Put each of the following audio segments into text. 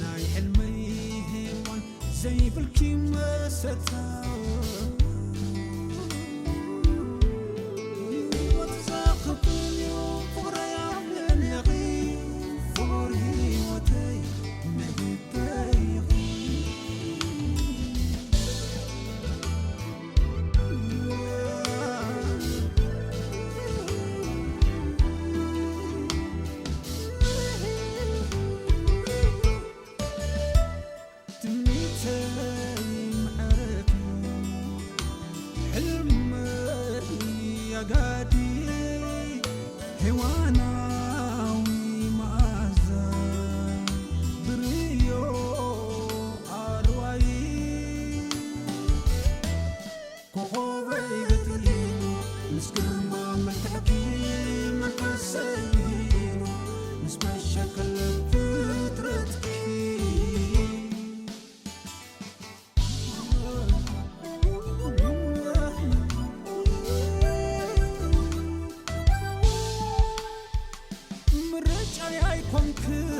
ናይ ሕልመይ ሄዋን ዘይብልኪ መሰታ ህይወት ዘኽብን እዩ ፍቕረይ ኣብ ልዕሌኺ ፍቕሪ ህይወተይ ናይ ልበይ ኢኺ። ትምኒተይ ምዕረት ሕልመይ ኣጋዲ ሄዋናዊ መኣዛ ብርዮ ኣርዋይ ኮኾበይ ገጢሙ ምስ ግርማ መልክዕኪ መንፈሰይ ሂቡ ምስ መሸከለ ፍጥረትኪ ምርጫይ ኣይኮንክን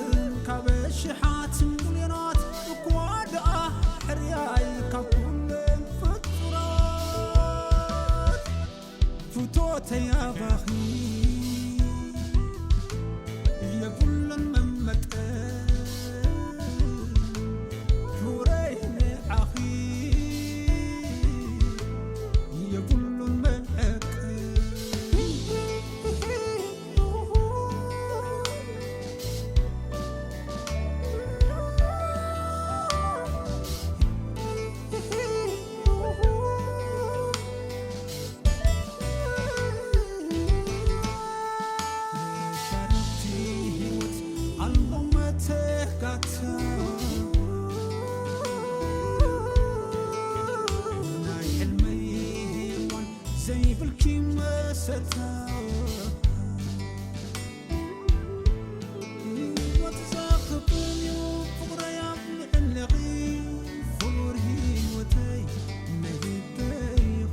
ካብ ሽሓት ሚልዮናት እኳ ደኣ ሕርያይ ካብ ኩለን ፍጡራት ፍቶተይ ኣባኺ የብሉን መመጠን ፍቕረይ ንዓኺ የብሉን መዐቀን። ሻረቲ ህይወት ኣልቦ መተካእታ ናይ ሕልመይ ሄዋን ዘይብልኪ መሰታ ህይወት ዘኽብን እዩ ፍቕረይ ኣብ ልዕሌኺ ፍቑር ህይወተይ ናይ ልበይ ኢኺ።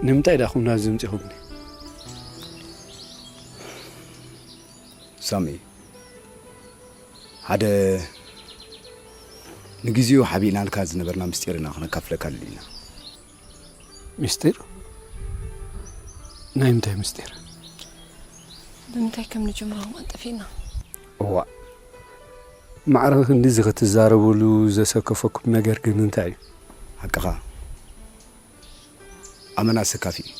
ንምንታይ ዳኹም ናብዚ ምጺኹምኒ? ሳሚ፣ ሓደ ንግዜኡ ሓቢእናልካ ዝነበርና ምስጢር ኢና ክነካፍለካ ደሊና። ምስጢር? ናይ ምንታይ ምስጢር? ብምንታይ ከም ንጅምሮ እዋን ጠፊእና። እዋእ፣ ማዕረ ክንድዚ ክትዛረብሉ ዘሰከፈኩም ነገር ግን እንታይ እዩ? ሓቅኻ፣ ኣመና ኣሰካፊ እዩ።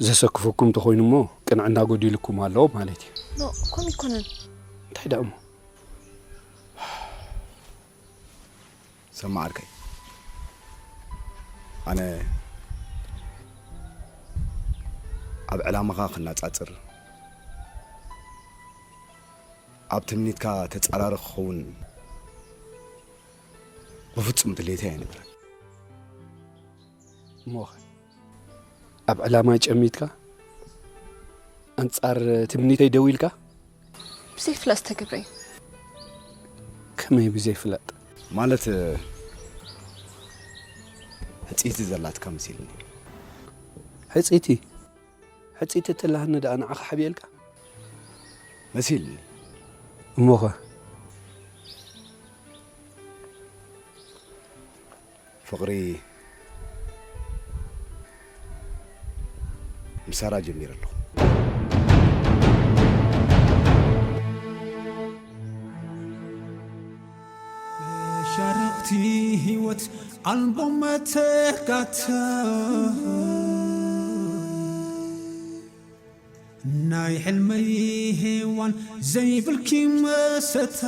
ዘሰክፈኩም እንተኾይኑ እሞ ቅንዕና ጎዲልኩም ኣሎ ማለት እዩ። ኖ፣ ከምኡ ኣይኮነን። እንታይ ደኣ እሞ? ሰማዕ ዓርከይ፣ ኣነ ኣብ ዕላማኻ ክነጻጽር፣ ኣብ ትምኒትካ ተጻራሪ ክኸውን ብፍጹም ድሌተይ ኣይነበረን። እሞኸ ኣብ ዕላማይ ጨሚትካ ኣንጻር ትምኒተይ ደው ኢልካ? ብዘይፍላጥ ዝተገብረ እዩ። ከመይ ብዘይፍላጥ? ማለት፣ ሕጽይቲ ዘላትካ መሲልኒ። ሕጽይቲ? ሕጽይቲ እትላሃኒ ደኣ ንዓኻ ሓቢኤልካ? መሲልኒ። እሞኸ? ፍቕሪ ምሳራ ጀሚረ ኣለኹ። ሻርኽቲ ህይወት ኣልቦ መተካእታ ናይ ሕልመይ ሄዋን ዘይብልኪ መሰታ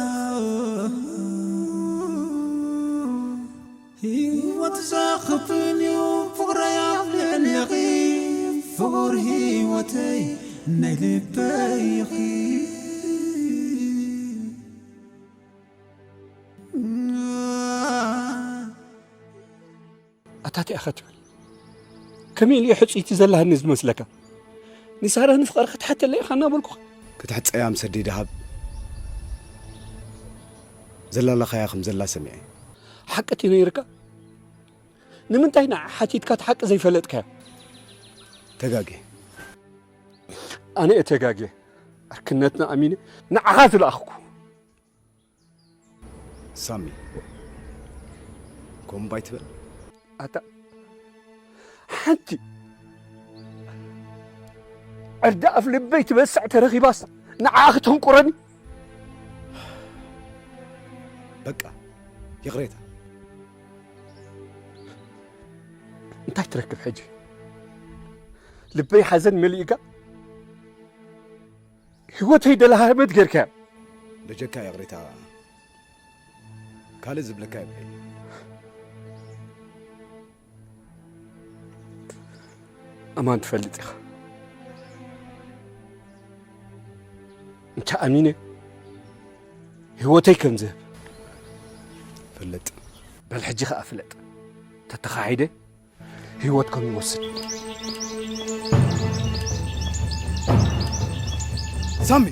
ህይወት ዘኽብን እዩ ፍቕረይ ኣብ ልዕሌኺ ፍቑር ህይወተይ ናይ ልበይ ኢኺ። ኣታ እንታይ ኢኻ ትብል? ከመይ ኢሉ ሕጹይቲ ዘላሃኒ ዝመስለካ? ንሳራ ንፍቐር ክትሓተለይ ኢኻ እናበልኩኻ። ክትሕጸያ ምስ ኣደይ ደሃብ ዘላላኻያ ከም ዘላ ሰሚዐ። ሓቂ እቲ ነይርካ? ንምንታይ ንዓ ሓቲትካ እቲ ሓቂ ዘይፈለጥካዮ? ተጋጌ። ኣነ እየ ተጋጌ። ዕርክነትና ኣሚነ ንዓኻ ዝለኣኽኩ። ሳሚ፣ ከምኡ እምባ ኣይትበል። ኣታ ሓንቲ ዕርዲ ኣፍ ልበይ ትበስዕ ተረኺባስ ንዓኣ ክትህንቁረኒ? በቃ፣ ይቕሬታ። እንታይ ትረክብ ሕጂ? ልበይ ሓዘን መሊእካ? ህይወተይ ደልሃመት ጌርካያ። በጀካ ይቕሬታ፣ ካልእ ዝብለካ የብለይ። ኣማን ትፈልጥ ኢኻ። እንተ ኣሚነ ህይወተይ ከም ዝህብ። ፍለጥ። በል ሕጂ ኸኣ ፍለጥ። ተተኻሒደ ህይወት ከም ይወስድ። ሳሚ፣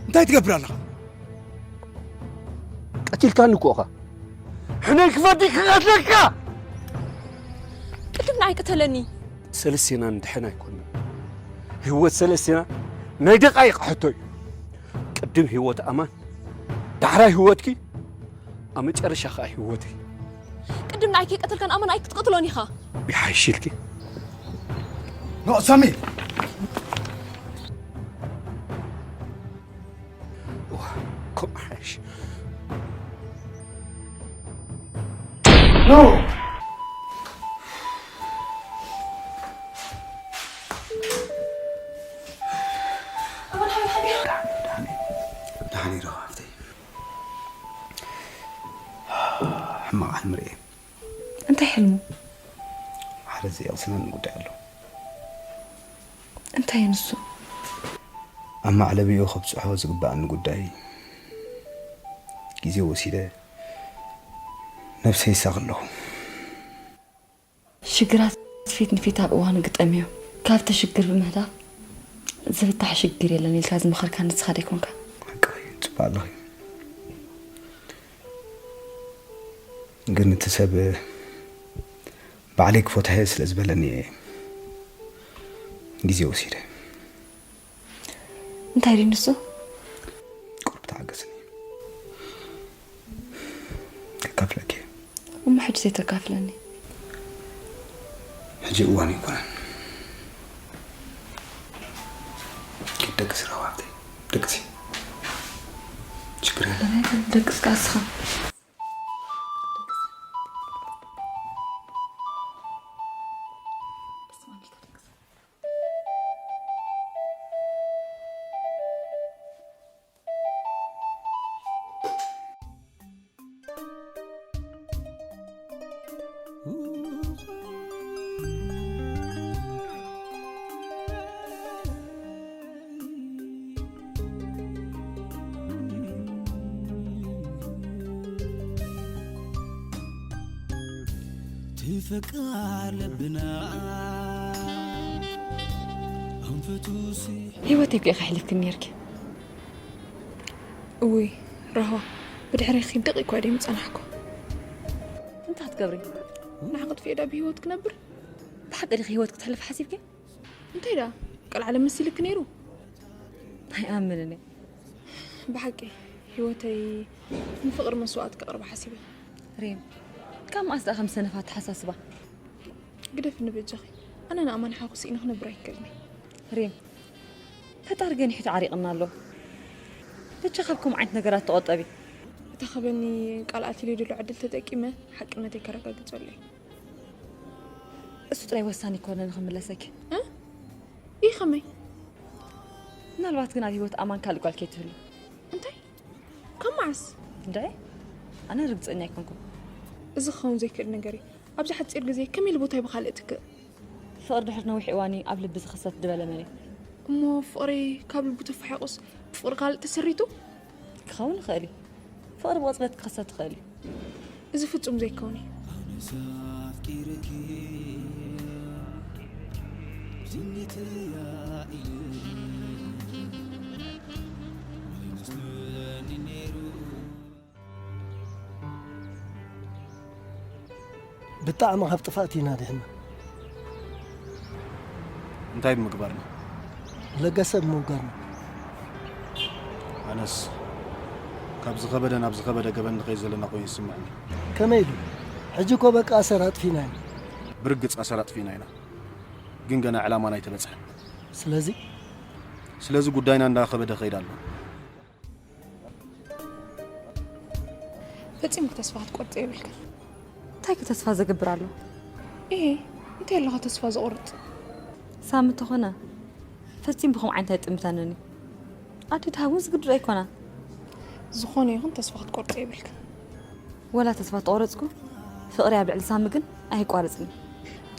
እንታይ ትገብር ኣለኻ? ቀቲልካኒ እኮ ኢኻ። ሕነይ ክፈዲ ክቐትለካ። ቅድም ንዓይ ቅተለኒ። ሰለስቴና ንድሕን ኣይኮንና። ህይወት ሰለስቴና ናይ ደቓይቕ ሕቶ እዩ። ቅድም ህይወት ኣማን፣ ዳሕራይ ህይወትኪ፣ ኣብ መጨረሻ ኸኣ ህይወተይ። ቅድም ንዓይ ከይቀተልካ ንኣማን ኣይክትቅትሎን ኢኻ። ይሓይሽ ኢልኪ። ኖ፣ ሳሚ! እዋ፣ ከምኡ ሓይሽ። ኖ! ኣማን ሓቢቢ ሓቢቢ። ደሓን፣ ደሓን፣ ደሓን ኢለ ሃብተይ። ሕማቕ ሕልሚ ርእየ። እንታይ ሕልሙ? ሓደ ዘየቕስነኒ ጉዳይ ኣሎ። እንታይ እዩ ንሱ? ኣብ ማዕለቢኡ ከብጽሖ ዝግብኣኒ ጉዳይ ግዜ ወሲደ ነብሰይ ይሳቕ ኣለኹ። ሽግራት ፊት ንፊት ኣብ እዋኑ ግጠምዮ። ካብቲ ሽግር ብምህዳፍ ዝፍታሕ ሽግር የለን ኢልካ ዝመኸርካኒ ንስኻ ዶ ኣይኮንካ? ሓቅኺ፣ ጽቡቕ ኣለኺ። ግን እቲ ሰብ ባዕለይ ክፈትሖ እየ ስለ ዝበለኒ እየ ግዜ ወሲደ። እንታይ ድዩ ንሱ? ቁሩብ ተዓገስኒ። ከካፍለኪ እየ። እሞ ሕጂ ዘይተካፍለኒ? ሕጂ እዋን ኣይኮነን። ኪድ ደቅሲ ረዋብተይ። ደቅሲ። ችግር የለን። ደቅስ ከኣ እስኻ። ትፈቃር ልብና ኣንፈቱ ሲ- ህይወተይ እኮ ኢኻ ኣሕሊፍክኒ ነይርኪ። እውይ ራህዋ፣ ብድሕረይ ኺድ ደቂቕ እኳ ድየ ምጸናሕኩ። እንታይ ክትገብሪ? ንዓ ክጥፍኤ ዳ ብህይወት ክነብር? ብሓቂ ዲኺ ህይወት ክትሕልፍ ሓሲብኪ? እንታይ ደኣ ቀልዓለም መሲልኪ ነይሩ? ኣይኣምንን እየ። ብሓቂ ህይወተይ ንፍቕሪ መስዋእቲ ከቕርባ ሓሲበ። ሪም፣ ካብ መኣስ ደኣ ከም ሰነፍ ኣተሓሳስባ? ግደፍኒ በጃኺ። ኣነ ንኣማን ሓውኩ ስኢነ ክነብር ኣይክእልን እየ። ሪም፣ ፈጣሪ ገኒሑ ተዓሪቕና ኣሎ። በጃ ካብ ከምኡ ዓይነት ነገራት ተቖጠቢ። እታ ከበኒ ቃል ኣትዩለይ ዘሎ ዕድል ተጠቂመ ሓቅነተይ ከረጋግጸሉ እየ። እሱ ጥራይ ወሳኒ ኣይኮነን ንኽምለሰኪ። እ? ይኸመይ? ምናልባት ግን ኣብ ህይወት ኣማን ካልእ ጓል ከይትህሉ። እንታይ? ካብ መዓስ? እንድዒ፣ ኣነ ርግጸኛ ኣይኮንኩን። እዚ ክኸውን ዘይክእል ነገር እዩ። ኣብዚ ሓጺር ግዜ ከመይ ኢሉ ቦታይ ብኻልእ ትክእ? ፍቕሪ ድሕሪ ነዊሕ እዋን እዩ ኣብ ልቢ ዝኽሰት ዝበለ መን እዩ? እሞ ፍቕሪ ካብ ልቡ ተፋሒቑስ ብፍቕሪ ካልእ ተሰሪቱ? ክኸውን ይኽእል እዩ። ፍቕሪ ብቕጽበት ክኽሰት ይኽእል እዩ። እዚ ፍጹም ዘይከውን እዩ። ኣነስ ኣፍቂረኪ ብጣዕሚ ካብ ጥፋእቲ ኢና ድሕና። እንታይ ብምግባርና? ለገሰ ብምውጋርና። ኣነስ ካብ ዝኸበደ ናብ ዝኸበደ ገበን ንኸይድ ዘለና ኮይኑ ይስምዐኒ። ከመይ ኢሉ? ሕጂ እኮ በቃ ኣሰር ኣጥፊና ኢና። ብርግጽ ኣሰር ኣጥፊና ኢና፣ ግን ገና ዕላማና ኣይተበጽሐን። ስለዚ ስለዚ ጉዳይና እንዳኸበደ ኸይድ ኣሎ። ፈጺምኪ ተስፋ ክትቆርጺ የብልክን። እንታይ ተስፋ ዘገብር ኣሎ? እሄ፣ እንታይ ኣለኻ ተስፋ ዘቑርጽ? ሳሚ እንተኾነ ፈጺሙ ብኸም ዓይነት ኣይጥምተንን እዩ። ኣደ ድሃብ እውን ዝግድዶ ኣይኮና። ዝኾነ ይኹን ተስፋ ክትቆርጺ የብልክን። ወላ ተስፋ ተቆረጽኩ፣ ፍቕሪ ኣብ ልዕሊ ሳሚ ግን ኣይቋረጽን እዩ።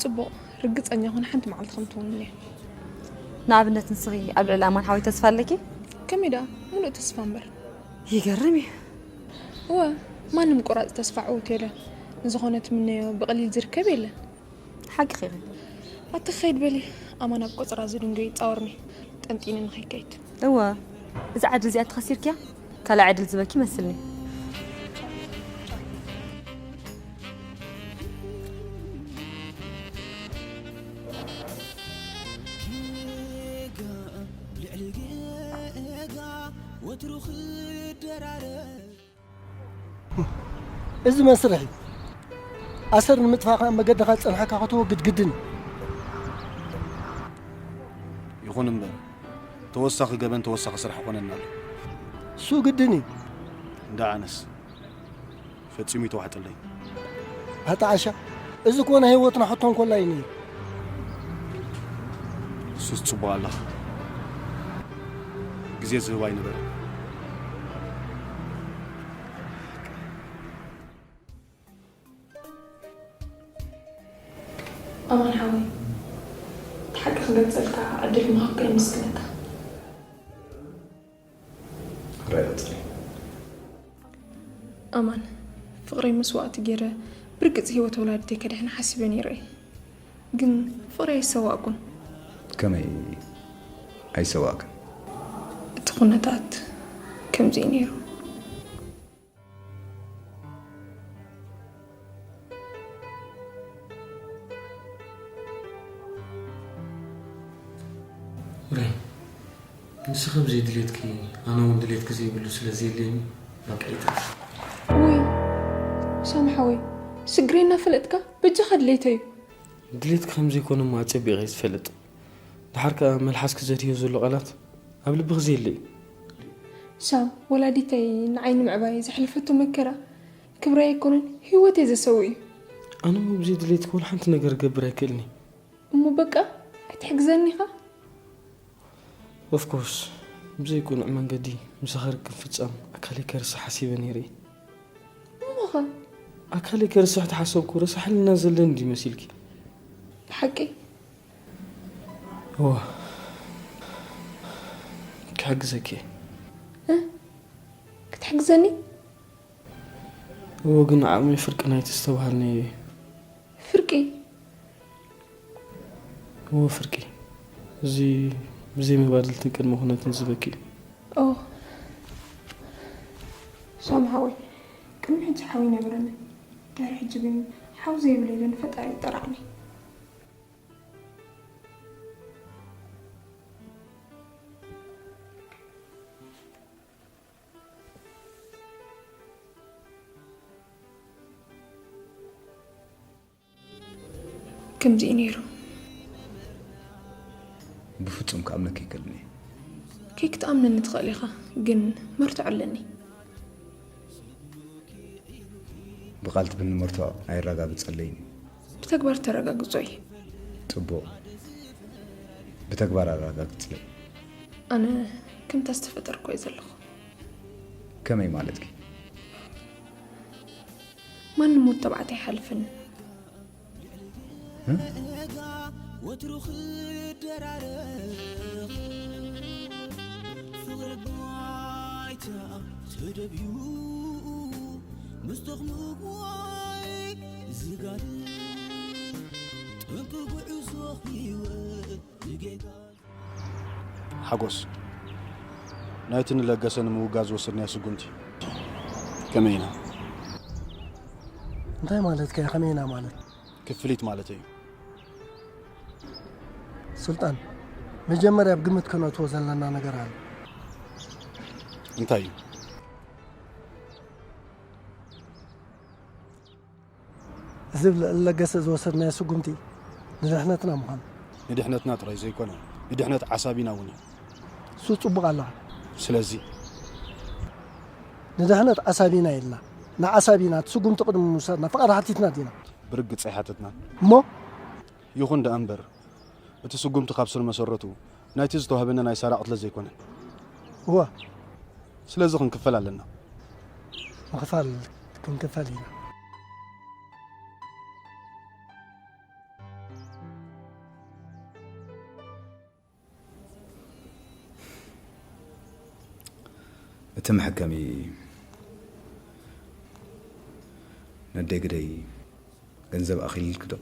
ጽቡቕ፣ ርግጸኛ ኹን ሓንቲ መዓልቲ ከም ትውንን እየ። ንኣብነት ንስኺ ኣብ ልዕሊ ኣማን ሓወይ ተስፋ ኣለኪ? ከመይ ደኣ? ምሉእ ተስፋ እምበር። ይገርም እዩ። እወ፣ ማንም ቆራጽ ተስፋ ዕውት የለን። ንዝኾነ ትምነዮ ብቐሊል ዝርከብ የለን። ሓቂ ኺኺ። ኣቲ ኸይድ በሊ፣ ኣማን ኣብ ቆጽራ ዝድንጎ ይጻወርኒ። ጠንጢኒ ንኸይከይድ። እወ፣ እዚ ዓዲ እዚኣ ተኸሲርክያ ካልእ ዕድል ዝበኪ መስልኒ። እዚ መስርሕ እዩ። ኣሰር ንምጥፋእ ከዓ መገድኻ ዝጸንሓካ ከተወግድ ግድን እዩ። ይኹን እምበር ተወሳኺ ገበን ተወሳኺ ስራሕ ይኾነና ኣሎ። እሱ ግድን እዩ። እንዳ ኣነስ ፈጺሙ ይተዋሕጠለይ። ኣታ ዓሻ፣ እዚ እኮ ናይ ህይወትና ሕቶ እንኮላ እዩ ነይሩ። እሱስ ጽቡቕ ኣለኻ። ግዜ ዝህብ ኣይነበረን። ኣማን ሓወይ፣ እቲ ሓቂ ክገልጸልካ ዕድል ምሃብካ የመስግነካ። ሕራይ ቀጽሊ። ኣማን፣ ፍቕረይ መስዋእቲ ገይረ ብርግጽ ህይወት ወላዲተይ ከድሕን ሓሲበ ነይረ እየ። ግን ፍቕረይ ኣይሰዋእኩን። ከመይ ኣይሰዋእክን? እቲ ኩነታት ከምዚ እዩ ነይሩ። ሬም፣ ንስኺ ብዘይ ድሌትኪ ኣነ እውን ድሌትኪ ዘይብሉ ስለ ዘየድልየኒ በቃ ይትረፍ። ውይ ሳሚ ሓወይ፣ ስግረይ እናፈለጥካ በጃኻ ድሌተይ እዩ። ድሌትኪ ከም ዘይኮነ እሞ ኣጸቢቐ እየ ዝፈልጥ። ደሓር ከኣ መልሓስኪ ዘርእዮ ዘሎ ቃላት ኣብ ልብኺ ዘየለ እዩ። ሳም፣ ወላዲተይ ንዓይ ንምዕባይ ዘሕለፈቶ መከራ ክብረይ ኣይኮነን ህይወተይ ዘሰውእ እዩ። ኣነ እሞ ብዘይ ድሌትኪ ወላ ሓንቲ ነገር ክገብር ኣይክእልን እየ። እሞ በቃ ኣይትሕግዘኒ ኢኻ? Of course፣ ብዘይ ቅኑዕ መንገዲ ምሳኺ ርክብ ምፍጻም ኣካለይ ከርስሕ ሓሲበ ነይረ እየ። እሞኸ? ኣካለይ ከርስሕ ተሓሰብኩ ረሳሕ ሕልና ዘለኒ ድዩ መሲልኪ? ብሓቂ? እወ። ክሕግዘኪ እየ። እ? ክትሕግዘኒ? እወ፣ ግን ዓቕመይ ፍርቂ ናይቲ ዝተባሃልናዮ እዩ። ፍርቂ? እወ፣ ፍርቂ። እዚ ብዘይ መባድልትን ቅድመ ኩነትን ዝበኪ እዩ። ኦ፣ ሳሚ ሓወይ፣ ቅድሚ ሕጂ ሓው ይነበረኒ። ድሕሪ ሕጂ ግን ሓው ዘይብለይ ግን ፈጣሪ ይጠራዕኒ። ከምዚ እዩ ነይሩ። ብፍጹም ክኣምነኪ ይከልኒ። ከይክትኣምነኒ ትኽእል ኢኻ፣ ግን መርትዖ ኣለኒ። ብቓል ትብኒ መርትዖ ኣየረጋግጸለይን እዩ። ብተግባር ተረጋግጾ እዩ። ጽቡቕ። ብተግባር ኣረጋግጽለይ። ኣነ ከምታ ዝተፈጠርኩ እየ ዘለኹ። ከመይ ማለትኪ? ማንም ወዲ ተባዕታይ ኣይሓልፍን። እ? ወትሩ ክደራረብ ፍቕሪ ባይታ ተደብዩ ምስ ተኽምጓይ ዝጋር ጠንቂ ጉዕዞ ህይወት ሓጎስ፣ ናይቲ ንለገሰ ንምውጋእ ዝወሰድናዮ ስጉምቲ ከመይ ኢና? እንታይ ማለትካ እዩ ከመይ ኢና ማለት? ክፍሊት ማለት እዩ። ሱልጣን፣ መጀመርያ ኣብ ግምት ከነእትዎ ዘለና ነገር ኣሎ። እንታይ እዩ? እዚ ብልዕሊ ለገሰ ዝወሰድናዮ ስጉምቲ ንድሕነትና ምዃኑ። ንድሕነትና ጥራይ ዘይኮነ፣ ንድሕነት ዓሳቢና እውን እዩ። እሱ ጽቡቕ ኣለኻ። ስለዚ ንድሕነት ዓሳቢና ኢልና ንዓሳቢና እቲ ስጉምቲ ቅድሚ ምውሳድና ፍቓድ ሓቲትና ዲና? ብርግጽ ኣይሓተትናን። እሞ ይኹን ደኣ እምበር እቲ ስጉምቲ ካብ ስር መሰረቱ ናይቲ ዝተዋህበና ናይ ሳራ ቅትለት ዘይኮነን። እወ። ስለዚ ክንክፈል ኣለና። ምኽፋል ክንክፈል ኢና። እቲ መሐከሚ ነደይ ግደይ ገንዘብ ኣኺልልኪ ዶ?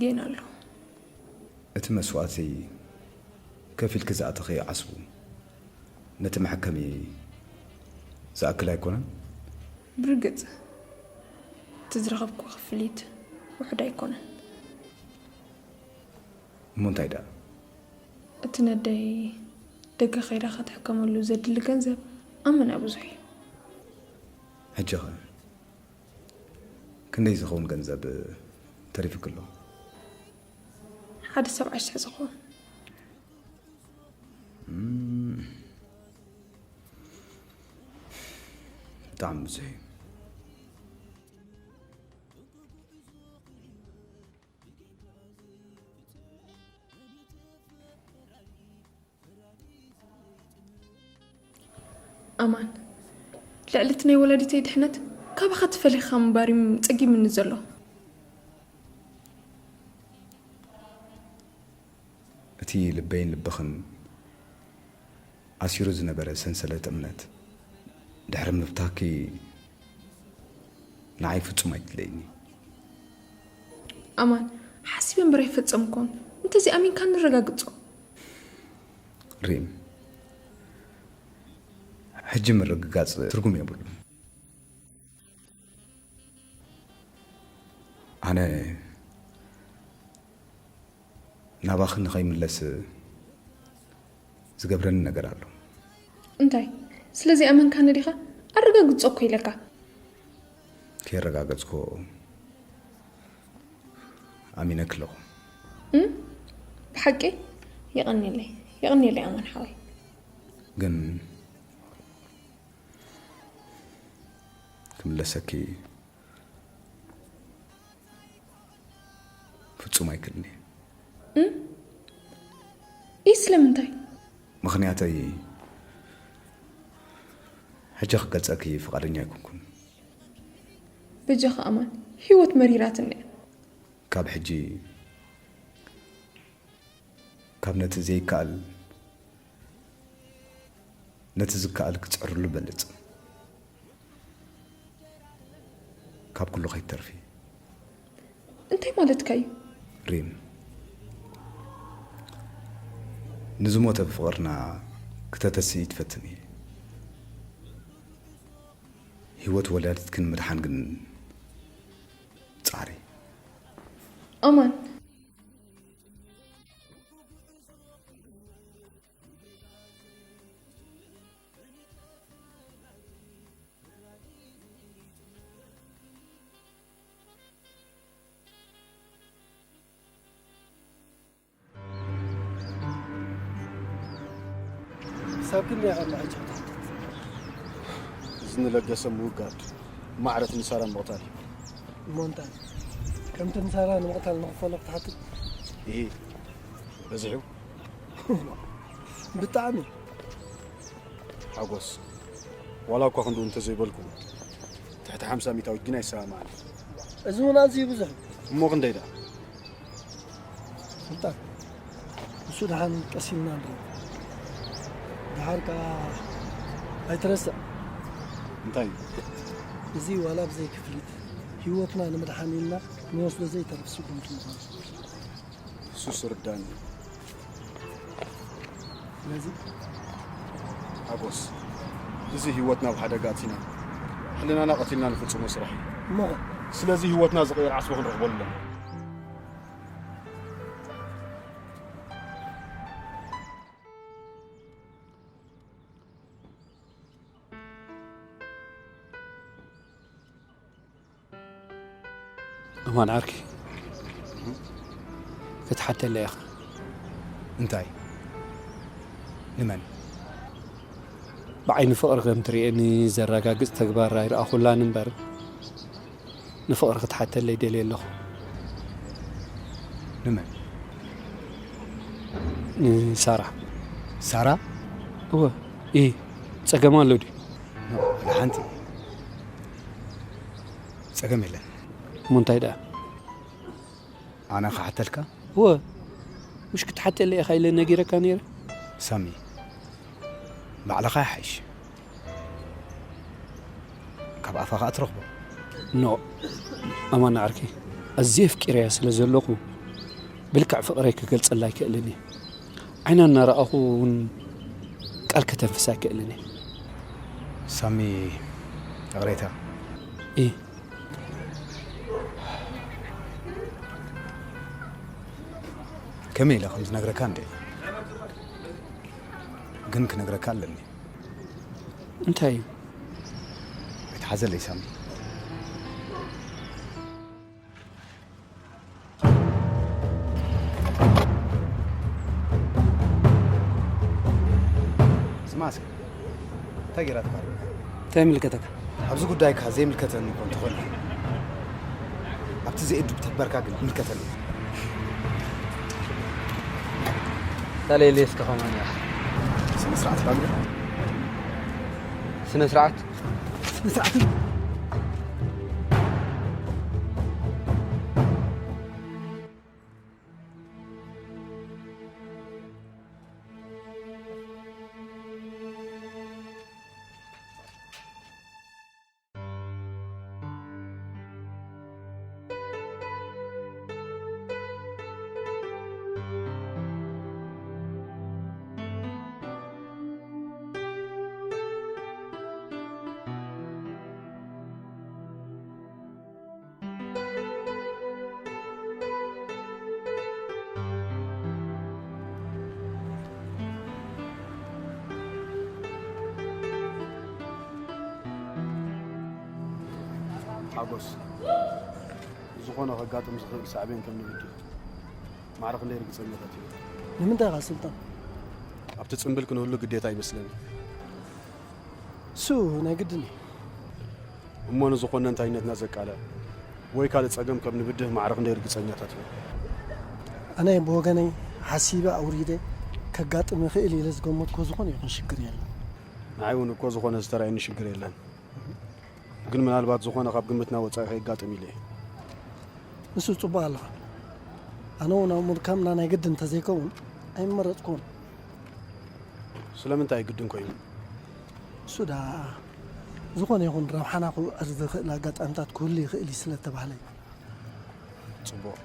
ጌና ኣሎ። እቲ መስዋእቲ ከፊልኪ ዝኣተኺ ዓስቡ ነቲ መሐከሚ ዝኣክል ኣይኮነን? ብርግጽ እቲ ዝረኸብኩ ክፍሊት ውሑድ ኣይኮነን። እሞ እንታይ ደኣ? እቲ ነደይ ደገ ከይዳ ክትሕከመሉ ዘድሊ ገንዘብ ኣመና ብዙሕ እዩ። ሕጂ ኸ ክንደይ ዝኸውን ገንዘብ ተሪፉኪ ኣሎ? ሓደ ሰብዓ ሽሕ ዝኸውን። ብጣዕሚ ብዙሕ እዩ። ኣማን፣ ልዕሊ እቲ ናይ ወላዲተይ ድሕነት ካባኻ ተፈሊኻ ምንባር እዩ ጸጊምኒ ዘሎ። እቲ ልበይን ልብኽን ኣሲሩ ዝነበረ ሰንሰለት እምነት ድሕሪ ምብታኽኪ ንዓይ ፍጹም ኣይትለይኒ። ኣማን፣ ሓሲበ እምበር ኣይፈጸምኩን። እንተዚ ኣሚንካ ነረጋግጾ። ሪም፣ ሕጂ ምርግጋጽ ትርጉም የብሉን። ኣነ ናባኺ ንኸይምለስ ዝገብረኒ ነገር ኣሎ። እንታይ? ስለዚ ኣመንካኒ ዲኻ? ኣረጋግጾ እኮ ኢለካ። ከየረጋገጽኮ ኣሚነኪ ኣለኹ። እም? ብሓቂ? የቐንየለይ። የቐንየለይ ኣማን ሓወይ። ግን ክምለሰኪ ፍጹም ኣይክእልን እየ። እም? ኢይ ስለምንታይ? ምኽንያተይ ሕጂ ክገልጸኪ ፍቓደኛ ኣይኮንኩን። በጃኻ ኣማን፣ ህይወት መሪራትኒ እያ። ካብ ሕጂ ካብ ነቲ ዘይከኣል ነቲ ዝከኣል ክትጽዕርሉ በልጽ። ካብ ኩሉ ከይትተርፊ። እንታይ ማለትካ እዩ? ሪም፣ ንዝሞተ ፍቕርና ክተተስኢ ትፈትን እየ። ህይወት ወላዲትኪ ንምድሓን ግን ጻዕሪ። ኣማን፣ ክሳብ ክንደይ ኢኻ ሕጂ ክትሓትት? እዚ ንለገሰ ምውጋድ ማዕረት ንሳራ ምቕታል እዩ። እሞ እንታይ? ከምቲ ንሳራ ንምቕታል ንኽፈሎ ክትሓትት? ኢሂ፣ በዚሑ። ብጣዕሚ። ሓጎስ፣ ዋላ እኳ ክንድኡ እንተዘይበልኩ፣ ትሕቲ ሓምሳ ሚእታዊት ግን ኣይሰማማዕን። እዚ እውን ኣዝዩ ብዙሕ እዩ። እሞ ክንደይ ደኣ? ስልጣን፣ ንሱ ደሓን ቀስ ኢልና ንርኢ። ደሓር ከኣ ኣይትረስዕ። እንታይ? እዚ ዋላ ብዘይ ክፍሊት ህይወትና ንምድሓን ኢልና ክንወስዶ ዘይተርፍ ስጉምቲ ምዃኑ። ንሱስ ይርዳእኒ። ስለዚ ሓጎስ፣ እዚ ህይወትና ኣብ ሓደጋ ኣቲና ሕልናና ቀቲልና ንፍጽሞ ስራሕ እዩ። እሞ ስለዚ ህይወትና ዝቕይር ዓስቢ ክንረኽበሉ ኣለና። እማን ዓርኪ ክትሓተለ ኢኻ። እንታይ? ንመን? ብዓይኒ ፍቕሪ ከም ትርእየኒ ዘረጋግጽ ተግባር ኣይረኣኹላን እምበር ንፍቕሪ ክትሓተለይ ደልየ ኣለኹ። ንመን? ንሳራ። ሳራ? እወ። ኢ ጸገም ኣሎ ድዩ? ኖ፣ ወላ ሓንቲ ጸገም የለን። እሞ እንታይ ደኣ? ኣነ ክሓተልካ? እወ። ምሽ ክትሓተለይ ኢኻ ኢለ ነጊረካ ነይረ። ሳሚ፣ ባዕልኻ ይሓይሽ። ካብ ኣፋ ኸኣ ትረኽቦ። ኖ፣ ኣማን ዓርከይ፣ ኣዝየ ኣፍቂረያ ስለ ዘለኹ ብልክዕ ፍቕረይ ክገልጸላ ኣይክእልን እየ። ዓይና እናረኣኹ እውን ቃል ከተንፍስ ኣይክእልን እየ። ሳሚ፣ ይቕሬታ። ኢ ከመይ ኢለ ከም ዝነግረካ እንደ ግን ክነግረካ ኣለኒ። እንታይ እዩ? ኣይትሓዘለይ ሳሚ። ስማስ እንታይ ገይራ ተቃሪብካ? እንታይ ይምልከተካ? ኣብዚ ጉዳይካ ዘይምልከተኒ እኮ እንተኾነ ኣብቲ ዘየድብ ተግባርካ ግን ይምልከተኒ። ተለየለይ እስከ ከማን እያ። ስነ ስርዓት ባንድ ስነ ስርዓት ስነ ስርዓት ሓጎስ፣ ዝኾነ ከጋጥም ዝኽእል ሳዕቤን ከም ንብድህ ማዕረ ክንደይ ርግጸኛታት ኢና? ንምንታይ ኢኻ ስልጣን? ኣብቲ ጽምብል ክንህሉ ግዴታ ይመስለኒ። እሱ ናይ ግድን እዩ። እሞ ንዝኾነ እንታይነትና ዘቃልዕ ወይ ካልእ ጸገም ከም ንብድህ ማዕረ ክንደይ ርግጸኛታት ኢና? ኣነ ብወገነይ ሓሲበ ኣውሪደ ከጋጥም ይኽእል ኢለ ዝገመትኮ ዝኾነ ይኹን ሽግር የለን። ንዓይ እውን እኮ ዝኾነ ዝተራእየኒ ሽግር የለን። ግን ምናልባት ዝኾነ ካብ ግምትና ወጻኢ ከየጋጥም ኢለ እየ። ንሱ ጽቡቕ ኣለኻ። ኣነ እውን ኣብ ምድካምና ናይ ግድን እንተዘይከውን ኣይመረጽኩን። ስለምንታይ ግድን ኮይኑ? እሱ ደኣ ዝኾነ ይኹን ረብሓና ክውዕር ዝኽእል ኣጋጣሚታት ክህሉ ይኽእል እዩ ስለ እተባህለ እዩ። ጽቡቕ።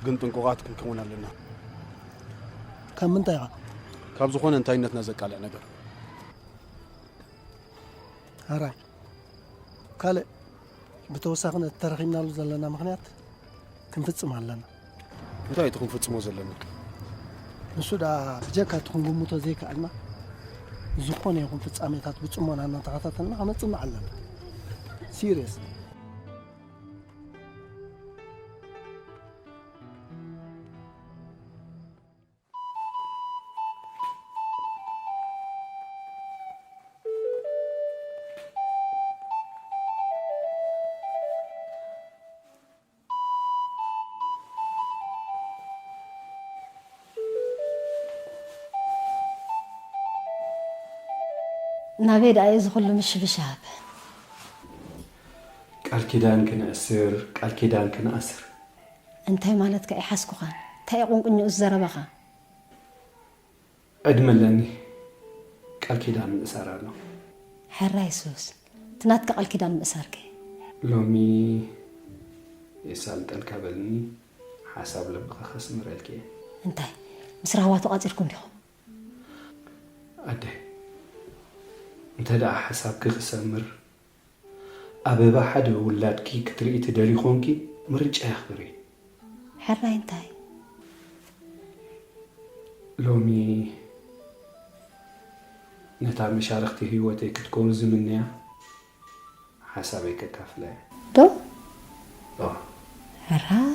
ግን ጥንቁቓት ክንከውን ኣለና። ካብ ምንታይ ኢኻ? ካብ ዝኾነ እንታይነትና ዘቃልዕ ነገር። ኣራይ ካልእ ብተወሳኺ ነቲ ተረኺብናሉ ዘለና ምኽንያት ክንፍጽም ኣለና። እንታይ እቲ ክንፍጽሞ ዘለና? ንሱ ደኣ ብጀካ እቲ ክንግምቶ ዘይከኣልና ዝኾነ ይኹን ፍጻሜታት ብጽሞና እናተኸታተልና ከነጽንዕ ኣለና። ሲሪየስ። ናበይ ደኣ እዩ እዚ ኩሉ ምሽብሻብ? ቃል ኪዳን ክንእስር፣ ቃል ኪዳን ክንኣስር። እንታይ ማለትካ? ኣይሓዝኩኻን። እንታይ እዩ ቁንቁኝኡስ ዘረባኻ? ዕድመ ኣለኒ። ቃል ኪዳን ምእሳር ኣሎ። ሕራይ ሱስ፣ እቲ ናትካ ቃል ኪዳን ምእሳርከ? ሎሚ የሳልጠልካ በልኒ፣ ሓሳብ ልብኻ ከስምረልኪ እየ። እንታይ? ምስ ራህዋ ተቋጺርኩም ዲኹም? ኣደ፣ እንተ ደኣ ሓሳብኪ ክሰምር፣ ኣበባ ሓደ ውላድኪ ክትርኢ ትደልዪ ኾንኪ፣ ምርጫይ ኣኽብሪ። ሕራይ እንታይ? ሎሚ ነታ መሻርኽቲ ህይወተይ ክትከውን ዝምነያ ሓሳበይ ከካፍላ እየ። ዶ? ኦ፣ ሕራይ።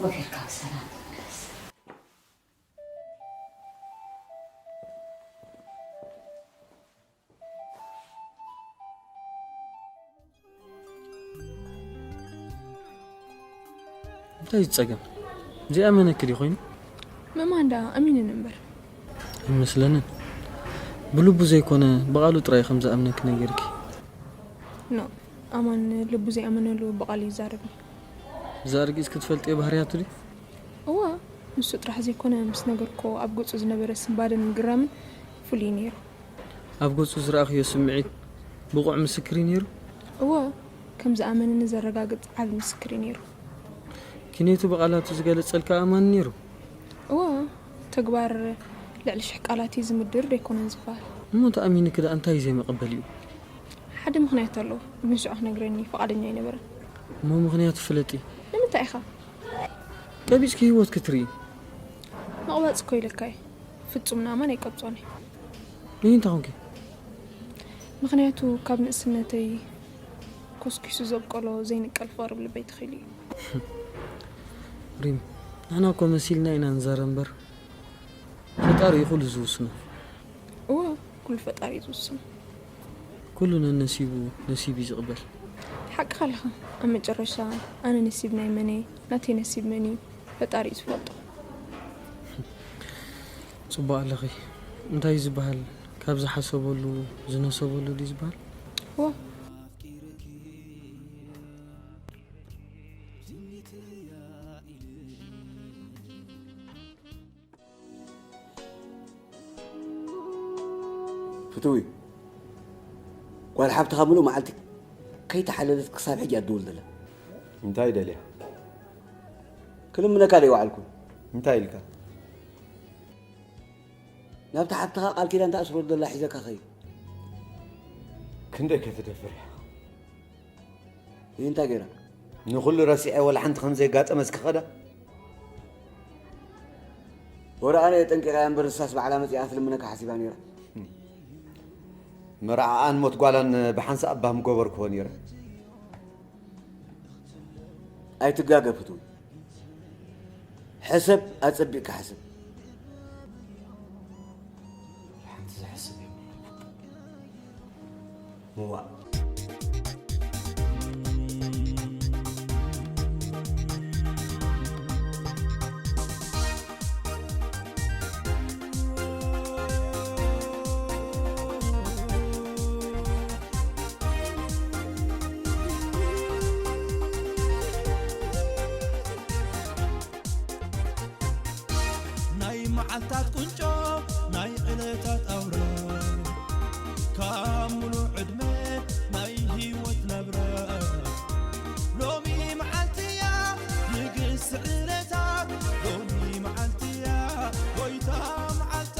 ወፊርካ ብሰላም ተመለስ። እንታይ እዩ ጸገም? ዘይኣመነኪ ድዩ ኮይኑ? ምእማን ደኣ ኣሚንን እምበር። ኣይመስለንን። ብልቡ ዘይኮነ ብቓሉ ጥራይ ከም ዝኣምነኪ ነጊርኪ። ኖ፣ ኣማን ልቡ ዘይኣመነሉ ብቓሉ ይዛረብ እዩ። እዛ ርግጽ ክትፈልጥዮ ባህርያቱ ድዩ? እዋ፣ ንሱ ጥራሕ ዘይኮነ ምስ ነገርኮ ኣብ ገጹ ዝነበረ ስንባደን ምግራምን ፍሉይ ነይሩ። ኣብ ገጹ ዝረኣኽዮ ስምዒት ብቑዕ ምስክር እዩ ነይሩ? እዋ፣ ከም ዝኣመነኒ ዘረጋግጽ ዓቢ ምስክር እዩ ነይሩ። ኪነቱ ብቓላቱ ዝገለጸልካ ኣማኒ ነይሩ? እዋ፣ ተግባር ልዕሊ ሽሕ ቃላት እዩ ዝምድር ደይኮነን ዝበሃል። እሞ ተኣሚንኪ ደኣ እንታይ እዩ ዘይመቐበል እዩ? ሓደ ምኽንያት ኣለዎ፣ ግን ሽዑ ክነግረኒ ፍቓደኛ ኣይነበረን። እሞ ምኽንያቱ ፍለጢ። ንምንታይ ኢኻ? ቀቢጽኪ ህይወት ክትርኢ። መቕባጽ እኮ ኢለካ እየ። ፍጹም ንኣማን ኣይቀብጾን እየ። ይህ እንታይ ኾንኪ? ምኽንያቱ ካብ ንእስነተይ ኮስኪሱ ዘብቀሎ ዘይንቀል ፍቕሪ ኣብ ልበይ ተኺሉ እዩ። ሪም፣ ንሕና እኮ መሲልና ኢና ንዛረብ እምበር ፈጣሪ እዩ ኩሉ ዝውስኖ። እወ፣ ኩሉ ፈጣሪ እዩ ዝውስኖ። ኩሉ ነነሲቡ ነሲብ እዩ ዝቕበል። ሓቅኻ ኣለኻ። ኣብ መጨረሻ ኣነ ነሲብ ናይ መን እየ፣ ናተይ ነሲብ መን እዩ፣ ፈጣሪ እዩ ዝፈልጦ። ጽቡቕ ኣለኺ። እንታይ እዩ ዝበሃል? ካብ ዝሓሰበሉ ዝነሰበሉ ድዩ ዝበሃል? እወ። ፍትዊ፣ ጓል ሓብትኻ ምሉእ መዓልቲ ከይተሓለለት ክሳብ ሕጂ እያ ትድውል ዘላ። እንታይ ደልያ? ክልምነካ ደይወዓልኩ። እንታይ ኢልካ? ናብታ ሓብትኻ ቃል ኪዳን ተኣስረሉ ዘላ ሒዘካ ኸይድ። ክንደይ ከትደፍር እያ? ይህ እንታይ ገይራ? ንኹሉ ረሲዐ ወላ ሓንቲ ከም ዘየጋጠመ እስኪ ኸዳ። ወረ ኣነ ጠንቂቐያ እምበር ንሳስ ባዕላ መፂኣ ክትልምነካ ሓሲባ ነይራ። መርዓኣን ሞት ጓላን ብሓንሳእ እባ ምገበርክዎ ነይረ። ኣይትጋገ ፍትዊ። ሕሰብ ኣጸቢቕካ ሕሰብ። ሓንቲ ዝሕስብ የብለይን። ምዋእ። ናይ መዓልታት ቁንጮ ናይ ዕለታት ኣውራ ካብ ሙሉእ ዕድመ ናይ ህይወት ናብራ ሎሚ መዓልቲ እያ ንግስቲ ዕለታት ሎሚ መዓልቲ እያ ጎይታ መዓልታ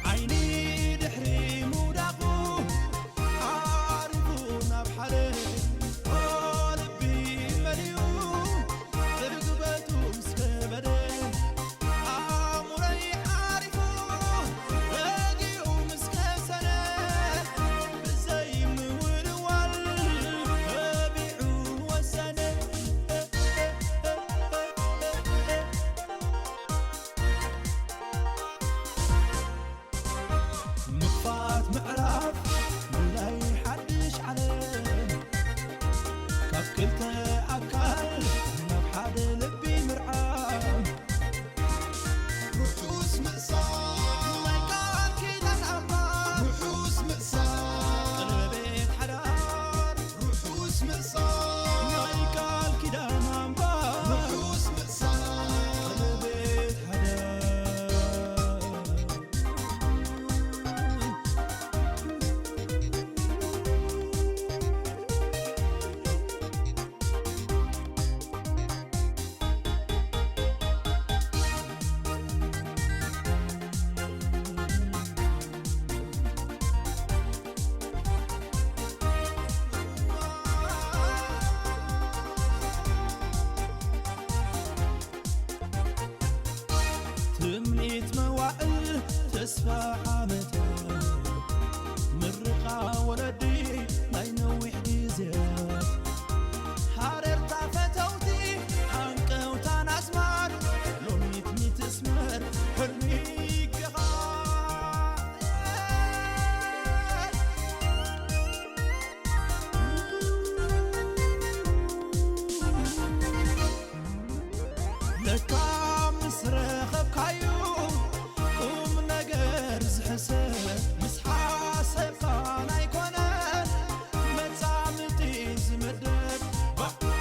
ዓይኒ ድሕሪ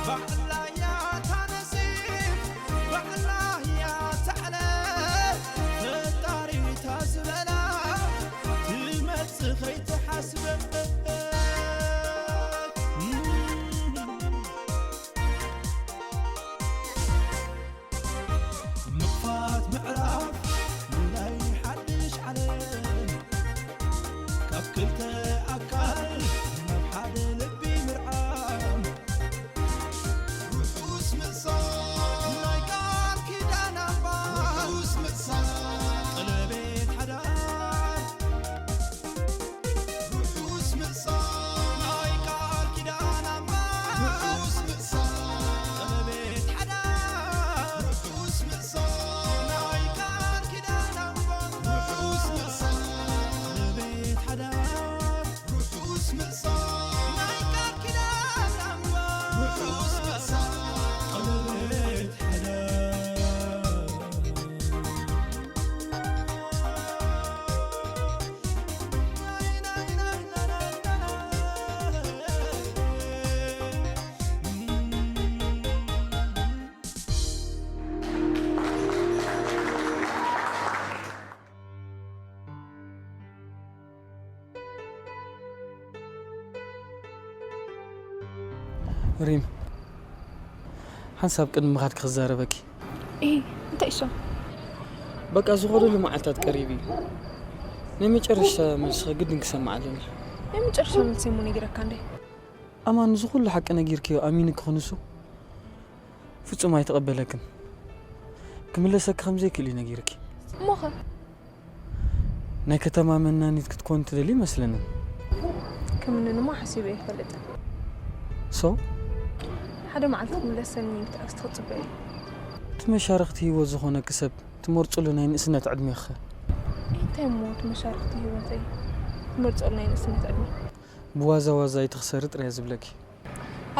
ባዕላያ ታነሲ ባዕላያ ታዕለ ፈጣሪታ ዝበላ ትመጽእ ከይትሓስበ ምኽፋት ምዕራፍ ንናይ ሓድሽ ዓለም ካብ ክልተ ኣካል ናብ ሓደ ልቢ ምርዓም ርሑስ ምእሳር ናይ ቃል ኪዳን ኣምባር ርሑስ ምእሳር ቀለቤት ሓዳር ርሑስ ምእሳር ናይ ቃል ኪዳን ኣምባር ርሑስ ምእሳር ቀለቤት ሓዳር ርሑስ ምእሳር ናይ ቃል ኪዳን ኣምባር ርሑስ ምእሳር ቀለቤት ሓዳር ርሑስ ምእሳር ናይ ቃል ኪዳን ኣምባር ርሑስ ምእሳር ቀለቤት ሓዳር ሪም፣ ሓንሳብ ቅድሚ ምኻድኪ ክዛረበኪ። ኢ እንታይ እሶም በቃ ዝኸደሉ መዓልታት ቀሪቡ እዩ። ናይ መጨረሽታ መልስኺ ግድን ክሰምዕ ኣለኒ። ናይ መጨረሻ መልሲ እሞ ነጊረካ እንደ ኣማን፣ ንዚ ኩሉ ሓቂ ነጊርክዮ ኣሚኑ ክኽንሱ ፍጹም ኣይተቐበለክን። ክምለሰኪ ከም ዘይክእል እዩ ነጊርኪ። እሞኸ ናይ ከተማ መናኒት ክትኮን ትደሊ ይመስለኒ። ከምንንሞ ሓሲበ ይፈልጥ ሶ ሓደ መዓልቲ ክምለሰኒ ብትዕግስቲ ክጽበ እዩ እቲ መሻርኽቲ ህይወት ዝኾነኪ ሰብ ትመርጽሉ ናይ ንእስነት ዕድሜኺኸ? እንታይ እሞ እቲ መሻርኽቲ ህይወተይ ትመርጸሉ ናይ ንእስነት ዕድመ ብዋዛ ዋዛ ኣይትኽሰሪ ጥራይ ዝብለኪ።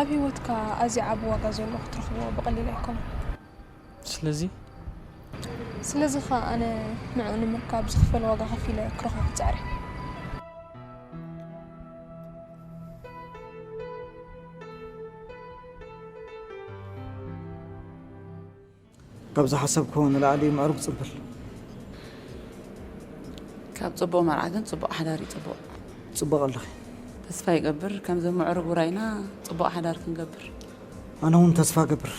ኣብ ህይወትካ ኣዝዩ ዓቢ ዋጋ ዘሎ ክትረኽቦ ብቐሊል ኣይኮነን ስለዚ ስለዚ ኸኣ ኣነ ንዕኡ ንምርካብ ዝኽፈል ዋጋ ከፊለ ክረኽቦ ክጽዕር እየ ካብ ዝሓሰብክዎ ንላዕሊ ምዕሩግ ጽንብል። ካብ ጽቡቕ መርዓ ግን ጽቡቕ ሓዳር እዩ ጽቡቕ። ጽቡቕ ኣለኺ። ተስፋ ይገብር ከምዚ ምዕሩግ ውራይና ጽቡቕ ሓዳር ክንገብር። ኣነ እውን ተስፋ እገብር።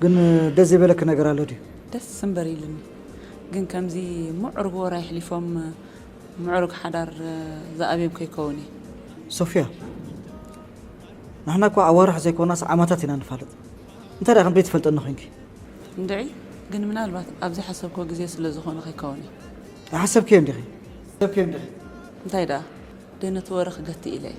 ግን ደስ ዘይበለኪ ነገር ኣሎ ድዩ? ደስ እምበር ኢሉኒ። ግን ከምዚ ምዕሩግ ወራይ ኣሕሊፎም ምዕሩግ ሓዳር ዝኣብዮም ከይከውን እዩ። ሶፍያ፣ ንሕና እኳ ኣዋርሕ ዘይኮናስ ዓመታት ኢና ንፋለጥ። እንታይ ደኣ ከም ዘይትፈልጠኒ ኮንኪ? እንድዒ፣ ግን ምናልባት ኣብ ዘይሓሰብክዎ ግዜ ስለ ዝኾነ ከይከውን እዩ። ኣይሓሰብክዮን ዲኺ? ሓሰብክዮን ዲኺ? እንታይ ደኣ፣ ደይ ነቲ ወረ ክገትእ ኢለ እየ።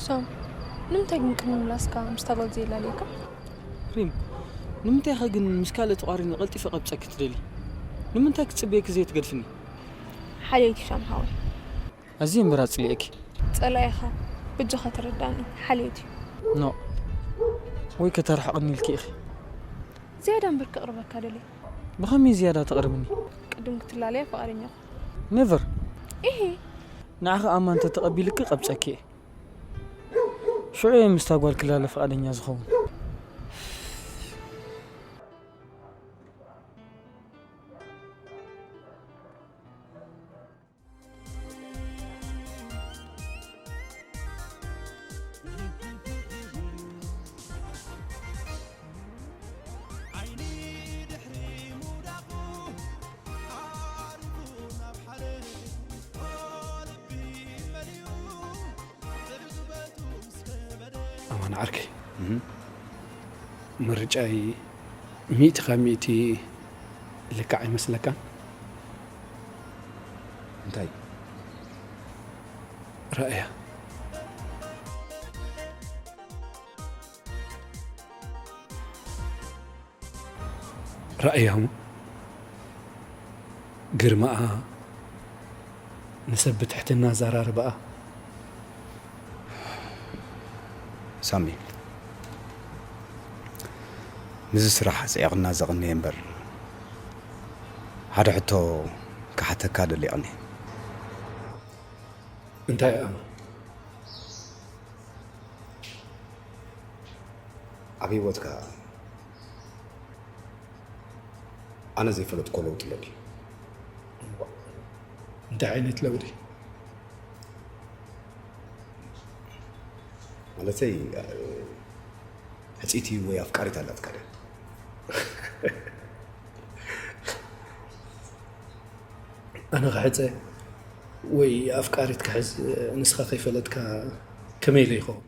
ሶም፣ ንምንታይ ግን ቅድሚ ምላስካ ምስታ ጓል ዘየላለየካ? ሪም፣ ንምንታይ ኢኺ ግን ምስ ካልእ ተቋሪነ ቀልጢፈ ቀብጸኪ ትደሊ? ንምንታይ ክጽበየኪ ዘይትገድፍኒ? ሓልዮት እዩ ሻም ሓወይ። ኣዝየ እምበር ኣጽሊኤኪ። ጸላኢኻ በጃኻ ተረዳኒ። ሓልዮት እዩ። ኖእ፣ ወይ ከተርሕቕኒ ኢልኪ ኢኺ። ዝያዳ እምበር ከቕርበካ ደልየ። ብኸመይ ዝያዳ ተቕርብኒ? ቅድም ክትላለያ ፍቓደኛ ኩን። ኔቨር። ኢሂ። ንዓኺ ኣማን እንተተቐቢልኪ ቀብጸኪ እየ። ሽዑ እየ ምስታ ጓል ክላለ ፍቓደኛ ዝኸውን። ኣማን ዓርከይ፣ ምርጫይ ሚእቲ ካብ ሚእቲ ልክዕ ኣይመስለካን? እንታይ? ራእያ። ራእያሙ ግርማኣ ንሰብ ብትሕትና ኣዘራርባኣ። ሳሚ፣ ምስዚ ስራሕ ኣጽዒቕና ዘቕንየ እምበር፣ ሓደ ሕቶ ክሓተካ ደሊቕኒ። እንታይ ኣማ? ኣብ ህይወትካ ኣነ ዘይፈለጥኮ ለውጢ ኣሎ ድዩ? እንታይ ዓይነት ለውጢ? ማለተይ ሕፅይቲ ወይ ኣፍቃሪት ኣላትካ ድያ? ኣነ ክሕፀ ወይ ኣፍቃሪት ክሕዝ ንስኻ ከይፈለጥካ ከመይ ኢለ ይኸውን?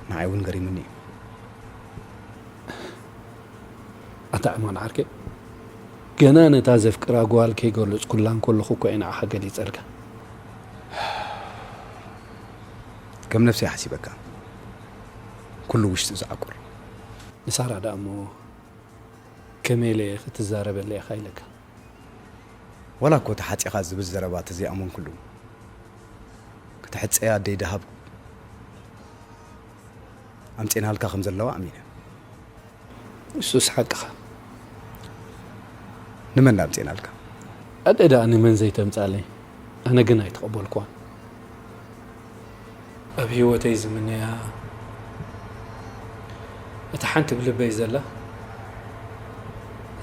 ንዓይ እውን ገሪሙኒ እዩ። ኣታ ዕማን ዓርከይ፣ ገና ነታ ዘፍቅራ ጓል ከይገለጽኩላ እንከለኹ እኮ እየ ንዓኻ ገሊጸልካ። ከም ነፍሰይ ሓሲበካ ኩሉ ውሽጢ ዝዓቁር። ንሳራ ደኣ እሞ ከመይ ኢለ ክትዛረበለይ ኢኻ ኢለካ? ዋላ እኮ ተሓፂኻ ዝብል ዘረባ ተዘይኣመንኩሉ ክትሕፀያ ኣደይ ደሃብ ኣምፂእናልካ ከም ዘለዋ ኣሚነ። እሱስ ሓቅኻ። ንመን ኣምፂእናልካ? ኣደ ደኣ ንመን ዘይተምጻለይ? ኣነ ግን ኣይተቐበልኩዋን። ኣብ ህይወተይ ዝምነያ እታ ሓንቲ ብልበይ ዘላ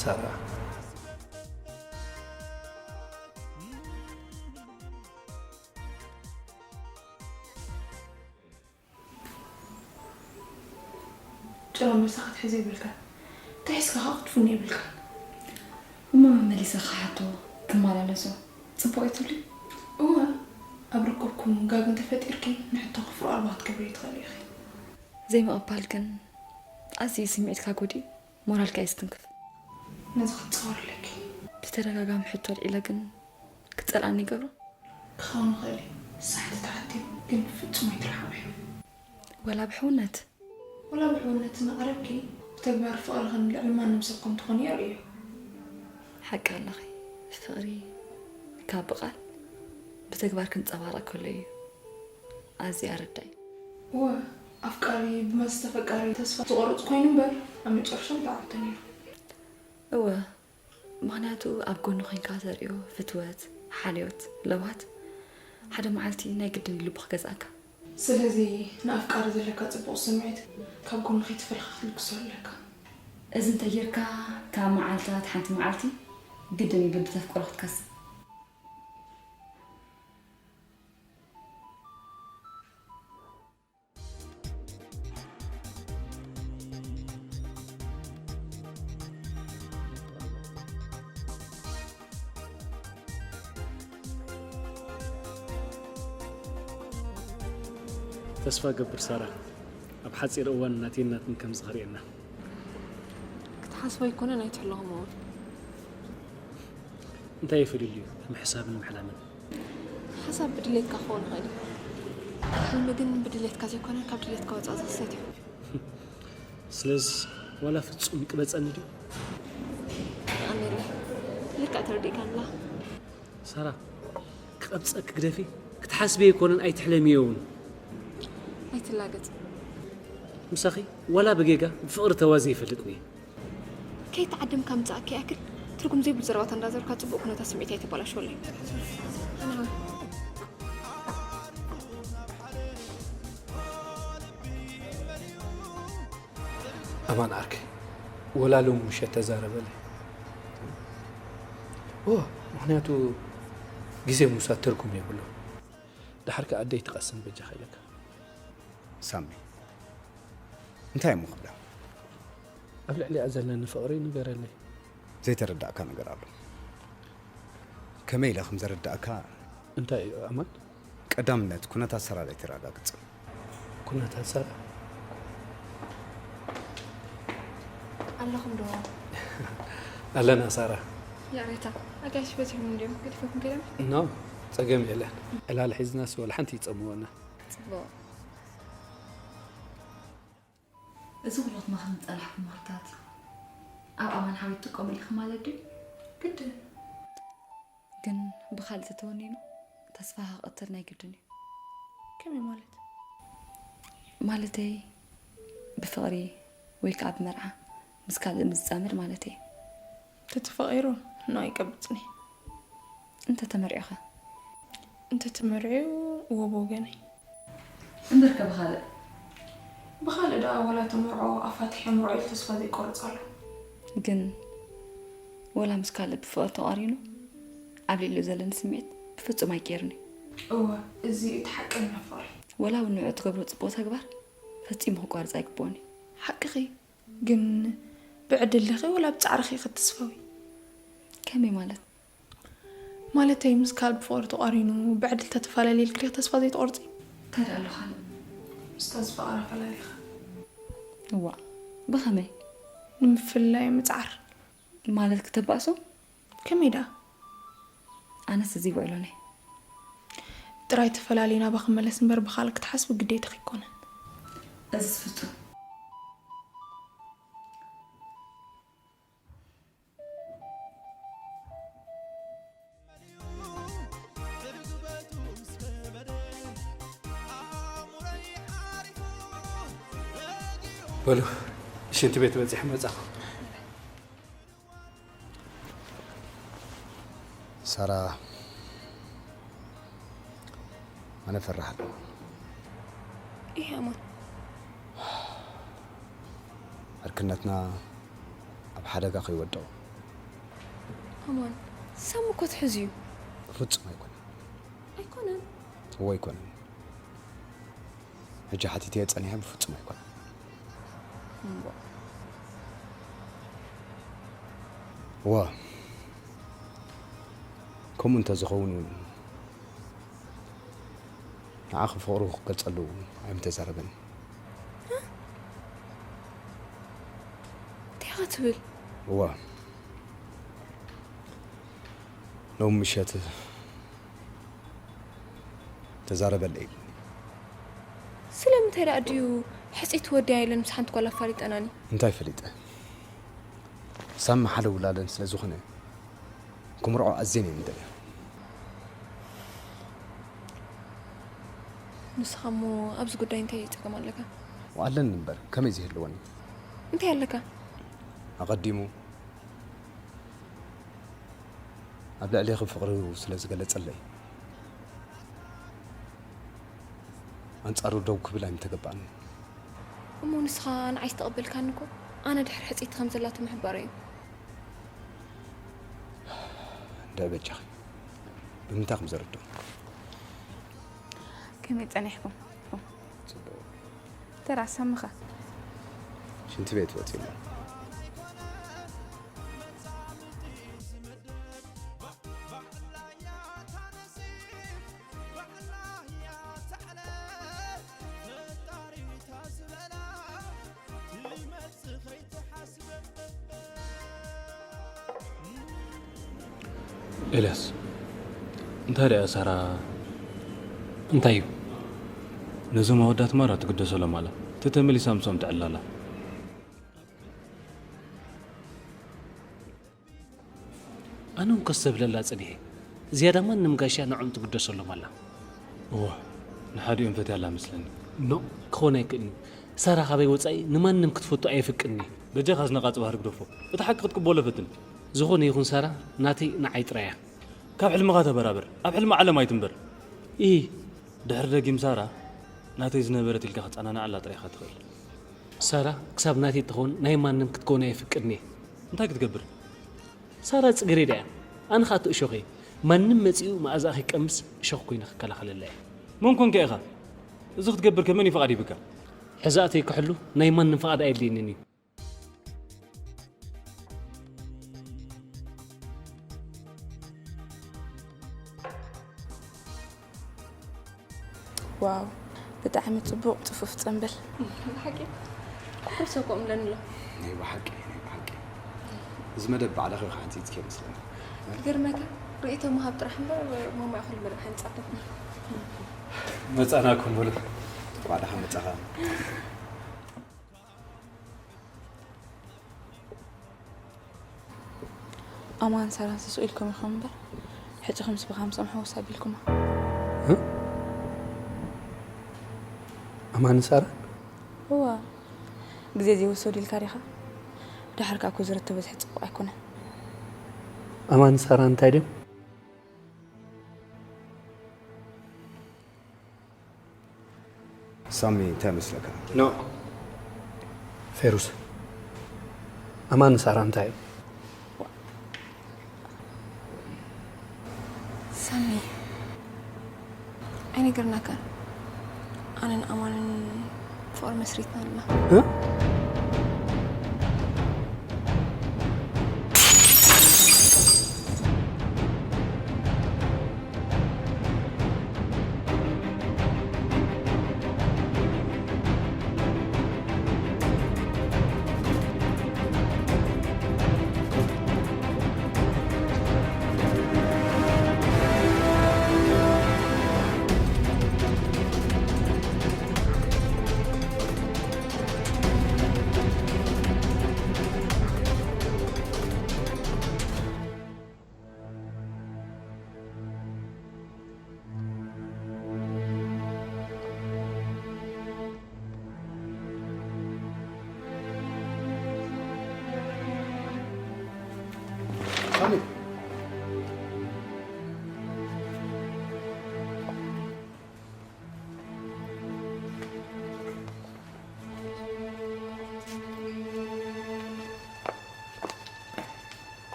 ሳራ። ጭራ መልሳ ክትሕዝ የብልካን። እንታይ ሒዝካ ከዓ ክትፍኖ የብልካን። እሞ መመሊሰ ክሓቶ ክመላለሶ ጽቡቕ እዩ ትብሊ? እወ፣ ኣብ ርክብኩም ጋግ እንተፈጢርኪ ንሕቶ ክፍሮ ኣልባ ክትገብርዮ ትኽእሊ ኢኺ። ዘይምቕባል ግን ኣዝዩ ስምዒትካ ጎዲኡ ሞራልካ እዩ ዝትንክፍ። ነዚ ክትጻወሪ ኣለኪ። ብተደጋጋሚ ሕቶ ኣልዒለ ግን ክጸልኣኒ ይገብሮ። ክኸውን ይኽእል እዩ። ሳሕቲ ተሓትዮም ግን ፍጹም ኣይትርሓቕዮ። ወላ ብሕውነት ወላ ብሕውነት እናቐረብኪ ብተግባር ፍቕርኽን ልዕሊ ማንም ሰብ ከም ትኾኒ የርእዮ። ሓቂ ኣለኺ። ፍቕሪ ካብ ብቓል ብተግባር ክንጸባረቕ ከሎ እዩ ኣዝዩ ኣረዳኢ። እወ፣ ኣፍቃሪ ብመስተ ፈቃሪ ተስፋ ዝቖርጽ ኮይኑ እምበር ኣብ መጨረሻ ኣይተዓወተን እዩ። እወ፣ ምኽንያቱ ኣብ ጎኑ ኮይንካ ተርእዮ ፍትወት፣ ሓልዮት፣ ለውሃት ሓደ መዓልቲ ናይ ግድን እዩ ልቡ ክገዝኣካ። ስለዚ ንኣፍቃሪ ዘለካ ጽቡቕ ስምዒት ካብ ጎኑ ከይትፈልኻ ክትልግሶ ኣለካ። እዚ እንተጌርካ ካብ መዓልታት ሓንቲ መዓልቲ ግድን እዩ ልቢ ተፍቅሮ ክትከስብ። ተስፋ ገብር ሳራ ኣብ ሓጺር እዋን ናተይን ናትን ከም ዝኸርእየና። ክትሓስቦ ኣይኮነን ኣይትሕለኹም እውን። እንታይ ይፈልዩ እዩ ምሕሳብን ምሕላምን? ሓሳብ ብድሌትካ ክኸውን ይኽእል እዩ። ሕልሚ ግን ብድሌትካ ዘይኮነ ካብ ድሌትካ ወፃእ ዝኽሰት እዩ። ስለዚ ዋላ ፍጹም ይቅበጸኒ ድዩ? ኣሜለ ልክዕ ተረዲእካንላ። ሳራ ክቐብጸ ክግደፊ ክትሓስቢ ኣይኮነን ኣይትሕለምዮ እውን። ኣይትላገጽ። ምሳኺ ዋላ ብጌጋ ብፍቕሪ ተዋዚ ይፈልጥኒ። ከይተዓደምካ ምጻእካ ይኣክል ትርጉም ዘይብሉ ዘረባታት እንዳዘርካ ጽቡቕ ኩነታት ስምዒት ኣይተባላሽወለይ። ኣማን ዓርከይ ወላ ሎም ምሸት ተዛረበለይ። ኦ ምኽንያቱ ግዜ ምውሳድ ትርጉም የብሉ። ድሓር ከኣ ኣደይ ትቐስን በጃኻ ኢለካ። ሳሚ እንታይ እሞ ክብላ? ኣብ ልዕሊኣ ዘለኒ ፍቕሪ ንገረለይ። ዘይተረዳእካ ነገር ኣሎ። ከመይ ኢለ ከም ዘረዳእካ? እንታይ እዩ ኣማን? ቀዳምነት ኩነታት ሰራ ላይ ተረጋግጽ። ኩነታት ሰራ ኣለኹም ዶ? ኣለና ሳራ። ይቕሬታ ኣጋይሽ በዚሖም እንዲዮም ገዲፈኩም ከይዶም። ኖ ጸገም የለን። ዕላል ሒዝናስ ወላ ሓንቲ ይጸምወና። ጽቡቕ። እዚ ኩሉ ክትመኽርኒ ዝጸናሕኩም ምኽርታት ኣብ ኣማን ሓወይ ትጥቀመሉ ኢኺ ማለት ድዩ? ግድን። ግን ብኻልእ ተተወኒኑ ተስፋ ክቕትል ናይ ግድን እዩ። ከመይ ማለት? ማለተይ ብፍቕሪ ወይ ከዓ ብመርዓ ምስ ካልእ ምስ ዝጻመድ ማለተይ። ተተፋቒሩ ኖ ኣይቀብጽኒ። እንተ ተመርዕኻ? እንተ ተመርዕዩ እዎ ብወገነይ። እምበርከ ብኻልእ? ብኻልእ ደኣ ዋላ ተመርዖ ኣፋትሕ የምርዖ ኢሉ ተስፋ ዘይቆርጽ ኣሎ። ግን ወላ ምስ ካልእ ብፍቕሪ ተቓሪኑ ኣብ ልዕሊኡ ዘለኒ ስምዒት ብፍጹም ኣይቀየርን እዩ። እወ፣ እዚ እቲ ሓቀኛ ፍቕሪ። ወላ እውን ንዕኡ ትገብሮ ጽቡቕ ተግባር ፈጺሙ ክቋርጽ ኣይግብኦን እዩ። ሓቅኺ። ግን ብዕድልኺ ወላ ብጻዕርኺ ክትስፈዊ? ከመይ ማለት? ማለተይ ምስ ካልእ ብፍቕሪ ተቓሪኑ ብዕድል ተተፈላለየ ኢልኪ ዲኺ ተስፋ ዘይትቖርጺ? እንታይ ደኣ ኣሎ ካልእ? ምስታ ዝፈቐራ ፈላሊኻ። እዋእ፣ ብኸመይ? ንምፍልላይ ምጽዓር። ማለት ክተባእሶ? ከመይ ደኣ? ኣነስ እዚ ውዕሎነይ። ጥራይ ተፈላልዩ ናባ ክመለስ እምበር ብኻልእ ክትሓስቢ ግዴታኺ ኣይኮነን። እዝስ ፍጹም። በሉ ሽንቲ ቤት በፂሐ መፃኹ። ሳራ ኣነ ፈራሓት ይሄ ኣማን ዕርክነትና ኣብ ሓደጋ ከይወድቕ ኣማን ሳም እኮ ትሕዝ እዩ ብፍጹም ኣይኮነን ኣይኮነን እወ ኣይኮነን ሕጂ ሓቲተዮ ጸኒሐ ብፍጹም ኣይኮነን። እምቧእ። እዋ። ከምኡ እንተዝኸውን እውን ንዓኺ ፍቕሩ ክገልጸሉ ኣይምተዛረበን። እንታይ ኢኻ ትብል? እዋ። ሎሚ ምሸት ተዛረበለይ ኢሉኒ። ስለምንታይ ደኣ ድዩ ሕጽይቲ ወዲ ኣይለን ምስ ሓንቲ ጓል ኣፋሊጠናኒ? እንታይ ፈሊጠ? ሳሚ ሓደ ውላለን ስለ ዝኾነ ክምርዖ ኣዝየን እየ ምደልያ። ንስኻ እሞ ኣብዚ ጉዳይ እንታይ ጸገም ኣለካ? ኣለኒ እምበር ከመይ ዘይህልወኒ? እንታይ ኣለካ? ኣቐዲሙ ኣብ ልዕሌኺ ፍቕሩ ስለ ዝገለጸለይ ኣንጻሩ ደው ክብል ኣይምተገባኣኒ። እሞ ንስኻ ንዓይ ዝተቐበልካኒ እኮ ኣነ ድሕሪ ሕጽይቲ ከም ዘላቶ ምሕባረይ እዩ። እንድዒ በጃኺ ብምንታይ ከም ዘረድኦ ከመይ ጸኒሕኩም? ጽቡቕ። ተራ ሳምኻ? ሽንቲ ቤት ወጺኡ ኣሎ። ኤልያስ እንታይ ደኣ ሳራ እንታይ እዩ ነዞም ኣወዳት ማራ ትግደሰሎም ኣላ ተተመሊሳ ምስኦም ትዕላላ ኣነ እንኮስ ዘብለላ ጸኒሐ ዝያዳ ማንም ጋሻ ንዖም ትግደሰሎም ኣላ እዋ ንሓዲኦም ፈትያላ መስለኒ ኖ ክኾን ኣይክእልን እዩ ሳራ ካበይ ወጻኢ ንማንም ክትፈቱ ኣየፍቅድን እዩ በጃኻ ዝነቓ ጽባህ ርግደፎ እቲ ሓቂ ክትቅበሎ ፈትን ዝኾነ ይኹን ሳራ ናተይ ንዓይ ጥራይ እያ ካብ ሕልምኻ ተበራበር ኣብ ሕልሚ ዓለም ኣይትንበር ኢሂ ድሕሪ ደጊም ሳራ ናተይ ዝነበረት ኢልካ ክጸናንዓላ ጥራይ ኢኻ ትኽእል ሳራ ክሳብ ናተይ እትኸውን ናይ ማንም ክትከውን ኣየፍቅድን እየ እንታይ ክትገብር ሳራ ጽግሬዳ እያ ኣነ ኸኣ እቲ እሾኽ እየ ማንም መጺኡ መኣዛኣ ከይቀምስ እሾኽ ኮይነ ክከላኸለላ እየ መን ኮንካ ኢኻ እዚ ክትገብር ከ መን እዩ ፍቓድ ሂብካ ሕዛእተይ ክሕሉ ናይ ማንም ፍቓድ ኣየድልየንን እዩ ዋው ብጣዕሚ ጽቡቕ ጽፉፍ ጽምብል። ብሓቂ ኩርሶ ከምኡ እብለኒ ኣሎ። ናይ ብሓቂ ናይ ብሓቂ እዚ መደብ ባዕልኺ ኢኺ ሓንጺጽክዮ መስለኒ። ክገርመካ ርእይቶ ምሃብ ጥራሕ እምበር ማማ እያ ኩሉ መደብ ሓንጻቶ። መጻናኩም በሉ። እንኳዕ ደሓን መጻኻ። ኣማን ሳራን ስስኡ ኢልኩም ኢኹም እምበር ሕጂ ከምስ ብኻ ምስኦም ሕውስ ኣቢልኩማ። ኣማን ሳራ እዋ ግዜ ዘይወሰዱ ኢልካ ዲኻ? ድሓር ከኣ እኮ ዝርተ በዝሒ ጽቡቕ ኣይኮነን። ኣማን ሳራ እንታይ ድዮም? ሳሚ እንታይ መስለካ? ኖ። ፌሩስ፣ ኣማን ሳራ እንታይ እዩ? ሳሚ፣ ኣይነገርናካን። ኣነን ኣማንን ፍቕሪ መስሪትና ኣለና።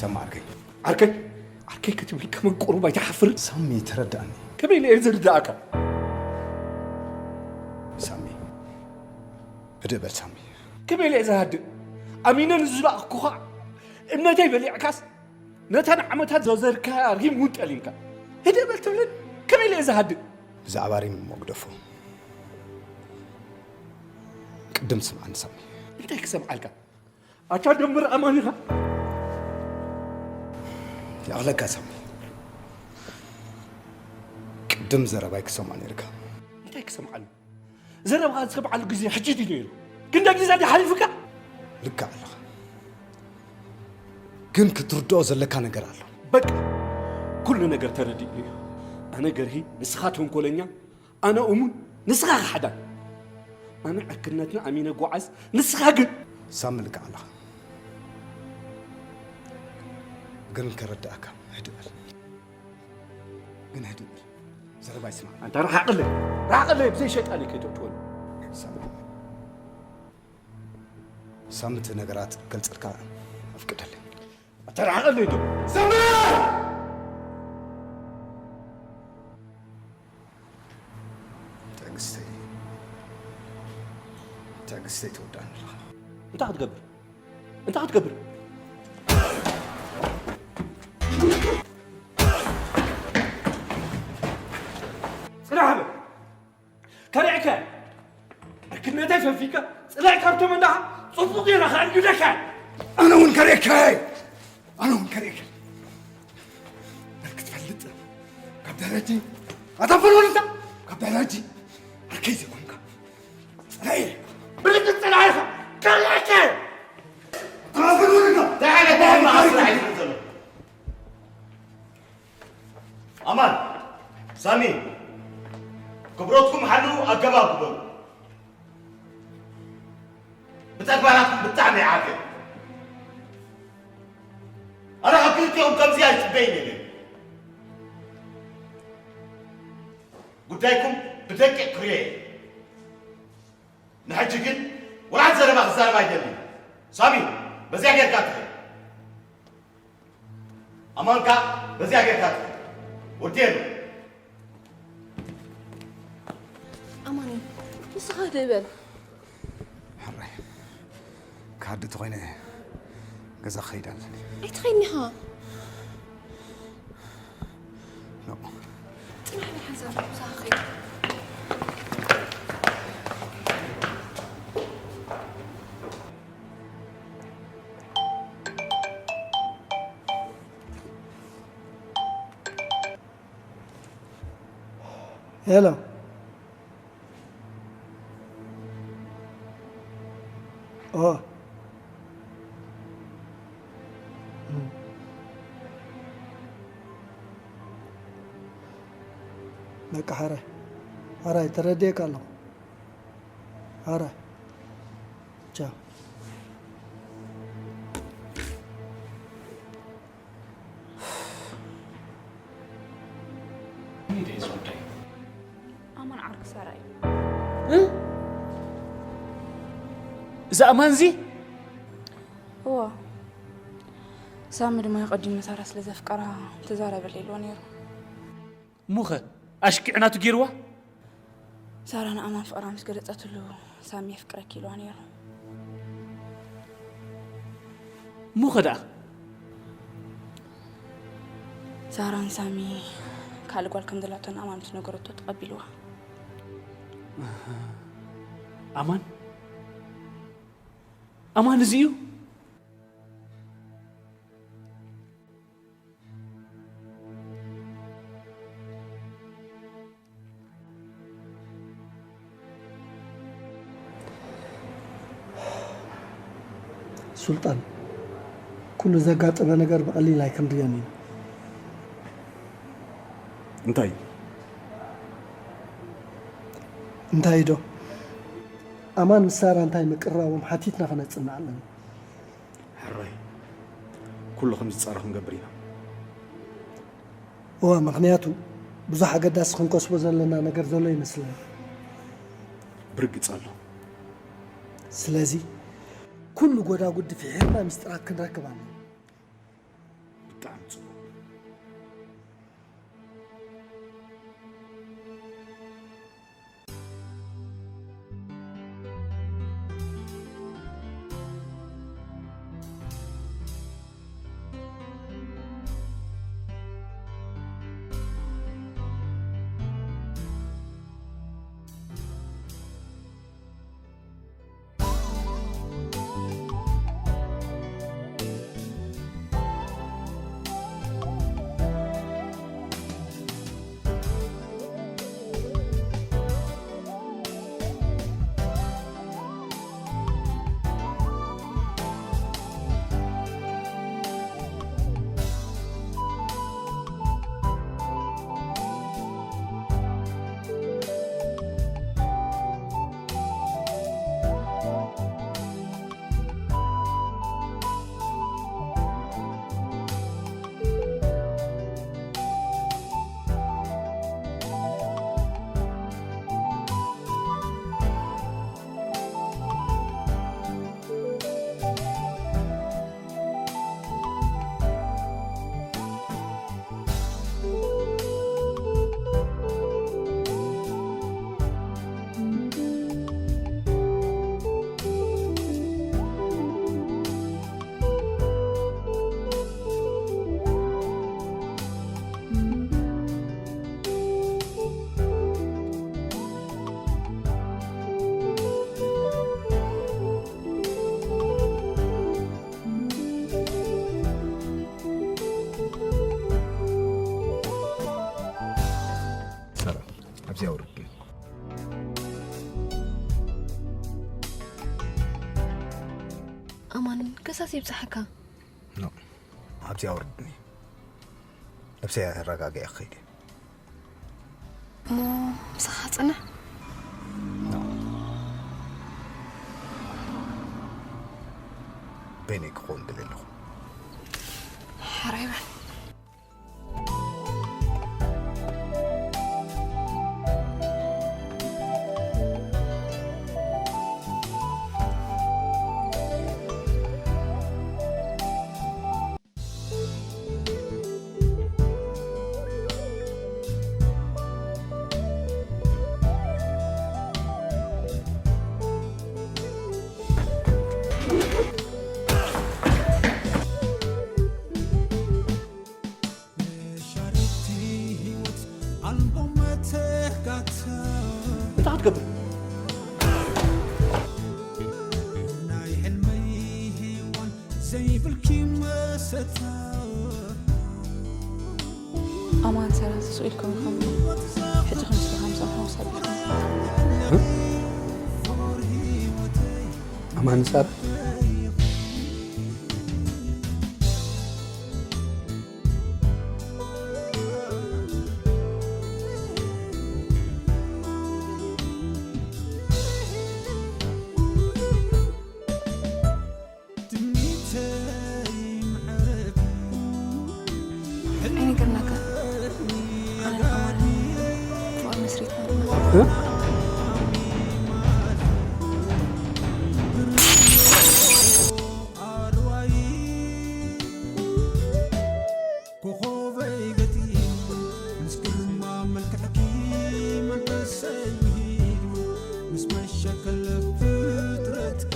ሰማ ዓርከይ፣ ዓርከይ ዓርከይ ክትብል ከመን ቁሩብ ኣይትሓፍር? ሳሚ ተረዳእኒ። ከመይ ኢለ እየ ዝርዳእካ? ሳሚ፣ ህድእ በል ሳሚ። ከመይ ኢለ እየ ዝሃድእ? ኣሚነ ንዝላእኩኻ እምነተይ በሊዕካስ፣ ነታ ንዓመታት ዘዘርካያ ሪም እውን ጠሊምካ። ህድእ በል ትብልን? ከመይ ኢለ እየ ዝሃድእ? ብዛዕባ ሪም እሞ ግደፎ። ቅድም ስምዓኒ ሳሚ። እንታይ ክሰምዓልካ? ኣታ ደምር ኣማን ኢኻ። ይኣኽለካ ሳሚ። ቅድም ዘረባይ ክሰምዖ ነይርካ። እንታይ ክሰምዓሉ? ዘረባኻ ዝሰምዓሉ ግዜ ሕጂ ድዩ ነይሩ? ክንደይ ግዜ ድዩ ሓሊፉካ? ልክዕ ኣለኻ። ግን ክትርድኦ ዘለካ ነገር ኣሎ። በቃ ኩሉ ነገር ተረዲኡ እዩ። ኣነ ገርሂ፣ ንስኻ ተንኮለኛ፣ ኣነ እሙን፣ ንስኻ ከሓዳን። ኣነ ዕርክነትና ኣሚነ ጓዓዝ፣ ንስኻ ግን ሳሚ ልክዕ ኣለኻ። ግን ከረድኣካ ህድእ በል። ግን ህድእ በል። ዘረባይ ስማዕ። ኣንታ ርሓቐለይ፣ ርሓቐለይ፣ ብዘይ ሸይጣን እዩ ከይተእትወኒ። ሳሚ፣ ሳሚ እቲ ነገራት ክገልጸልካ ኣፍቅደለይ። ኣታ ርሓቐለይ ዶ። ሳሚ! ትዕግስተይ፣ ትዕግስተይ ትወድኣኒ ኣለኻ። እንታይ ክትገብር? እንታይ ክትገብር? ጽናሕ በል። ከሪዕካ። ዕርክነተይ ፈፊካ። ጽላኢ ካብቶም እንዳኻ ጽቡቕ ጌራ ከዕንግደካ። ኣነ እውን ከሪዕካ። ኣነ እውን ከሪዕካ። በል ክትፈልጥ። ካብ ደረጂ። ኣታ ፈሎልታ። ካብ ደረጂ። ዓርከይ ዘይኮንካ። ጽላኢ። ብርግጽ ጽላኢኻ። ከሪዕካ። ኣታ ፈሎልታ። ደሓነ፣ ደሓነ፣ ደሓነ። ኣማን፣ ሳሚ፣ ክብረትኩም ሓልዉ፣ ኣገባብ ግበሩ። ብተግባራትኩም ብጣዕሚ ይዓገ። ኣነ ካብ ክልቲኦም ከምዚ ኣይጽበይን እየ ነይሩ። ጉዳይኩም ብደቂቕ ክርእዮ እየ። ንሕጂ ግን ወላ ሓንቲ ዘረባ ክዛረብ ኣይደልን። ሳሚ፣ በዚኣ ጌርካ ትኽእል። ኣማን ከኣ በዚኣ ጌርካ ትኽእል። ወዲኤሉ። ኣማኒ፣ ንስኻ ህድእ በል። ሕራይ፣ ክሃድእ ተኾይነ ገዛ ክኸይድ ኣለኒ። ኣይትኸይድን ኢኻ። ኖ። ጽናሕ፣ ናይ ሓንሳብ ምሳኻ ክኸይድ። ሄሎ። ኦ። እም። በቃ፣ ሕራይ፣ ሕራይ፣ ተረዲኤካ ኣለኹ። ሕራይ። ቻው። እንዴ ዝወዳይ ኣማን ዓርኪ ሳራ እዩ። እ? እዚ ኣማን እዚ እዎ፣ ሳሚ ድማ የቐዲሙ ሳራ ስለ ዘፍቀራ ተዛረበለ ኢልዎ ነይሩ። እሞኸ ኣሽኪዕናቱ ገይርዋ። ሳራ ንኣማን ፍቕራ ምስ ገለጸትሉ ሳሚ የፍቅረኪ ኢልዋ ነይሩ። እሞኸ ደኣ ሳራን ሳሚ ካልእ ጓል ከም ዘላቶ ንኣማን ምስ ነገረቶ ተቐቢልዋ። ኣማን ኣማን እዚ እዩ። ሱልጣን፣ ኩሉ ዘጋጠመ ነገር ብቐሊል ኣይክንርእዮን ኢና። እንታይ? እንታይ ዶ? ኣማን ምስ ሳራ እንታይ ምቅርራቦም ሓቲትና ክነጽንዕ ኣለና። ሕራይ፣ ኩሉ ከም ዝጻረ ክንገብር ኢና። እወ፣ ምኽንያቱ ብዙሕ ኣገዳሲ ክንከስቦ ዘለና ነገር ዘሎ ይመስለኒ። ብርግጽ ኣሎ። ስለዚ ኩሉ ጎዳጉዲ ፍሒርና ሚስጥራት ክንረክብ ኣለና። ብጣዕሚ ጽቡቕ። ሰላም፣ ኣብዚ ኣውርድኒ። ኣማን፣ ከሳስ ይብጽሓካ። ኖ፣ ኣብዚ ኣውርድኒ። ነብሰይ ኣረጋጊዐ ክኸይድ እየ። እሞ ምሳኻ ጽንሕ። በይነይ ክኸውን ደልየ ኣለኹ። ሕራይ በል። መሻርኽቲ ህይወት ኣልቦ መተካእታ። እንታይ ክትገብር? ናይ ሕልመይ ሄዋን ዘይብልኪ መሰታ። ኣማን ሰላም ስቕ ኢልኩም ኢኹም ሕጂ ከም ስለ ሃምሳ ሓሙሳ ቢኹም ኣማን ሳራ ኣይነገርናካ ኣነ ንኣማን እ? ኮኾበይ ገጢሙ ምስ ግርማ መልክዕኪ መንፈሰይ ውሂዱ ምስ መሸከለ ፍጥረትኪ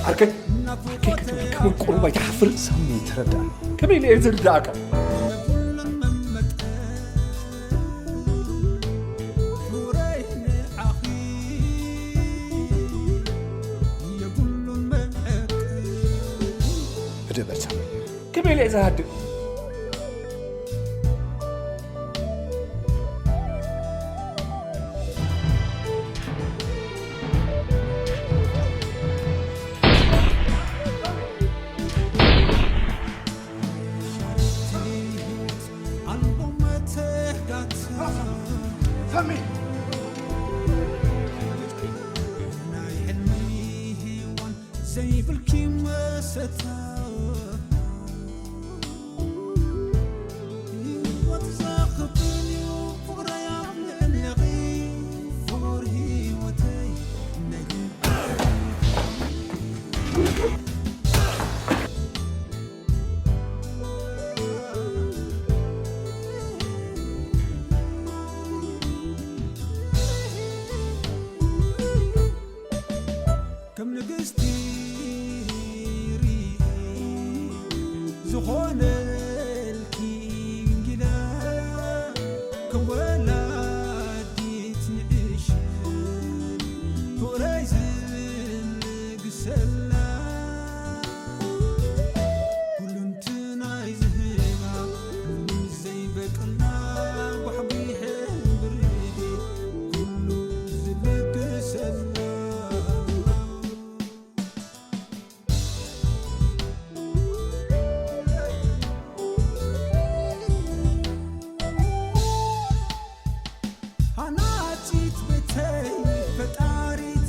ዓርከይ፣ ዓርከይ ክትብል ከመይ ቁሩብ ኣይትሓፍርን? ሳሚ፣ ተረዳእኒ። ከመይ ኢለ እየ ዝርዳእካ? ህድእ በል ሳሚ። ከመይ ኢለ እየ ዝሃድእ? ዘይብልኪ መሰታ ከም ንግስቲ ርኢ ዝኾነልኪ እንጊላ ከም ወላዲት ንእሽ ፍቕረይ ዝልግሰላ ኩሉ እንትናይ ዝህባ ዘይበቅላ ጓሕጒሐ ብርሂ ኩሉ ዝልግሰላ ሃናጺት ቤተይ ፈጣሪት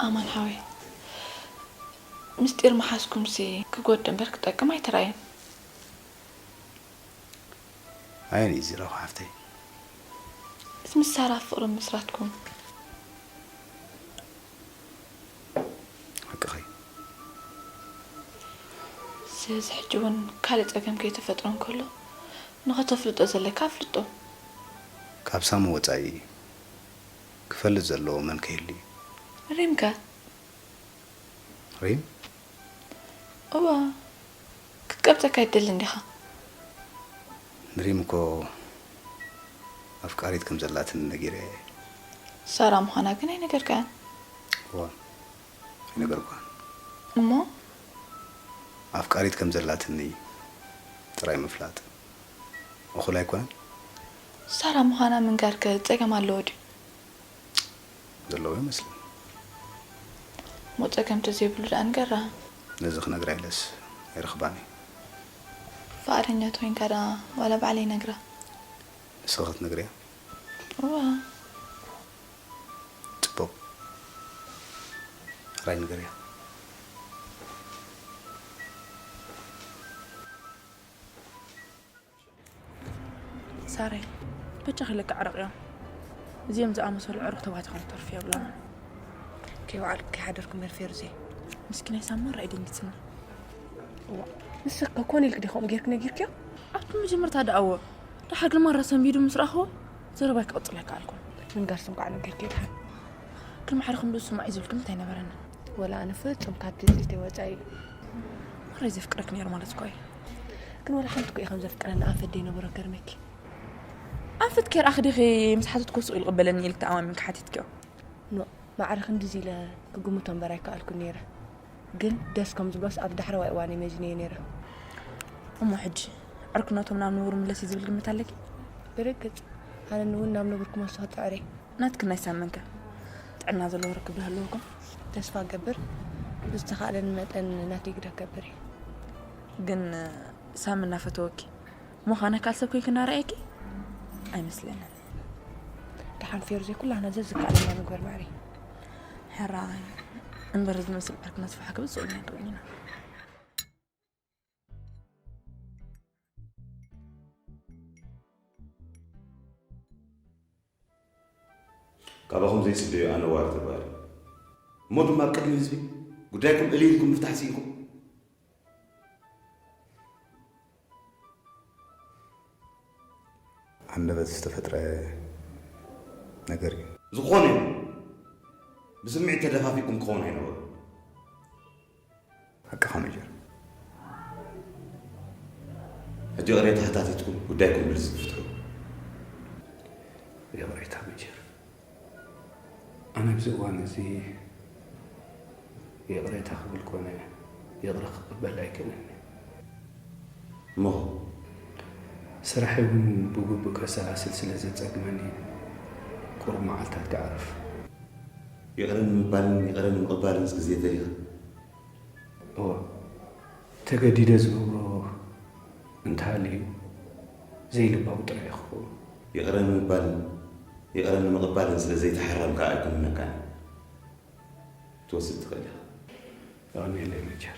ኣማን ሓወይ፣ ምስጢር መሓዝኩምሲ ክጎድእ እምበር ክጠቅም ኣይተራእየን። ኣየን እዩ ዝረኹ ሓፍተይ? እቲ ምስ ሳራ ፍቕሪ ምስራትኩም። ሓቅኺ። ስለዚ ሕጂ እውን ካልእ ጸገም ከይተፈጥሮ እንከሎ ንኸተፍልጦ ዘለካ ኣፍልጦ። ካብ ሳሚ ወጻኢ ክፈልጥ ዘለዎ መን ከይህሉ እዩ? ሪምከ? ሪም? እዋ፣ ክትቀብጸካ ኣይደልን ዲኻ? ንሪም እኮ ኣፍቃሪት ከም ዘላትኒ ነጊረያ እየ። ሳራ ምዃና ግን ኣይነገርካያን። እዋ፣ ኣይነገርኳን። እሞ? ኣፍቃሪት ከም ዘላትኒ ጥራይ ምፍላጥ እኹል ኣይኮነን? ሳራ ምዃና ምንጋርከ ጸገም ኣለዎ ድዩ? ዘለዎ ይመስለኒ። እሞ ጸገም ተዘይብሉ ደኣ ንገራ። ነዚ ክነግራ ኢለስ ኣይረኽባን እየ። ፍቓደኛ ተኾይንካ ደኣ ዋላ ባዕለይ ይነግራ። ንስኺ ክትነግርያ? እዋ። ጽቡቕ። ሕራይ ንገርያ። ሳረይ፣ በጃኺ ለካ ዕረቕዮም። እዚኦም ዝኣመሰሉ ዕሩኽ ተባቲኾም ክተርፉ የብሎምን። ከይወዓልኩ ከይሓደርኩ መርፌ ርዜ። ምስኪናይ ሳማ ራእይ ደንጊጽኒ። እዋ፣ ንስኺ ከ ኮነ ኢልኪ ዲኹም ጌርኪ ነጊርክዮ? ኣብቲ መጀመርታ ደኣዎ፣ ደሓር ግን ማራ ሰንቢዱ ምስ ረኣኽዎ፣ ዘረባይ ክቕጽል ኣይከኣልኩን። ምንጋር ስም ከዓ ነጊርክዮ ደሓን። ግን ማዕረ ክንዱ ስማዕ እዩ ዝብል ግምት ኣይነበረንን። ወላ ኣነ ፍጹም ካብቲ ትጽቢተይ ወጻኢ እዩ። ማራ እዩ ዘፍቅረኪ ነይሩ ማለት እኮ እዩ። ግን ወላ ሓንቲ እኮ እዩ ከም ዘፍቅረኒ ኣንፈት ደይነበሮ ገርመኪ። ኣንፈት ከይረኣኺ ዲኺ ምስ ሓተትኩ ስቕ ኢሉ ይቕበለኒ ኢልኪ ተኣማሚንኪ ሓቲትክዮ? ኖ፣ ማዕረ ክንድዚ ኢለ ክግምቶ እምበር ኣይከኣልኩን ነይረ። ግን ደስ ከም ዝብሎስ ኣብ ዳሕረዋይ እዋን እየ መዚነዮ ነይረ። እሞ ሕጂ ዕርክነቶም ናብ ንቡር ምለስ እዩ ዝብል ግምት ኣለኪ? ብርግጽ፣ ኣነ እውን ናብ ንቡር ክመልሶ ክጽዕር እየ። ናትክን ናይ ሳምንከ ጥዕና ዘለዎ ርክብ ዶ ኣለውኩም? ተስፋ እገብር፣ ብዝተኻእለኒ መጠን ናተይ ግደ ክገብር እየ። ግን ሳሚ እናፈተወኪ ምዃነ ካልእ ሰብ ኮይንኪ እናረኣየኪ ኣይመስለንን። ደሓን ፌሩዘይ፣ ኩላህና ዘዝከኣለና ንግበር ማዕረይ። ሕራይ እምበር ዝመስል ዕርክነት ፋሕ ክብል ስኡል ኣይንኸውን ኢና። ካባኹም ዘይጽበዮ ኣነዋሪ ተግባር እዩ። እሞ ድማ ኣብ ቅድሚ ህዝቢ ጉዳይኩም እልይ ኢልኩም ምፍታሕ ስኢንኩም። ኣንደበት ዝተፈጥረ ነገር እዩ። ዝኾነ ይኹን ብስምዒት ተደፋፊእኩም ክኸውን ኣይነበሮን። ሓቅኻ መጀር። ሕጂ ይቕሬታ ሓታቲትኩም ጉዳይኩም ብልዝብ ፍትሑ። ይቕሬታ መጀር። ኣነ ኣብዚ እዋን እዚ ይቕሬታ ክብል ኮነ ይቕረ ክቕበል ኣይክእልን። እሞ? ስራሐይ እውን ብግቡእ ከሰላስል ስለ ዘጸግመኒ ቁሩብ መዓልታት ክዕርፍ። ይቕረ ንምባልን ይቕረ ንምቕባልን ግዜ ተሪኸ? እወ፣ ተገዲደ ዝገብሮ እንተሃልዩ ዘይልባዊ ጥራይ ክኸውን። ይቕረ ንምባልን ይቕረ ንምቕባልን ስለ ዘይተሓረምካ ኣይኮንነካን። ትወስድ ትኽእል ኢኻ። የቐንየለይ መጀር።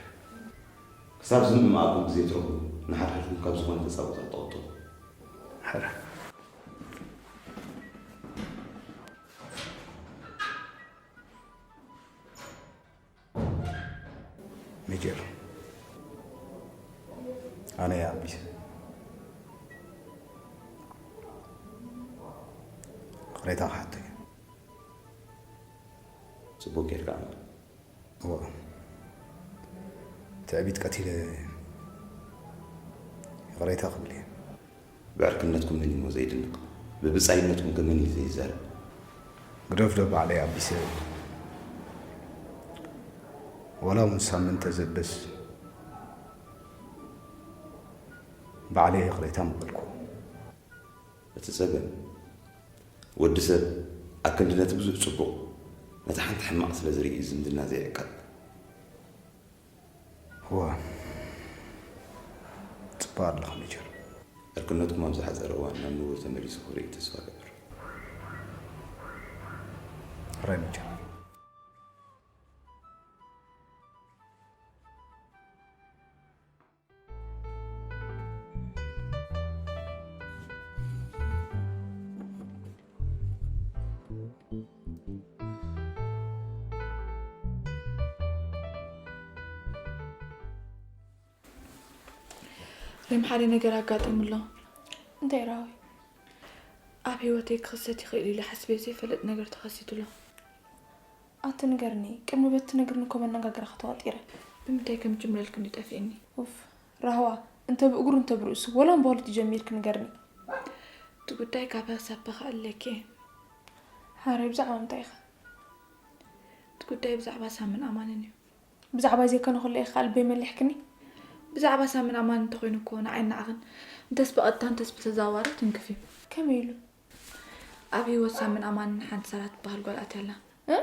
ክሳብ ዝምእምኣኩም ግዜ ትረኽቡ፣ ንሓድሕድኩም ካብ ዝኾነ ተጻብኦታት ተቐጥቡ። ሕረ። መጀር፣ ኣነ እየ ኣቢስ። ይቕሬታ ክሓቶ እየ። ጽቡቕ ጌርካ ኣማን። እወ። ትዕቢት ቀቲለ ይቕሬታ ክብል እየ። ብዕርክነትኩም መን እዩሞ ዘይድነቕ? ብብጻይነትኩም ከ መን እዩ ዘይዛረብ? ግደፍ ዶ ባዕለይ ኣቢሰ። ዋላ እውን ሳምንት ተዘበስ ባዕለይ ይቕሬታ ምበልኩ። እቲ ጸገም፣ ወዲ ሰብ ኣክንዲ ነቲ ብዙሕ ጽቡቕ፣ ነታ ሓንቲ ሕማቕ ስለ ዝርኢ እዩ ዝምድና ዘይዕቀብ። እወ፣ ጽቡቕ ኣለኻ መጀር። ዕርክነትኩም ኣብ ዝሓጸረ እዋን ናብ ንቡር ተመሊሱ ክርኢ ተስፋ እገብር። ሕራይ መጀር። ወይም ሓደ ነገር ኣጋጢሙ ኣሎ። እንታይ ራዊ? ኣብ ህይወተይ ክኽሰት ይኽእል ኢለ ሓስበ ዘይፈልጥ ነገር ተኸሲቱ ኣሎ። ኣቲ ንገርኒ፣ ቅድሚ በቲ ትነግርኒ እኮ መነጋገርኻ ተዋጢረ። ብምንታይ ከም ጅምረልክን እዩ ጠፊእኒ። ኡፍ ራህዋ፣ እንተ ብእግሩ እንተ ብርእሱ ወላ እምበሉት ጀሚርኪ ንገርኒ። እቲ ጉዳይ ካብ ሕሳብኪ ክኣልለኪ እየ። ሓራይ ብዛዕባ ምንታይ ኢኻ? እቲ ጉዳይ ብዛዕባ ሳምን ኣማንን እዩ። ብዛዕባይ ዘይኮነ ኩሉ ኢኻ ልበይ መሊሕክኒ። ብዛዕባ ሳምን ኣማንን እንተኾይኑ እኮ ንዓይን ንዓኽን እንተስ ብቐጥታ እንተስ ብተዘዋዋሪ ትንክፍ እዩ። ከመይ ኢሉ? ኣብ ህይወት ሳምን ኣማንን ሓንቲ ሳራ ትበሃል ጓል ኣትያ ኣላ። እ?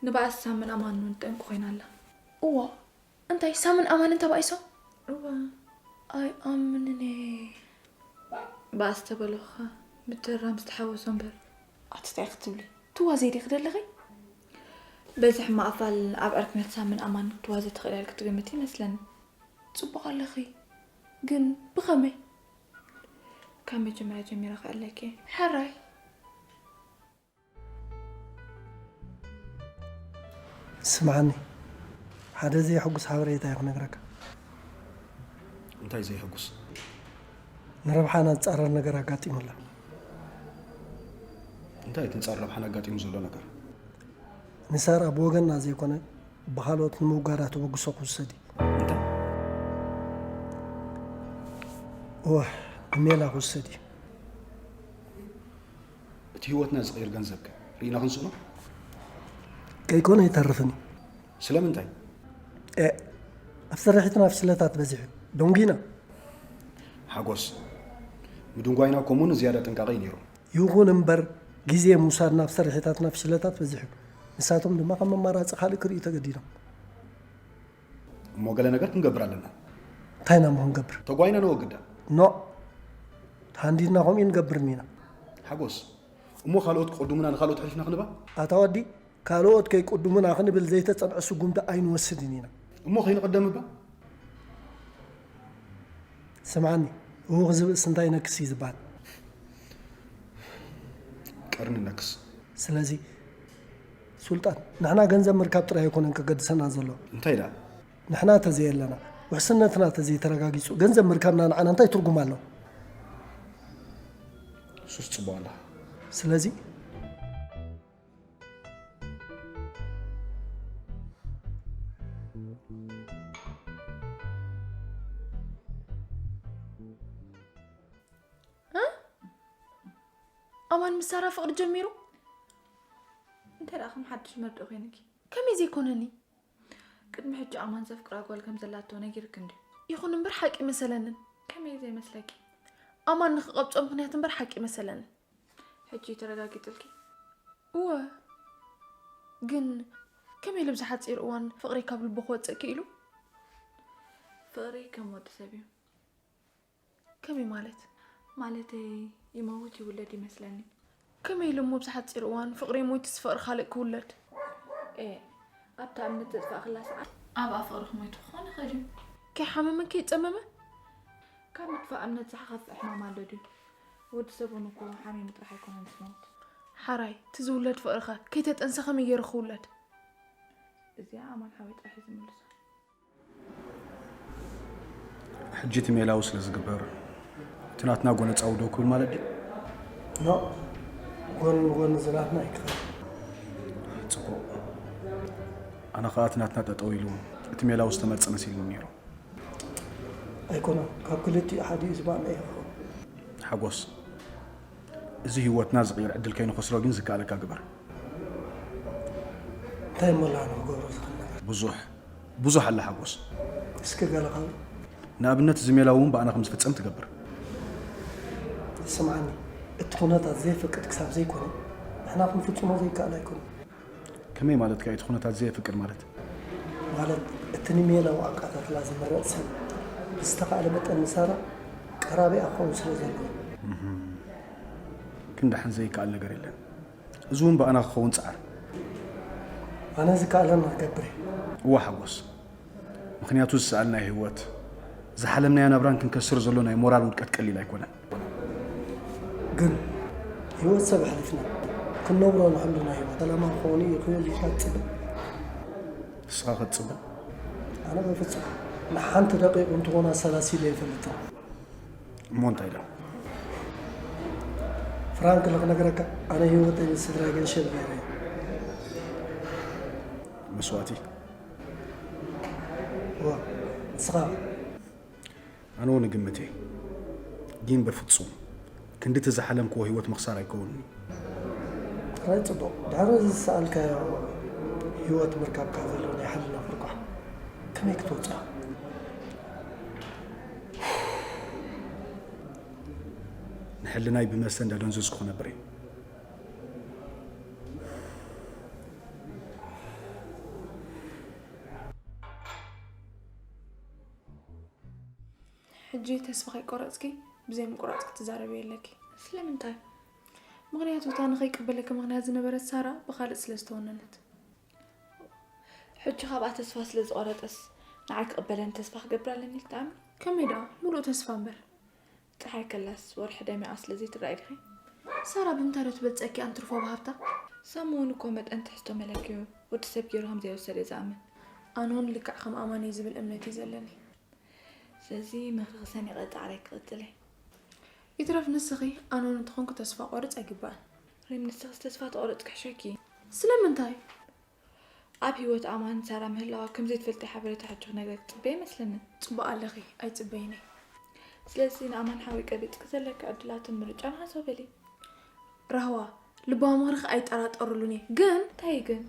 ንባኣስ ሳምን ኣማንን እውን ጠንቂ ኮይና ኣላ። እዋ እንታይ ሳምን ኣማንን ተባኢሶም? እዋ ኣይኣምንን እየ። ባእስ ተበለኹኻ ምትህራም ዝተሓወሶ እምበር። ኣቲ እንታይ ክትብሊ ትዋዘይ ዲኺ ደለኺ? በዚ ሕማቕ ፋል ኣብ ዕርክነት ሳምን ኣማን ክትዋዘ ትኽእል ኢልኪ ትግምቲ ይመስለኒ። ጽቡቕ ኣለኺ ግን ብኸመይ? ካብ መጀመርያ ጀሚረ ክዕለኪ እየ። ሕራይ ስምዓኒ፣ ሓደ ዘየሕጉስ ሓበሬታ እየ ክነግረካ። እንታይ ዘየሕጉስ? ንረብሓና ዝጻረር ነገር ኣጋጢሙ ኣሎ። እንታይ እቲ ንጻር ረብሓና ኣጋጢሙ ዘሎ ነገር? ንሳራ ብወገንና ዘይኮነ ብኻልኦት ንምውጋዳ ተበግሶ ክውሰድ እዩ። እንታይ? እወ፣ ብሜላ ክውሰድ እዩ። እቲ ህይወትና ዝቕይር ገንዘብ ከ ርኢና ክንስእኖ? ከይኮነ ኣይተርፍን እዩ። ስለምንታይ? ኤእ፣ ኣብ ስርሒትና ፍሽለታት በዚሑ ደንጒና። ሓጎስ፣ ምድንጓይና ከምኡውን ዝያዳ ጥንቃቐ እዩ ነይሩ። ይኹን እምበር ግዜ ምውሳድና ኣብ ስርሒታትና ፍሽለታት በዚሑ። ንሳቶም ድማ ከም ኣማራፂ ካልእ ክርእዩ ተገዲዶም። እሞ ገለ ነገር ክንገብር ኣለና። እንታይ ኢና እሞ ክንገብር? ተጓይና ነወግዳ። ኖእ፣ ተሃንዲድና ከምኡ ንገብር ኢና። ሓጎስ፣ እሞ ካልኦት ክቕድሙና ንኻልኦት ኣሕሊፍና ክንህባ? ኣታ ወዲ፣ ካልኦት ከይቅድሙና ክንብል ዘይተጸንዐ ስጉምቲ ኣይንወስድን ኢና። እሞ ከይንቕደም እባ። ስምዓኒ፣ ህውኽ ዝብእስ እንታይ ይነክስ እዩ ዝበሃል። ቀርኒ ነክስ። ስለዚ ሱልጣን፣ ንሕና ገንዘብ ምርካብ ጥራይ ኣይኮነን ከገድሰና ዘሎ። እንታይ ደኣ? ንሕና ተዘየለና፣ ውሕስነትና ተዘይተረጋጊጹ፣ ገንዘብ ምርካብና ንዓና እንታይ ትርጉም ኣለዎ? እሱስ ጽቡቕ ኣለኻ። ስለዚ እ? ኣማን ምስ ሳራ ፍቕሪ ጀሚሩ? እንታይ ደኣ ከም ሓድሽ መርድእ ኮይኑኪ? ከመይ ዘይኮነኒ? ቅድሚ ሕጂ ኣማን ዘፍቅራ ጓል ከም ዘላቶ ነጊርኪ እንድዩ? ይኹን እምበር ሓቂ መሰለንን። ከመይ ዘይመስለኪ? ኣማን ንኽቐብጾ ምኽንያት እምበር ሓቂ መሰለንን። ሕጂ ተረጋጊጽልኪ? እወ፣ ግን ከመይ ኢሉ ኣብዚ ሓጺር እዋን ፍቕሪ ካብ ልቡ ክወጽእ ክኢሉ? ፍቕሪ ከም ወዲ ሰብ እዩ። ከመይ ማለት? ማለተይ ይመውት ይውለድ ይመስለኒ። ከመይ ኢሉ እሞ ኣብዚ ሓጺር እዋን ፍቕሪ ሞይቱስ ፍቕሪ ካልእ ክውለድ? ኤ፣ ኣብታ እምነት ዘጥፋእክላ ሰዓት ኣብኣ ፍቕሪ ክሞይቱ ክኾን ይኽእል እዩ። ከይሓመመን ከይጸመመን? ካብ ምጥፋእ እምነት ዝኸፍእ ሕማም ኣሎ ድዩ? ወዲ ሰብ እውን እኮ ሓሚሙ ጥራሕ ኣይኮነን ዝመውት። ሓራይ፣ እቲ ዝውለድ ፍቕሪኸ ከይተጠንሰ ከመይ ገይሩ ክውለድ? እዚኣ ኣማን ሓወይ ጥራሕ እዩ ዝምልሶ። ሕጂ እቲ ሜላዊ ስለ ዝግበር እቲ ናትና ጎነጻዊ ደው ክብል ማለት ድዩ? ኖ፣ ጎኒ ንጎኒ እዚ ናትና እዩ ክኸይድ። ጽቡቕ። ኣነ ኸኣ እቲ ናትና ጠጠው ኢሉ እቲ ሜላዊ ዝተመርጸ መሲሉኒ ነይሩ። ኣይኮነን፣ ካብ ክልቲኡ ሓዲኡ ዝባእመ እዩ ክኸውን። ሓጎስ፣ እዚ ህይወትና ዝቕይር ዕድል ከይንኸስሮ ግን ዝከኣለካ ግበር። እንታይ እሞ ኣለና ንኽገብሮ ዝኽእል ነገር? ብዙሕ፣ ብዙሕ ኣለ ሓጎስ። እስኪ ገለ ካብ ንኣብነት እዚ ሜላ እውን ብኣና ከም ዝፍጸም ትገብር። ስምዓኒ፣ እቲ ኩነታት ዘየፍቅድ ክሳብ ዘይኮነ ንሕና ክንፍጽሞ ዘይከኣል ኣይኮነን። ከመይ ማለትካ እዩ እቲ ኩነታት ዘየፍቅድ ማለት? ማለት እቲ ንሜላዊ ኣቃታትላ ዝምረጽ ሰብ ብዝተኻእለ መጠን ንሳራ ቀራቢኣ ክኸውን ስለ ዘለዎ። እህም። ግን ደሓን ዘይከኣል ነገር የለን። እዚ እውን ብኣና ክኸውን ጸዓር። ኣነ ዝከኣለኒ ክገብር እየ። እወ ሓጎስ። ምኽንያቱ ዝሰኣልናዮ ህይወት፣ ዝሓለምናዮ ናብራን ክንከስር ዘሎ ናይ ሞራል ውድቀት ቀሊል ኣይኮነን። ግን ህይወት ሰብ ኣሕሊፍና ክንነብሮ ንኽእሉ ናይ ህይወት ሰላማዊ ክኸውን እዩ ክብል ኢልካ ትጽበ? ንስኻ ከ ትጽበ? ኣነ በፍጹም። ንሓንቲ ደቂቕ እንተኾነ ኣሰላሲለ ይፈልጥን። እሞ እንታይ ደኣ? ፍራንክ፣ ንኽነግረካ፣ ኣነ ህይወተይ ምስ ስድራይ ገንሸል ገይረ እየ። መስዋእቲ። እዋ፣ ንስኻ? ኣነ እውን እግምት እየ፣ ግን በፍጹም ክንዲ እቲ ዝሓለምክዎ ህይወት ምኽሳር ኣይከውንን እዩ። ጥራይ ጽቡቕ። ድሕሪ እዚ ዝሰኣልካዮ ህይወት ምርካብካ ዘሎ ናይ ሕልና ፍርቋ ከመይ ክትወጽኦ? ንሕልናይ ብመስተ እንዳደንዘዝኩ ክነብር እየ። ሕጂ ተስፋ ከይቆረጽኪ ብዘይ ምቁራጽ ክትዛረቢ የለኪ። ስለምንታይ? ምኽንያቱ እታ ንኸይቅበለኪ ምኽንያት ዝነበረት ሳራ ብኻልእ ስለ ዝተወነነት። ሕጂ ካብኣ ተስፋ ስለ ዝቆረጸስ ንዓይ ክቕበለኒ ተስፋ ክገብር ኣለኒ ኢልኪ ትኣምኒ? ከመይ ደኣ? ምሉእ ተስፋ እምበር። ጸሓይ ከላስ ወርሒ ደሚቓ ስለ ዘይትረኣይ ዲኺ? ሳራ ብምንታይ ዶ ትበልጸኪ ኣንትርፎ ብሃብታ? ሰሙ እውን እኮ መጠን ትሕዝቶ መለኪዑ ወዲ ሰብ ገይሩ ከም ዘይወሰደ እየ ዝኣምን። ኣነ እውን ልክዕ ከም ኣማን እየ ዝብል እምነት እዩ ዘለኒ። ስለዚ ምኽርኺ ሰኒቐ ጻዕረይ ክቕጽል እየ። ይትረፍ ንስኺ፣ ኣነ እውን እንተኾንኩ ተስፋ ቆርጽ ኣይግባእን። ሪም ንስኽስ ተስፋ ተቆረጽ ክሕሸኪ። ስለምንታይ? ኣብ ህይወት ኣማን ሳራ ምህላዋ ከም ዘይትፈልጢ ሓበሬታ ሕጂ ክነግረኪ ትጽበይ ይመስለኒ። ጽቡቕ ኣለኺ፣ ኣይጽበይን እየ። ስለዚ ንኣማን ሓወይ ቀቢጽኪ ዘለኪ ዕድላትን ምርጫን ሃሰው በሊ። ራህዋ፣ ልባዊ ምኽርኺ ኣይጠራጠረሉን እየ፣ ግን እንታይ ግን?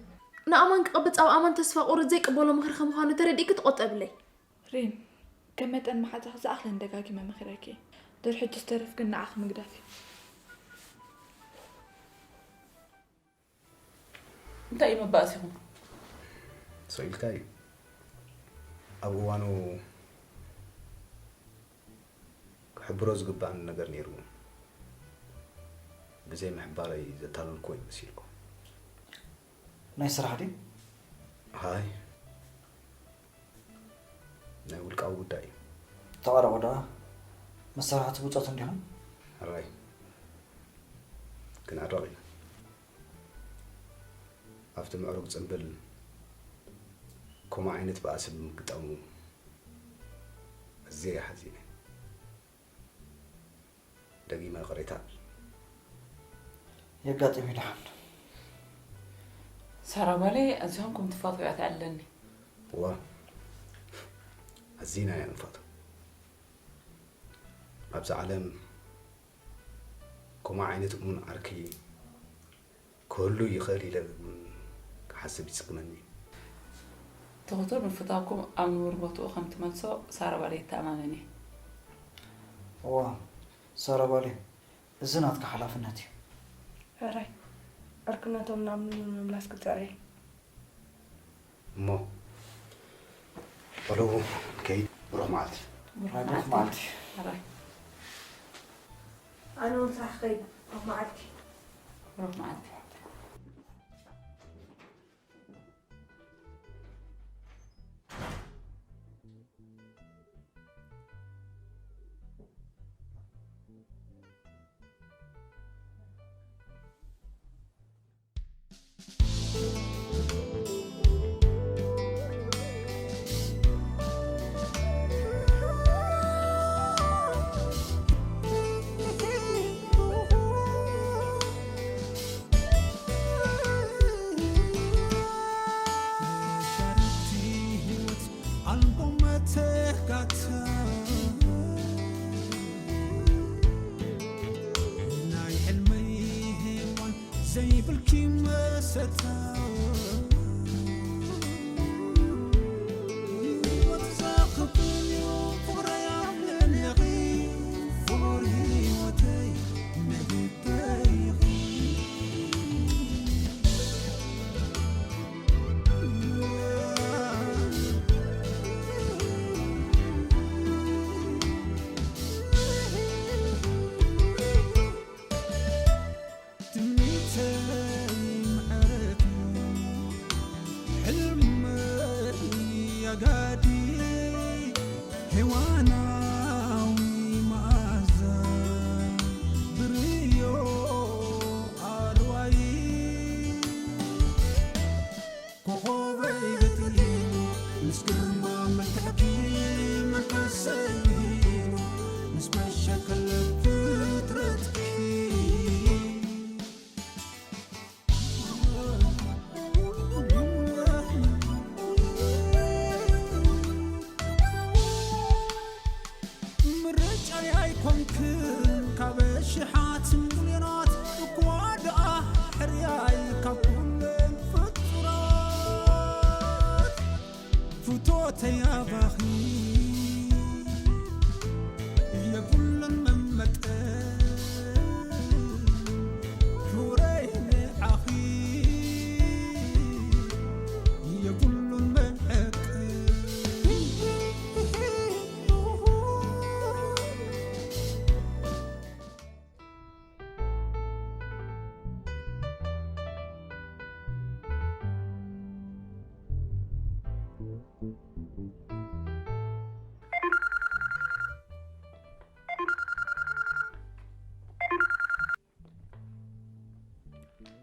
ንኣማን ክቐብጽ ኣብ ኣማን ተስፋ ቁርጽ ዘይቅበሎ ምኽሪ ከም ምዃኑ ተረዲእኪ ተቖጠብለይ። ሪም፣ ከም መጠን መሓዛኺ ዝኣኽለን ደጋጊመ መኺረኪ እየ። ድሕሪ ሕጂ ዝተርፍ ግን ንዓኺ ምግዳፍ እዩ። እንታይ እዩ መባእሲኹም? ስቕ ኢልካ እዩ ኣብ እዋኑ ክሕብሮ ዝግባእኒ ነገር ነይሩ። ብዘይ ምሕባረይ ዘታለልኩዎ እዩ መሲልኩም። ናይ ስራሕ ድዩ? ሃይ፣ ናይ ውልቃዊ ጉዳይ እዩ። ተቓረቑ ደኣ መሳርሕቲ ብጾት እንዲኹም? ሕራይ ክንዕረቕ ኢና። ኣብቲ ምዕሩግ ጽምብል ከምኡ ዓይነት ባእሲ ብምግጣሙ ኣዝየ እየ ሓዚነ። ደጊመ ይቕሬታ። የጋጥም እዩ ደሓን። ሳራ ጓለይ ኣዚኹም ከም ትፋትውያ ትዕለኒ። እወ ኣዚና ኢና ንፋቶ። ኣብዚ ዓለም ከምኡ ዓይነት እሙን ዓርኪ ክህሉ ይኽእል ኢለ እውን ክሓስብ ይጽግመኒ እዩ። ትኽቶ ምፍታውኩም ኣብ ንቡር ቦትኡ ከም ትመልሶ ሳራ ጓለይ ይተኣማመን እየ። እዋ ሳራ ጓለይ፣ እዚ ናትካ ሓላፍነት እዩ። ሕራይ ዕርክነቶም ናብ ንቡር ምምላስ ክጽዕር እየ። እሞ በሉ ንከይድ። ብሩኽ መዓልቲ። ናይ ብሩኽ መዓልቲ። ሕራይ ኣነ እውን ስራሕ ክኸይድ። ብሩኽ መዓልቲ። ብሩኽ መዓልቲ። መሻርኽቲ ህይወት ኣልቦ መተካእታ፣ ናይ ሕልመይ ሄዋን ዘይብልኪ መሰታ። ህይወት ዘኽብር እዩ ፍቕረይ ኣለኺ፣ ፍቕር ህይወተይ መግበይኺ። ትምኒተይ ምዕረት እዩ።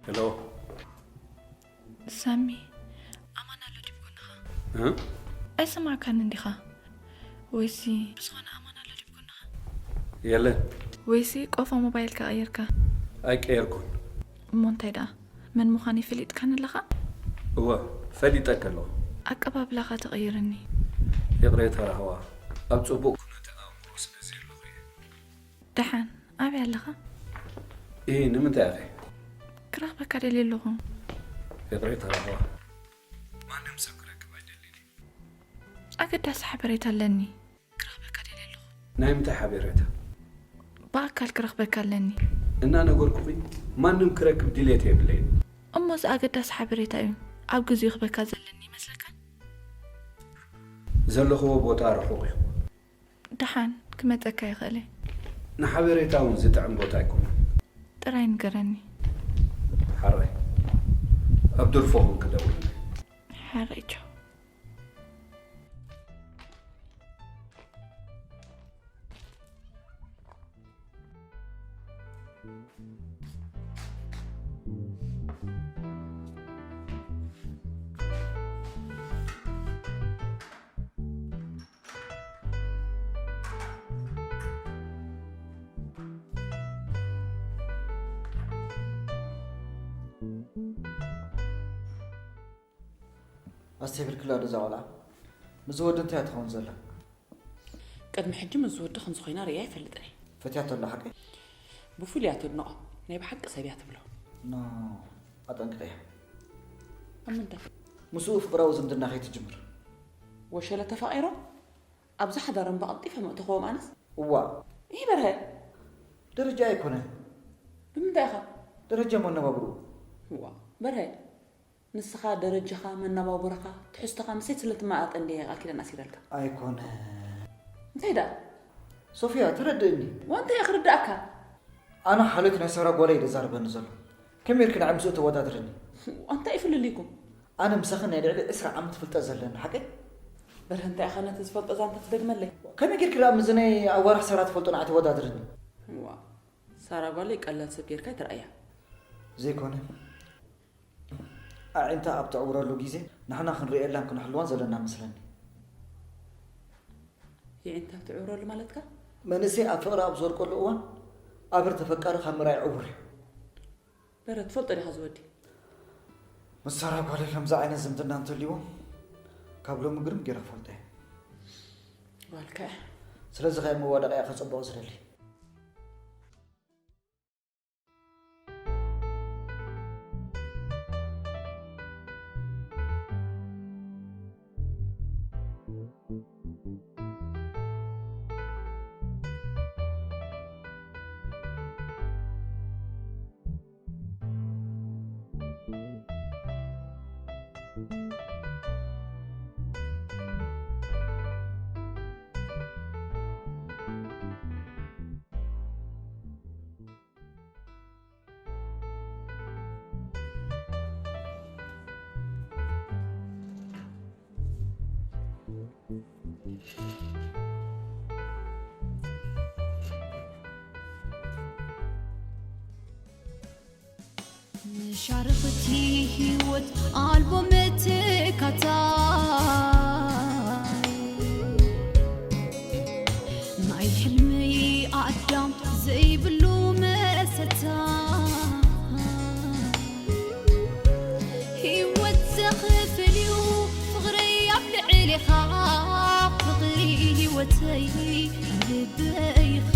ሄሎ። ሳሚ፣ ኣማን ኣሎ ድዩ ጎንኻ? እ? ኣይሰማዕካን እንዲኻ? ወይሲ ብዝኾነ ኣማን ኣሎ ድዩ ጎንኻ? የለን። ወይሲ ቆፎ ሞባይልካ ቀይርካ? ኣይቀየርኩን። እሞ እንታይ ደኣ? መን ምዃን ይፍሊጥካን ኣለኻ? እወ፣ ፈሊጠ ከለኹ። ኣቀባብላኻ ተቐይርኒ። ይቕሬታ ራህዋ፣ ኣብ ጽቡቕ ኩነተ ኣእምሮ ስለ ዘየለኹ እየ። ደሓን፣ ኣበይ ኣለኻ? እ፣ ንምንታይ ኢኺ? ክረኽበካ ደልየ ኣለኹ። ይቕሬታ ራህዋ፣ ማንም ሰብ ክረክብ ኣይደልን እየ። ኣገዳሲ ሓበሬታ ኣለኒ። ክረኽበካ ደልየ ኣለኹ። ናይ ምንታይ ሓበሬታ? ብኣካል ክረኽበካ ኣለኒ። እናነገርኩኺ፣ ማንም ክረክብ ድሌት የብለይን። እሞ እዚ ኣገዳሲ ሓበሬታ እዩ። ኣብ ግዜኡ ክበካ ዘለኒ ይመስለካን? ዘለኽዎ ቦታ ርሑቕ እዩ። ደሓን ክመጸካ ይኽእል እየ። ንሓበሬታ እውን ዝጥዕም ቦታ ኣይኮነን። ጥራይ ንገረኒ። ሓራይ፣ ኣብ ደርፎኹም ክደውል። ሓራይ፣ ቻው። ኣስተብሂልክላ ዶ እዛ ቆልዓ? ምስዚ ወዲ እንታይ እያ ትኸውን ዘላ? ቅድሚ ሕጂ ምስዚ ወዲ ከምዚ ኮይና ርእያ ኣይፈልጥን እየ። ፈትያቶ ኣላ ሓቀይ? ብፍሉይ እያ ተድንቖ። ናይ ብሓቂ ሰብ እያ ትብሎ። ኖ፣ ኣጠንቅቐያ። ኣብ ምንታይ? ምስኡ ፍቕራዊ ዝምድና ከይትጅምር። ወሸለ ተፋቒሮም ኣብዚ ሓዳሮም ብቐልጢፈ ምእተኽዎም ኣነስ። እዋእ። ይህ በርሀ። ደረጃ ኣይኮነን። ብምንታይ ኢኻ? ደረጃ መነባብርኡ። እዋ በርሀ። ንስኻ ደረጃኻ፣ መነባብሮኻ፣ ትሕዝቶኻ ምሰይ ስለ ትመጣጠን ድየ ቃል ኪዳን ኣሲረልካ? ኣይኮነን። እንታይ ደኣ? ሶፍያ፣ ተረድእኒ። ዋንታይ እየ ክርድኣካ? ኣነ ሓልዮት ናይ ሳራ ጓለይ እዩ ዘዛርበኒ ዘሎ። ከመይ ኢልኪ ንዓይ ምስኡ ተወዳድርኒ? እንታይ እዩ ፍልልይኩም? ኣነ ምሳኺ ናይ ልዕሊ ዕስራ ዓመት ፍልጠት ዘለኒ፣ ሓቀይ? በርሀ፣ እንታይ ኢኻ ነቲ ዝፈልጦ ዛንታ ትደግመለይ? ከመይ ጌርኪ ደኣ ምስዚ ናይ ኣዋርሕ ሳራ ትፈልጦ ንዓይ ተወዳድርኒ? እዋ፣ ሳራ ጓለይ ቀላል ሰብ ጌርካ ኣይትርኣያ። ዘይኮነ። ኣዒንታ ኣብ ትዕውረሉ ግዜ ንሕና ክንርእየላን ክንሕልዋን ዘለና መስለኒ። የዒንታ ኣብ ትዕውረሉ ማለትካ? መንእሰይ ኣብ ፍቕሪ ኣብ ዝወድቀሉ እዋን ኣብር ተፈቃሪ ካብ ምርኣይ ዕውር እዩ። በረ፣ ትፈልጦ ዲኻ ዝወዲ? ምስ ሳራ ጓለይ ከምዚ ዓይነት ዝምድና እንተልይዎም ካብ ሎሚ ግርም ገይረ ክፈልጦ እየ። ጓልካ እያ። ስለዚ ከ መዋደቂኣ ከጸብቖ ዝደሊ። መሻርኽቲ ህይወት ኣልቦ መተካታይ፣ ናይ ሕልሚ ኣዳም ዘይብሉ መሰታይ። ህይወት ዘኽፍል እዩ ፍቕረይ ኣብ ልዕሌኻ፣ ፍቕሪ ህይወተይ ልበይ ኢኻ።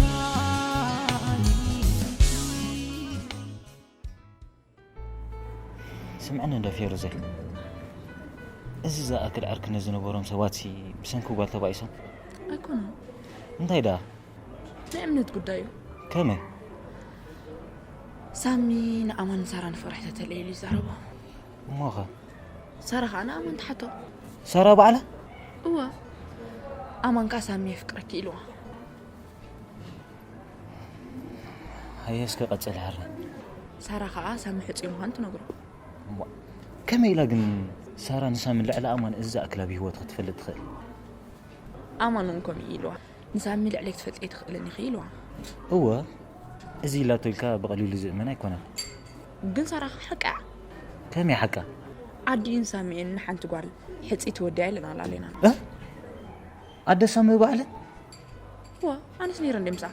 ስምዕኒ እንዶ ፌሩዘ፣ እዚ ዝኣክል ዕርክነት ዝነበሮም ሰባትሲ ብሰንኪ ጓል ተባኢሶም? ኣይኮኑን። እንታይ ደኣ? ናይ እምነት ጉዳይ እዩ። ከመይ? ሳሚ ንኣማን ንሳራን ፍቕሪ ተተለየሉ ይዛረቦ። እሞኸ? ሳራ ኸዓ ንኣማን ትሓቶ። ሳራ ባዕላ? እወ። ኣማን ከኣ ሳሚ የፍቅረኪ ኢልዋ። ሃየ እስከ ቀጽል ሕረ። ሳራ ኸዓ ሳሚ ሕጹይ ምዃኑ ትነግሮ። እሞ፣ ከመይ ኢላ ግን ሳራ ንሳሚ ልዕሊ ኣማን እዚ ዝኣክል ኣብ ህይወት ክትፈልጥ ትኽእል? ኣማን እውን ከምኡ ኢልዋ። ንሳሚ ልዕለይ ክትፈልጥየ ትኽእልን ኢኺ ኢልዋ። እወ፣ እዚ ኢላቶ ኢልካ ብቐሊሉ ዝእመን ኣይኮነን። ግን ሳራ ሓቃ። ከመይ ሓቃ? ኣዲን ሳሚኤን ንሓንቲ ጓል ሕፂ ትወድያ ኢለና ኣላለና። ኣደ ሳሚ ባዕለን? ዋ ኣነስ ነይረ እንደ ምስኣ።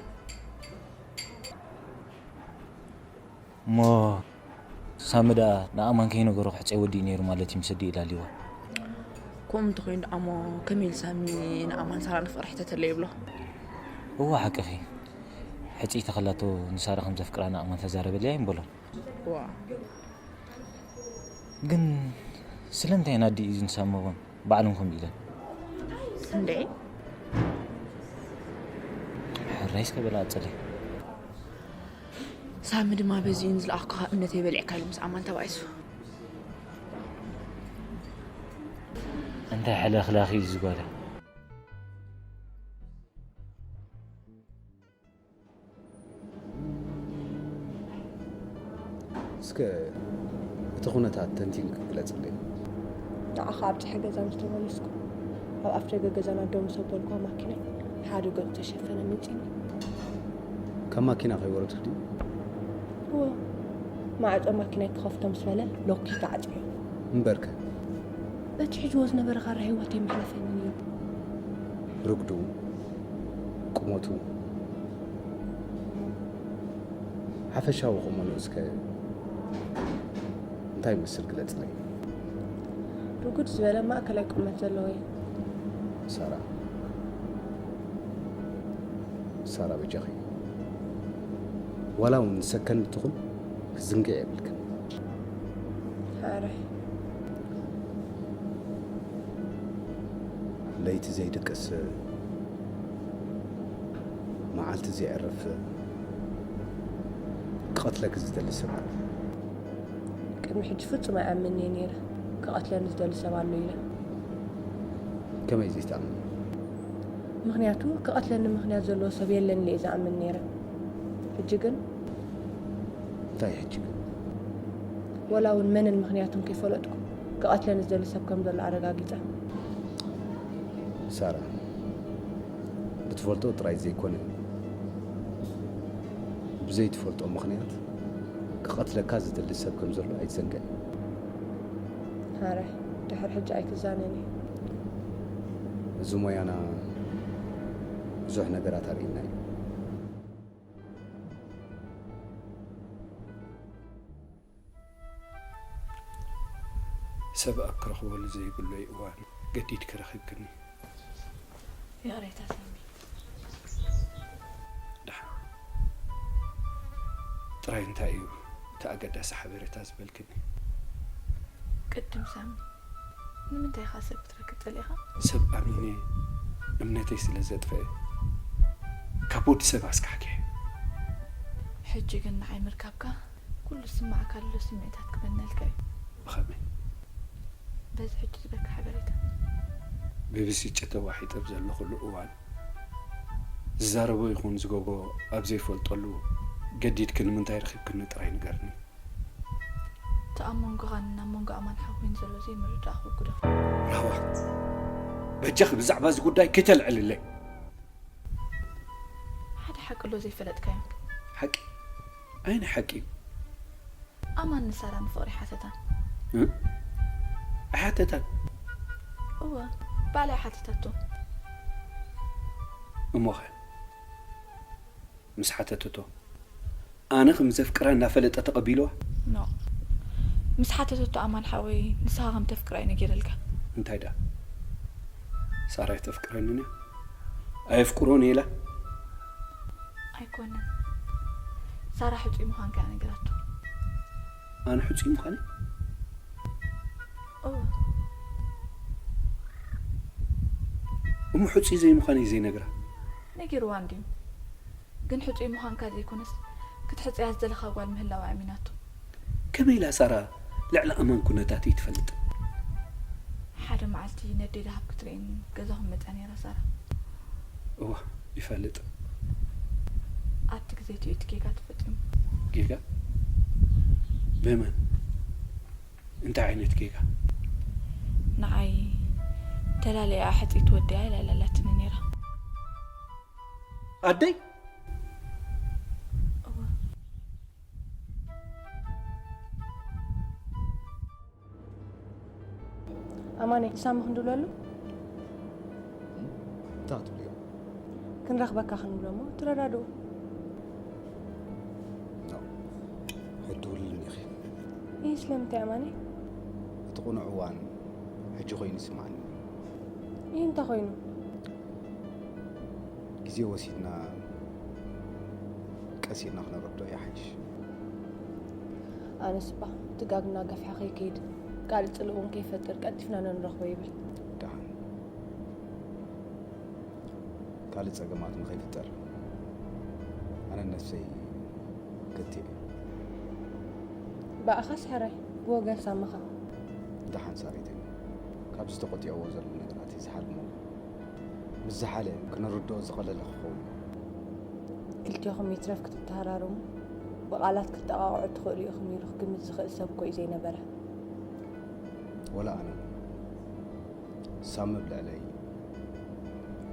እሞ ሳሚ ደኣ ንኣማን ከይነገሮ ክሕፀ ወዲኡ ነይሩ ማለት እዩ፣ ምስ ኣዲኡ ላሊዋ። ከምኡ እንተኮይኑ ደኣ እሞ ከመይ ኢሉ ሳሚ ንኣማን ሳራ ንፍቅሪ ሕተተለ ይብሎ? እዋ ሓቅኺ። ሕፅይ ተኸላቶ ንሳራ ከም ዘፍቅራ ንኣማን ተዛረበለያ ይንበሎ። ዋ ግን ስለምንታይ ናዲ እዩ ዝንሳመቦን ባዕሉን ከም ኢለን? እንዴ ሕራይ እስከ በላ ኣፀለይ። ሳሚ ድማ በዚኡን ዝለኣኽኩኻ እምነተይ በሊዕካ ኢሉ ምስ ኣማን ተባኢሱ። እንታይ ሕለኽላኽ እዩ ዝጓለ? እስከ እቲ ኩነታት ተንቲንክ ግለፅለይ። ንዓኻ ኣብ ጨሐ ገዛ ምስ ተመለስኩ ኣብ ኣፍደገ ገዛና ደው ምስ ኣበልኳ ማኪናይ ሓደ ገፁ ተሸፈነ መፂኒ። ካብ ማኪና ከይወረድክ ድዩ? እወ ማዕፆ ማኪናይ ክኸፍቶ ምስ በለ ሎኪ ተዓፅዮ። እምበርከ እቲ ሒዝዎ ዝነበረ ካራ ህይወት ኣይመሕለፈንን እዩ። ርጉዱ፣ ቁመቱ፣ ሓፈሻዊ ቁመንኡ እስከ እንታይ ይመስል ግለፅለይ። ርጉድ ዝበለ ማእከላይ ቁመት ዘለዎ እዩ። ሳራ ሳራ በጃኺ ዋላ እውን ሰከንድ ትኹን ክትዝንግዕ የብልክን። ሓራይ ለይቲ ዘይድቅስ መዓልቲ ዘየዕርፍ ክቐትለኪ ዝደሊ ሰብ ኣሎ። ቅድሚ ሕጂ ፍጹም ኣይኣምንን እየ ነይረ ክቐትለኒ ዝደሊ ሰብ ኣሎ ኢለ። ከመይ ዘይትኣምኒ? ምኽንያቱ ክቐትለኒ ምኽንያት ዘለዎ ሰብ የለን ኢለ እየ ዝኣምን ነይረ። ሕጂ ግን እንታይ ሕጂ ግን? ወላ እውን መንን ምኽንያቱን ከይፈለጥኩ ክቐትለኒ ዝደሊ ሰብ ከም ዘሎ ኣረጋጊጸ። ሳራ፣ ብትፈልጦ ጥራይ ዘይኮነ ብዘይትፈልጦ ምኽንያት ክቐትለካ ዝደሊ ሰብ ከም ዘሎ ኣይትዘንግዕ። ሓራይ ድሕሪ ሕጂ ኣይክዛነን እየ። እዚ ሞያና ብዙሕ ነገራት ኣርእዩና እዩ። ሰብ ኣብ ክረኽበሉ ዘይብለይ እዋን ገዲድኪ ረኺብክኒ። ይቕሬታ ሳሚ። ደሓን። ጥራይ እንታይ እዩ እቲ ኣገዳሲ ሓበሬታ ዝበልክኒ? ቅድም ሳሚ፣ ንምንታይ ኢኻ ሰብ ክትረክብ ጸሊእኻ? ሰብ ኣሚነ እምነተይ ስለ ዘጥፈአ ካብ ወዲ ሰብ ኣስካሕኪሐ። ሕጂ ግን ንዓይ ምርካብካ ኩሉ ዝስማዓካ ዘሎ ስምዒታት ክበነልካ እዩ። ብኸመይ? በዚ ሕጂ ዝበካ ሓበሬታ። ብብስጭት ተዋሒጠ ኣብ ዘለኹሉ እዋን ዝዛረቦ ይኹን ዝገብሮ ኣብ ዘይፈልጠሉ ገዲድኪ ንምንታይ ረኺብክኒ ጥራይ ንገርኒ። እቲ ኣብ መንጎኻን ኣብ መንጎ ኣማን ሓው ኮይኑ ዘሎ ዘይምርድዳእ ክውግዶ። ራህዋ፣ በጃኺ ብዛዕባ እዚ ጉዳይ ከይተልዕልለይ። ሓደ ሓቂ ኣሎ ዘይፈለጥካዮ። ሓቂ? ኣይነ ሓቂ እዩ? ኣማን ንሳራ ንፍቕሪ ሓተታ። እ? ኣይሓተታን? እወ፣ ባዕላ ሓቲታቶ። እሞኸ? ምስ ሓተተቶ ኣነ ከም ዘፍቅራ እናፈለጠ ተቐቢልዋ? ኖ። ምስ ሓተተቶ ኣማን ሓወይ ንስኻ ከም ተፍቅራ እዩ ነጊረልካ። እንታይ ደኣ? ሳራ ኣይተፍቅረንን እያ? ኣየፍቅሮን እየ ኢላ? ኣይኮነን። ሳራ ሕጹይ ምዃንካ እያ ነጊራቶ። ኣነ ሕጹይ ምዃነይ? እወ። እሞ ሕጹይ ዘይምዃነይ ዘይነግራ? ነጊርዋ እንድዩ። ግን ሕጹይ ምዃንካ ዘይኮነስ ክትሕጽያ ዝደለኻ ጓል ምህላዋ ኣሚናቶ። ከመይ ኢላ ሳራ ልዕሊ ኣማን ኩነታተይ ትፈልጥ? ሓደ መዓልቲ ነደይ ደሃብ ክትርእየኒ ገዛኹም መጽያ ነይራ ሳራ። እዋ ይፈልጥ። ኣብቲ ግዜ እቲኡ እቲ ጌጋ ተፈጺሙ። ጌጋ? ብመን? እንታይ ዓይነት ጌጋ? ንዓይ ተላሊኣ ሕጽይቲ ወዲኣ ኢላ ኣላላትኒ ነይራ። ኣደይ? እወ። ማነይ ሳሚ ክንድብለሉ? እንታይ ክትብልዮ? ክንረኽበካ ክንብሎ እሞ ትረዳድኡ። ኖ፣ ኣይትደውልልን ኢኺ። ይህ ስለምንታይ ኣማኒ? እቲ ቁኑዕ እዋን ሕጂ ኮይኑ ይስማዓኒ። ይህ እንታይ ኮይኑ? ግዜ ወሲድና ቀስ ኢልና ክነረድኦ ይሓይሽ። ኣነስ እባ ትጋግና ገፊሓ ከይከይድ ካልእ ጽልእ እውን ከይፈጥር ቀልጢፍና ነንረኽቦ ይብል። ደሓን ካልእ ጸገማት ንኸይፍጠር ኣነ ነፍሰይ ክትዕ። ብኣኻስ ሕራይ ብወገን ሳምኻ። ደሓን ሳሪተይ፣ ካብ ዝተቆጢዕዎ ዘሎ ነገራት እዩ ዝሓልሞ። ምስ ዝሓለ ክነርድኦ ዝቐለለ ክኸውን እዩ። ክልቴኹም ይትረፍ ክትተሃራረሙ ብቓላት ክትጠቓቕዑ ትኽእሉ ኢኹም ኢሉ ክግምት ዝኽእል ሰብ እኮ እዩ ዘይነበረ። ወላ ኣነ ሳሚ ኣብ ልዕለይ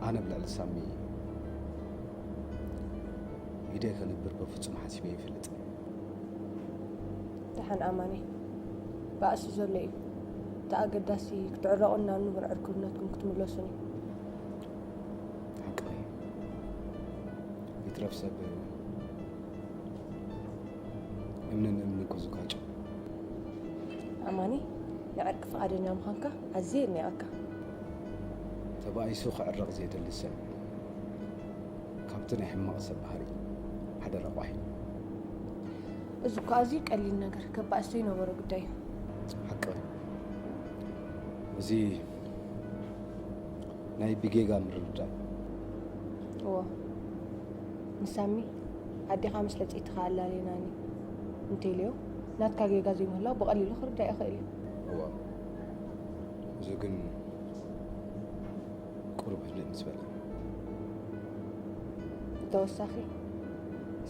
ኣነ ኣብ ልዕሊ ሳሚ ኢደ ከንብር በፍጹም ሓሲበ ይፈልጥ። ደሓን ኣማኒ ባእሲ ዘሎ እዩ። እቲ ኣገዳሲ ክትዕረቑን ናብ ንቡር ዕርክብነትኩም ክትምለሱን እዩ። ሓቂ እዩ። ይትረፍ ሰብ እምንን እምንን ክዝጋጮ። ኣማኒ ንዕርቂ ፍቓደኛ ምዃንካ ኣዝየ የድኒቐካ። ተባኢሱ ክዕረቕ ዘይደሊ ሰብ ካብቲ ናይ ሕማቕ ሰብ ባህሪ ሓደ ረቋሒ። እዚ እኮ ኣዝዩ ቀሊል ነገር ከባእስ ዘይነበሮ ጉዳይ እዩ። ሓቂ እዩ። እዚ ናይ ብጌጋ ምርድዳእ። እዎ ንሳሚ ኣዴኻ ምስ ሕጽይትኻ ኣላሌናኒ እንተኢልዮ ናትካ ጌጋ ዘይምህላው ብቐሊሉ ክርዳእ ይኽእል እዩ። እዋ እዚ ግን ቁሩብ ህድእ ምስ በለ። ብተወሳኺ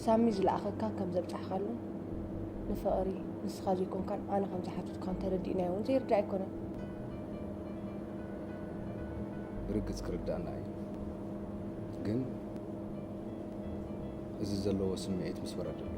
ሳሚ ዝለኣኸካ ከም ዘብጻሕካሉን ንፍቕሪ ንስኻ ዘይኮንካን ኣነ ከም ዝሓተትካን ተረዲእናዮ እውን ዘይርዳእ ኣይኮነን። ብርግጽ ክርዳእና እዩ፣ ግን እዚ ዘለዎ ስምዒት ምስ ወረደሉ።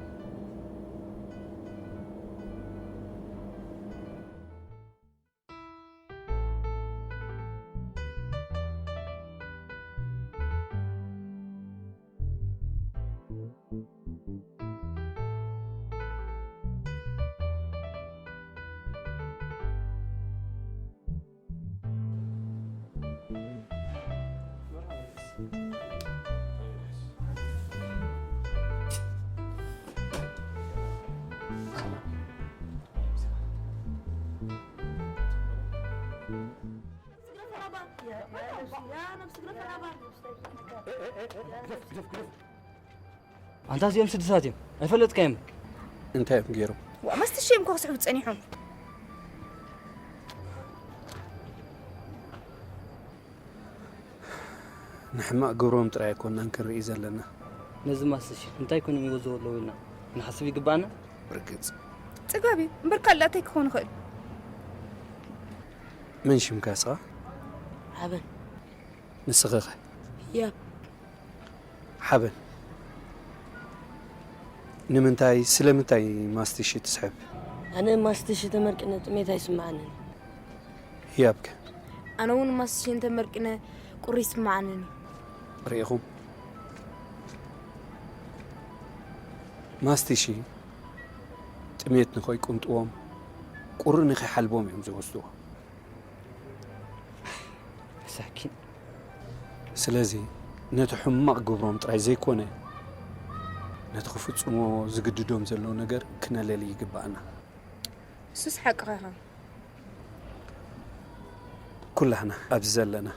ኣንታ እዚኦም ስድሳት እዮም ኣይፈለጥካዮም። እንታይ እዮም ገይሮም? ዋ መስቲ ሽም ኮ ክስሕቡ ጸኒሖም። ንሕማቕ ግብሮም ጥራይ ኣይኮንናን ክንርኢ ዘለና። ነዚ ማስሽ እንታይ ኮነ ይወዘው ኣለዉ ኢልና ክንሓስብ ይግባና። ብርግጽ ጽጋብ እዩ እምበር ካልእ እንታይ ክኸውን ይኽእል? መን ሽምካ እስኻ? ሓበን ንስኺ ኸ? ያብ ሓበን ንምንታይ ስለምንታይ ማስቲሽ ትስሕብ? ኣነ ማስቲሽ ተመርቅነ ጥሜት ኣይስምዓንን። ህያብከ? ኣነ እውን ማስቲሽ እንተመርቅነ ቁሪ ይስምዓንን። ርኢኹም ማስቲሽ ጥሜት ንኸይቁንጥዎም ቁሪ ንኸይሓልቦም እዮም ዝወስድዎ። መሳኪን። ስለዚ ነቲ ሕማቕ ግብሮም ጥራይ ዘይኮነ ነቲ ክፍጽምዎ ዝግድዶም ዘሎ ነገር ክነለሊ ይግባኣና። እሱስ ሓቅኻ ኢኻ። ኩላህና ኣብዚ ዘለና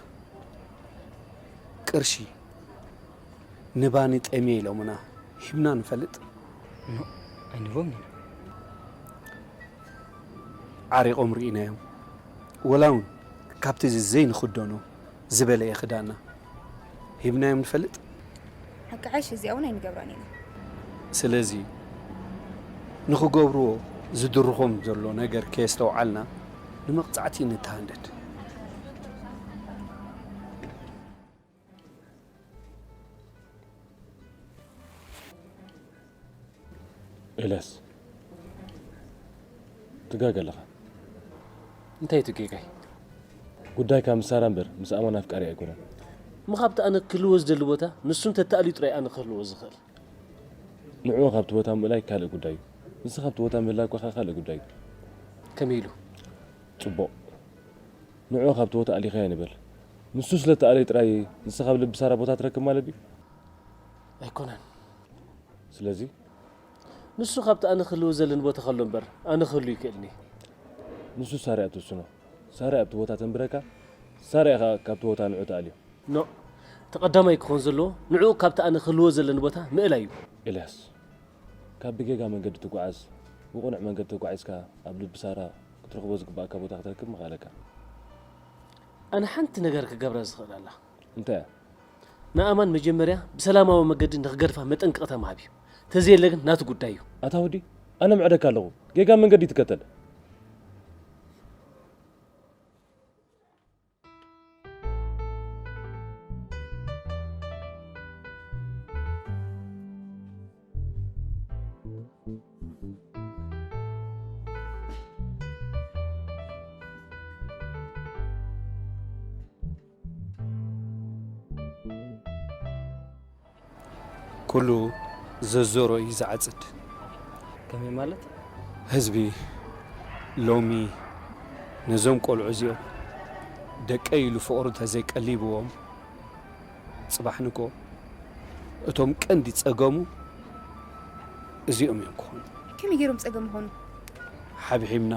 ቅርሺ ንባኒ ጠምየ ኢሎምና ሂብና ንፈልጥ? ኖ ኣይንቦም ኢና። ዓሪቖም ርኢናዮም። ወላ እውን ካብቲ እዚ ዘይንኽደኖ ዝበለየ ክዳና ሂብናዮም ንፈልጥ? ሓቂ ሓይሽ እዚኣ እውን ኣይንገብራን ኢና። ስለዚ ንኽገብርዎ ዝድርኾም ዘሎ ነገር ከየስተውዓልና ንመቕጻዕቲ ንተሃንደድ። ኤልያስ ትጋገ ኣለኻ። እንታይ እቲ ጌጋይ? ጉዳይካ ምስ ሳራ እምበር ምስ ኣማን ኣፍቃሪ ኣይኮነን። እሞ ካብቲ ኣነ ክህልዎ ዝደሊ ቦታ ንሱ እንተተኣልዩ ጥራይ ኣነ ክህልዎ ዝኽእል። ንዕኡ ካብቲ ቦታ ምእላይ ካልእ ጉዳይ እዩ። ንሱ ካብቲ ቦታ ምህላው ከኣ ካልእ ጉዳይ እዩ። ከመይ ኢሉ? ጽቡቕ። ንዕኡ ካብቲ ቦታ ኣሊኻዮ ንበል። ንሱ ስለ ተኣለየ ጥራይ ንስኻ ካብ ልቢ ሳራ ቦታ ትረክብ ማለት ድዩ? ኣይኮነን። ስለዚ? ንሱ ካብቲ ኣነ ክህልዎ ዘለኒ ቦታ ከሎ እምበር ኣነ ክህሉ ይክእልኒ። ንሱ ሳራ እያ ትውስኖ። ሳራ ኣብቲ ቦታ ተንብረካ፣ ሳራ እያ ከኣ ካብቲ ቦታ ንዕኡ ተኣልዮ። ኖ፣ እቲ ቀዳማይ ክኾን ዘለዎ ንዕኡ ካብቲ ኣነ ክህልዎ ዘለኒ ቦታ ምእላይ እዩ። ኤልያስ፣ ካብ ብጌጋ መንገዲ ትጓዓዝ፣ ብቕኑዕ መንገዲ ተጓዒዝካ ኣብ ልቢ ሳራ ክትረኽቦ ዝግባእካ ቦታ ክትረክብ ምኽኣለካ። ኣነ ሓንቲ ነገር ክገብራ ዝኽእል ኣላ። እንታይ እያ? ንኣማን መጀመርያ ብሰላማዊ መገዲ ንኽገድፋ መጠንቀቕታ ምሃብ እዩ። ተዘየለ ግን ናቱ ጉዳይ እዩ። ኣታ ወዲ፣ ኣነ ምዕደካ ኣለኹ። ጌጋ መንገዲ ትከተል። ኩሉ ዘዞሮ እዩ ዝዓጽድ። ከመይ ማለት? ህዝቢ ሎሚ ነዞም ቆልዑ እዚኦም ደቀይ ኢሉ ፍቕሩ እንተዘይቀሊብዎም፣ ጽባሕ ንግሆ እቶም ቀንዲ ጸገሙ እዚኦም እዮም ክኾኑ። ከመይ ገይሮም ጸገም ይኾኑ? ሓብሒብና፣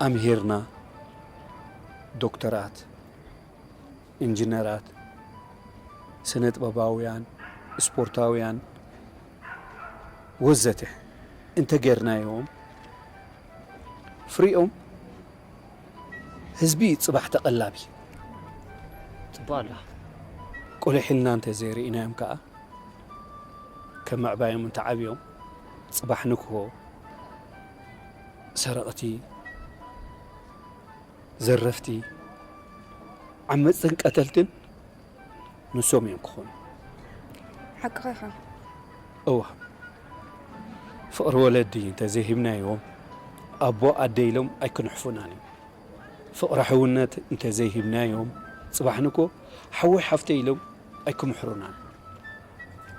ኣምሂርና፣ ዶክተራት፣ ኢንጂነራት፣ ስነ ጥበባውያን፣ ስፖርታውያን ወዘተ እንተጌርናዮም፣ ፍሪኦም ህዝቢ ጽባሕ ተቐላቢ። ጽቡቕ ኣላ። ቁልሕ ኢልና እንተዘይርኢናዮም ከኣ፣ ከም ምዕባዮም እንተዓብዮም፣ ጽባሕ ንግሆ ሰረቕቲ፣ ዘረፍቲ፣ ዓመጽትን ቀተልትን ንሶም እዮም ክኾኑ። ሓቅኻ ኢኻ። እዋ፣ ፍቕሪ ወለዲ እንተዘይሂብናዮም፣ ኣቦ ኣደ ኢሎም ኣይክንሕፉናን እዮም። ፍቕሪ ሕውነት እንተዘይሂብናዮም፣ ጽባሕ ንግሆ ሓወይ ሓፍተይ ኢሎም ኣይክምሕሩናን።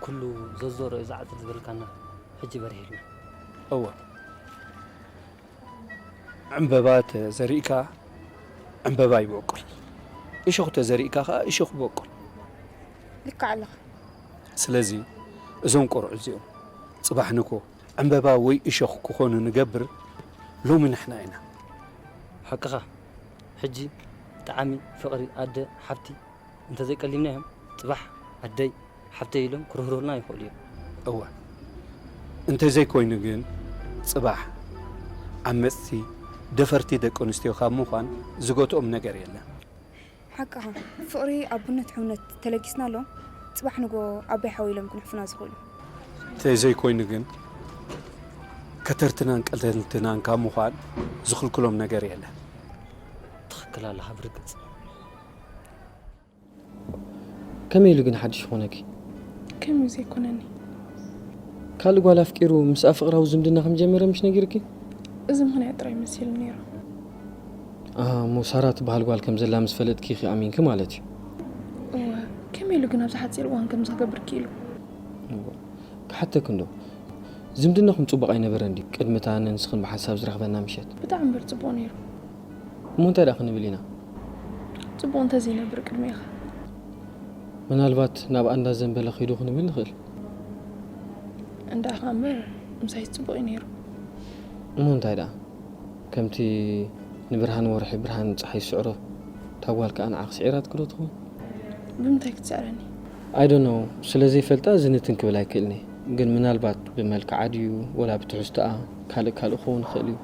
ኩሉ ዘዞሮ እዩ ዝዓጽድ ዝበልካና፣ ሕጂ በሪህልና። እዋ፣ ዕምበባ ተዘሪእካ ዕምበባ ይበቁል፣ እሾኽ ተዘሪእካ ኸኣ እሾኽ ይበቁል። ልክዕ ኣለኻ። ስለዚ እዞም ቆርዑ እዚኦም ጽባሕ ንግሆ ዕምበባ ወይ እሾኽ ክኾኑ ንገብር ሎሚ ንሕና ኢና። ሓቅኻ። ሕጂ ጣዕሚ ፍቕሪ ኣደ፣ ሓብቲ እንተዘይቀሊምናዮም፣ ጽባሕ ኣደይ፣ ሓብተይ ኢሎም ክርህሩልና ይኽእሉ እዮም። እወ። እንተዘይኮይኑ ግን፣ ጽባሕ ዓመጽቲ፣ ደፈርቲ ደቂ ኣንስትዮ ካብ ምዃን ዝገትኦም ነገር የለን። ሓቅኻ። ፍቕሪ፣ ኣቦነት፣ ሕውነት ተለጊስናሎም፣ ጽባሕ ንግሆ ኣቦይ ሓወይ ኢሎም ክንሕፉና ዝኽእሉ። እንተዘይኮይኑ ግን፣ ከተርትናን ቀተልትናን ካብ ምዃን ዝኽልክሎም ነገር የለን። ትኽክል ኣለኻ ብርግጽ። ከመይ ኢሉ ግን ሓድሽ ይኾነኪ? ከመይ ዘይኮነኒ? ካልእ ጓል ኣፍቂሩ ምስኣ ፍቕራዊ ዝምድና ከም ጀመረ ምሽ ነጊርኪ? እዚ ምኽንያት ጥራይ መሲሉ ነይሩ። ኣሃ፣ እሞ ሳራ ትበሃል ጓል ከም ዘላ ምስ ፈለጥኪ ኢኺ ኣሚንኪ ማለት እዩ። እወ፣ ከመይ ኢሉ ግን ኣብዚ ሓጺር እዋን ከምዚ ክገብር ክኢሉ? እወ፣ ክሓተኪ እንዶ፣ ዝምድናኹም ጽቡቕ ኣይነበረን ድዩ? ቅድሚ እታ ኣነን ንስኽን ብሓንሳብ ዝረኽበና ምሸት። ብጣዕሚ እምበር ጽቡቕ ነይሩ። እሞ እንታይ ደኣ ክንብል ኢና? ጽቡቕ እንተዘይነብር ቅድሜኻ። ምናልባት ናብ ኣንዳ ዘንበለ ኸይዱ ክንብል ንኽእል። እንዳኻ እምበር ምሳይ ጽቡቕ እዩ ነይሩ። እሞ እንታይ ደኣ? ከምቲ ንብርሃን ወርሒ ብርሃን ጸሓይ ዝስዕሮ፣ እታ ጓል ከኣ ንዓኺ ስዒራትኪ ዶ ትኸውን? ብምንታይ ክትስዕረኒ? I don't know፣ ስለ ዘይፈልጣ እዚ ንትን ክብል ኣይክእልን እየ። ግን ምናልባት ብመልክዓ ድዩ ወላ ብትሕዝቶኣ ካልእ ካልእ ክኸውን ይኽእል እዩ።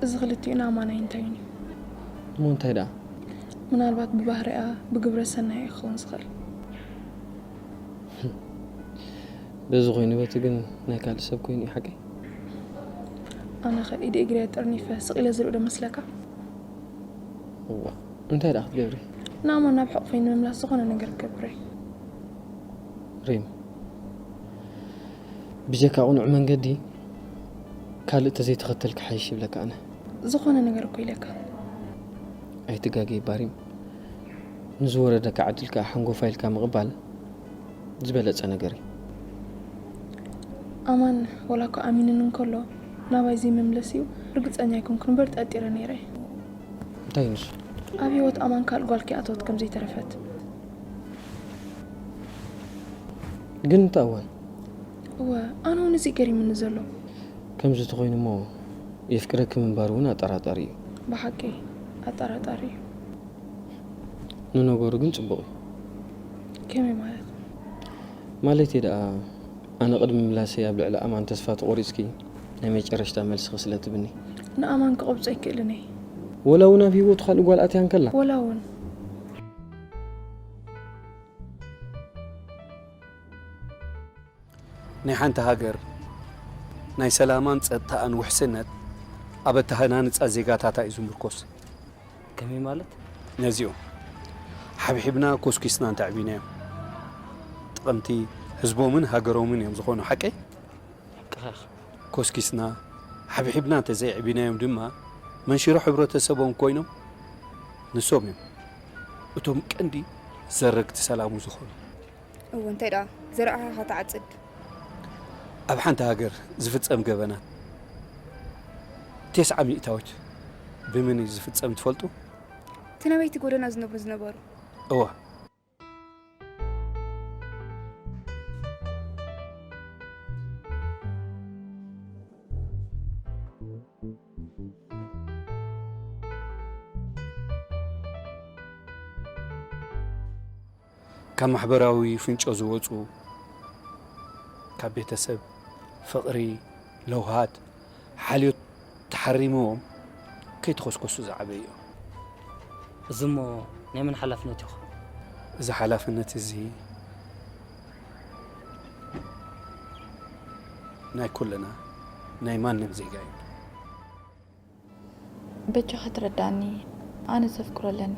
እዚ ክልቲኡ ንኣማናይ እንታዩን እዩ? እሞ እንታይ ደኣ? ምናልባት ብባህሪኣ ብግብረ ሰናይ እዩ ክኸውን ዝኽእል። በዚ ኮይኑ በቲ ግን ናይ ካልእ ሰብ ኮይኑ እዩ ሓቀይ? ኣነኸ ኢደ እግረይ ኣጠርኒፈ ስቕ ኢለ ዝርኢ ዶ መስለካ? እዋ፣ እንታይ ደኣ ክትገብሪ? ንኣማን ናብ ሕቑፈይ ንምምላስ ዝኾነ ነገር ክገብር እየ። ሪም፣ ብጀካ ቅኑዕ መንገዲ ካልእ ተዘይተኸተልኪ ሓይሽ ይብለካ ኣነ። ዝኾነ ነገር እኮ ኢለካ። ኣይትጋገይ ባሪም። ንዝወረደካ ዕድል ከኣ ሓንጎፋ ኢልካ ምቕባል ዝበለጸ ነገር እዩ። ኣማን ዋላ እኳ ኣሚኑኒ እንከሎ ናባይ ዘይምምለስ እዩ ርግጸኛ ኣይኮንኩን እምበር ጠርጢረ ነይረ። እንታይ ንሱ? ኣብ ህይወት ኣማን ካልእ ጓል ከይኣተወት ከም ዘይተረፈት። ግን እንታይ እዋን? እወ ኣነ እውን እዚ ገሪምኒ ዘሎ። ከምዚ ተኾይኑ እሞ የፍቅረኪ ምንባሩ እውን ኣጠራጣሪ እዩ። ብሓቂ ኣጠራጣሪ እዩ። ንነገሩ ግን ጽቡቕ እዩ። ከመይ ማለት? ማለተይ ደኣ ኣነ ቅድሚ ምላሰይ ኣብ ልዕሊ ኣማን ተስፋ ተቖሪጽኪ ናይ መጨረሽታ መልስኺ ስለ ትብኒ። ንኣማን ክቐብጾ ኣይክእልን እየ። ወላ እውን ኣብ ህይወቱ ካልእ ጓል ኣትያ እንከላ? ወላ እውን ናይ ሓንቲ ሃገር ናይ ሰላማን ጸጥታኣን ውሕስነት ኣብ ኣተሃናንጻ ዜጋታታ እዩ ዝምርኮስ። ከመይ ማለት? ነዚኦም ሓብሒብና ኮስኪስና እንተዕቢናዮም ጠቐምቲ ህዝቦምን ሃገሮምን እዮም ዝኾኑ። ሓቀይ? ሓቅኻ ኢኻ። ኮስኪስና ሓብሒብና እንተዘይዕቢናዮም ድማ መንሽሮ ሕብረተሰቦም ኮይኖም ንሶም እዮም እቶም ቀንዲ ዘረግቲ ሰላሙ ዝኾኑ። እወ እንታይ ደኣ ዘርኣኻ ኢኻ ትዓጽድ። ኣብ ሓንቲ ሃገር ዝፍጸም ገበናት ቴስዓ ሚእታዊት ብመን እዩ ዝፍጸም ትፈልጡ? እቲ ነበይቲ ጎደና ዝነብሩ ዝነበሩ እወ። ካብ ማሕበራዊ ፍንጮ ዝወፁ፣ ካብ ቤተሰብ፣ ፍቕሪ፣ ለውሃት፣ ሓልዮት ተሓሪምዎም ከይተኾስኮሱ ዝዓበዩ እዮም። እዚ እሞ ናይ መን ሓላፍነት ይኾን? እዚ ሓላፍነት እዚ ናይ ኩልና፣ ናይ ማንም ዜጋ እዩ። በጃኻ ትረዳእኒ፣ ኣነ ዘፍቅሮ ኣለኒ።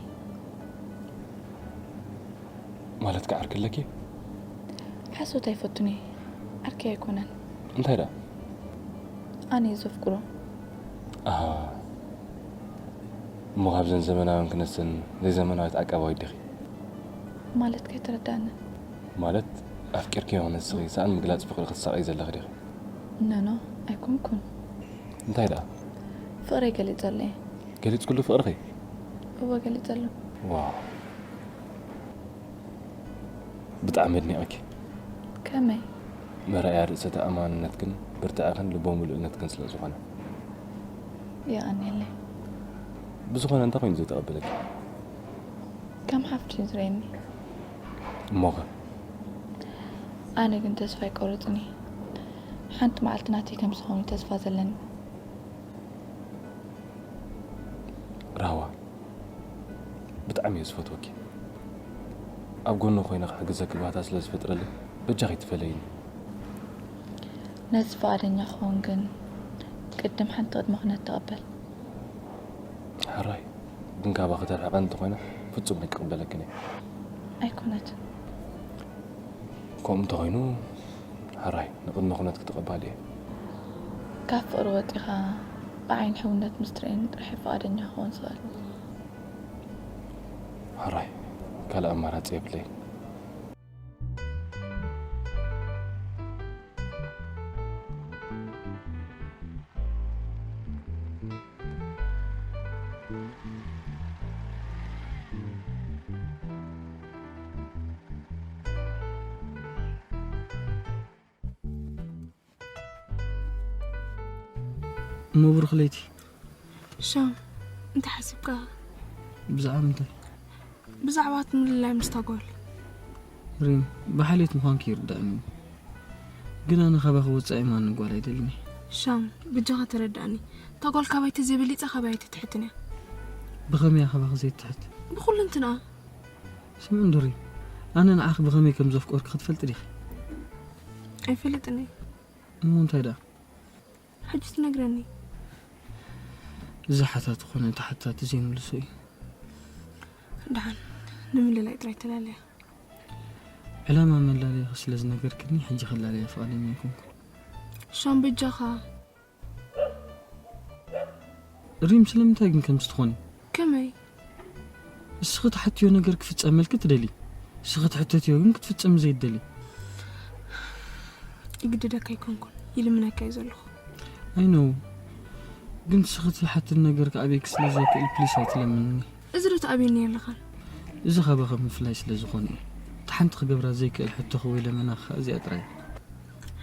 ማለት ከዓርኪ ኣለኪ? ሓሶት ኣይፈቱን እየ፣ ዓርከይ ኣይኮነን። እንታይ ደኣ? ኣነ እየ ዘፍቅሮ። ኣሃ፣ እሞ ካብዘን ዘመናውያን ክነሰን ዘይዘመናዊት ዓቃባዊት ዲኺ? ማለት ከይትረዳእኒ። ማለት ኣፍቂርክዮ ንስኺ ሰኣን ምግላጽ ፍቕሪ ክትሳቐይ ዘለኺ ዲኺ? ኖኖ፣ ኣይኮንኩን። እንታይ ደኣ? ፍቕረይ ገሊጸሉ እየ። ገሊጽክሉ ፍቕርኺ? እወ ገሊጸሉ። ዋው፣ ብጣዕሚ ኣድኒቐኪ። ከመይ? መርኣያ ርእሰ ተኣማንነትክን ብርታዕኽን ልበ ሙሉእነትክን ስለ ዝኾነ። የቐንየለይ። ብዝኾነ እንታይ ኮይኑ ዘይተቐበለኪ? ከም ሓፍቲ እዩ ዝርእየኒ። እሞኸ? ኣነ ግን ተስፋ ኣይቆርጽን እየ። ሓንቲ መዓልቲ ናተይ ከም ዝኸውን እዩ ተስፋ ዘለኒ። ራህዋ፣ ብጣዕሚ እየ ዝፈትወኪ። ኣብ ጎኒ ኮይነ ክሕግዘኪ ባህታ ስለ ዝፈጥረለይ በጃኺ ኣይትፈለይኒ። ነዚ ፍቓደኛ ክኸውን ግን ቅድም ሓንቲ ቅድመ ኩነት ተቐበል። ሕራይ፣ ግን ካባኺ ተርሕቐ እንተኾይነ ፍጹም ኣይክቕበለክን እየ። ኣይኮነትን። ከምኡ እንተኾይኑ ሕራይ ንቅድመ ኩነት ክተቐባሊ እየ። ካብ ፍቕሪ ወጺኻ ብዓይኒ ሕውነት ምስ ትርእየኒ ጥራሕ እየ ፍቓደኛ ክኸውን ዝኽእል። ሕራይ ካልእ ኣማራጺ የብለይን። እሞ ብሩኽ ለይቲ። ሻም፣ እንታይ ሓሲብካ? ብዛዕባ ምንታይ? ብዛዕባ እቲ ምልላይ ምስታ ጓል። ሪም፣ ብሓልዮት ምዃንኪ ይርዳእኒ እዩ። ግን ኣነ ካባኺ ወጻኢ ማንም ጓል ኣይደልን እየ። ሻም፣ ብጃኻ ተረዳእኒ። እታ ጓል ካባይ ተዘይበሊጻ ካባይ ኣይትትሕትን እያ። ብኸመይ እያ ካባኺ ዘይትትሕት? ብኹልንትንኣ። ስምዒ እንዶ ሪም፣ ኣነ ንዓኺ ብኸመይ ከም ዘፍቀርኩ ክትፈልጢ ዲኺ? ኣይፈልጥን እየ። እሞ እንታይ ደኣ? ሕጂ ትነግረኒ። እዚ ሓታቲ ኮነ እቲ ሓታቲ ዘይምልሶ እዩ። ደሓን ንምልላይ ጥራይ ተላለያ። ዕላማ መላለይኺ ስለ ዝነገርክኒ ሕጂ ክላለያ ፍቓደኛ ኣይኮንኩን። ሻም በጃኻ። ሪም ስለምንታይ ግን ከምዚ ትኾኒ? ከመይ? እስኺ ትሓትዮ ነገር ክፍጸመልኪ ትደሊ፣ እስኺ ትሕተትዮ ግን ክትፍጽም ዘይትደሊ። ይግድደካ ኣይኮንኩን፣ ይልምነካ እዩ ዘለኹ። I know፣ ግን እስኺ ትሓትን ነገር ክኣበየኪ ስለ ዘይክእል ፕሊስ ኣይትለምንኒ። እዚ ዶ ትኣብየኒ ኣለኻን? እዚ ካባኺ ምፍላይ ስለ ዝኾነ እዩ። እቲ ሓንቲ ክገብራ ዘይክእል ሕቶኺ ወይ ለመናኺ ከኣ እዚኣ ጥራይ እያ።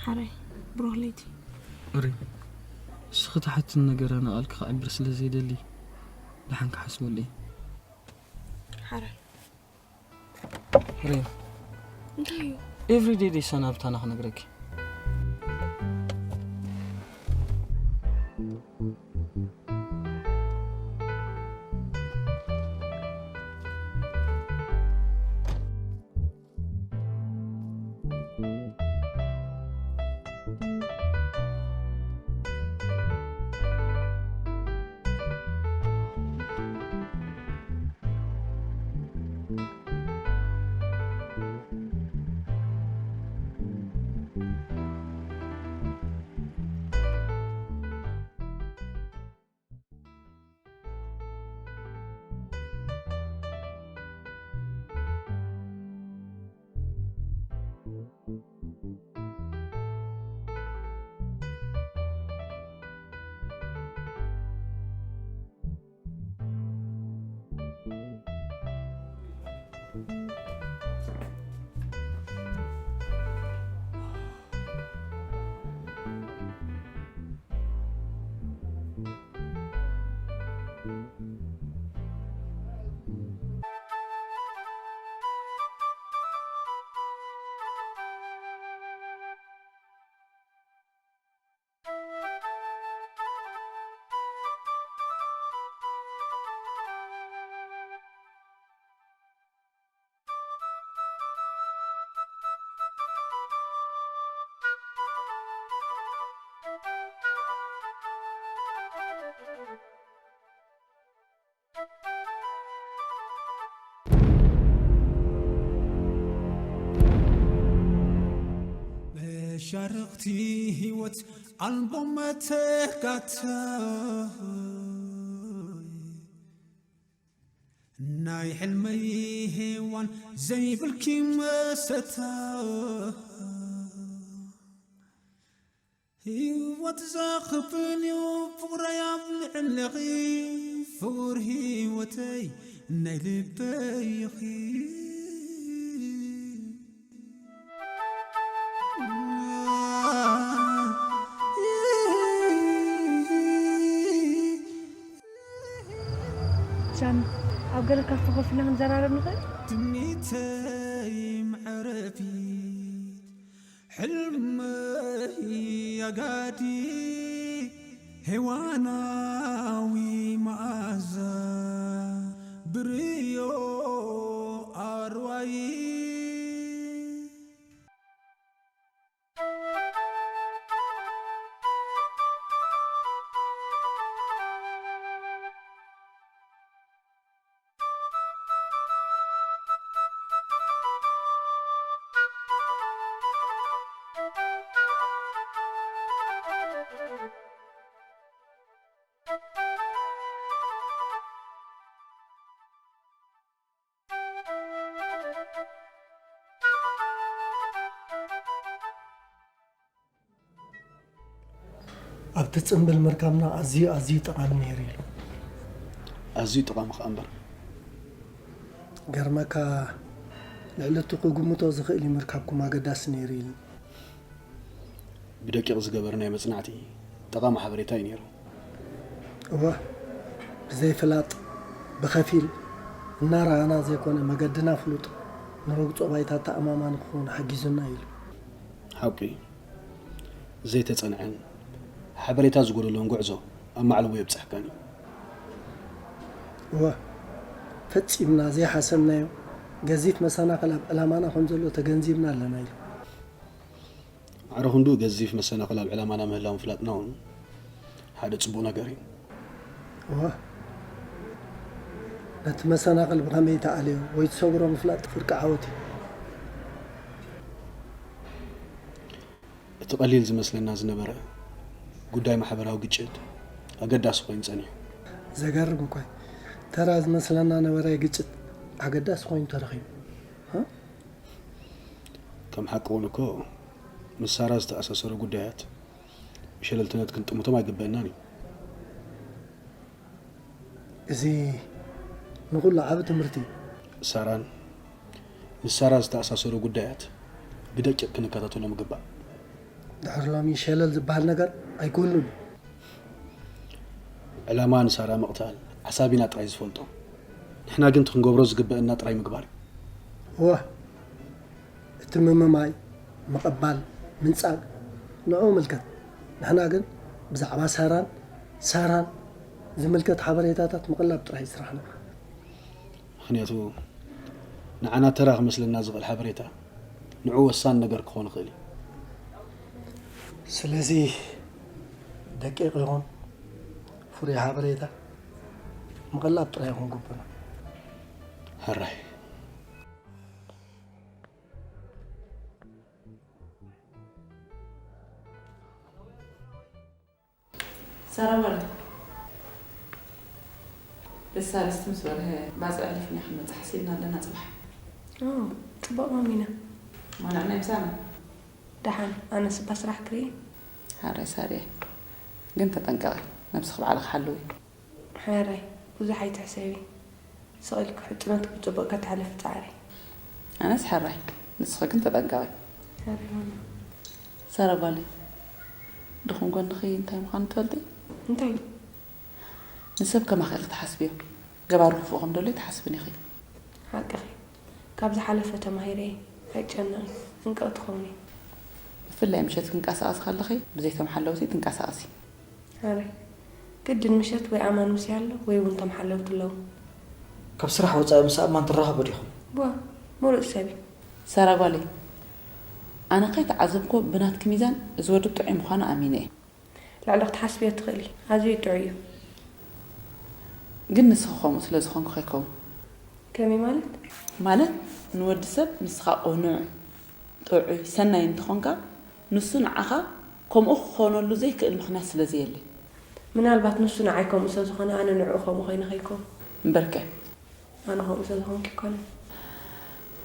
ሓራይ ብሩኽ ለይቲ። ሪም፣ እስኺ ትሓትን ነገር ኣነ ቃልኪ ክዕብር ስለ ዘይደሊ ደሓን ክሓስበሉ እየ። ሓራይ ሪም፣ እንታይ እዩ? ኤቭሪዴይ ደይሰናብታና ክነግረኪ። መሻርኽቲ ህይወት ኣልቦ መተካእታ ናይ ሕልመይ ሄዋን ዘይብልኪ መሰታ ህይወት ዘኽፍል እዩ ፍቕረይ ኣብ ልዕለኺ ፍቕር ህይወተይ ናይ ልበይ ኢኺ። ጃን፣ ኣብ ገለ ካፈ ኮፍ ኢልና ክንዘራረብ ንኽእል? ትምኒተይ መዕረፊት ሕልመይ ኣጋዲ ሄዋናዊ መኣዛ ብርዮ ኣርዋይ። ኣብቲ ጽምብል ምርካብና ኣዝዩ ኣዝዩ ጠቓሚ ነይሩ ኢሉ። ኣዝዩ ጠቓሚ ከኣ እምበር። ገርመካ ልዕሊ እቲ ክግምቶ ዝኽእል እዩ ምርካብኩም ኣገዳሲ ነይሩ ኢሉ። ብደቂቕ ዝገበርናዮ መጽናዕቲ ጠቓሚ ሓበሬታ እዩ ነይሩ። እወ፣ ብዘይ ፍላጥ፣ ብኸፊል እናረኣና ዘይኮነ፣ መገድና ፍሉጥ፣ ንረግጾ ባይታ ተኣማማኒ ክኸውን ሓጊዙና ኢሉ። ሓቂ እዩ። ዘይተጸንዐን ሓበሬታ ዝጎደሎን ጉዕዞ ኣብ ማዕለቦ የብጽሐካን እዩ። እወ፣ ፈጺምና ዘይሓሰብናዮ ገዚፍ መሰናኽል ኣብ ዕላማና ከም ዘሎ ተገንዚብና ኣለና ኢሉ። ማዕረ ክንድኡ ገዚፍ መሰናኽል ኣብ ዕላማና ምህላው ምፍላጥና እውን ሓደ ጽቡቕ ነገር እዩ። እወ፣ ነቲ መሰናኽል ብኸመይ ትኣልዮ ወይ ትሰግሮ ምፍላጥ ፍርቂ ዓወት እዩ። እቲ ቀሊል ዝመስለና ዝነበረ ጉዳይ ማሕበራዊ ግጭት ኣገዳሲ ኮይኑ ጸኒሑ። ዘገርም እኳ እዩ። ተራ ዝመስለና ነበራይ ግጭት ኣገዳሲ ኮይኑ ተረኺቡ። ሃ? ከም ሓቂ እውን እኮ ምስ ሳራ ዝተኣሳሰሩ ጉዳያት ብሸለልትነት ክንጥምቶም ኣይግበአናን እዩ። እዚ ንኹሉ ዓቢ ትምህርቲ እዩ። ሳራን ምስ ሳራ ዝተኣሳሰሩ ጉዳያት ብደቂቕ ክንከታተሎም ይግባእ። ድሕሪ ሎሚ ሸለል ዝበሃል ነገር ኣይክህሉን እዩ። ዕላማ ንሳራ ምቕታል ዓሳቢና ጥራይ ዝፈልጦ። ንሕና ግን እቲ ክንገብሮ ዝግበአና ጥራይ ምግባር እዩ። እወ፣ እቲ ምምማይ፣ ምቕባል፣ ምንጻግ ንዕኡ ምልከት። ንሕና ግን ብዛዕባ ሳራን ሳራን ዝምልከት ሓበሬታታት ምቕላብ ጥራይ እዩ ስራሕና። ምኽንያቱ ንዓና ተራ ክመስለና ዝኽእል ሓበሬታ ንዕኡ ወሳኒ ነገር ክኾን ይኽእል እዩ። ስለዚ ደቂቕ ይኹን ፍሩይ ሓበሬታ ምቕላብ ጥራይ ይኹን ግቡና። ሕራይ። ሳራ ጓል፣ ደሳለስቲ ምስ በርሀ ባጽዕ ኣሊፍና ክንመጽእ ሓሲብና ኣለና ጽባሕ። ኦ፣ ጽቡቕ ማሚና። ማንዕና ምሳና። ደሓን፣ ኣነስ እባ ስራሕ ክርኢ። ሓራይ ሳርየ፣ ግን ተጠንቀቒ፣ ነብስኺ ባዕልኺ ሓልዊ። ሓራይ፣ ብዙሕ ኣይትሕሰቢ። ስቕ ኢልኪ ሕጽኖትኪ ብጽቡቕ ከተሕልፊ ጸዓሪ። ኣነስ ሕራይ፣ ንስኺ ግን ተጠንቀቒ። ሕራይ ማማ። ሳራ ጓለይ፣ ድኹም ጎንኺ እንታይ ምዃኑ ትፈልጢ? እንታይ? ንሰብ ከማኺ ኢኺ ትሓስብዮ። ገባሩ ክፉእ ከም ደሎ ኣይትሓስብን ኢኺ። ሓቅኺ። ካብ ዝሓለፈ ተማሂረ እየ። ኣይጨነቕን። ጥንቅቕቲ ኩኒ። ብፍላይ ምሸት ክንቀሳቐሲ ከለኺ ብዘይ ቶም ሓለውቲ ትንቀሳቐሲ። ኣረ፣ ግድን ምሸት ወይ ኣማን ምስያ ኣሎ ወይ እውን ቶም ሓለውቲ ኣለዉ። ካብ ስራሕ ወጻኢ ምስ ኣማን ትራኸቡ ዲኹም? ዋ፣ ምሩጽ ሰብ እዩ። ሳራ ጓለይ፣ ኣነ ከይተዓዘብኩ ብናትኪ ሚዛን እዚ ወዲ ጥዑይ ምዃኑ ኣሚነ እየ። ልዕሊ ክትሓስብዮ ትኽእሊ፣ ኣዝዩ ጥዑይ እዩ። ግን ንስኺ ከምኡ ስለ ዝኾንኩ ከይከውን። ከመይ ማለት? ማለት ንወዲ ሰብ ንስኻ ቅኑዕ፣ ጥዑይ፣ ሰናይ እንተኾንካ፣ ንሱ ንዓኻ ከምኡ ክኾነሉ ዘይክእል ምኽንያት ስለ ዘየለ። ምናልባት ንሱ ንዓይ ከምኡ ስለ ዝኾነ ኣነ ንዕኡ ከምኡ ኮይነ ከይከውን። እምበርከ። ኣነ ከምኡ ስለ ዝኾንኩ ኣይኮነን።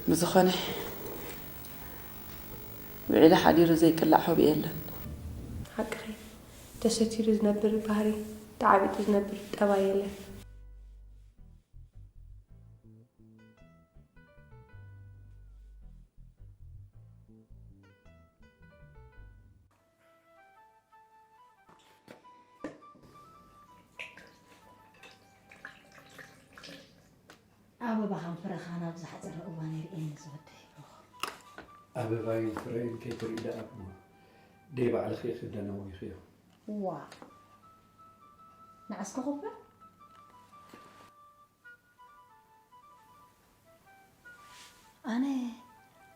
ብዝኾነ፣ ውዒሉ ሓዲሩ ዘይቅላዕ ሑብ የለን። ሓቅኺ። ተሰቲሩ ዝነብር ባህሪ፣ ተዓቢጡ ዝነብር ጠባይ የለን። ኣበባኻን ፍረኻን ኣብ ዝሓጸረ እዋን የርእየኒ ዝወደይ። ኣበባይን ፍረይን ከይትርኢ ደኣ እሞ ደይ ባዕልኺ ኢኺ ደነዊኽዮ። ዋእ! ንዓስኪ ኹብር? ኣነ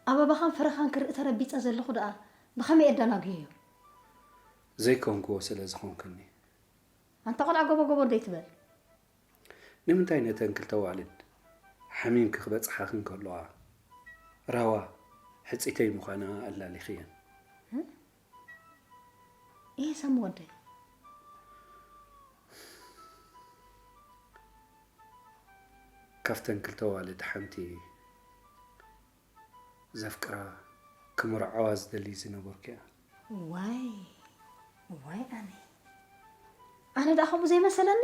ኣበባኻን ፍረኻን ክርኢ ተረቢጸ ዘለኹ ደኣ ብኸመይ ኣደናጉየዮ? ዘይኮንክዎ ስለ ዝኾንክኒ። ኣንታ ቆልዓ ጎቦ ጎቦ ደይትበል። ንምንታይ ነተን ክልተ ኣዋልድ ሓሚምኪ ክበጽሓኺ እንከለዋ ራዋ ሕጽይተይ ምዃና ኣላሊኽየን? እየ ሳሚ ወደይ። ካብተን ክልተ ኣዋልድ ሓንቲ ዘፍቅራ ክምርዓዋ ዝደሊ ዝነበርኩ እያ። ዋይ ዋይ ኣነ ኣነ ደኣ ከምኡ ዘይመሰለኒ።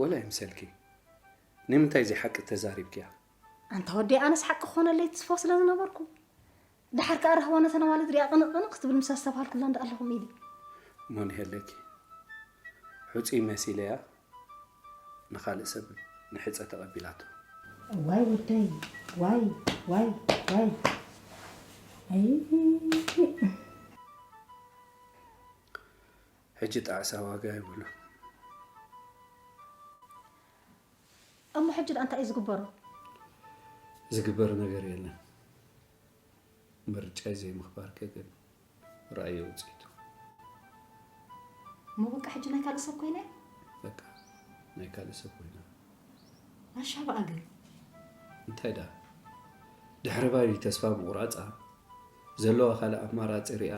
ወላ ይምሰልኪ። ንምንታይ እዚ ሓቂ ተዛሪብክያ? ኣንታ ወደይ ኣነስ ሓቂ ክኾነለይ ትስፎ ስለ ዝነበርኩ። ደሓር ከኣ ራህዋ ነተን ኣዋልድ ሪኣ ቅንቕ ቅንቕ ክትብል ምስ ኣስተብሃልኩላን ደኣ ኣለኹ ሚሊ። መን ይሄለኪ? ሑጺ መሲለያ ንኻልእ ሰብ ንሕጸ ተቐቢላቶ። ዋይ ወደይ ዋይ ዋይ ዋይ ኣይ ሕጂ ጣዕሳ ዋጋ የብሉን። እሞ ሕጂ ደኣ እንታይ እዩ ዝግበሮ? ዝግበር ነገር የለን። ምርጫይ ዘይምኽባርከ ግን ርኣዮ ውፅኢቱ። እሞ በቃ ሕጂ ናይ ካልእ ሰብ ኮይነ? በቃ ናይ ካልእ ሰብ ኮይና። ኣሻ በኣገር። እንታይ ደኣ ድሕሪ ባይ ተስፋ ምቑራፃ ዘለዋ ካልእ ኣማራፂ ሪኣ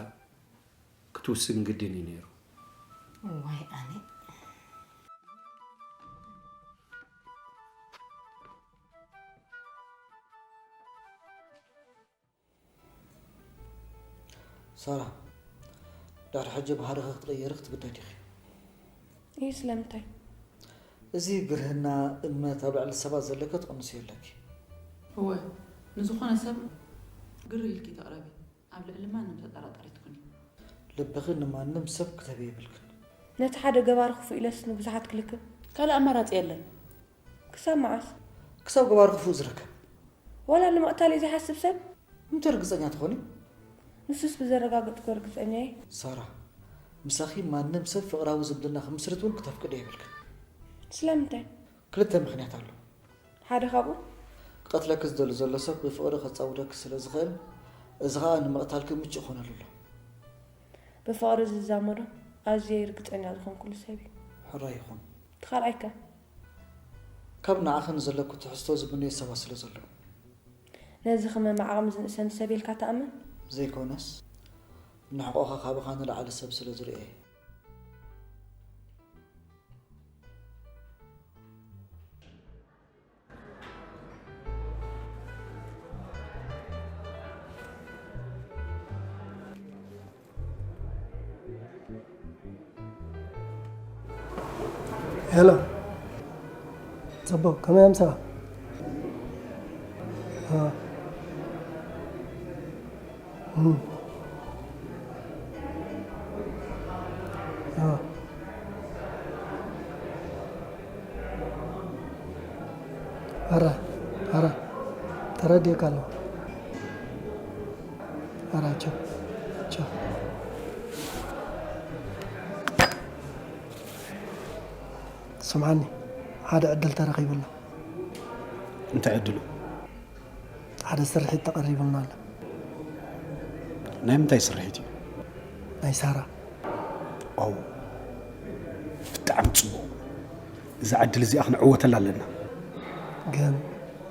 ክትውስን ግድን እዩ ነይሩ። እዋይ ኣነ። ሳራ፣ ድሕሪ ሕጂ ባህርኺ ክትቕይሪ ክትግደዲ ኢኺ። ይህ ስለምንታይ? እዚ ግርህና እምነት ኣብ ልዕሊ ሰባት ዘለኪ ትቕንስዮ ኣለኪ። እወ፣ ንዝኾነ ሰብ ግር ኢልኪ ተቕረቢ። ኣብ ልዕሊ ማንም ተጠራጣሪት ኩኒ። ልብኺ ንማንም ሰብ ክትህቢ የብልክን። ነቲ ሓደ ገባሪ ክፉእ ኢለስ ንብዙሓት ክልክም። ካልእ ኣማራጺ የለን። ክሳብ መዓስ? ክሳብ ገባሪ ክፉእ ዝርከብ። ዋላ ንምቕታል እዩ ዝሓስብ ሰብ? እንታይ ርግጸኛ ትኾኒ? ንሱስ ብዘረጋገጽኩ ርግጸኛ እየ። ሳራ፣ ምሳኺ ማንም ሰብ ፍቕራዊ ዝምድና ክምስርት እውን ክተፍቅዶ የብልክን። ስለምንታይ? ክልተ ምኽንያት ኣሎ። ሓደ ካብኡ? ክቐትለኪ ዝደሊ ዘሎ ሰብ ብፍቕሪ ከጻውደኪ ስለ ዝኽእል፣ እዚ ኸኣ ንምቕታልኪ ምቹእ ክኾነሉ ኣሎ። ብፍቕሪ ዝዛመዶ ኣዝየ ርግጸኛ ዝኾንኩሉ ሰብ እዩ። ሕራይ ይኹን። እቲ ካልኣይ ከ? ካብ ንዓኺ ንዘለኩ ትሕዝቶ ዝምነዮ ሰባት ስለ ዘለዉ። ነዚ ክመም ዓቕሚ ዝንእሰኒ ሰብ ኢልካ ትኣምን? ዘይኮነስ፣ ንሕቖኻ ካብኻ ንላዕሊ ሰብ ስለ ዝርእየ እየ። ሄሎ፣ ጽቡቕ፣ ከመይ ኣምሰኻ? እ፣ እም፣ እ። ኣረ፣ ኣረ፣ ተረዲእካ ኣለኹ። ኣረ፣ ቻው፣ ቻው። ስምዓኒ፣ ሓደ ዕድል ተረኺቡ ኣሎ። እንታይ ዕድሉ? ሓደ ስርሒት ተቐሪቡልና ኣሎ። ናይ ምንታይ ስርሒት እዩ? ናይ ሳራ። ዋው፣ ብጣዕሚ ጽቡቕ። እዛ ዕድል እዚኣ ክንዕወተላ ኣለና። ግን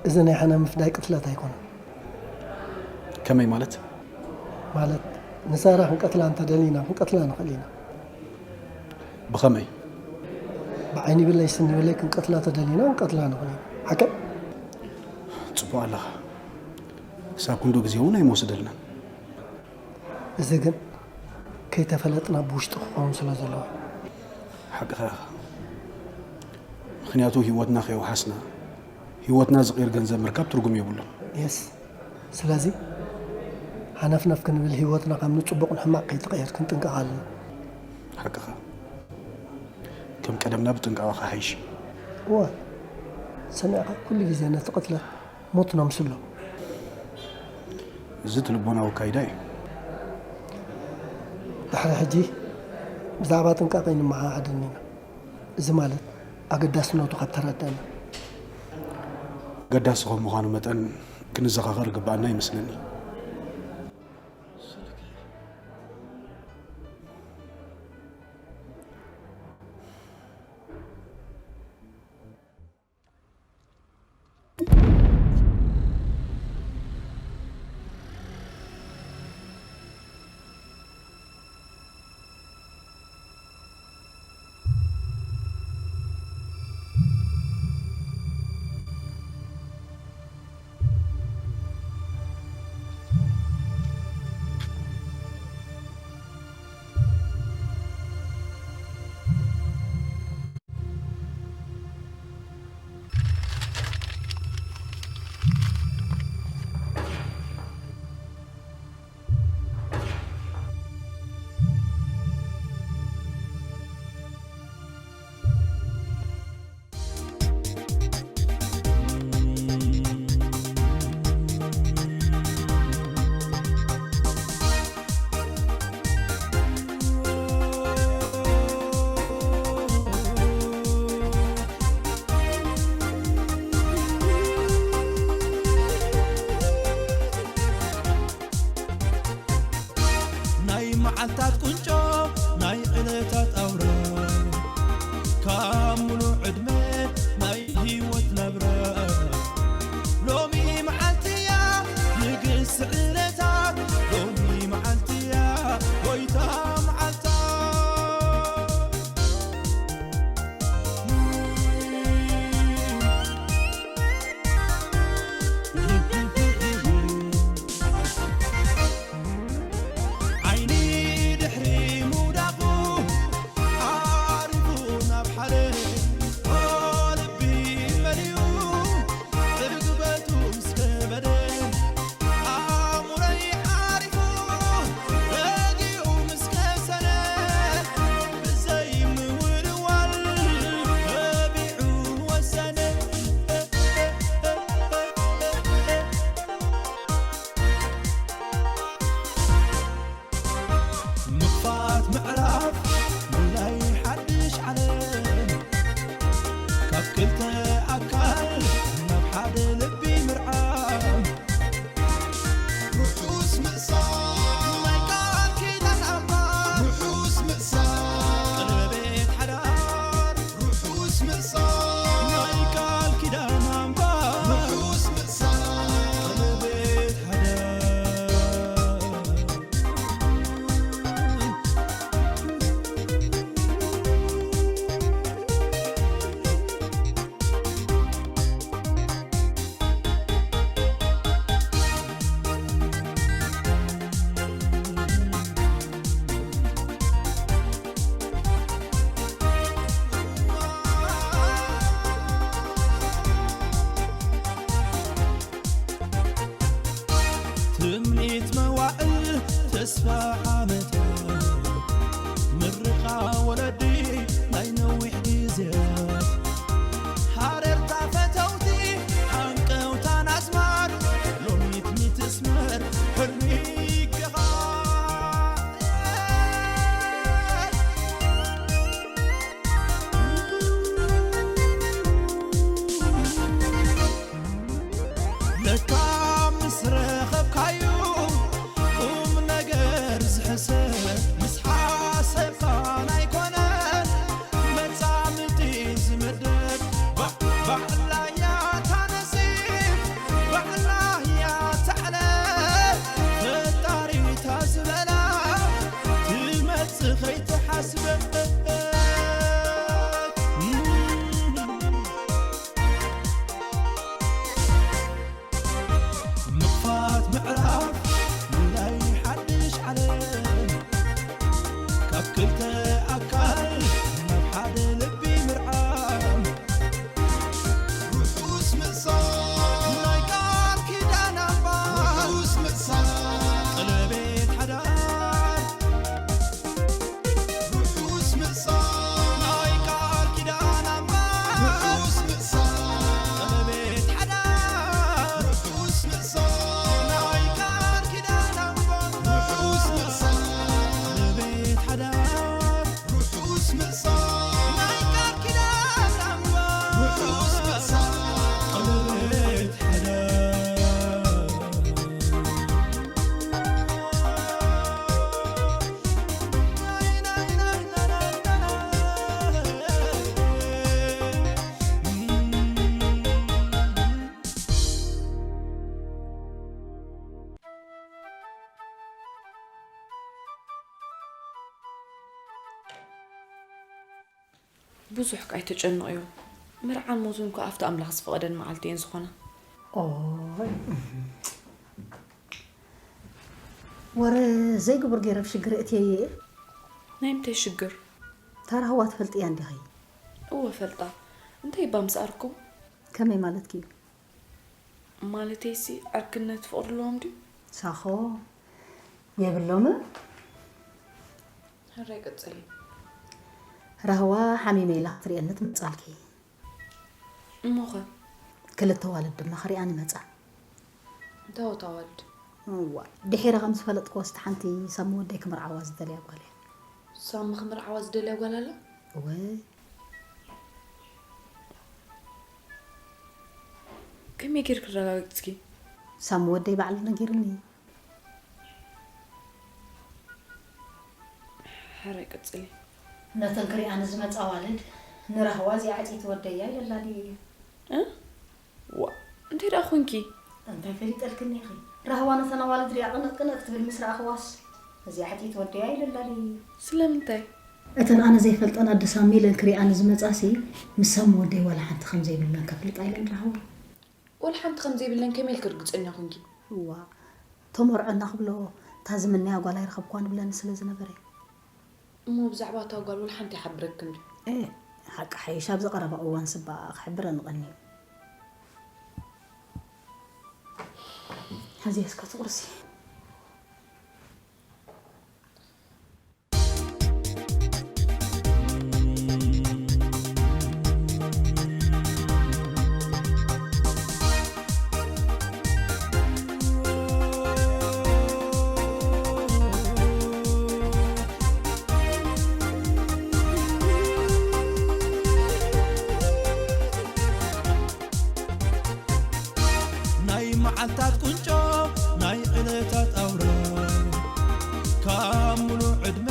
እዚ ናይ ሕነ ምፍዳይ ቅትለት ኣይኮነን። ከመይ ማለት? ማለት ንሳራ ክንቀትላ እንተደሊና ክንቀትላ ንኽእል ኢና። ብኸመይ? ብዓይኒ ብለይ ስኒ ብለይ ክንቀትላ ተደሊና ክንቀትላ ንኽእል ኢና። ሓቀይ? ጽቡቕ ኣለኻ። ክሳብ ክንዶ ግዜ እውን ኣይመወስደልናን። እዚ ግን ከይተፈለጥና ብውሽጢ ክኸውን ስለ ዘለዎ። ሓቅኻ ኢኻ። ምኽንያቱ ህይወትና ከየውሓስና ህይወትና ዝቕይር ገንዘብ ምርካብ ትርጉም የብሉን። የስ። ስለዚ ሃነፍነፍ ክንብል ህይወትና ካብ ንጽቡቕ ንሕማቕ ከይትቕየር ክንጥንቀቕ ኣለና። ሓቅኻ። ከም ቀደምና ብጥንቃቐ ክሓይሽ እዩ። እወ። ሰሚዕካ ኩሉ ግዜ ነቲ ቅትለት ሞት ነምስሎ። እዚ እቲ ልቦናዊ ኣካይዳ እዩ። ድሕሪ ሕጂ ብዛዕባ ጥንቃቐ ኣይንመሓሓድን ኢና። እዚ ማለት ኣገዳስነቱ ካብ ተረዳእና። ኣገዳሲ ከም ምዃኑ መጠን ክንዘኻኸር ግብኣና ይመስለኒ። ብዙሕ ከኣ ኣይተጨንቕዮ። መርዓን ሞትን እኮ ኣብቲ ኣምላኽ ዝፈቐደን መዓልቲ እየን ዝኾና። ኦይ፣ ወረ ዘይግቡር ገይረ ኣብ ሽግር እትየ እየ። ናይ ምንታይ ሽግር? ታራህዋ ትፈልጥያ እንዲኺ? እወ ፈልጣ። እንታይ እባ ምስ ኣርኩም? ከመይ ማለትኪ እዩ? ማለተይሲ ዕርክነት ፍቕሪ ኣለዎም ድዩ? ሳኾ የብሎምን። ሕራይ ቀጽሊ። ራህዋ ሓሚመ ኢላ ክትርእየኒ ትመጻልኪ። እሞኸ? ክልተ ዋልድ ድማ ክሪኣኒ መጻ። እንታይ ወት ኣዋልድ? እዋ፣ ድሒረ ከም ዝፈለጥክዎ፣ እስቲ ሓንቲ ሳሚ ወደይ ክምርዓዋ ዝደልያ ጓል እያ። ሳሚ ክምርዓዋ ዝደልያ ጓል ኣላ? እወ። ከመይ ጌርኪ ኣረጋጊጽኪ? ሳሚ ወደይ ባዕሉ ነጊሩኒ። ሕራይ ቀጽሊ። ነተን ክሪኣኒ ዝመጻ ኣዋልድ፣ ንራህዋ እዚኣ ዕጽይቲ ወደያ ኢለላ ድዩ? እ? ዋ፣ እንታይ ደኣ ኮንኪ? እንታይ ፈሊጠልክኒ ኢኺ? ራህዋ ነተን ኣዋልድ ሪኣ ቅንጥ ቅንጥ ክትብል ምስ ረኣኽዋስ፣ እዚኣ ዕጽይቲ ወደያ ኢለላ ድዩ? ስለምንታይ? እተን ኣነ ዘይፈልጠን ኣደ ሳሚ ኢለን ክሪኣኒ ዝመጻሲ፣ ምስ ሳሚ ወደይ ዋላ ሓንቲ ከም ዘይብለን ከፍልጣ ኢለን ራህዋ። ዋላ ሓንቲ ከም ዘይብለን ከመይ ኢልኪ ርግጸኛ ኮንኪ? እዋ፣ ተመርዖ እናኽብሎ፣ እታ ዝምነያ ጓል ኣይረኸብኳን ብለኒ ስለ ዝነበረ። እሞ ብዛዕባ እታ ጓል ዋላ ሓንቲ ይሓብረክን ድዩ? እ፣ ሓቂ ሓይሽ ኣብዚ ቀረባ እዋን ስባ ክሕብረኒ ቀንዩ። ሕዚ እስከ ትቑርሲ። ናይ መዓልታት ቁንጮ፣ ናይ ዕለታት ኣውራ፣ ካብ ሙሉእ ዕድመ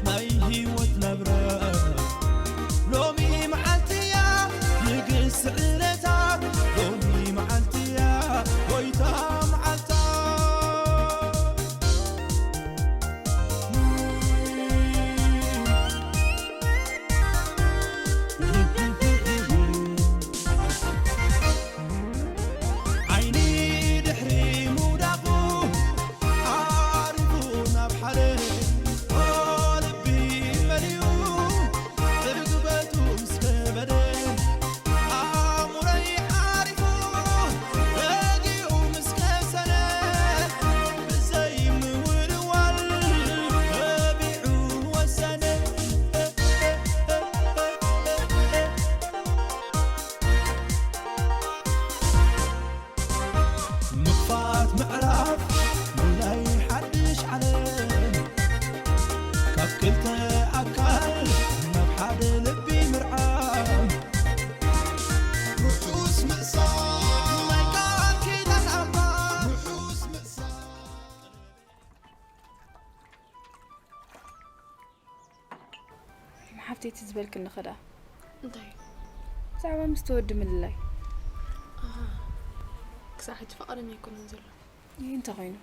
ናይ ህይወት ናብራ። ሎሚ መዓልቲ እያ ንግስቲ ዕለታት፣ ሎሚ መዓልቲ እያ ጎይታ መዓልታ። ዓይኒ ድሕሪ ምውዳቑ ዓሪፉ ናብ ሓደ ልቢ መሊኡ ዕግበቱ ምስ ከበደ ኣእምሮይ ዓሪፉ ረጊኡ ምስ ከሰነ ብዘይ ምውልዋል ተቢዑ ወሰነ። ምኽፋት ምዕራፍ ናይ ሓድሽ ዓለም፣ ካብ ክልተ ኣካል ናብ ሓደ ልቢ ምርዓም። ርሑስ ምእሳር ናይ ቃል ኪዳን ኣምባር፣ ርሑስ ምእሳር። ሓፍተይ፣ እቲ ዝበልክኒ ኸ ደኣ? እንታይ? ብዛዕባ ምስቲ ወዲ ምልላይ። ኣሃ። ክሳዕ ሕጂ ፍቓደኛ ኣይኮነን ዘሎ። ይህ እንተ ኾይኑ?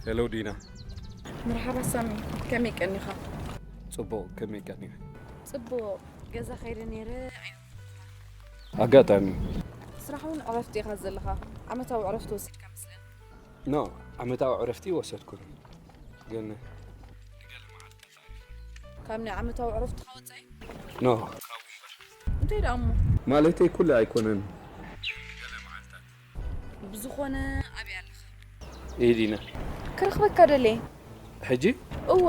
ሄሎ ዲና። መርሓባ ሳሚ፣ ከመይ ቀኒኻ? ጽቡቕ፣ ከመይ ቀኒኻ? ጽቡቕ፣ ገዛ ከይደ ነይረ። ኣጋጣሚ። ስራሕ እውን ዕረፍቲ ኢኻ ዘለኻ። ዓመታዊ ዕረፍቲ ወሲድካ መስለኒ። ኖ፣ ዓመታዊ ዕረፍቲ ወሰድኩን። ግን ካብ ናይ ዓመታዊ ዕረፍትኻ ወጻኢ? ኖ። እንታይ ደኣ እሞ? ማለተይ ኩሉ ኣይኮነን። ብዝኾነ ኣበይ ኣለኻ? ኢሂድ ኢና። ክረኽበካ ደልየ። ሕጂ? እወ፣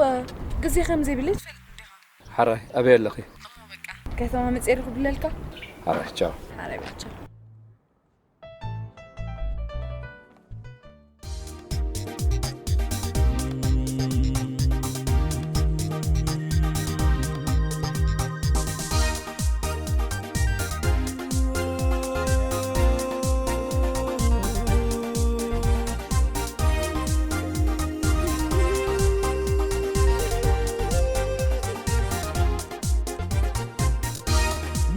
ግዜ ከም ዘይብለይ ትፈልጥ እንዲኻ። ሓራይ፣ ኣበይ ኣለኺ? እሞ በቃ፣ ከተማ መጽየ ርኽብለልካ። ሓራይ፣ ቻው። ሓራይ፣ በቃ፣ ቻው።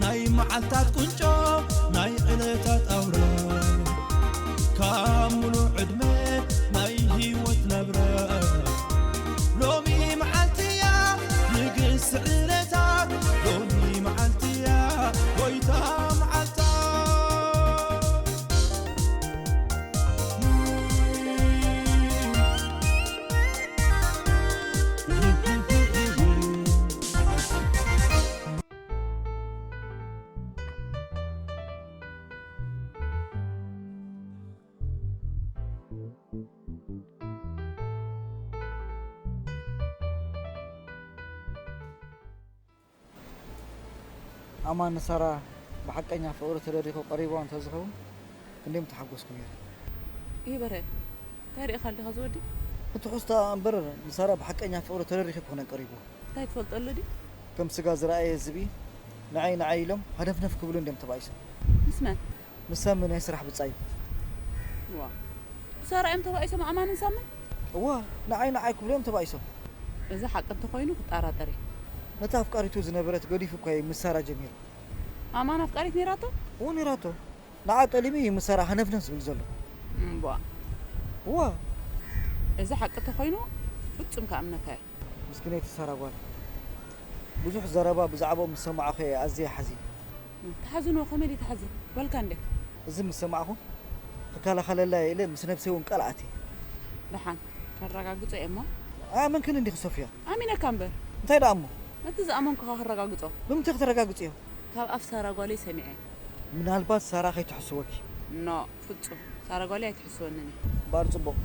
ናይ መዓልታት ቁንጮ፣ ናይ ዕለታት ኣውራ፣ ካብ ሙሉእ ዕድመ ናይ ህይወት ናብራ። ሎሚ መዓልቲ እያ ንግስ ዕለታት፣ ሎሚ መዓልቲ እያ ጎይታ መዓልታት። ኣማን ንሳራ ብሓቀኛ ፍቕሪ ተደሪኹ ቀሪብዋ እንተዝኸውን ክንደይ ምተሓጎስኩ ነይረ። ይበረ፣ እንታይ ርኢኻ ኣለኻ ዝወዲ? ብትሕዝቶ እምበር ንሳራ ብሓቀኛ ፍቕሪ ተደሪኹ ኣይኮነን ቀሪብዋ። እንታይ ትፈልጠሉ ድዩ? ከም ስጋ ዝረኣየ ዝብኢ ንዓይ ንዓይ ኢሎም ሃነፍነፍ ክብሉ እንድዮም ተባኢሶም። ምስ መን? ምስ ሳሚ ናይ ስራሕ ብጻዩ። ዋ፣ ብሳራ እዮም ተባኢሶም ኣማንን ሳምን? እዋ፣ ንዓይ ንዓይ ክብሉ እዮም ተባኢሶም። እዚ ሓቂ እንተኾይኑ ክጠራጠር እየ። ነታ ኣፍቃሪቱ ዝነበረት ገዲፉ እኳ እዩ ምስ ሳራ ጀሚሩ። ኣማን ኣፍቃሪት ነይራቶ? እዎ ነይራቶ። ንዓ ጠሊሙ እዩ ምስ ሳራ ሃነፍነፍ ዝብል ዘሎ። እምቧ። እዋ። እዚ ሓቂ ተኾይኑ ፍጹም ክኣምነካ እየ። ምስኪነይቲ ሳራ ጓል። ብዙሕ ዘረባ ብዛዕባኡ ምስ ሰማዕኹ እየ ኣዝየ ሓዚነ። ተሓዝኖ ከመይ ድዩ ተሓዝን? በልካ እንደ። እዚ ምስ ሰማዕኹ ክከላኸለላ ኢለ ምስ ነብሰይ እውን ቃል ኣትየ። ደሓን ከረጋግጾ እየ እሞ። ኣመንክን እንዲኺ ሶፍያ? ኣሚነካ እምበር። እንታይ ደኣ እሞ? ነቲ ዝኣመንኩኻ ከረጋግጾ። ብምንታይ ክተረጋግጽዮ? ካብ ኣፍ ሳራ ጓለይ ሰሚዐ። ምናልባት ሳራ ከይትሕስወኪ። ኖ፣ ፍጹም። ሳራ ጓለይ ኣይትሕስወንን እያ። እምበኣር ጽቡቕ።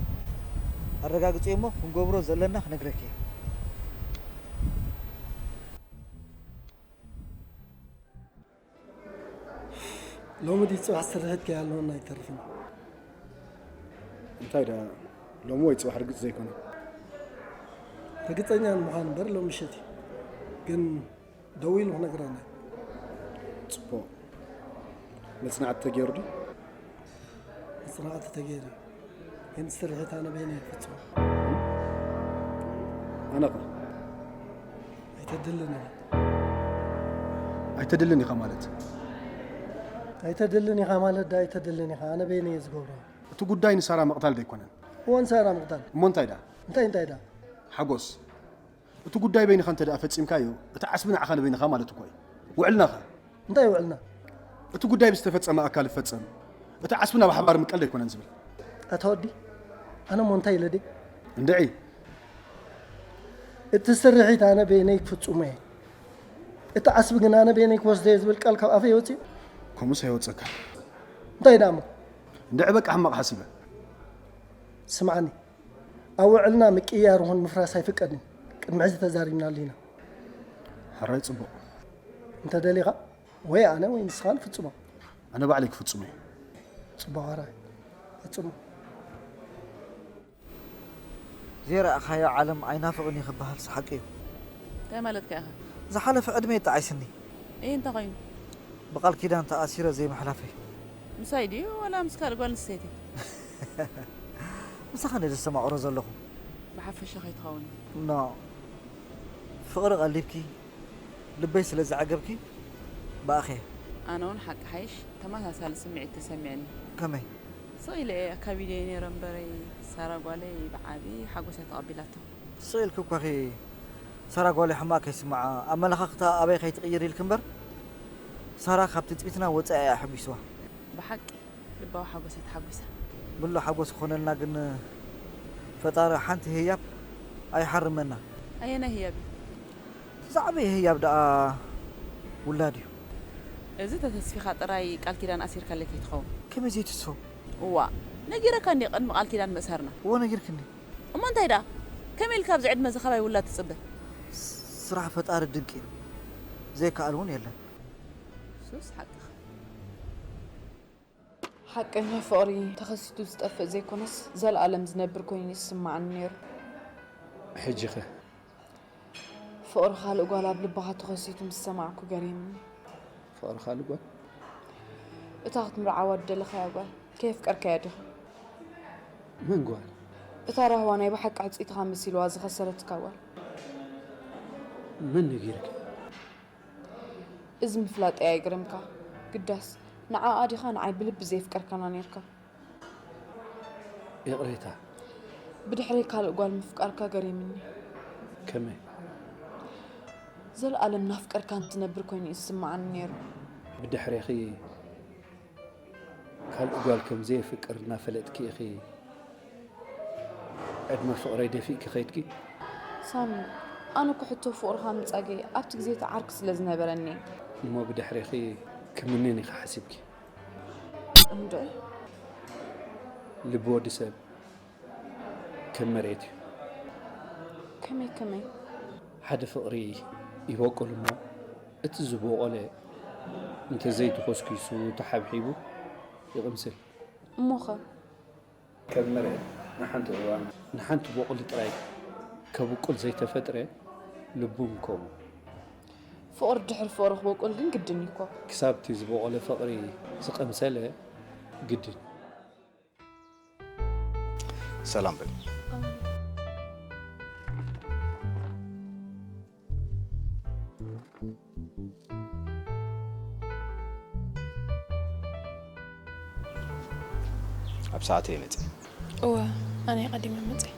ኣረጋግጽዮ እሞ ክንገብሮ ዘለና ክነግረኪ እየ። ሎሚ ድዩ ጽባሕ ስርሒት ከይሃለወና ኣይተርፍን። እንታይ ደኣ ሎሚ ወይ ጽባሕ ርግጽ ዘይኮነ? ርግጸኛ ንምዃን እምበር ሎሚ ምሸት እዩ። ግን ደዊሉ ክነግረና እዩ። ጽቡቕ። መጽናዕቲ ተገይሩ ድዩ? መጽናዕቲ ተገይሩ እዩ። ግን ስርሒት ኣነ በይነይ ይፍጽሞ። ኣነ ኸ? ኣይተድልን ኢኻ። ኣይተድልን ኢኻ ማለት? ኣይተድልን ኢኻ ማለት ዳ ኣይተድልን ኢኻ። ኣነ በይነይ እየ ዝገብሮ። እቲ ጉዳይ ንሳራ ምቕታል ዶ ኣይኮነን? እወ ንሳራ ምቕታል። እሞ እንታይ ዳ? እንታይ እንታይ ዳ? ሓጎስ፣ እቲ ጉዳይ በይንኻ እንተ ደኣ ፈጺምካዮ፣ እቲ ዓስቢ ንዓኻ ንበይንኻ ማለት እኮ እዩ። ውዕልናኸ? እንታይ ውዕልና? እቲ ጉዳይ ብዝተፈጸመ ኣካል ይፈጸም፣ እቲ ዓስቢ ናብ ሓባር ምቀል ኣይኮነን ዝብል። ኣታ ወዲ፣ ኣነ እሞ እንታይ ኢለ ድየ? እንድዒ። እቲ ስርሒት ኣነ በይነይ ክፍጽሞ እየ። እቲ ዓስቢ ግን ኣነ በይነይ ክወስዶ እየ ዝብል ቃል ካብ ኣፈይ ወጺኡ? ከምኡስ ኣይወጸካ። እንታይ ደኣ እሞ? እንድዒ በቃ ሕማቕ ሓሲበ። ስምዓኒ፣ ኣብ ውዕልና ምቅይያር ይኹን ምፍራስ ኣይፍቀድን። ቅድሚ ሕዚ ተዛሪብናሉ ኢና። ሕራይ ጽቡቕ። እንተ ደሊኻ፣ ወይ ኣነ ወይ ንስኻ ንፍጽሞ። ኣነ ባዕለይ ክፍጽሞ እየ። ጽቡቕ ሕራይ። ፈጽሞ። ዘይረኣኻዮ ዓለም ኣይናፍቕን እዩ ክበሃልስ ሓቂ እዩ። እንታይ ማለትካ ኢኻ? ዝሓለፈ ዕድመ ይጠዓይስኒ። እይ፣ እንታይ ኮይኑ? ብቓል ኪዳን ተኣሲረ ዘይምሕላፈይ። ምሳይ ድዩ ዋላ ምስ ካልእ ጓል ኣንስተይቲ? ምሳኻ ነዚ ዘስተማቕሮ ዘለኹ። ብሓፈሻ ከይትኸውን። ኖ፣ ፍቕሪ ቀሊብኪ፣ ልበይ ስለ ዝዓገብኪ፣ ብኣኸ። ኣነ እውን ሓቂ ሓይሽ ተመሳሳሊ ስምዒት ተሰሚዕኒ። ከመይ? ስቕ ኢለ እየ ኣካቢደዮ ነይረ እምበረይ፣ ሳራ ጓለይ ብዓቢ ሓጎስ እያ ተቐቢላቶ። ስቕ ኢልኪ እኳኺ ሳራ ጓለይ ሕማቕ ከይስምዓ፣ ኣመለኻኽታ ኣበይ ከይትቕይር ኢልኪ እምበር፣ ሳራ ካብ ትጽቢትና ወጻኢ እያ ሓጒስዋ። ብሓቂ ልባዊ ሓጎስ እየ ተሓጒሰ። ብሉ ሓጎስ ክኾነልና ግን ፈጣሪ ሓንቲ ህያብ ኣይሓርመና። ኣየናይ ህያብ እዩ? እቲ ዝዓበየ ህያብ ደኣ ውላድ እዩ። እዚ ተተስፊኻ ጥራይ ቃል ኪዳን ኣሲርካለይ ከይትኸውን። ከመይ ዘይትስፎ? እዋ፣ ነጊረካ እንዲ ቅድሚ ቃል ኪዳን ምእሳርና። እዎ ነጊርክኒ። እሞ እንታይ ደኣ? ከመይ ኢልካ ኣብዚ ዕድመ እዚ ካባይ ውላድ ትጽበ? ስራሕ ፈጣሪ ድንቂ እዩ። ዘይከኣል እውን የለን። ሱስ ሓቅኻ። ሓቀኛ ፍቕሪ ተኸሲቱ ዝጠፍእ ዘይኮነስ ዘለኣለም ዝነብር ኮይኑ ይስምዓኒ ነይሩ። ሕጂኸ? ፍቕሪ ካልእ ጓል ኣብ ልብኻ ተኸሲቱ ምስ ሰማዕኩ ገሪምኒ። ፍቕሪ ካልእ ጓል? እታ ክትምርዓዋ ዝደለኻያ ጓል ከየፍቀርካያ ዲኻ? መን ጓል? እታ ራህዋ ናይ ብሓቂ ሕጽይትኻ መሲልዋ ዝኸሰረትካ ጓል። መን ነጊርካ? እዚ ምፍላጠይ ኣይግረምካ። ግዳስ ንዓኣ ዲኻ ንዓይ ብልቢ ዘየፍቀርካና ኔርካ? ይቕሬታ። ብድሕረይ ካልእ ጓል ምፍቃርካ ገሪምኒ። ከመይ? ዘለኣለም ናፍቀርካን ትነብር ኮይኑ እዩ ዝስምዓኒ ነይሩ። ብድሕሬኺ ካልእ ጓል ከም ዘየፍቅር እናፈለጥኪ ኢኺ ዕድመ ፍቕረይ ደፊእኪ ከይድኪ? ሳሚ፣ ኣነ እኮ ሕቶ ፍቕርኻ ምጻገይ ኣብቲ ግዜ እቲ ዓርኪ ስለ ዝነበረኒ። እሞ ብድሕሬኺ ክምንን ኢኺ ሓሲብኪ? እንዶ ልቢ ወዲ ሰብ ከም መሬት እዩ። ከመይ ከመይ? ሓደ ፍቕሪ ይበቁል እሞ እቲ ዝበቆለ እንተዘይተኾስኪሱ ተሓብሒቡ ይቕምስል። እሞኸ? ከም መሬት ንሓንቲ እዋን ንሓንቲ በቑሊ ጥራይ ከብቁል ዘይተፈጥረ ልቡን ከምኡ። ፍቕሪ ድሕሪ ፍቕሪ ክበቁል ግን ግድን እዩ እኮ። ክሳብ እቲ ዝበቆለ ፍቕሪ ዝቐምሰለ ግድን። ሰላም በል። ኣብ ሰዓተይ እየ መፅእ። እወ፣ ኣነ ቀዲመ መፅእ።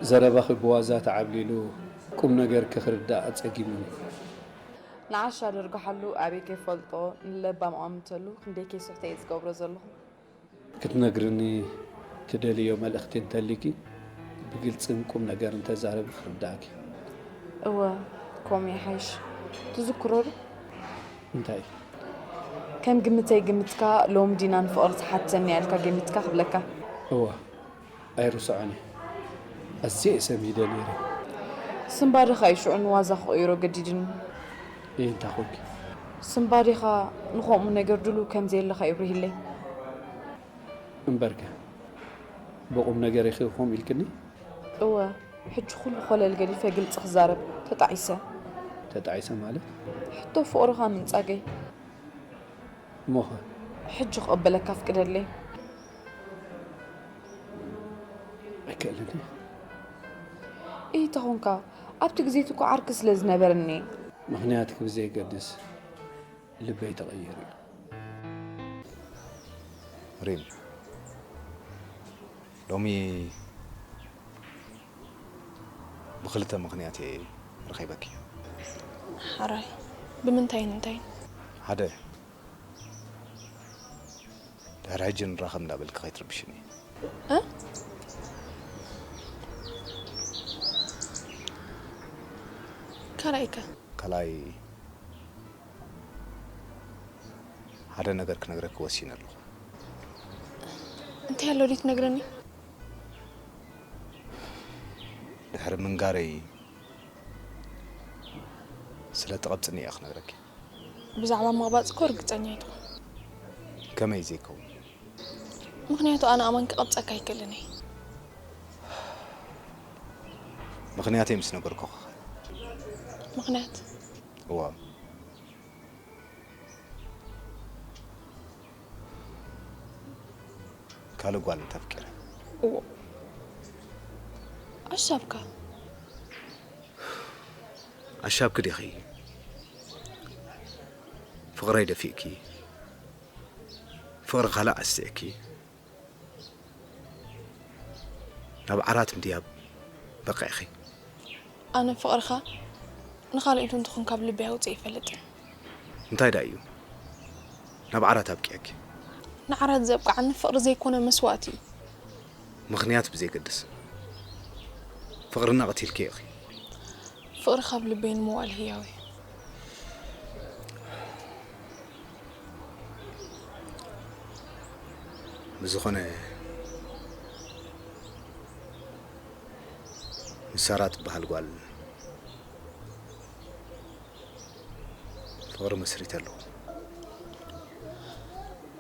ዘረባኺ ብዋዛ ተዓብሊሉ ቁም ነገር ክኽርዳእ ኣጸጊሙኒ። ንዓሻ ደርግሓሉ ኣበይ ከይፈልጦ ንለባም ኣምተሉ ክንደይ ከይስሕተ እየ ዝገብሮ ዘለኹ። ክትነግርኒ ትደልዮ መልእኽቲ እንተሊኪ ብግልጽን ቁም ነገር እንተዛረቢ ክርዳእኪ። እወ፣ ኮም ይሓይሽ። ትዝክሮ ዶ? እንታይ? ከም ግምተይ ግምትካ ሎሚ ዲና ንፍቕሪ ትሓተኒ ያልካ ገሚትካ ክብለካ። እወ፣ ኣይርስዖን እየ። ኣዝየ እየ ሰሚደ ነይረ። ስምባድኻ እዩ ሽዑ ንዋዛ ክቕይሮ ገዲድኒ። እይ እንታይ ኮንኪ? ስምባዴኻ ንኸምኡ ነገር ድሉው ከም ዘየለኻ ይብርሂለይ። እምበርከ ብቑም ነገር ኢኺ ከምኡ ኢልክኒ? እወ፣ ሕጂ ኩሉ ኮለል ገዲፈ ግልጺ ክዛረብ ተጣዒሰ። ተጣዒሰ ማለት? ሕቶ ፍቕርኻ ምንጻገይ። እሞኸ? ሕጂ ክቕበለካ ኣፍቅደለይ። ኣይክእልን እየ። እይ ተኾንካ ኣብቲ ግዜ እቲ እኮ ዓርኪ ስለ ዝነበረኒ። ምኽንያትኪ ብዘየገድስ ልበይ ተቐይሩ እዩ። ሪም፣ ሎሚ ብኽልተ ምኽንያት እየ ረኺበኪ። ሓራይ ብምንታይን እንታይን? ሓደ፣ ድሕሪ ሕጂ ንራኸብ እንዳበልኪ ከይትርብሽኒ። እ? ካልኣይከ? ካልኣይ፣ ሓደ ነገር ክነግረኪ ወሲነ ኣለኹ። እንታይ ኣሎ ድዩ ትነግረኒ? ድሕሪ ምንጋረይ ስለ ትቐብጽኒ እየ ክነግረኪ። ብዛዕባ ምቕባጽ እኮ ርግጸኛ ኣይትኹን። ከመይ ዘይከውን? ምኽንያቱ ኣነ ኣማን ክቐብጸካ ኣይክእልን እየ። ምኽንያተይ ምስ ነገርኩኺ። ምኽንያት? እዋ፣ ካልእ ጓል እንተፍቂረ። እዎ ኣሻብካ ኣሻብኪ ዲኺ ፍቕረይ ደፊእኪ፣ ፍቕሪ ካልእ ኣስቲዕኪ፣ ናብ ዓራት ምድያብ በቒዕኺ። ኣነ ፍቕርኻ ንኻልእ ኢሉ እንተኾን ካብ ልበይ ኣውፅእ ይፈልጥን። እንታይ ደኣ እዩ ናብ ዓራት ኣብቂዕኪ? ንዓራት ዘብቅዓኒ ፍቕሪ ዘይኮነ መስዋእቲ እዩ። ምኽንያት ብዘይገድስ ፍቕርና ቀቲልኪ ኢኺ። ፍቕሪ ካብ ልበይ ንምዋል ህያው እዩ። ብዝኾነ ንሳራ ትበሃል ጓል ፍቕሪ መስሪተ ኣለኹ።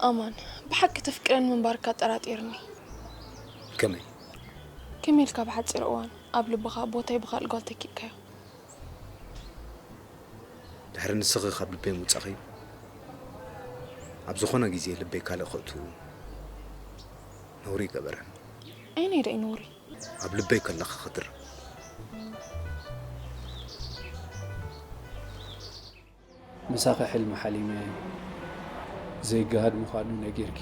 ኣማን ብሓቂ ተፍቅረን ምንባርካ ጠራጢርኒ። ከመይ? ከመይ ኢልካ ብሓፂር እዋን ኣብ ልብኻ ቦታይ ብኻልእ ጓል ተኪእካዮ? ድሕሪ ንስኺ ካብ ልበይ ምውጻኺ ኣብ ዝኾነ ግዜ ልበይ ካልእ ከእቱ ነውሪ ይገበረ። ኣይነይ ደይ ነውሪ? ኣብ ልበይ ከለኺ ክድር ምሳኺ ሕልሚ ሓሊመ ዘይገሃድ ምዃኑ ነጊርኪ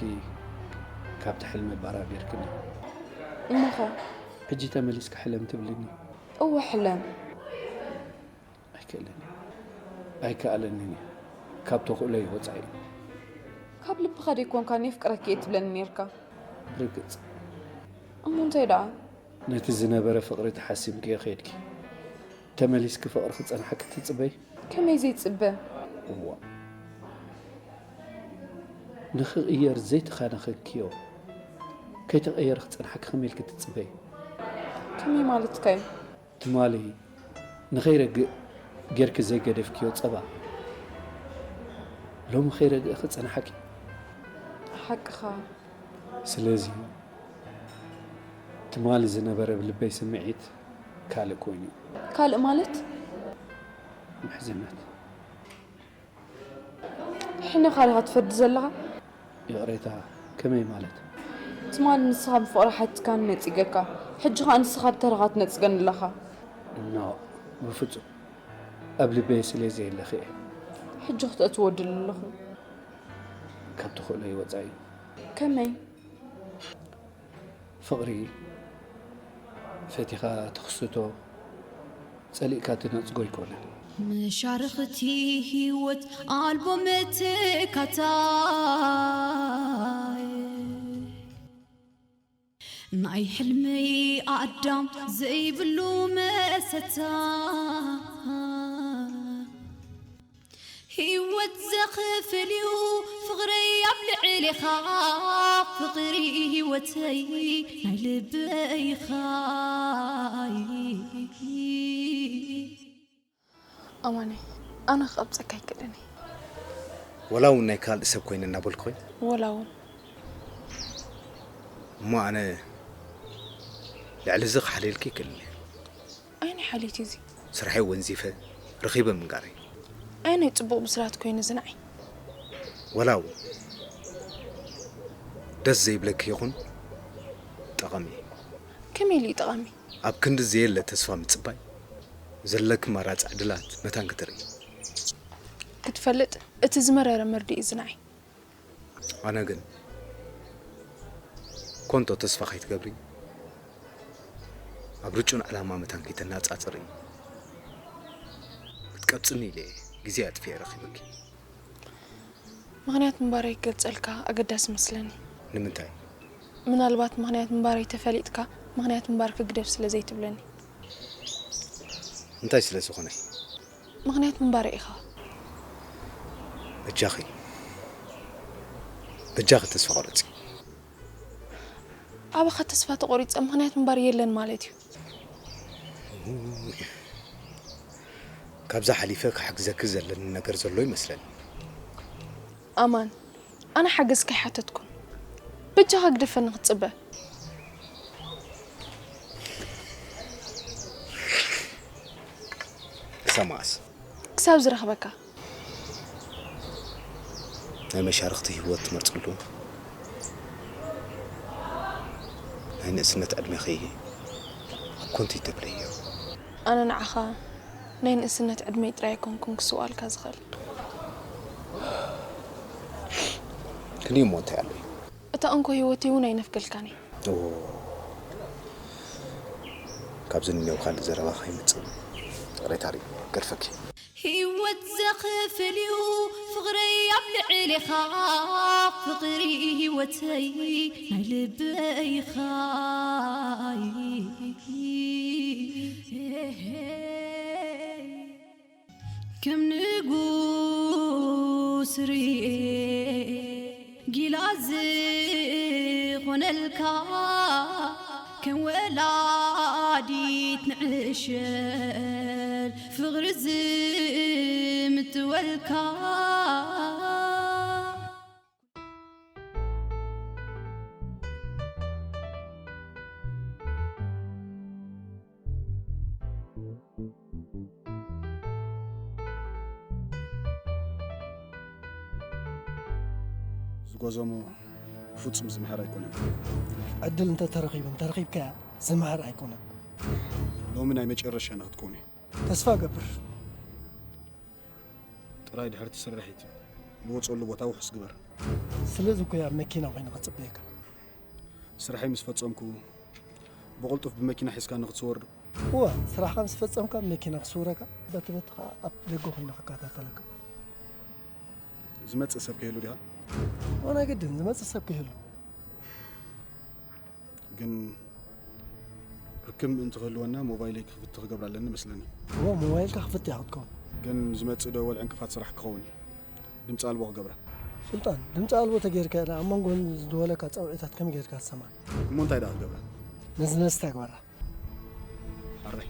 ካብቲ ሕልሚ ኣባራቢርክኒ። እሞኸ? ሕጂ ተመሊስኪ ሕለም ትብልኒ? እወ ሕለም። ኣይክእልን እየ። ኣይከኣለንን እየ። ካብ ተኽእሎይ ወጻኢ እዩ። ካብ ልብኻ ደይኮንካ የፍቅረኪ እየ ትብለኒ ነይርካ። ርግጽ። እሞ እንታይ ደኣ? ነቲ ዝነበረ ፍቕሪ ተሓሲምክዮ ከይድኪ። ተመሊስኪ ፍቕሪ ክጸንሓኪ ትጽበይ? ከመይ ዘይጽበ? እዋ። ንኽቕየር ዘይተኻነኸክዮ። ከይተቐየረ ክጸንሓኪ ከመይ ኢልኪ ትጽበይ? ከመይ ማለትካ እዩ? ትማሊ ንኸይረግእ ጌርኪ ዘይገደፍክዮ ጸባ፣ ሎሚ ከይረግእ ክጸንሓኪ። ሓቅኻ። ስለዚ ትማሊ ዝነበረ ብልበይ ስምዒት ካልእ ኮይኑ እዩ። ካልእ ማለት? ምሕዝነት። ሕነ ካልኻ ትፈዲ ዘለኻ? ይቕሬታ፣ ከመይ ማለት? ትማሊ ንስኻ ብፍቕሪ ሓቲትካኒ ነጺገካ፣ ሕጂ ኸኣ ንስኻ ብተረኻ ትነጽገኒ ኣለኻ። ኖ፣ ብፍጹም። ኣብ ልበይ ስለ ዘየለኺ እየ። ሕጂ ክተእትዎ ድል ኣለኹ። ካብ ተኽእሎይ ወጻኢ። ከመይ? ፍቕሪ ፈቲኻ ትኽስቶ፣ ጸሊእካ ትነጽጎ ኣይኮነን። መሻርኽቲ ህይወት ኣልቦ መተካታይ ናይ ሕልመይ ኣዳም ዘይብሉ መሰታ ህይወት ዘኽፍል እዩ ፍቕረይ ኣብ ልዕሌኻ ፍቕሪ ህይወተይ ናይ ልበይኻ ኣማነይ ኣነ ክቐብጸካ ኣይክእልን እየ። ወላ እውን ናይ ካልእ ሰብ ኮይነ እናበልኩ ኮይነ ወላ እውን እሞ ኣነ ልዕሊ እዚ ክሓልየልኪ ይክእል እየ። ኣይናይ ሓልዮት እዩ እዚ። ስርሐይ ወንዚፈ ረኺበ ምንጋረይ። ኣይናይ ጽቡቕ ብስራት ኮይኑ እዚ ንዓይ። ወላ እውን ደስ ዘይብለኪ ይኹን ጠቐሚ። ከመይ ኢሉ እዩ ጠቓሚ? ኣብ ክንዲ ዘየለ ተስፋ ምጽባይ ዘለኪ ማራጽ ዕድላት መታን ክትርኢ። ክትፈልጥ እቲ ዝመረረ መርድእ እዩ እዚ ንዓይ። ኣነ ግን ኮንቶ ተስፋ ከይትገብሪ ኣብ ርጩን ዕላማ መታን ከይተናጻጽሪ ክትቀብጽኒ ኢለ እየ ግዜ ኣጥፊኤ ረኺበኪ። ምኽንያት ምንባረይ ክገልጸልካ ኣገዳሲ መስለኒ። ንምንታይ? ምናልባት ምኽንያት ምንባረይ ተፈሊጥካ ምኽንያት ምንባርኪ ግደፍ ስለ ዘይትብለኒ። እንታይ ስለ ዝኾነ? ምኽንያት ምንባረይ ኢኻ። በጃኺ በጃኺ ተስፋ ቁረጺ። ኣባኻ ተስፋ ተቖሪጸ ምኽንያት ምንባር የለን ማለት እዩ። ካብዛ ሓሊፈ ክሕግዘኪ ዘለኒ ነገር ዘሎ ይመስለኒ። ኣማን ኣነ ሓገዝካ ኣይሓተትኩን። በጃኻ ግደፈኒ ክትጽበ። ክሳብ መዓስ? ክሳብ ዝረኽበካ። ናይ መሻርኽቲ ህይወት ትመርጸሉ? ናይ ንእስነት ዕድሜኺ ኣብ ኮንቱ ይተብለዮ። ኣነ ንዓኻ ናይ ንእስነት ዕድመይ ጥራይ ኣይኮንኩን ክስውኣልካ ዝኽእል። ክንዩ እሞ እንታይ ኣሎ እዩ? እታ እንኮ ህይወተይ እውን ኣይነፍገልካን እየ። ኦ፣ ካብዚ ንኔው ካልእ ዘረባ ከይመጽእ ይቕሬታ ሪ-፣ ገድፈኪ። ህይወት ዘኽፍል እዩ ፍቕረይ ኣብ ልዕሌኻ፣ ፍቕሪ ህይወተይ ናይ ልበይ ኢኻ። ከም ንጉስ ርኤ ጊላ ዝኾነልካ፣ ከም ወላዲት ንዕሸል ፍቕሪ ዝምጥወልካ። ዝጎዘሞ ብፍጹም ዝምሃር ኣይኮነን። ዕድል እንተ ተረኺቡ፣ እንተ ረኺብካያ፣ ዝምሃር ኣይኮነን። ሎሚ ናይ መጨረሻ ንክትኮኑ። ተስፋ እገብር። ጥራይ ድሕሪ እቲ ስርሒት ንወጸሉ ቦታ ውሑስ ግበር። ስለዚ እኮ እየ ኣብ መኪና ኮይነ ክጽበየካ። ስራሐይ ምስ ፈጸምኩ፣ ብቕልጡፍ ብመኪና ሒዝካ ንክትስወር ዶ? እወ፣ ስራሕካ ምስ ፈጸምካ ብመኪና ክስውረካ፣ በቲ በቲ ኸኣ ኣብ ደገ ኮይነ ክከታተለካ። ዝመጽእ ሰብ ከይህሉ ዲኻ? እወ፣ ናይ ግድን ዝመጽእ ሰብ ከይህሉ። ግን ርክብ ምእንቲ ክህልወና ሞባይለይ ክፍቲ ክገብራ ኣለኒ መስለኒ። እወ፣ ሞባይልካ ክፍቲ እያ ክትከውን። ግን ዝመጽእ ደወል ዕንቅፋት ስራሕ ክኸውን እዩ። ድምፂ ኣልቦ ክገብራ። ሱልጣን፣ ድምፂ ኣልቦ ተገይርካ ኢላ ኣብ መንጎ ዝደወለካ ጸውዒታት ከመይ ገይርካ ትሰምዓ? እሞ እንታይ ደኣ ክገብራ? ነዚ ነዚ ተግበራ። ኣራይ።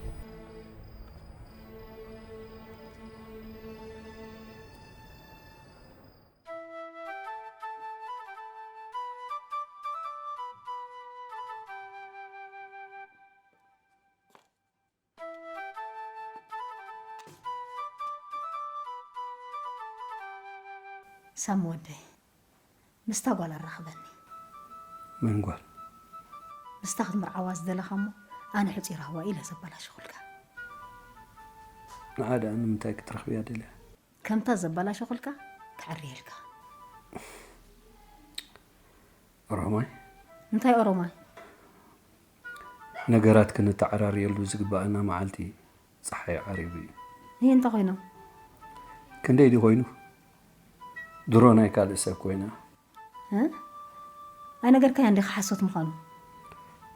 ሳሚ ወደይ፣ ምስታ ጓል ኣራኽበኒ። መን ጓል? ምስታ ክትምርዓዋ ዝደለኻ እሞ ኣነ ሕጹይ ራህዋ ኢለ ዘበላሸኹልካ። ንዓ ደኣ ንምንታይ ክትረኽብያ ደልያ? ከምታ ዘበላሸኹልካ ክዕርየልካ። ኦሮማይ? እንታይ ኦሮማይ? ነገራት ክንተዓራርየሉ ዝግባኣና መዓልቲ ጸሓይ ዓሪቡ እዩ። እየ እንተ ኾይኖም? ክንደይ ድዩ ኮይኑ? ድሮ ናይ ካልእ ሰብ ኮይና። እ? ኣይነገርካያን ዲኻ ሓሶት ምዃኑ?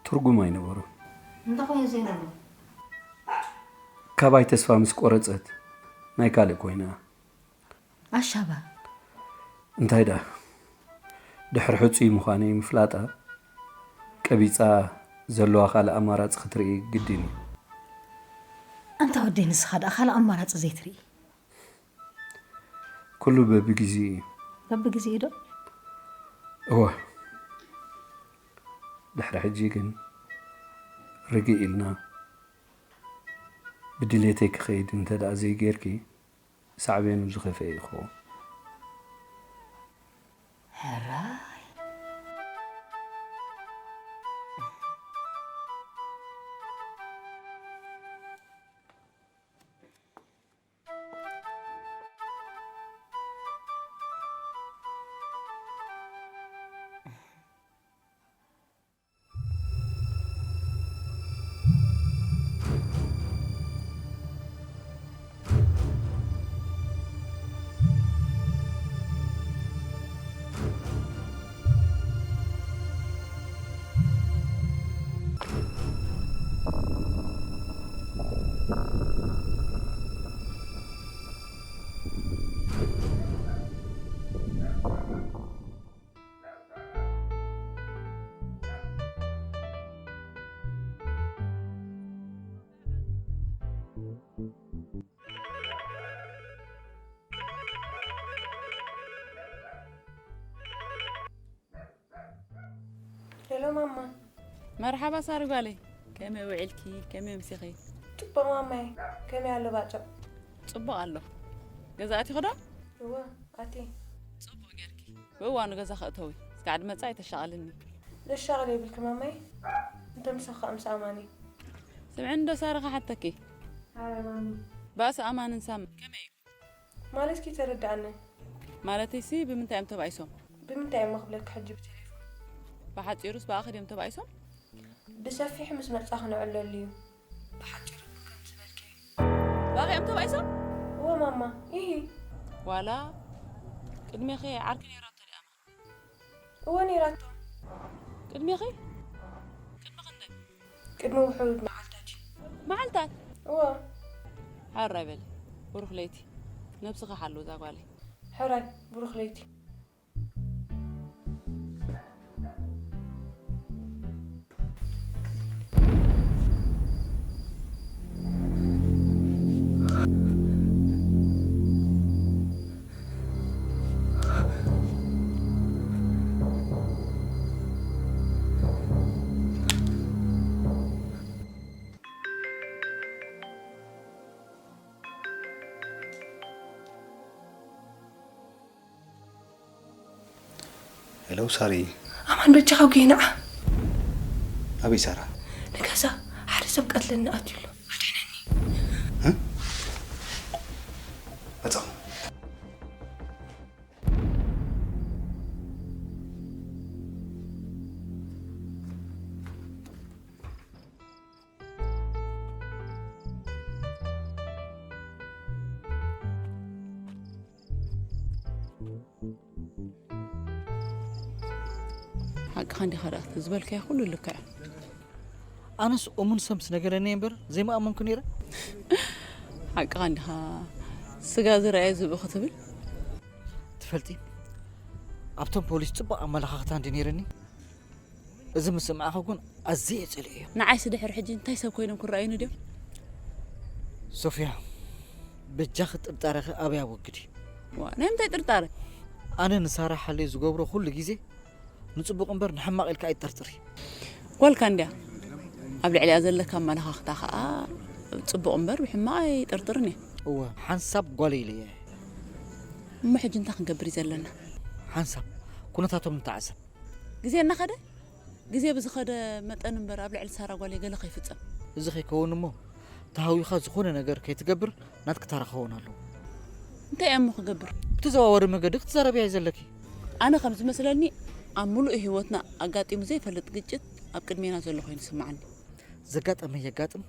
ትርጉም ኣይነበሮን። እንተ ኾይኑ ዘይነብሩ? ካባይ ተስፋ ምስ ቆረጸት ናይ ካልእ ኮይና። ኣሻባ። እንታይ ደኣ? ድሕሪ ሕጹይ ምዃነይ ምፍላጣ፣ ቀቢጻ ዘለዋ ካልእ ኣማራጺ ክትርኢ ግድን እዩ። ኣንታ ወደይ፣ ንስኻ ደኣ ካልእ ኣማራጺ ዘይትርኢ? ኩሉ በብግዜኡ እዩ። በብግዜኡ ዶ? እወ። ድሕሪ ሕጂ ግን ርግእ ኢልና ብድሌተይ ክኸይድ እንተ ደኣ ዘይጌርኪ፣ ሳዕቤኑ ዝኸፍኤ ይኸውን። ሕራይ። ሄሎ ማማ። መርሓባ ሳሪ ጓለይ፣ ከመይ ውዒልኪ? ከመይ ኣምሲኺ? ጽቡቕ ማማይ፣ ከመይ ኣሎ ባጭቕ? ጽቡቕ ኣሎ። ገዛ ኣቲኺ ዶ? እወ፣ ኣትየ። ጽቡቕ ጌርኪ። ብእዋኑ ገዛ ከእተዊ፣ እስካዕ ድመጽእ ኣይተሻቐልኒ። ዘሻቕል የብልኪ ማማይ። እንተ ምሳኻ ምስ ኣማኒ። ስምዒ እንዶ ሳራ ክሓተኪ። ሃይ ማሚ። ባእሲ ኣማንን ሳም ከመይ እዩ? ማለትኪ ተረድኣኒ። ማለተይሲ ብምንታይ እዮም ተባኢሶም? ብምንታይ እዮም ክብለኪ ሕጂ ብቴሌፎን? ብሓጺሩስ ብኣኺ ድዮም ተባኢሶም? ብሰፊሑ ምስ መጻ ክንዕለሉ እዩ። ብሓጺሩ ግን ከም ዝበልኪ። ብኣኺ እዮም ተባኢሶም? እወ ማማ። ኢሂ። ዋላ ቅድሜኺ ዓርኪ ነይራቶ ድኣ? እወ ነይራቶ። ቅድሜኺ? ቅድሚ ክንደይ? ቅድሚ ውሑድ መዓልታት እዩ። መዓልታት? እወ። ሕራይ በሊ። ብሩኽ ለይቲ። ነብስኺ ሓልዊ እዛ ጓለይ። ሕራይ፣ ብሩኽ ለይቲ። ሄሎ ሳሪ። ኣማን በጃኻ ውግይ ንዓ። ኣበይ ሳራ? ንገዛ ሓደ ሰብ ቀትለኒ ኣትዩ ኣሎ። ኣድሕነኒ። እ? መጻኹ። ሓቅኻ እንዲኻ ደኣ፣ እቲ ዝበልካዮ ኩሉ ልክዕ። ኣነስ እሙን ሰብ ምስ ነገረኒ እምበር ዘይምኣመንኩ ነይረ። ሓቅኻ እንዲኻ፣ ስጋ ዝረኣየ ዝብኢ ክትብል። ትፈልጢ፣ ኣብቶም ፖሊስ ጽቡቕ ኣመለኻኽታ እንዲ ነይረኒ፣ እዚ ምስ ሰማዕኹ ግን ኣዝየ ጸሊኤዮ። ንዓይስ ድሕሪ ሕጂ እንታይ ሰብ ኮይኖም ክረኣዩኒ ድዮም? ሶፍያ፣ በጃኺ ጥርጣረኺ ኣበይ ኣወግዲ። ዋ፣ ናይ ምንታይ ጥርጣረ? ኣነ ንሳራ ሓልዮ ዝገብሮ ኩሉ ግዜ ንጽቡቕ እምበር ንሕማቕ ኢልካ ኣይትጠርጥሪ። ጓልካ እንድያ። ኣብ ልዕሊኣ ዘለካ ኣመለኻኽታ ኸኣ ጽቡቕ እምበር ብሕማቕ ኣይጠርጥርን እየ። እወ፣ ሓንሳብ ጓለይ ኢለ እየ። እሞ ሕጂ እንታይ ክንገብር እዩ ዘለና? ሓንሳብ ኩነታቶም ንተዓዘብ። ግዜ እናኸደ፣ ግዜ ብዝኸደ መጠን እምበር ኣብ ልዕሊ ሳራ ጓለይ ገለ ከይፍጸም። እዚ ከይከውን እሞ ተሃዊኻ ዝኾነ ነገር ከይትገብር ናትኪ ታራ ክኸውን ኣለዎ። እንታይ እየ እሞ ክገብር? ብተዘዋዋሪ መገዲ ክትዛረብያ እዩ ዘለኪ። ኣነ ከም ዝመስለኒ ኣብ ምሉእ ህይወትና ኣጋጢሙ ዘይፈልጥ ግጭት ኣብ ቅድሜና ዘሎ ኮይኑ ይስምዓኒ። ዘጋጠመ የጋጥም፣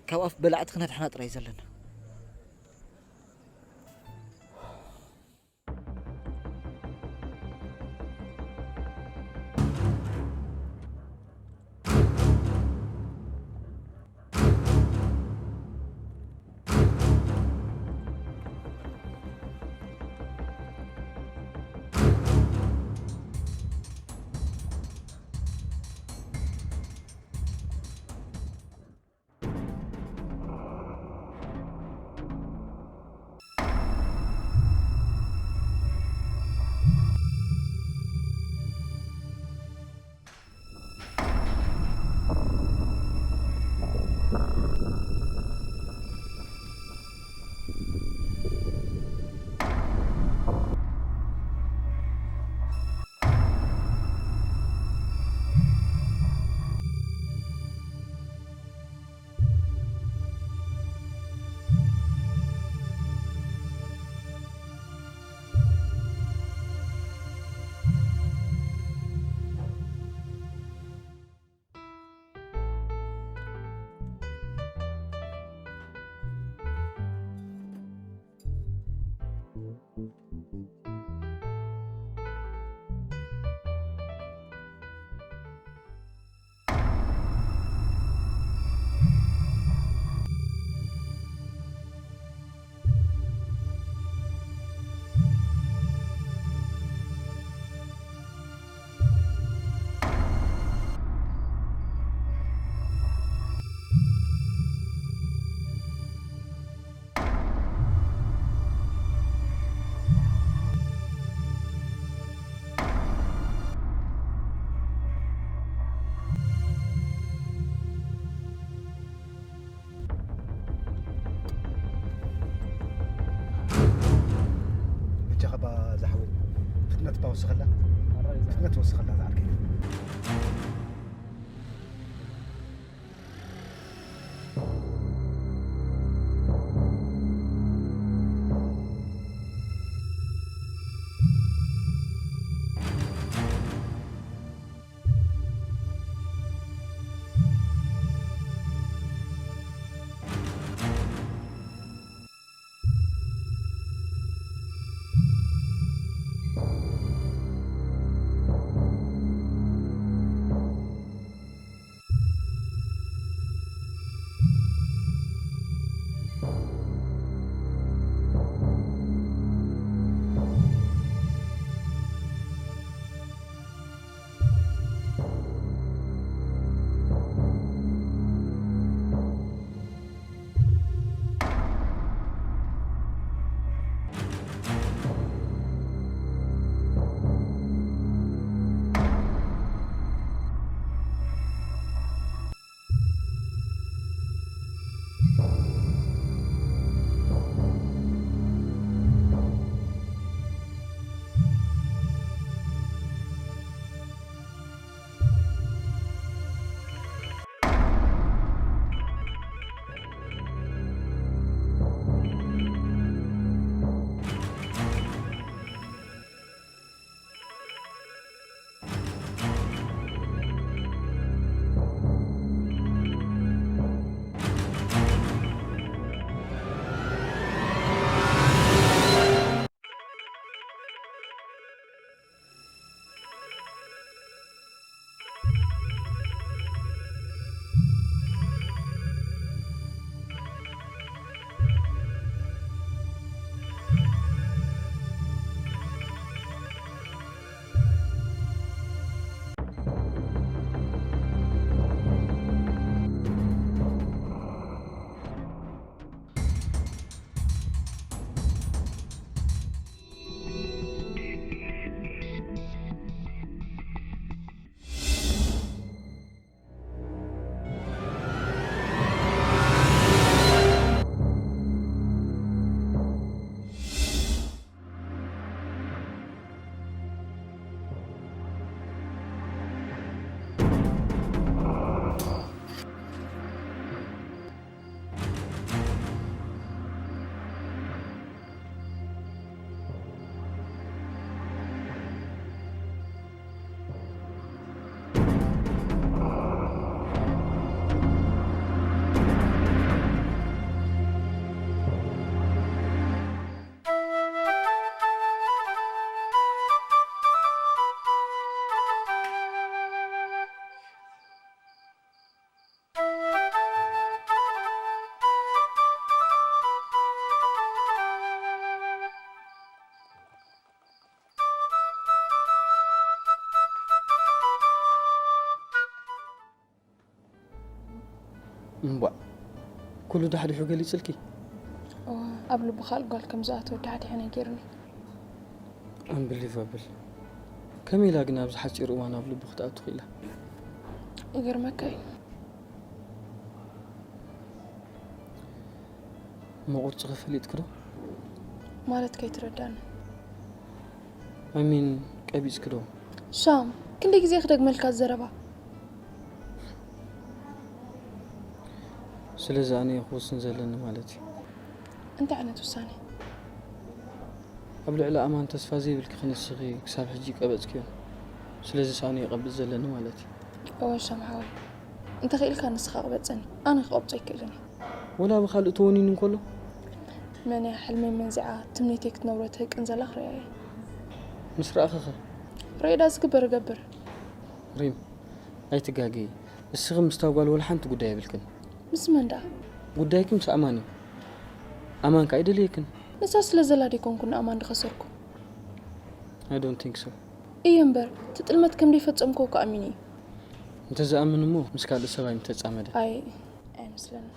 ካብ ኣፍ በላዕቲ ክነድሕና ጥራይ እዩ ዘለና። በጃኻ እባ ዝሓወይ፣ ፍጥነት እባ ወስኸላ። ፍጥነት ወስኸላ ዝዓርከይ። እምቧዕ፣ ኩሉ ዳሕዲሑ ገሊጽልኪ? እዋ፣ ኣብ ልቡ ካልእ ጓል ከም ዝኣተወ ዳሕዲሑ ነጊርኒ። ኣንብሊቨብል። ከመይ ኢላ ግን ኣብዚ ሓጺር እዋን ኣብ ልቡ ክትኣቱ ክኢላ? ይገርመካ እዩ። እሞ ቁርጽ ከፈሊጥክ ዶ? ማለት ከይትረዳኒ። I mean ቀቢጽክ ዶ? ሻም፣ ክንደይ ግዜ ክደግመልካ ዘረባ? ስለዚ ኣነ ክውስን ዘለኒ ማለት እዩ። እንታይ ዓይነት ውሳኔ? ኣብ ልዕሊ ኣማን ተስፋ ዘይብልኪ ክንስኺ ክሳብ ሕጂ ቀበጽክዮ። ስለዚ ኣነ ይቐብጽ ዘለኒ ማለት እዩ። እወ ሻም ሓወይ፣ እንተኽኢልካ ንስኻ ቅበጸኒ፣ ኣነ ክቐብጾ ኣይክእልን እየ። ወላ ብኻልእ ተወኒኑ እንከሎ? መን እያ ሕልመይ መንዚዓ ትምኒተይ ክትነብሮ ትህቅን ዘላ ክሪኣ እየ። ምስ ረኣኸኸ? ሬዳ ዝግበር እገብር። ሪም፣ ኣይትጋገዪ። እስኺ ምስታ ጓል ወላ ሓንቲ ጉዳይ የብልክን። ምስ መን ደኣ? ጉዳይኪ ምስ ኣማን እዩ። ኣማን ከኣ ኣይደልየክን። ንሳ ስለ ዘላ ደይኮንኩ ንኣማን ድኸሰርኩ። I don't think so። እየ እምበር፣ እቲ ጥልመት ከም ደይፈጸምክዎ እኮ ኣሚኑ እዩ። እንተዝኣምን እሞ ምስ ካልእ ሰብኣይ ምተጻመደ። ኣይ፣ ኣይመስለንን።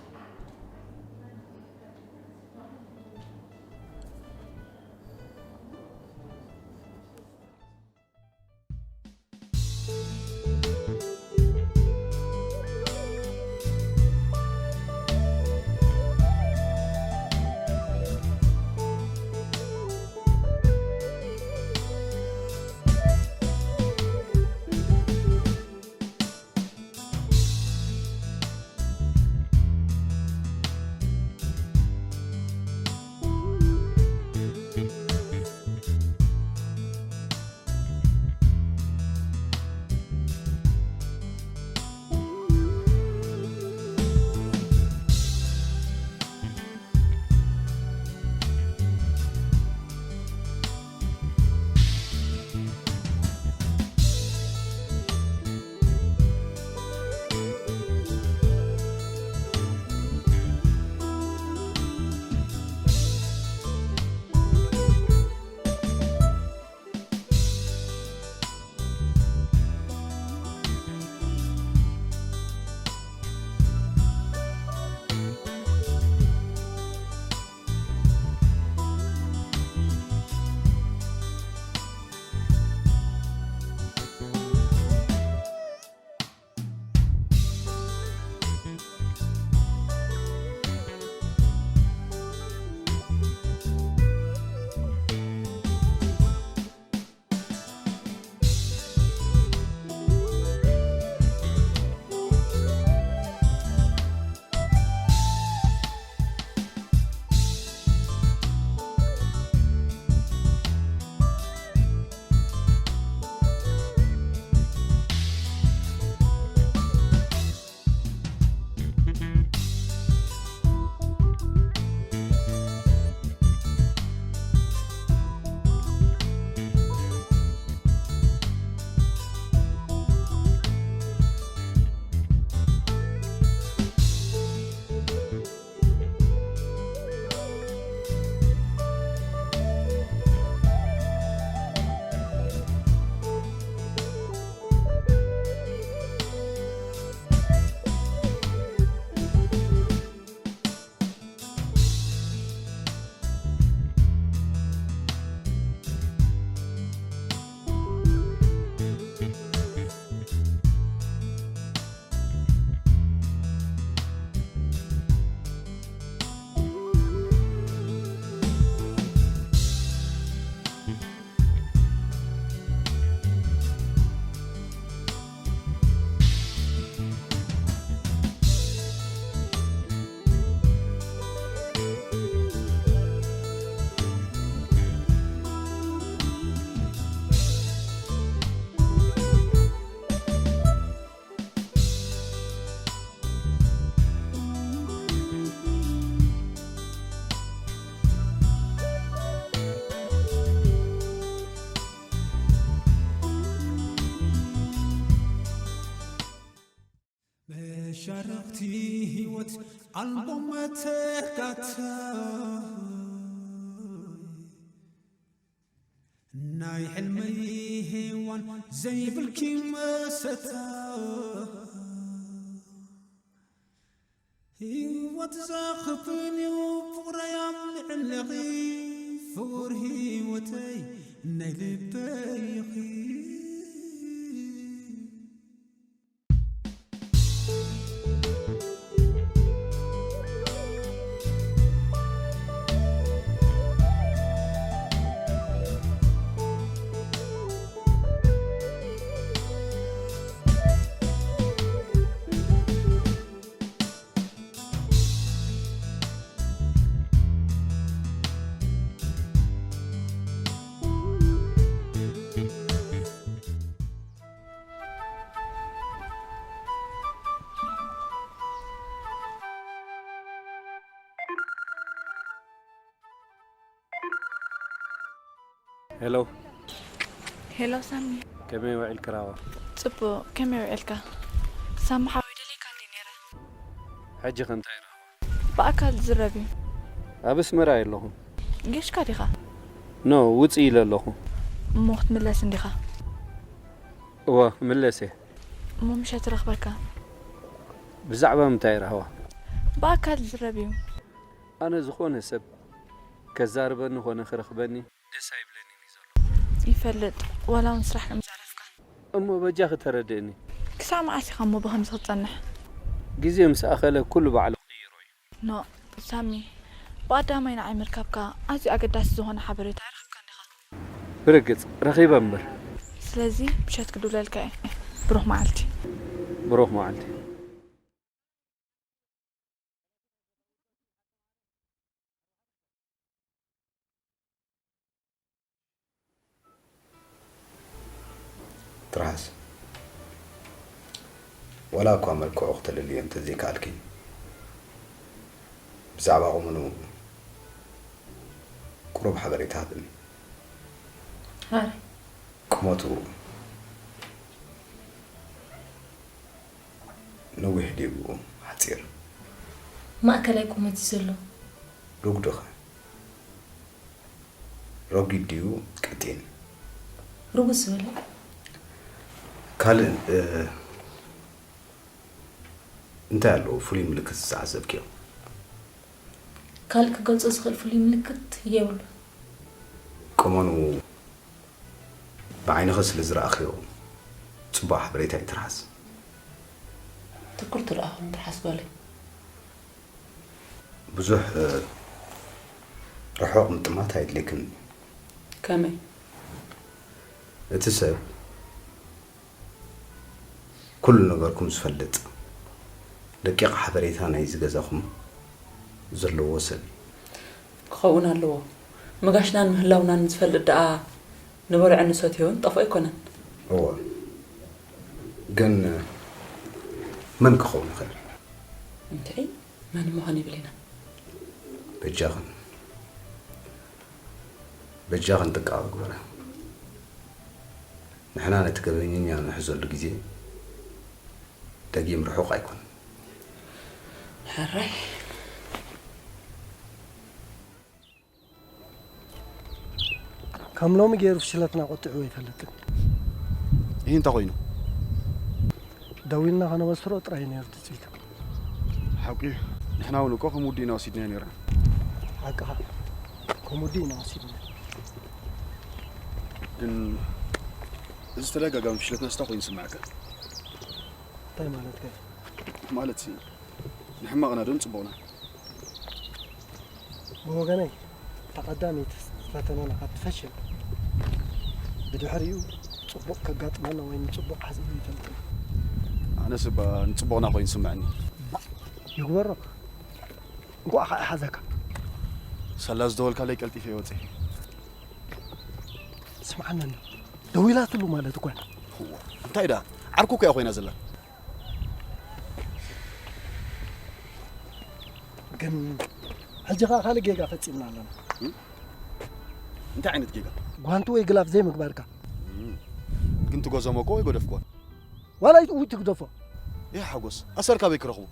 መሻርኽቲ ህይወት ኣልቦ መተካእታ ናይ ሕልመይ ሄዋን ዘይብልኪ መሰታ ትዛኽፍን እዩ ፍቕረይ ኣብ ልዕለኺ፣ ፍቑር ህይወተይ ናይ ልበይ ኢኺ። ሄሎ። ሄሎ ሳሚ። ከመይ ውዒልኪ ራዋ? ጽቡቕ፣ ከመይ ውዒልካ? ሳሚ ሓወይ ደሊካ እንዲ ነይረ። ሕጂ ከ እንታይ ረኸብኪ? ብኣካል ዝረብ እዩ። ኣብ ኣስመራ እየ ኣለኹ። ጌሽካ ዲኻ? ኖ፣ ውጽእ ኢለ ኣለኹ። እሞ ክትምለስ እንዲኻ? እወ፣ ክምለስ እየ። እሞ ምሸት ረኽበካ። ብዛዕባ ምንታይ ራህዋ? ብኣካል ዝረብ እዩ። ኣነ ዝኾነ ሰብ ከዛርበኒ ኾነ ክረኽበኒ ደስ ኣይብለንን እዩ ዘሎ። ይፈልጥ፣ ዋላ እውን ስራሕ ከም ዘዕረፍካ። እሞ በጃኺ ተረድእኒ። ክሳዕ መዓስ ኢኻ እሞ ብኸምዚ ክትጸንሕ? ግዜ ምስ ኣኸለ ኩሉ ባዕሉ ክቕይሮ እዩ። ኖ፣ ሳሚ፣ ብቐዳማይ ንዓይ ምርካብካ ኣዝዩ ኣገዳሲ ዝኾነ ሓበሬታ ኣይረኸብካን ዲኻ? ብርግጽ፣ ረኺበ እምበር። ስለዚ ምሸት ክድውለልካ እየ። ብሩኽ መዓልቲ። ብሩኽ መዓልቲ። ትርሃስ፣ ዋላ እኳ መልክዑ ክተልልዮ እንተዘይከኣልኪ፣ ብዛዕባ ቁመኑ ቁሩብ ሓበሬታ ሃብኒ። ሃረ። ቁመቱ ነዊሕ ድዩ ሓጺር? ማእከላይ ቁመት እዩ ዘሎ። ርጉድኸ? ረጒድ ድዩ ቀጢን? ርጉድ ዝበለ። ካልእ፣ እ፣ እንታይ ኣለዎ ፍሉይ ምልክት ዝተዓዘብክዮ? ካልእ ክገልጾ ዝኽእል ፍሉይ ምልክት የብሉን። ቁመኑ ብዓይንኺ ስለ ዝረኣኽዮ ጽቡቕ ሓበሬታ እዩ ትርሓስ። ትኩር ትረኣኹም ትርሓስ ጓለይ። ብዙሕ፣ እ፣ ርሑቕ ምጥማት ኣየድልየክን እዩ። ከመይ? እቲ ሰብ ኩሉ ነገርኩም ዝፈልጥ፣ ደቂቕ ሓበሬታ ናይዚ ገዛኹም ዘለዎ ሰብ እዩ። ክኸውን ኣለዎ። መጋሽናን ምህላውናን ዝፈልጥ ደኣ ንበልዖ ንሰትዮን ጠፍኦ ኣይኮነን። እወ። ግን መን ክኸውን ይኽእል? እንታይ? መን ምዃን ይብል ኢና። በጃኽን፣ በጃኽን ጥንቃቐ ግበራ። ንሕና ነቲ ገበነኛ ንሕዘሉ ግዜ ደጊም ርሑቕ ኣይኮነን። ሕራይ። ከም ሎሚ ገይሩ ፍሽለትና ቆጢዕዎ ኣይፈልጥን። ይህ እንታይ ኮይኑ? ደዊልና ከነበስሮ ጥራይ ነይሩ ትጽቢት። ሓቂ፣ ንሕና እውን እኮ ከም ውዲ ኢና ወሲድናዮ ነይርና። ሓቅኻ፣ ከም ውዲ ኢና ወሲድና። ግን እዚ ተደጋጋሚ ፍሽለትና ስታ ኮይኑ ይስምዓካ። እንታይ ማለትካ እዩ? ማለት ንሕማቕና ዶ ንጽቡቕና? ብወገነይ፣ እታ ቀዳመይቲ ፈተናና ካብ ትፈሽል፣ ብድሕሪኡ ጽቡቕ ከጋጥመና ወይ ንጽቡቕ ሓሲቡ ይፈልጥን። ኣነስ እባ ንጽቡቕና ኮይኑ ይስምዐኒ። እባ ይግበሮ። እንኳዕ ኸዓ ሓዘካ። ሰላ ዝደወልካለይ ቀልጢፈ እየ ወፂኤ። ስምዓኒ ኣሎ። ደዊላትሉ ማለት እኮ እያ። እዋ፣ እንታይ ደኣ? ዓርኩ እኮ እያ ኮይና ዘላ። ግን ሕጂ ኸዓ ካልእ ጌጋ ፈጺምና ኣለና። እም? እንታይ ዓይነት ጌጋ? ጓንቲ ወይ ግላፍ ዘይምግባርካ። እም። ግን ትጎዘሞ እኮ ወይ ጎደፍክዋ? ዋላ ይትኡ ትግደፎ። ይህ ሓጎስ፣ ኣሰር ካበይ ክረኽቡ?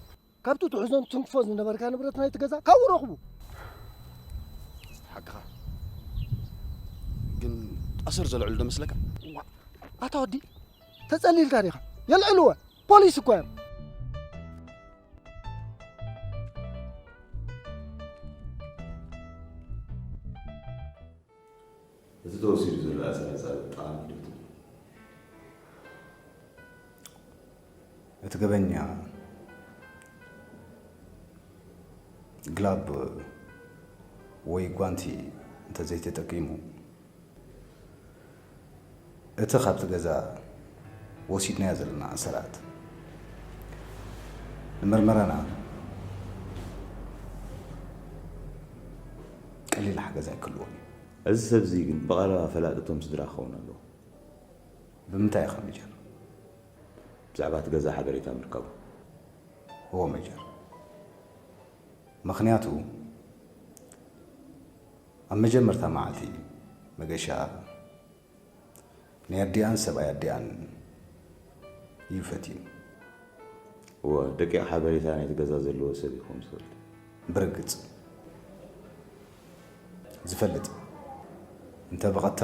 ካብቲ ትሕዞን ትንክፎ ዝነበርካ ንብረት ናይቲ ገዛ ካብኡ ረኽቡ። ሓቅኻ። ግን ኣሰር ዘልዕሉ ዶ መስለካ? ዋ፣ ኣታ ወዲ፣ ተጸሊልካ ዲኻ? የልዕልወ። ፖሊስ እኮ እዮም። ተወሲዱ ዘሎ ኣሰራርፃ ብጣዕሚ እዩ ደስ ዝብል። እቲ ገበኛ ግላብ ወይ ጓንቲ እንተዘይተጠቂሙ እቲ ካብቲ ገዛ ወሲድናዮ ዘለና ኣሰራት ንምርመራና ቀሊል ሓገዝ ኣይክልዎን እዩ። እዚ ሰብ እዚ ግን ብቐረባ ፈላጢ እቶም ስድራ ክኸውን ኣለዎ። ብምንታይ ኢኻ ሜጀር? ብዛዕባ እቲ ገዛ ሓበሬታ ምርካቡ። እዎ ሜጀር፣ ምኽንያቱ ኣብ መጀመርታ መዓልቲ መገሻ ናይ ኣዲኣን ሰብኣይ ኣዲኣን እዩ ፈትዩ። እወ፣ ደቂቕ ሓበሬታ ናይቲ ገዛ ዘለዎ ሰብ እዩ ክኸውን ዝኽእል። ብርግጽ ዝፈልጥ እንተ ብቐጥታ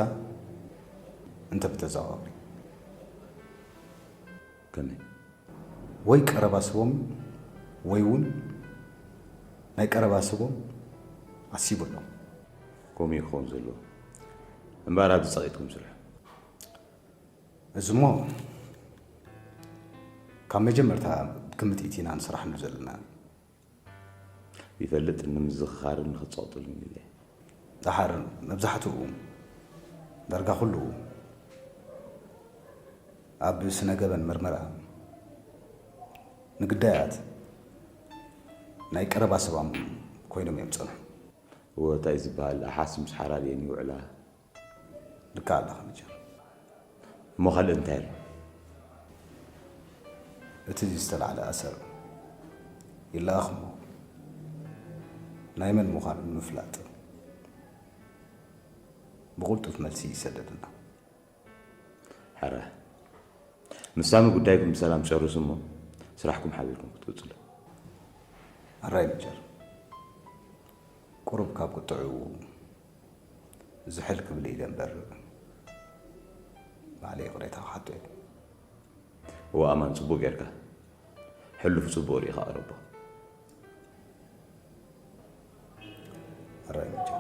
እንተ ብተዘዋዋሪ። ከመይ? ወይ ቀረባ ስቦም ወይ እውን ናይ ቀረባ ስቦም ዓሲቡ ኣሎ። ከምኡ እዩ ክኸውን ዘለዎ። እምበኣር ኣብዚ ጸቒጥኩም ስርሑ። እዚ እሞ ካብ መጀመርታ ብክምትኢት ኢና ንስራሕሉ ዘለና። ይፈልጥ ንምዝኽኻርን ንኽትጸቕጥሉን ኢለ። ደሓር መብዛሕትኡ ዳርጋ ኩሉ ኣብ ስነ ገበን ምርመራ ንግዳያት ናይ ቀረባ ሰባም ኮይኖም እዮም ዝጸንሑ። እወ እንታይ እዩ ዝበሃል ኣሓስ ምስ ሓራድየን ይውዕላ። ልክዕ ኣለኻ መቸም። እሞ ካልእ እንታይ ኣሎ? እቲ ዝተላዕለ ኣሰር ይለኣኽ እሞ ናይ መን ምዃኑ ንምፍላጥ ብቕልጡፍ መልሲ ይሰደድና። ሕራይ። ንሳሚ ጉዳይኩም ብሰላም ጨርሱ እሞ ስራሕኩም ሓቢርኩም ክትቅጽሉ። ሕራይ መቸም። ቁሩብ ካብ ቁጥዑ ዝሕል ክብል ኢለ እምበር ባዕለይ ይቕሬታ ክሓቶ እየ። እወ ኣማን ጽቡቕ ጌርካ። ሕሉፍ ጽቡቕ ርኢኻ ቅረቦ። ሕራይ መቸም።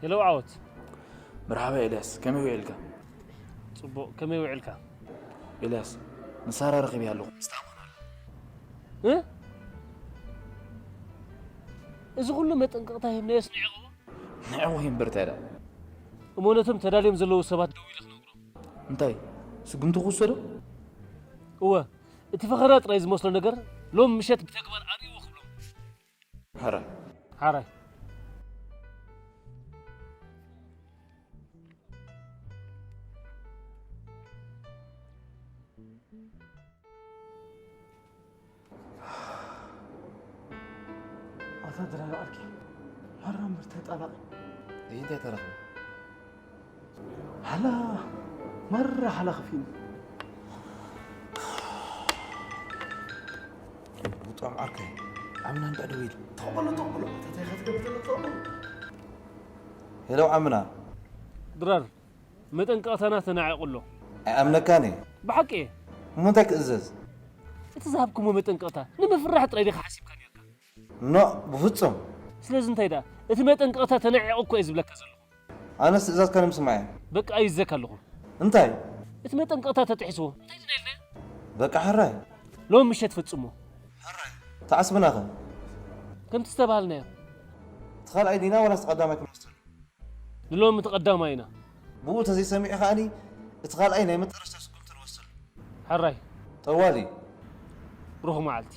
ሄሎ ዓወት። መርሓባ ኤልያስ፣ ከመይ ውዒልካ? ጽቡቕ፣ ከመይ ውዒልካ? ኤልያስ፣ ንሳራ ረኺበያ ኣለኹ። ምስታ ኣማን ኣሎ። እ? እዚ ኩሉ መጠንቀቕታ ሂብናዮስ ንዒቕዎ? ንዒቕዎ እምበር እንታይ ደኣ? እሞ ነቶም ተዳልዮም ዘለዉ ሰባት ደዊለ ክነግሮም። እንታይ? ስጉምቲ ክውሰዶ? እወ፣ እቲ ፈኸራ ጥራይ ዝመስሎ ነገር ሎም ምሸት ብተግባር ኣርእይዎ ክብሎም። ሓራይ። ሓራይ። መራ እምበር ተጣላቒ። እይ እንታይ ተረኽበ? ሓላ መራ ሓላ ከፊኒ። ብጣዕሚ ዓርከይ ዓምና እንዳ ደዊል ተቐበሎ ተቐበሎ። እንታይ ክትገብር ተሎ ተቐበሎ። ሄሎ ዓምና ድራር መጠንቀቕታና ተናዒቑ ኣሎ። ኣይኣምነካን እየ። ብሓቂ እየ። እሞ እንታይ ክእዘዝ? እቲ ዝሃብኩሞ መጠንቀቕታ ንምፍራሕ ጥራይ ዲኻ ሓሲብካ ነርካ? ኖ ብፍጹም። ስለዚ እንታይ ደኣ እቲ መጠንቀቕታ ተናዒቑ እኮ እየ ዝብለካ ዘለኹ። ኣነስ ትእዛዝካ ንምስማዕ እየ። በቃ ኣይዘካ ኣለኹ። እንታይ? እቲ መጠንቀቕታ ተጥሒስዎ እንታይ ድና ኢልና? በቃ ሕራይ። ሎም ምሸት ፈጽሞ። ተዓስብናኸ? ከምቲ ዝተባሃልናዮ። እቲ ካልኣይ ዲና ዋላስ ቀዳማይ ክንወስደሉ? ንሎም እቲ ቀዳማይ ኢና። ብኡ ተዘይሰሚዑ ከኣኒ እቲ ካልኣይ ናይ መጠረሽታ ስጉምቲ ንወስደሉ። ሕራይ። ጠዋሊ። ብሩኽ መዓልቲ።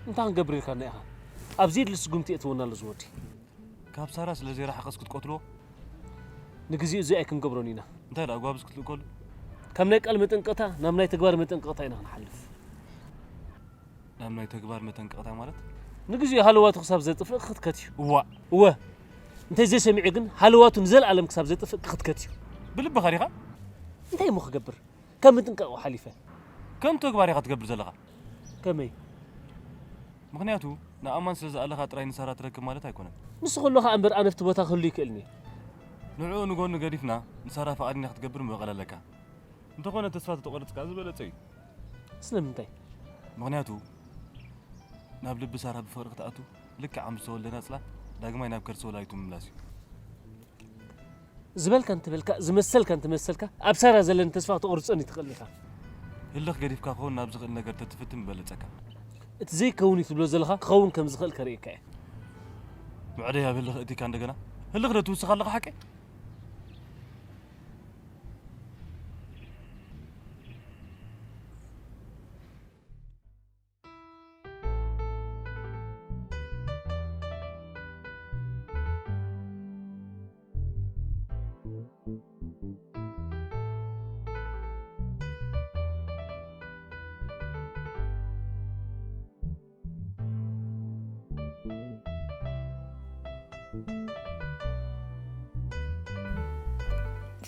እንታይ ክንገብር ኢልካና ኢኻ? ኣብ ዘየድሊ ስጉምቲ የእትወና ኣሎ ዝወዲ። ካብ ሳራ ስለ ዘይረሓቐስ ክትቀትልዎ? ንግዜኡ እዚ ኣይክንገብሮን ኢና። እንታይ ደኣ ጓብዝ ክትልእከሉ? ካብ ናይ ቃል መጠንቀቕታ ናብ ናይ ተግባር መጠንቀቕታ ኢና ክንሓልፍ። ናብ ናይ ተግባር መጠንቀቕታ ማለት? ንግዜኡ ሃለዋቱ ክሳብ ዘጥፍእ ክትከት እዩ። እዋእ! እወ! እንተዘይሰሚዑ ግን ሃለዋቱ ንዘለኣለም ክሳብ ዘጥፍእ ክትከት እዩ። ብልብኻ ዲኻ? እንታይ እሞ ክገብር? ካብ ምጥንቃቑ ሓሊፈ። ከም ተግባር ኢኻ ትገብር ዘለኻ። ከመይ? ምኽንያቱ ንኣማን ስለ ዝኣለኻ ጥራይ ንሳራ ትረክብ ማለት ኣይኮነን። ንሱ ከሎ ኸኣ እምበር ኣነ ኣብቲ ቦታ ክህሉ ይክእልኒ። ንዕኡ ንጎኒ ገዲፍና ንሳራ ፈቓድኛ ክትገብር ምቕል ኣለካ። እንተኾነ ተስፋ ተተቖረጽካ ዝበለጸ እዩ። ስለምንታይ? ምኽንያቱ ናብ ልቢ ሳራ ብፍቕሪ ክትኣቱ ልክዕ ዓም ዝተወልደ ናጽላ ዳግማይ ናብ ከርሲ ወላዲቱ ምምላስ እዩ። ዝበልካ እንተበልካ ዝመሰልካ እንተመሰልካ ኣብ ሳራ ዘለኒ ተስፋ ክተቑርጸኒ ትኽእል ኢኻ። ህልኽ ገዲፍካ ክኸውን ናብ ዝኽእል ነገር ተትፍትን ምበለጸካ። እቲ ዘይከውን እዩ ትብሎ ዘለኻ ክኸውን ከም ዝኽእል ከርእየካ እየ። ምዕደይ ኣብ ህልኽ እቲካ እንደገና ህልኽ ዶ ትውስኽ ኣለኻ ሓቂ?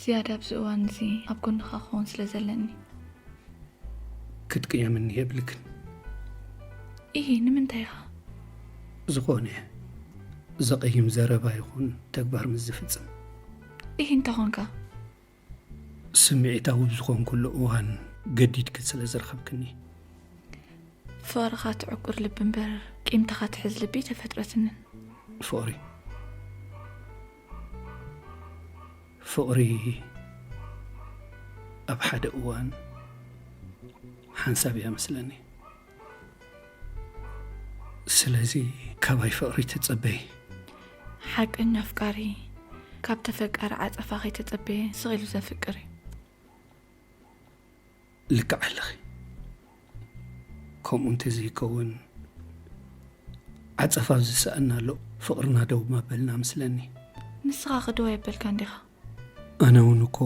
ዝያዳ ኣብዚ እዋን እዚ ኣብ ጎንኻ ክኸውን ስለ ዘለኒ። ክትቅየምኒ የብልክን። ኢሂ፣ ንምንታይ ኢኻ? ዝኾነ ዘቐይም ዘረባ ይኹን ተግባር ምስ ዝፍጽም። ኢሂ፣ እንተኾንካ? ስምዒታዊ ኣብ ዝኾንኩሉ እዋን ገዲድኪ ስለ ዝረኸብክኒ። ፍቕርኻ ትዕቁር ልቢ እምበር ቂምታኻ ትሕዝ ልቢ ተፈጥረትንን። ፍቕሪ ፍቕሪ ኣብ ሓደ እዋን ሓንሳብ እያ መስለኒ። ስለዚ ካባይ ፍቕሪ ተጸበዪ። ሓቀኛ ኣፍቃሪ ካብ ተፈቃሪ ዓጸፋ ከይተጸበየ ስቕ ኢሉ ዘፍቅር እዩ። ልክዕ ኣለኺ። ከምኡ እንተዘይከውን ዓጸፋ ዝሰኣና ኣሎ ፍቕርና ደው ማበልና ምስለኒ። ንስኻ ክደው የበልካ እንዲኻ። ኣነ እውን እኮ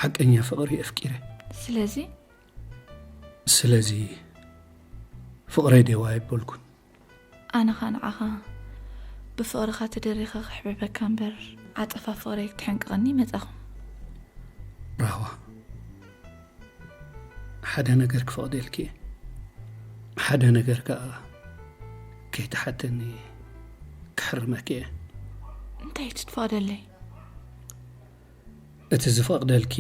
ሓቀኛ ፍቕሪ ኣፍቂረ። ስለዚ ስለዚ ፍቕረይ ደው ኣይበልኩን። ኣነ ኸኣ ንዓኻ ብፍቕርኻ ተደሪኸ ክሕብሕበካ እምበር ዓጸፋ ፍቕረይ ክትሕንቅቐኒ መጻኹም። ራህዋ ሓደ ነገር ክፈቕደልኪ እየ። ሓደ ነገር ከኣ ከይትሓተኒ ክሕርመኪ እየ። እንታይ እቲ ትፈቕደለይ? እቲ ዝፈቕደልኪ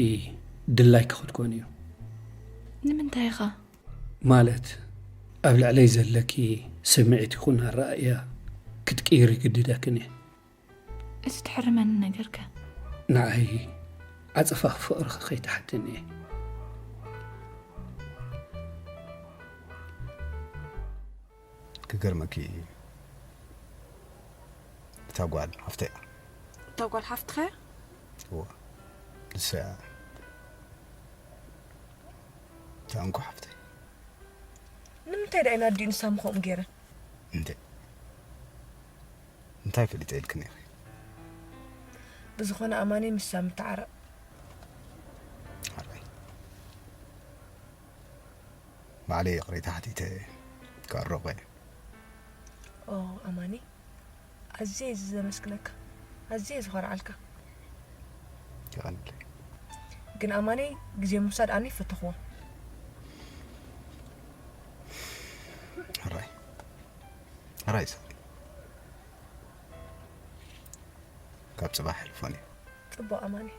ድላይኪ ክትኮኒ እዩ። ንምንታይ ኢኻ? ማለት ኣብ ልዕለይ ዘለኪ ስምዒት ይኹን ኣረኣእያ ክትቅይሪ ግድደክን እየ። እቲ ትሕርመኒ ነገርከ? ንዓይ ዓጸፋ ፍቕርኺ ከይትሓትኒ እየ። ክገርመኪ እታ ጓል ሓፍተይ እያ። እታ ጓል ሓፍትኻ እያ? እዋ ንሳ እያ እታ እንኮ ሓፍተይ። ንምንታይ ደኣ ኢና ኣዲኡ ንሳ ምኸኦም ገይረን? እንዴ እንታይ ፈሊጠ ኢልክኒ ኢኺ? ብዝኾነ ኣማነይ ምሳ ምተዓረቕ። ሓራይ ባዕለይ ይቕሬታ ሓቲተ ክዕረቖ እየ። ኦ ኣማኒ፣ ኣዝየ እዚ ዘመስግነካ፣ ኣዝየ ዝኸርዓልካ። የቐንለይ። ግን ኣማኒ፣ ግዜ ምውሳድ ኣነ ይፈተኽዎ። ሕራይ ሕራይ ሳሚ፣ ካብ ጽባሕ ሕልፎን እዩ። ጽቡቕ ኣማኒ።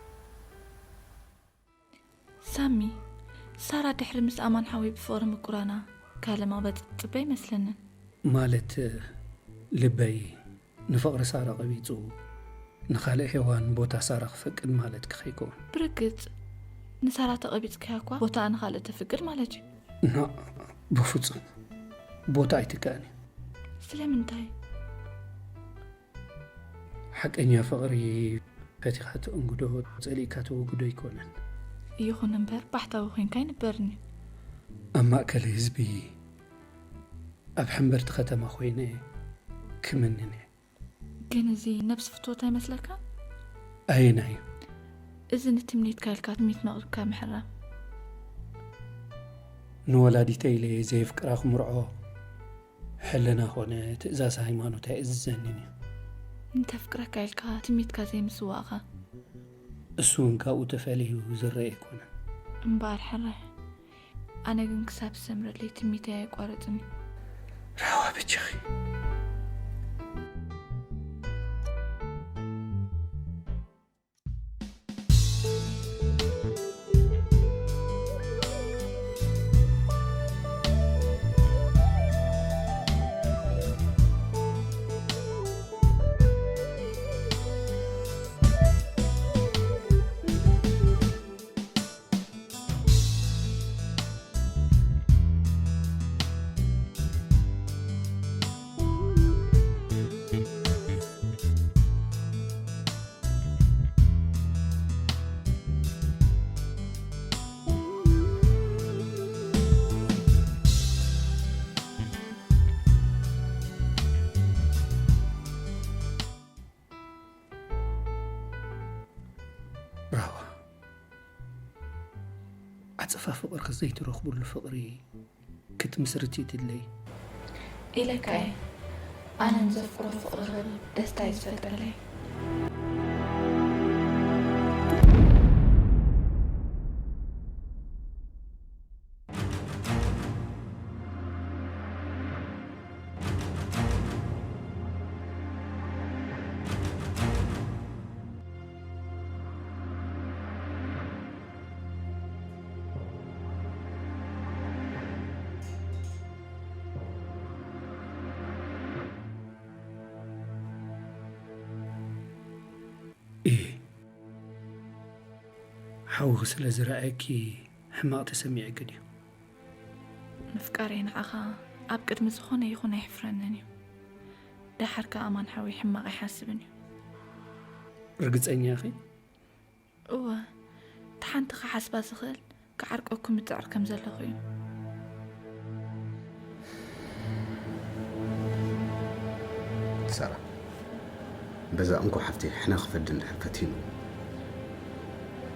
ሳሚ፣ ሳራ ድሕሪ ምስ ኣማን ሓወይ ብፍቕሪ ምቁራና ካልእ መቕበጺ ትጽበ ኣይመስለንን። ማለት ልበይ ንፍቕሪ ሳራ ቀቢጹ ንኻልእ ሄዋን ቦታ ሳራ ክፈቅድ ማለት ክኸይከውን። ብርግጽ ንሳራ ተቐቢጽካያ እኳ ቦታኣ ንኻልእ ተፍቅድ ማለት እዩ። ና ብፍጹም ቦታ ኣይትካእን እዩ። ስለምንታይ? ሓቀኛ ፍቕሪ ፈቲኻ ትእንግዶ ጸሊእካ ተወግዶ ኣይኮነን። ይኹን እምበር ባሕታዊ ኮይንካ ኣይንበርን እዩ። ኣብ ማእከል ህዝቢ ኣብ ሕምብርቲ ከተማ ኮይነ ክምንን እየ። ግን እዚ ነብሲ ፍትወት ኣይመስለካን? ኣየናይ እዩ? እዚ ንትምኒትካ ኢልካ ትምኒት መቕርብካ ምሕራም። ንወላዲተይ ኢለ ዘየፍቅራ ክምርዖ ሕልና ኾነ ትእዛዝ ሃይማኖት ኣየእዝዘንን እዩ። እንተፍቅረካ ኢልካ ትምኒትካ ዘይምስዋእኻ። እሱ እውን ካብኡ ተፈልዩ ዝረአ ኣይኮነን። እምበኣር ሕራይ ኣነ ግን ክሳብ ዝሰምረለይ ትምኒተይ ኣየቋረጽን እዩ። ራህዋ በጃኺ። ራህዋ፣ ዓጸፋ ፍቕርኺ ዘይትረኽብሉ ፍቕሪ ክትምስርቲ ትድለይ? ኢለካ እየ። ኣነ ንዘፍቅሮ ፍቕሪ ክብል ደስታ እዩ ዝፈጥረለይ። እየ። ሓውኺ ስለ ዝረኣየኪ ሕማቕ ተሰሚዑኪ ድዩ? ምፍቃረይ ንዓኻ ኣብ ቅድሚ ዝኾነ ይኹን ኣየሕፍረንን እዩ። ደሓር ከኣ ኣማን ሓወይ ሕማቕ ኣይሓስብን እዩ። ርግጸኛ ኢኺ? እወ፣ እቲ ሓንቲ ክሓስባ ዝኽእል ክዓርቀኩም ይጽዕር ከም ዘለኹ እዩ። ሳራ፣ በዛ እንኮ ሓፍተይ ሕነ ክፈዲ እንድሕር ፈቲኑ፣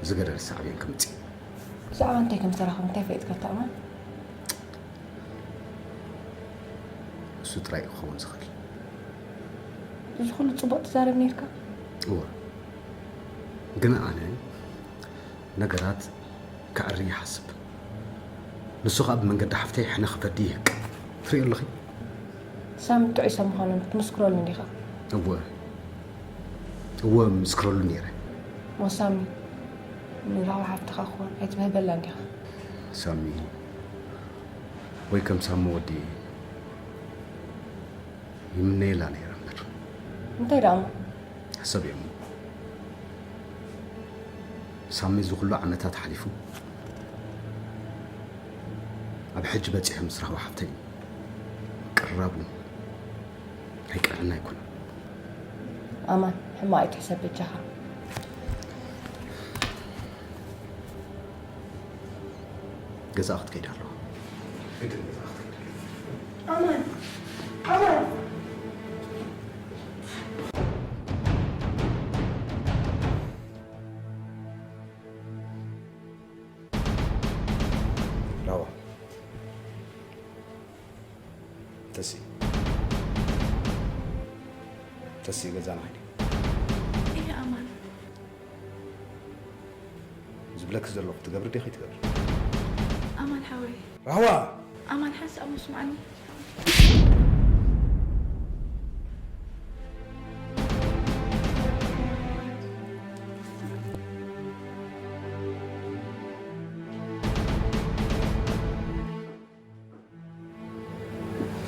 ዝገደል ሳዕቤን ክምጽእ እዩ። ብዛዕባ እንታይ ከም ዝተራኸቡ እንታይ ፈሊጥካ ኣማን? እሱ ጥራይ እዩ ክኸውን ዝኽእል። እዚ ኩሉ ጽቡቕ ትዛረብ ነይርካ? እወ፣ ግን ኣነ ነገራት ከዕሪ ይሓስብ። ንሱ ኸኣ ብመንገዲ ሓፍተይ ሕነ ክፈዲ ይህቅ። ትሪኦ ኣለኺ? ሳሚ ጥዑይ ሰብ ምዃኑ ትምስክረሉ እንዲኻ? እወ፣ እወ ምስክረሉ ነይረ። እሞ ሳሚ፣ ንራህዋ ሓፍትኻ ክኾን ኣይትብህገላን ዲኻ? ሳሚ፣ ወይ ከም ሳሚ ወዲ ይምነየላ ነይረ እምበር። እንታይ ደኣ እሞ? ሕሰብዮ እሞ። ሳሚ እዚ ኩሉ ዓመታት ሓሊፉ ኣብ ሕጂ በጺሑ ምስ ራህዋ ሓፍተይ ምቅርራቡ ኣይቀንዐና ኣይኮነን። ኣማን፣ ሕማቕ ኣይትሕሰብ በጃኻ። ገዛኣ ክትከይድ ኣለዋ። ግድን ገዛኣ ክትከይድ ኣለዋ። ኣማን! ኣማን! ራዋ፣ ተሲ ተሲ ገዛና ኸይዲ እየ ኣማን። ዝብለኪ ዘለኹ ትገብሪ ዲኺ ትገብሪ? ኣማን ሓወይ። ራህዋ! ኣማን ሓንሳእ እሞ ስምዓኒ።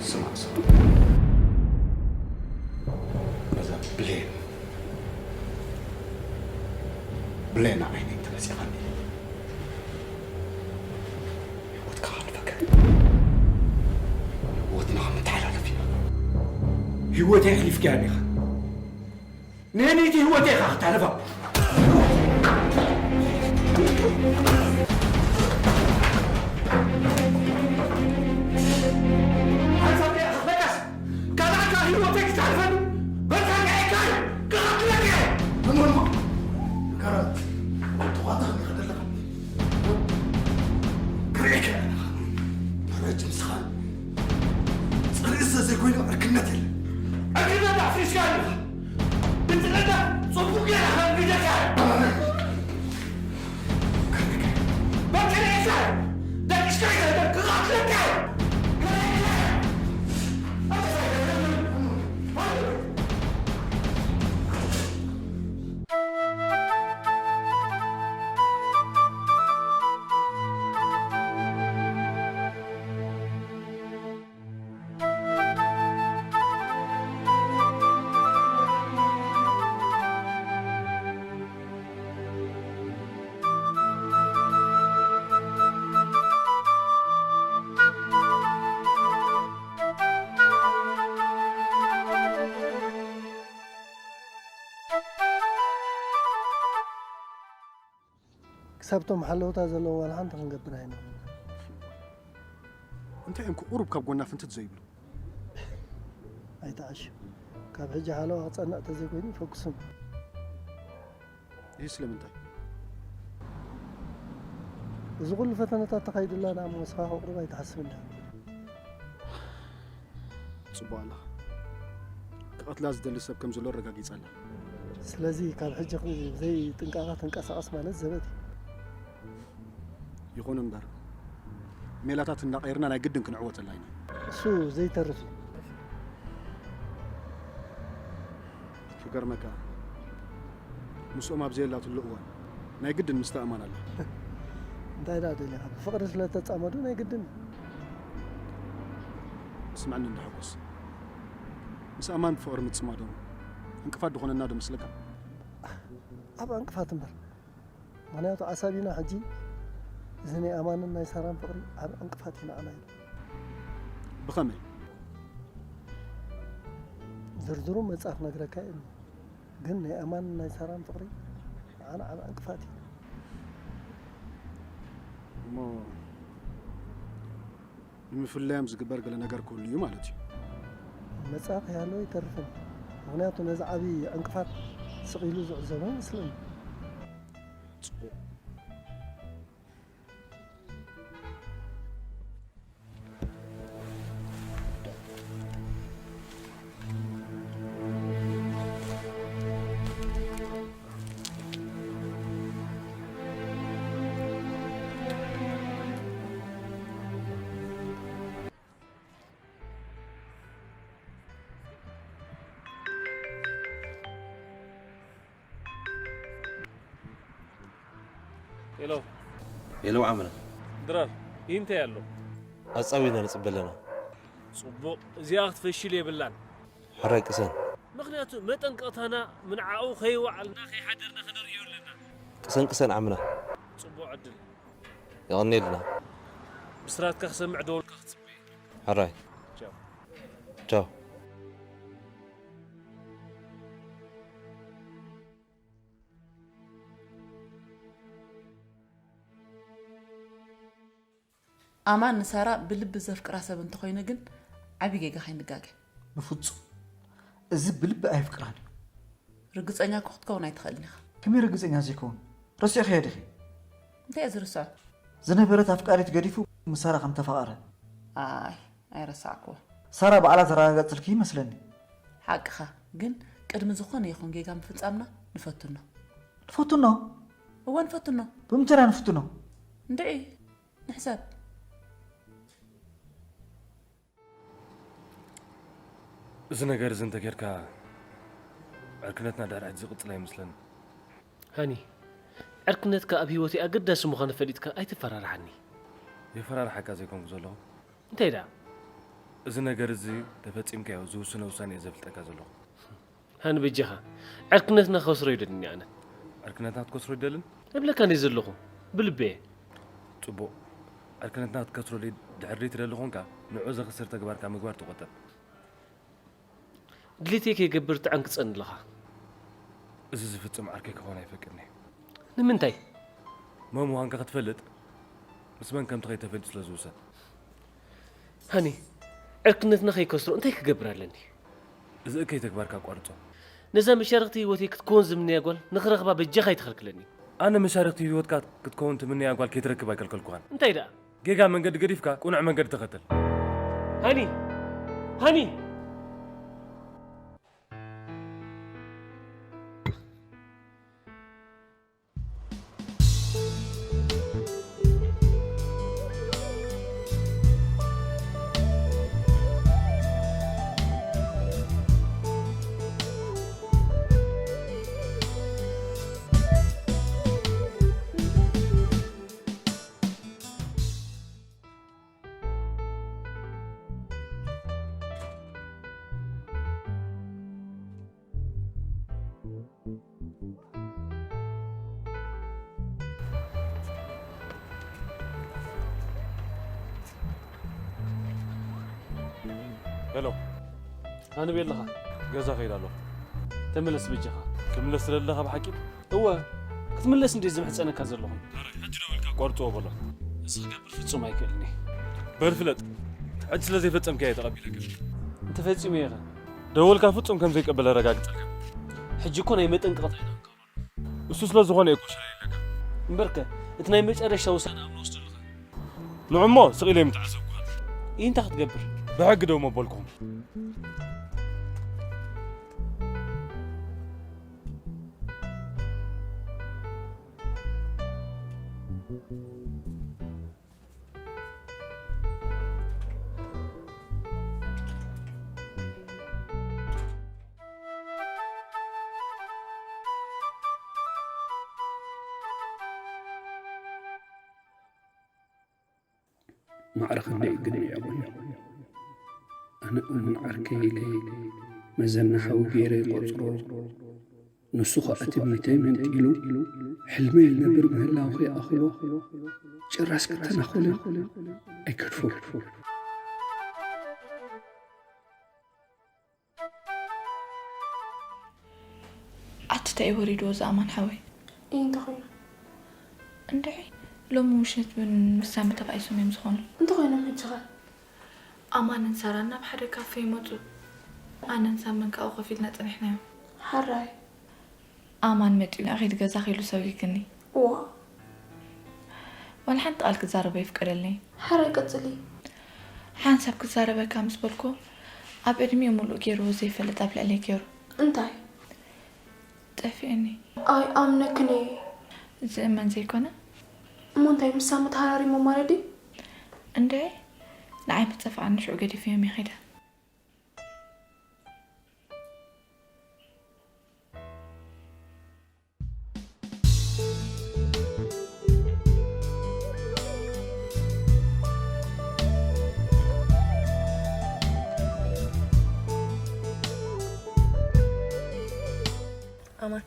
ስማዕ፣ ስማዕ። በዛ ብሌን፣ ብሌን ዓይነይ እንተመጺኻኒ፣ ህይወትካ ከሕልፈካ። ህይወትና ከም ንተሓላለፍ ኢና። ህይወተይ ኣሕሊፍካያ ዲኻ? ንህንይቲ ህይወተይ ኢኻ ክተሕልፋ። ሓንሳብ ደኣ በቃስ፣ ካልኣካ ህይወተይ ክተሕልፈኒ? በቃ፣ ከይካይ፣ ክቐትለካ እየ። እሞ፣ እሞ፣ ንገራት፣ ተዋተኽኒ ከደለኻ። ክርእየካ እየ ኣለኻ። ረጅም ስኻን ጽልኢ ዘይኮይኑ ዕርክነት የለን። ዕርክነት ኣፍሪስካ ኣለኻ። ብጽለታ ጽቡቕ ጌርካ ንደካ። በቃ ደቂስካ ይዘህደር ክቐትለካ። ክሳብ እቶም ሓለውታ ዘለዎም ዋላ ሓንቲ ክንገብር ኣይንኽእልን። እንታይ እዮም ቁሩብ ካብ ጎና ፍንትት ዘይብሉ? ኣይትዓሽ። ካብ ሕጂ ሓለዋ ክጸንዕ ተዘይኮይኑ ፈኩስም። ይህ ስለምንታይ? እዚ ኩሉ ፈተነታት ተኻይዱላ ንኣሞ ንስኻ ከቕርብ ኣይትሓስብን ዲኻ? ጽቡቕ ኣለኻ። ክቐትላ ዝደሊ ሰብ ከም ዘሎ ኣረጋጊጻ ኣላ። ስለዚ ካብ ሕጂ ብዘይ ጥንቃቐ ተንቀሳቐስ ማለት ዘበት እዩ። ይኹን እምበር፣ ሜላታት እናቐየርና ናይ ግድን ክንዕወተላ ኢና። እሱ ዘይተርፍ እዩ። ክገርመካ፣ ምስኦም ኣብ ዘየላትሉ እዋን ናይ ግድን ምስትእማን ኣላ። እንታይ ደኣ ደሊኻ? ብፍቕሪ ስለ እተጻመዱ ናይ ግድን እዩ። ስምዕኒ እንዳ ሓጎስ፣ ምስ ኣማን ብፍቕሪ ምጽማዶም ዕንቅፋት ድኾነና ዶ መስለካ? ኣብ ዕንቅፋት እምበር። ምኽንያቱ ኣሳቢና ሕጂ እዚ ናይ ኣማንን ናይ ሳራን ፍቕሪ ዓቢ ዕንቅፋት እዩ ንዓና ኢሉ። ብኸመይ? ዝርዝሩ መጻ ክነግረካ እየ። ግን ናይ ኣማንን ናይ ሳራን ፍቕሪ ንዓና ዓቢ ዕንቅፋት እዩ። እሞ ንምፍላዮም ዝግበር ገለ ነገር ክህሉ እዩ ማለት እዩ። መጻ ከይሃለወ ኣይተርፍን። ምኽንያቱ ነዚ ዓቢ ዕንቅፋት ስቕ ኢሉ ዝዕዘቦ ይመስለኒ። ጽቡቕ። ሄሎ። ሄሎ ዓምና። ድራር፣ ይህ እንታይ ኣሎ? ኣጻዊና ንጽበ ኣለና። ጽቡቕ፣ እዚኣ ክትፈሽል የብላን። ሕራይ ቅሰን። ምኽንያቱ መጠንቀቕታና ምንዓኡ ከይወዓልና ከይሓደርና ከነርእዮ ኣለና። ቅሰን ቅሰን ዓምና። ጽቡቕ ዕድል። የቐንየልና። ብስራትካ ክሰምዕ ደወልካ ክትጽበ። ሕራይ። ቻው። ቻው። ኣማን ንሳራ ብልቢ ዘፍቅራ ሰብ እንተኾይኑ ግን ዓቢ ጌጋ ከይንጋገ። ብፍጹም። እዚ ብልቢ ኣየፍቅራን እዩ። ርግጸኛ እኮ ክትከውን ኣይትኽእልን ኢኻ። ከመይ ርግጸኛ ዘይከውን? ረሲዕኽዮ ዲኺ? እንታይ እየ ዝርስዖ? ዝነበረት ኣፍቃሪት ገዲፉ ምስ ሳራ ከም ተፋቐረ። ኣይ፣ ኣይረሳዕክዎ። ሳራ ባዕላ ተረጋገጽልኪ ይመስለኒ። ሓቅኻ፣ ግን ቅድሚ ዝኾነ ይኹን ጌጋ ምፍጻምና ንፈትኖ። ንፈትኖ? እወ ንፈትኖ። ብምንታይ ኢና ንፍትኖ? እንድዒ ንሕሰብ። እዚ ነገር እዚ እንተጌርካ ዕርክነትና ድሕሪ ሕጂ ዝቕጽል ኣይመስለኒ። ሃኒ፣ ዕርክነትካ ኣብ ህይወተይ ኣገዳሲ ምዃኑ ፈሊጥካ ኣይትፈራርሓኒ። የፈራርሓካ ዘይኮንኩ ዘለኹ። እንታይ ደኣ? እዚ ነገር እዚ ተፈጺምካዮ ዝውስኖ ውሳነ እየ ዘፍልጠካ ዘለኹ። ሃኒ በጃኻ ዕርክነትና ክኸስሮ ይደልኒ ኣነ። ዕርክነትና ክትከስሮ ይደልን? እብለካ እንደ ዘለኹ ብልበየ። ጽቡቕ። ዕርክነትና ክትከስሮ ድሕር ደይ ትደሊ ኾንካ ንዑ ዘኽስር ተግባርካ ምግባር ተቖጠብ። ድሌተይ ከይገብር ትዕንቅጸኒ ኣለኻ። እዚ ዝፍጽም ዓርከይ ክኾን ኣይፈቅድን እየ። ንምንታይ? መን ምዃንካ ክትፈልጥ ምስ መን ከም ትኸይድ ተፈሊጡ ስለ ዝውሰን። ሃኒ፣ ዕርክነትና ከይከስሮ እንታይ ክገብር ኣለኒ? እዚ እከይ ተግባርካ ኣቋርጾ። ነዛ መሻርኽቲ ህይወተይ ክትከውን ዝምነያ ጓል ንኽረኽባ በጃኻ ኣይትኸልክለኒ። ኣነ መሻርኽቲ ህይወትካ ክትከውን ትምነያ ጓል ከይትረክብ ኣይከልከልኩኻን። እንታይ ደኣ? ጌጋ መንገዲ ገዲፍካ ቅኑዕ መንገዲ ተኸተል። ሃኒ! ሃኒ! ሄሎ፣ ኣንበይ ኣለኻ? ገዛ ከይድ ኣለኹ። ተመለስ በጃኻ። ክምለስ ትደሊ ኣለኻ ብሓቂ? እወ፣ ክትምለስ እንድየ ዝምሕጸነካ ዘለኹ። ሕጂ ደወልካ ቆርጽዎ በሎ። እዚ ክገብር ፍጹም ኣይክእልን እየ። በል ፍለጥ፣ ሕጂ ስለ ዘይፈጸምካዮ እየ ተቐቢለካ። እንተፈጺመ እየኸ? ደወልካ ፍጹም ከም ዘይቀበል ኣረጋግጸልካ። ሕጂ እኮ ናይ መጠንቀቕታ ኢና ንገብረሉ። እሱ ስለ ዝኾነ እየ እኮ ሸለል ኢለካ። እምበርከ፣ እቲ ናይ መጨረሻ ውሳነ ኣብ ንወስደሉ ኸ? ንዑ እሞ ስቕ ኢለ ይምትዓሰብኩኻ። ኢሂ እንታይ ክትገብር? ብሕጊ ደው መበልኩኹም። ማዕረ ክንደይ ግነ የብሉን። ኣነ እሙን ዓርከይ ኢለ መዘና ሓዊ ገይረ ይቖጽሮ። ንሱ ኸኣ ትምኒተይ መንጢሉ፣ ሕልመይ ይነብር ምህላው ከይኣኽሎ፣ ጭራስ ክተናኾለ ኣይገድፎን። ኣቲ እንታይ እዩ ወሪድዎ እዚ ኣማን ሓወይ? ኢሂ እንታይ ኮይኑ? እንድዒ ሎሚ ምሸት እውን ምስ ሳሚ ተባኢሶም እዮም ዝኾኑ። እንታይ ኮይኖም ሕጂ ኸ? ኣማንን ሳራን ናብ ሓደ ካፌ ይመጹ። ኣነን ሳምን ካብኡ ኮፍ ኢልና ጸኒሕናዮም። ሕራይ። ኣማን መጺኡ ንኣኺ እቲ ገዛኺ ኢሉ ሰጒግኒ። ዋእ። ዋላ ሓንቲ ቃል ክዛረብ ኣይፍቀደልን'ዩ። ሕራይ ቀጽሊ። ሓንሳብ ክዛረበካ ምስ በልኩ ኣብ ዕድሚኡ ሙሉእ ገይርዎ ዘይፈልጥ ኣብ ልዕለይ ገይሩ። እንታይ? ጠፊኡኒ። ኣይኣምነክን እየ። ዝእመን ዘይኮነ። እሞ እንታይ ምሳሙ ተሃራሪሞ ማለት ድዩ? እንድዒ ንዓይ ምስ ጠፍኣኒ ሽዑ ገዲፈዮም እየ ከይደ። ኣማን፣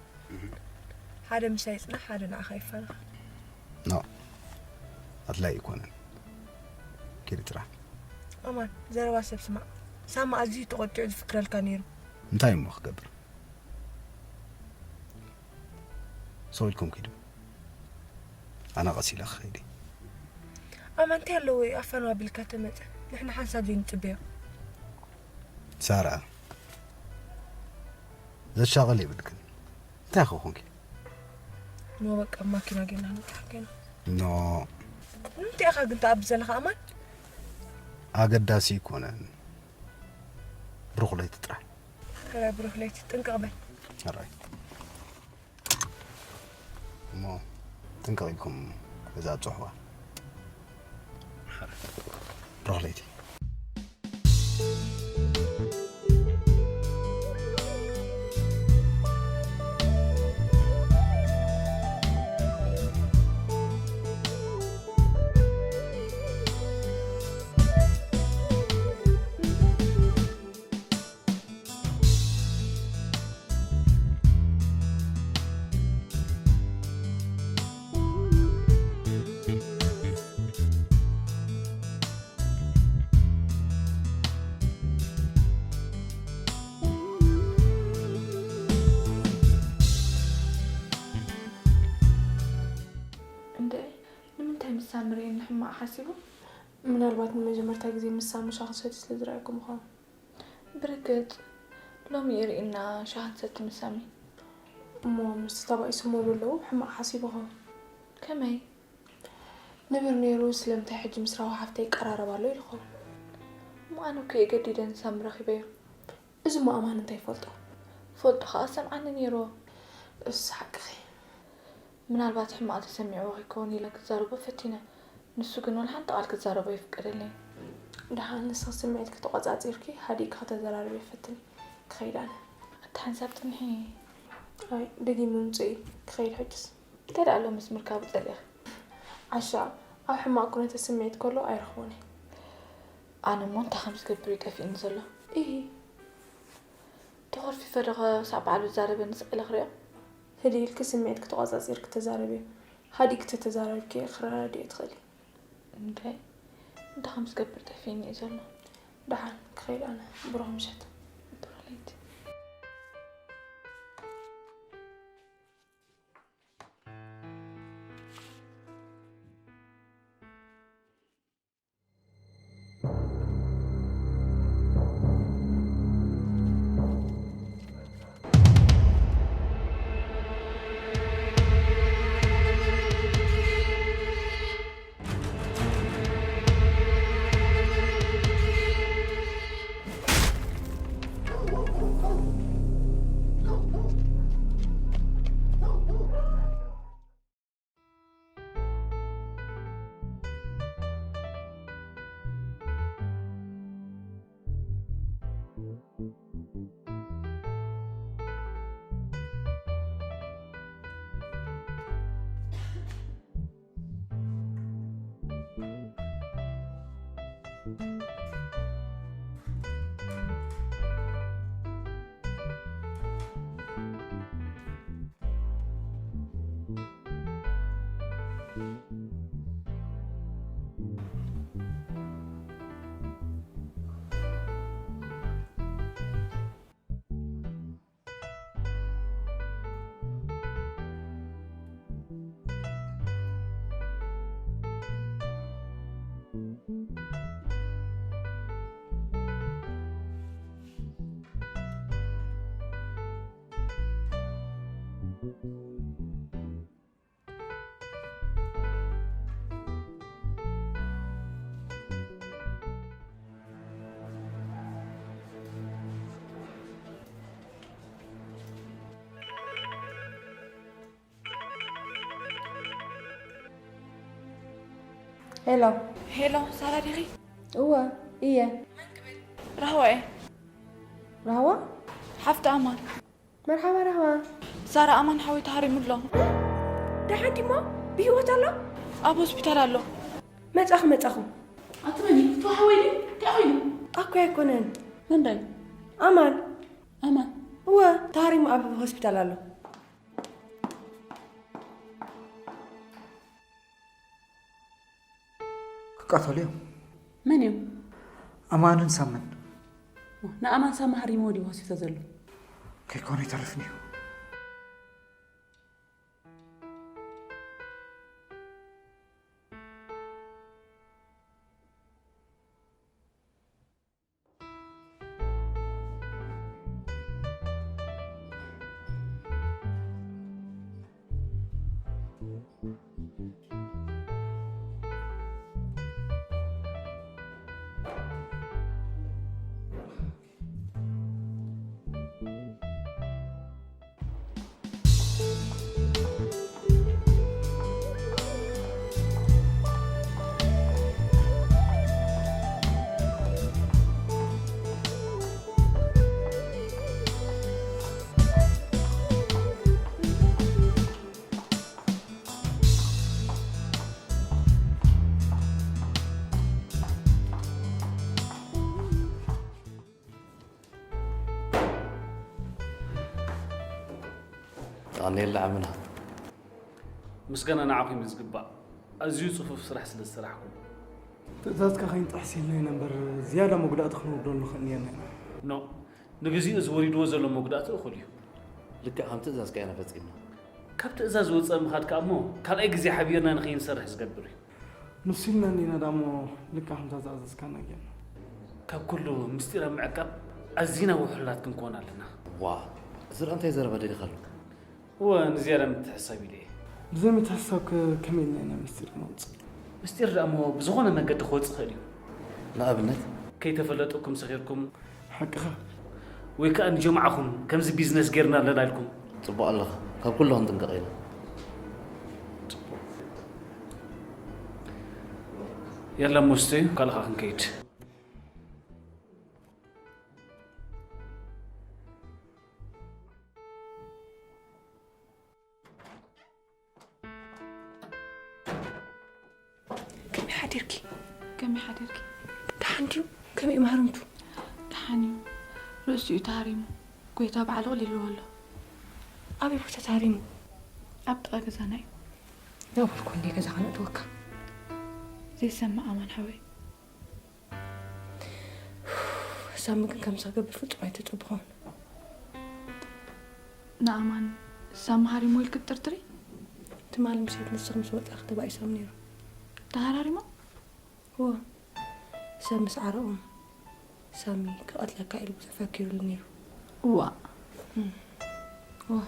ሓደ ምሳይ ጽናሕ፣ ሓደ ንዓኻ ይፋነኻ። ኖእ፣ ኣድላይ ኣይኮነን። ኪዲ ጥራሕ። ኣማን፣ ዘረባ ሰብ ስማዕ። ሳሚ ኣዝዩ ተቖጢዑ ዝፍክረልካ ነይሩ። እንታይ እሞ ክገብር? ሰው ኢልኩም ኪዱ። ኣነ ቀስ ኢለ ክኸይድ እየ። ኣማን፣ እንታይ ኣለዎ ኣፋኑ ኣቢልካ ተመጸ? ንሕና ሓንሳብ ዘይንጽበዮ። ሳራ፣ ዘሻቕል የብልክን። እንታይ ክኾንኪ? ኖ በቃ ማኪና ጌና ንጥራሕ ጌና። ኖ። እንታይ ኢኻ ግን ትኣቢ ዘለኻ ኣማን? ኣገዳሲ ኣይኮነን። ብሩኽ ለይቲ ጥራሕ። ሕራይ ብሩኽ ለይቲ። ጥንቅቕ በል። ሕራይ። እሞ ጥንቅቕ ኢልኩም እዛ ጽሑዋ። ብሩኽ ለይቲ። እንደ ንምንታይ ምስ ሳሚ ርእየኒ ሕማቕ ሓሲቡ? ምናልባት ንመጀመርታ ግዜ ምስ ሳሚ ሻሂ ሰትዩ ስለ ዝረኣየኩም ይኸውን። ብርግጽ ሎሚ እዩ ርኢና ሻሂ ንሰቲ ምስ ሳሚ። እሞ ምስቲ ተባኢሶሞ ዘለዉ ሕማቕ ሓሲቡ ይኸውን። ከመይ? ንብር ነይሩ ስለምንታይ ሕጂ ምስ ራህዋ ሓፍተይ ይቀራረብ ኣሎ ኢሉ ይኸውን። እሞ ኣነ እኮ እየ ገዲደ ንሳሚ ረኺበዮ። እዚ እሞ ኣማን እንታይ ይፈልጦ? ፈልጦ ከኣ ሰምዓኒ ነይርዎ። እሱ ሓቅኺ። ምናልባት ሕማቕ ተሰሚዕዎ ከይከውን ኢለ ክዛረቦ ፈቲነ። ንሱ ግን ወላ ሓንቲ ቃል ክዛረቦ ኣይፍቀደለይን። ደሓን ንስኺ ስምዒትኪ ተቖጻጺርኪ ሃዲእኪ ከተዘራርብዮ ፈትኒ። ክኸይድ ኣነ። ኣታ ሓንሳብ ጽንሒ። ኣይ ደጊሙ ምምጽኡ እዩ። ክኸይድ ሕጅስ። እንታይ ደኣ ኣሎ ምስ ምርካቡ ጸሊእኺ? ዓሻ ኣብ ሕማቕ ኩነተ ስምዒት ከሎ ኣይረኽቦን እየ። ኣነ እሞ እንታይ ከም ዝገብር እዩ ጠፊእኒ ዘሎ። ኢሂ። ተኾርፊፈ ዶ ክሳዕ በዓሉ ዝዛረበኒ ስቕ ኢለ ክሪኦ? ህድእ ኢልኪ ስምዒትኪ ተቖጻጺርኪ ተዛረብዮ። ሃዲእኪ ተተዛረብኪ ክረዳድኦ ትኽእሊ። እንድዒ እንታይ ከም ዝገብር ጠፊእኒ እዩ ዘሎ። ደሓን ክኸይድ ኣነ። ብሩኽ ምሸት። ብሩኽ ለይቲ። ሄሎ። ሄሎ፣ ሳራ ዲኺ? እወ፣ እየ። ራህዋ እየ። ራህዋ? ሓፍቲ ኣማን። መርሓባ ራህዋ። ሳራ፣ ኣማን ሓወይ ተሃሪሙ ኣሎ። ደሓን ዲሞ? ብህይወት ኣሎ? ኣብ ሆስፒታል ኣሎ። መጻኹ፣ መጻኹ። ኣቲ መን እዩ? እቲ ሓወይ ድዩ? እንታይ ኮይኑ? ኣኮይ ኣይኮነን። መንዳይ? ኣማን። ኣማን? እወ፣ ተሃሪሙ ኣብ ሆስፒታል ኣሎ። ክቃተሉ እዮም። መን እዮም? ኣማንን ሳምን። ንኣማን ሳማ ሃሪሞ ድዩ ሆስፒታል ዘሎ? ከይኮነ ይተርፍን እዩ። ኣነ የለ ዓምና። ምስጋና ንዓኹም እዩ ዝግባእ፣ ኣዝዩ ጽፉፍ ስራሕ ስለ ዝሰራሕኩም። ትእዛዝካ ከይንጥሕስ ኢልና ኢና እምበር ዝያዳ መጉዳእቲ ክነውርደሉ ንኽእል ነርና ኢና። ኖ፣ ንግዚኡ እዚ ወሪድዎ ዘሎ መጉዳእቲ እኹል እዩ። ልክዕ ከም ትእዛዝካ ኢና ፈጺምና። ካብ ትእዛዝ ወጻኢ ምኻድ ከኣ እሞ ካልኣይ ግዜ ሓቢርና ንኸይንሰርሕ ዝገብር እዩ። ንሱ ኢልና እንዲና ደኣ እሞ ልክዕ ከምታ ዝኣዘዝካና ጌርና። ካብ ኩሉ ምስጢር ኣብ ምዕቃብ ኣዚና ውሑላት ክንኮን ኣለና። ዋ፣ እዚ ደኣ እንታይ ዘረባ ደሊኻ ኣለካ? እወ፣ ንዝያዳ ምትሕስሳብ ኢለ እየ። ብዘይ ምትሕስሳብ ከ ከመይ ኢልና ኢና ምስጢር ነውጽእ? ምስጢር ደኣ እሞ ብዝኾነ መገዲ ክወጽእ ይኽእል እዩ። ንኣብነት? ከይተፈለጠኩም ሰኺርኩም ሓቅኻ። ወይ ከኣ ንጀምዓኹም ከምዚ ቢዝነስ ጌርና ኣለና ኢልኩም። ጽቡቕ ኣለኻ። ካብ ኩሉ ክንጥንቀቕ ኢና። የላ እሞ ስተዩ፣ ካልኻ ክንከይድ። ከመይ ሓዲርኪ? ከመይ ሓዲርኪ? ደሓን ድዩ? ከመይ መሃርምቱ? ደሓን እዩ። ርእሲኡ ተሃሪሙ። ጎይታ ባዕሉ ኣቕሊልዎ ኣሎ። ኣበይ ቦታ ተሃሪሙ? ኣብ ጥቓ ገዛና እዩ። ናበልኩ እንደ ገዛ ከነእትወካ። ዘይሰምዕ ኣማን ሓወይ። ሳሚ ግን ከምዚ ክገብር ፍጹም ኣይተጸብኾን። ንኣማን ሳሚ ሃሪሞ ኢልኪ ትጥርጥሪ? ትማሊ ምሸት ንስኺ ምስ ወጻኺ ተባኢሶም ነይሮም። ተሃራሪሞም? እወ። ሰብ ምስ ዓረቖም ሳሚ ክቐትለካ ኢሉ ብዙሕ ፈኪሩሉ ነይሩ። እዋእ። እዋ።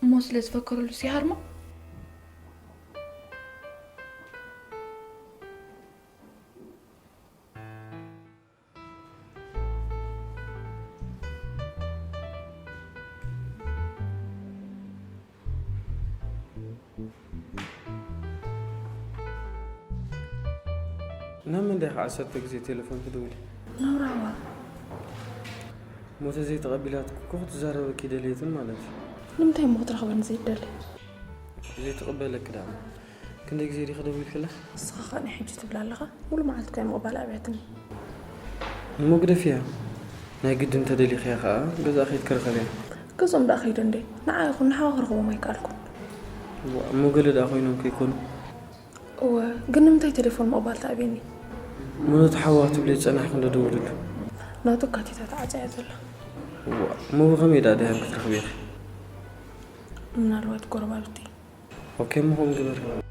እሞ ስለ ዝፈከረሉስ ይሃርሞ? ናብ መን ዲኻ ዓሰርተ ግዜ ቴሌፎን ትድውሊ? ነውራዋ። እሞ ተዘይተቐቢላትኪ እኮ ክትዛረበኪ ኣይደለየትን ማለት እዩ። ንምንታይ እሞ ክትረኽበኒ ዘይትደሊ? ዘይትቕበለኪ ደኣ ክንደይ ግዜ ዲኺ ደዊልክላ? ንስኻ ኸኣ ናይ ሕጂ ትብል ኣለኻ? ሙሉ መዓልቲ እኮ እያ ምቕባል ኣብያትኒ። እሞ ግደፍያ። ናይ ግድን እንተደሊኽያ ኸኣ ገዛኣ ከይድኪ ርኸብያ። ገዝኦም ደኣ ከይደ እንዴ? ንዓ ይኹን ንሓዋ ክረኽቦም ኣይከኣልኩን። ዋእ፣ እሞ ገለ ደኣ ኮይኖም ከይኮኑ? እወ፣ ግን ንምንታይ ቴሌፎን ምቕባል ትኣብየኒ? እሞ ነቲ ሓዋ ክትብሊ ዝጸናሕኪ እንዶ ደውልሉ። ናቱ ኣካቲታ ተዓጽያ ዘላ። ዋእ፣ እሞ ብኸመይ ደኣ ደያኑ ክትረኽብያ ኢኺ? ምናልባት ጎረባብቲ። ኦኬ፣ እሞ ከምኡ ግበሪ።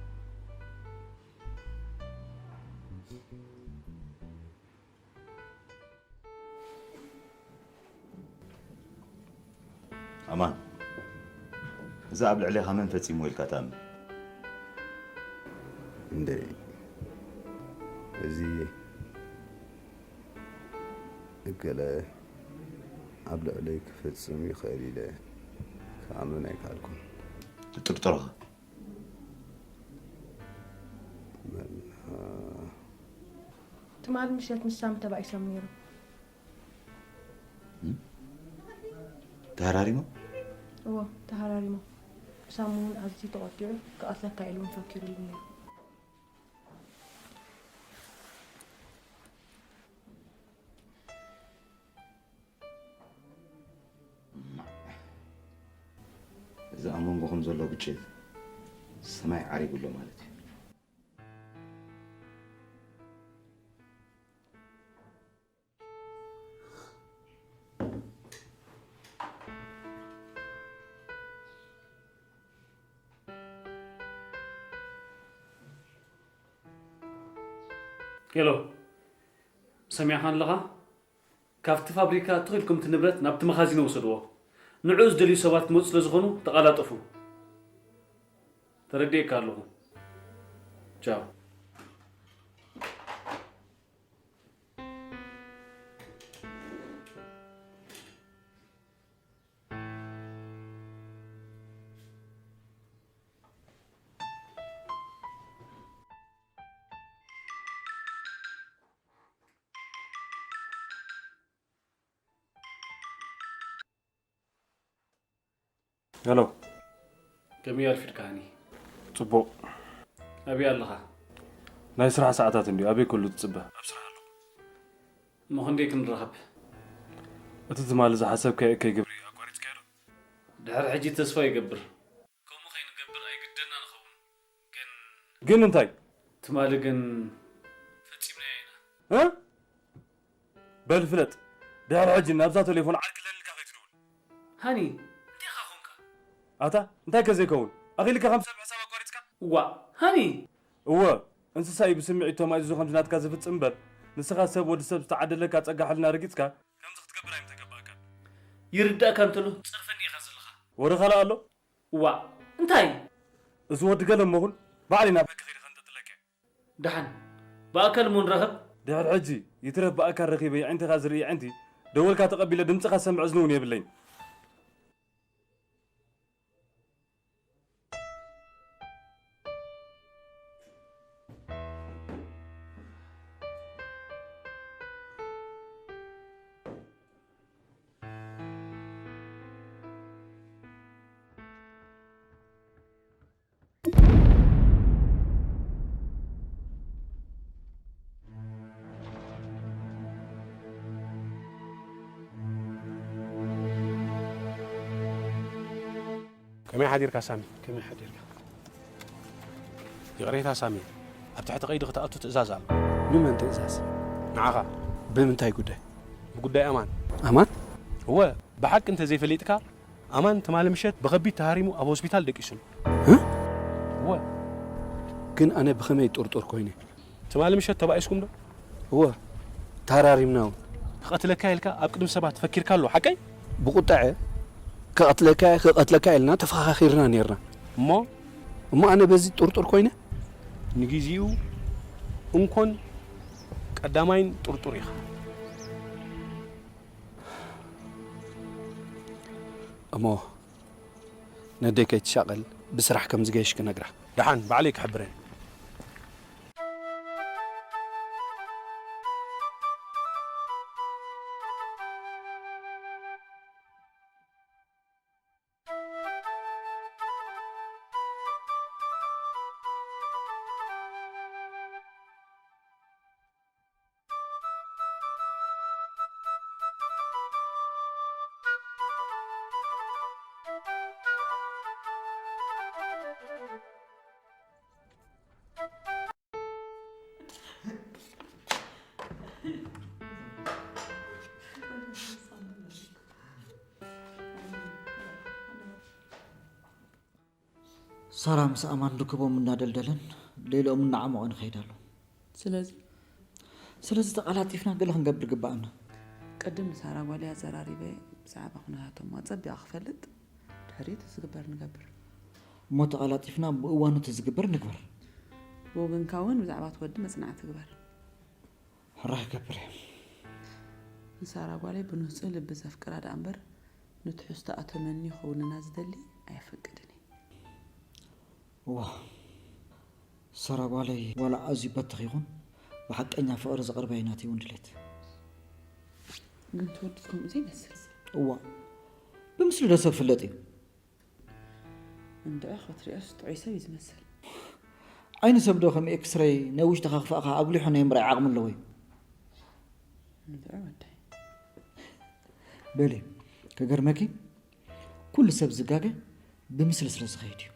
ኣማን፣ እዚ ኣብ ልዕሌኻ መን ፈጺምዎ ኢልካ ትኣምን? እንደ እዚ እገለ ኣብ ልዕለይ ክፍጽም ይኽእል ኢለ ክኣምን ኣይከኣልኩን። ትጥርጥሮኻ? መን- ትማሊ ምሸት ምስ ሳሚ ተባኢሶም ነይሮም። ተሃራሪሞም? እዎ ተሃራሪሞም። ሳሚ እውን ኣዝዩ ተቖጢዑ ክቐትለካ ኢሉ እውን ፈኪሩሉ ነይሩ። እዚ ኣብ መንጎኹም ዘሎ ግጭት ሰማይ ዓሪጉ ኣሎ ማለት እዩ። ሄሎ፣ ሰሚዕኻኒ ኣለኻ? ካብቲ ፋብሪካ ትኽ ኢልኩም እቲ ንብረት ናብቲ መኻዚኖ ውሰድዎ። ንዕኡ ዝደልዩ ሰባት ክመጹ ስለ ዝኾኑ ተቓላጠፉ። ተረዲኤካ ኣለኹ። ቻው። ሄሎ። ከመይ ኣርፊድካ ሃኒ? ጽቡቕ። ኣበይ ኣለኻ? ናይ ስራሕ ሰዓታት እንድዩ፣ ኣበይ ከሉ ትጽበ? ኣብ ስራሕ ኣለኹ። እሞ ክንደይ ክንራኸብ? እቲ ትማሊ ዝሓሰብካዮ እከይ ግብሪ ኣቋሪጽካዮ ዶ? ድሕሪ ሕጂ ተስፋ ይገብር። ከምኡ ከይንገብር ኣይግደና ንኸውን። ግን ግን እንታይ? ትማሊ ግን ፈጺምናዮ ኢና። እ? በል ፍለጥ። ድሕሪ ሕጂ ናብዛ ቴሌፎን ዓርክለልካ ከይትድውል። ሃኒ፣ እንታይ ኢኻ ኾንካ? ኣታ እንታይ ከዘይከውን ኣኺልካ ከም ሰብ ሕሳብ ኣቋሪጽካ? ዋ፣ ሃኒ! እወ፣ እንስሳ እዩ ብስምዒት ተማእዚዙ ከምዚ ናትካ ዝፍጽም እምበር፣ ንስኻ ሰብ ወዲ ሰብ ዝተዓደለካ ጸጋ ሕልና ርጊጽካ ከምዚ ክትገብር ኣይምተገባእካን። ይርዳእካ እንተሎ ትጸርፈኒ ኢኻ ዘለኻ። ወረ ካልእ ኣሎ? ዋ፣ እንታይ? እዚ ወዲ ገለ እሞ ኹን ባዕለይ ናብ ሕጊ ከይደ ከንጠጥለካ እየ። ደሓን፣ ብኣካል እሞ ንራኸብ። ድሕሪ ሕጂ ይትረፍ ብኣካል ረኺበ የዒንትኻ ዝርኢ የዒንቲ፣ ደወልካ ተቐቢለ ድምፅኻ ዝሰምዕ እዝኒ እውን የብለይን። ከመይ ሓዲርካ ሳሚ? ከመይ ሓዲርካ? ይቕሬታ ሳሚ፣ ኣብ ትሕቲ ቀይዲ ክትኣቱ ትእዛዝ ኣሎ። ንመን ትእዛዝ? ንዓኻ። ብምንታይ ጉዳይ? ብጉዳይ ኣማን። ኣማን? እወ፣ ብሓቂ እንተዘይፈሊጥካ፣ ኣማን ትማሊ ምሸት ብኸቢድ ተሃሪሙ ኣብ ሆስፒታል ደቂሱን። እ? እወ። ግን ኣነ ብኸመይ ጥርጡር ኮይነ? ትማሊ ምሸት ተባኢስኩም ዶ? እወ፣ ተሃራሪምና እውን። ክቐትለካ ኢልካ ኣብ ቅድሚ ሰባት ፈኪርካ ኣሎ፣ ሓቀይ? ብቁጠዐ ክቐትለካ፣ ክቐትለካ ኢልና ተፈኻኺርና ነይርና። እሞ? እሞ ኣነ በዚ ጥርጡር ኮይነ? ንግዜኡ እንኮን ቀዳማይን ጥርጡር ኢኻ። እሞ ነደይ ከይትሻቐል ብስራሕ ከም ዝገይሽ ክነግራ። ደሓን፣ ባዕለይ ክሕብረን። ሳራ ምስ ኣማን ርክቦም እናደልደለን ሌልኦም እናዓሞቐን ይኸይድ ኣሎ። ስለዚ? ስለዚ ተቐላጢፍና ገለ ክንገብር ይግብኣና። ቅድም ንሳራ ጓለይ ኣዘራሪበ ብዛዕባ ኩነታቶም ኣጸቢቐ ክፈልጥ፣ ድሕሪኡ እቲ ዝግበር ንገብር። እሞ ተቐላጢፍና ብእዋኑ እቲ ዝግበር ንግበር። ብወገንካ እውን ብዛዕባ እቲ ወዲ መጽናዕቲ ግበር። ሕራይ ይገብር እየ። ንሳራ ጓለይ ብንጹህ ልቢ ዘፍቅራ ደኣ እምበር፣ ንትሕዝቶኣ ተመንዩ ክውንና ዝደሊ ኣየፈቅድን እየ። እዋ፣ ሳራ ጓለይ ዋላ ኣዝዩ በተኽ ይኹን፣ ብሓቀኛ ፍቕሪ ዘቕርባ እዩ ናተይ እውን ድሌት። ግን እቲ ወዲ ከምኡ ዘይመስል። እዋ፣ ብምስሊ ዶ ሰብ ፍለጥ እዩ? እንድዒ ክትሪኦስ ጥዑይ ሰብ እዩ ዝመስል። ዓይኒ ሰብ ዶ ከም ኤክስረይ ናይ ውሽጥኻ ክፋእኻ ኣጉሊሑ ናይ ምርኣይ ዓቕሚ ኣለዎ እዩ? እንድዒ ወደይ። በሊ፣ ክገርመኪ፣ ኩሉ ሰብ ዝጋገ ብምስሊ ስለ ዝኸይድ እዩ።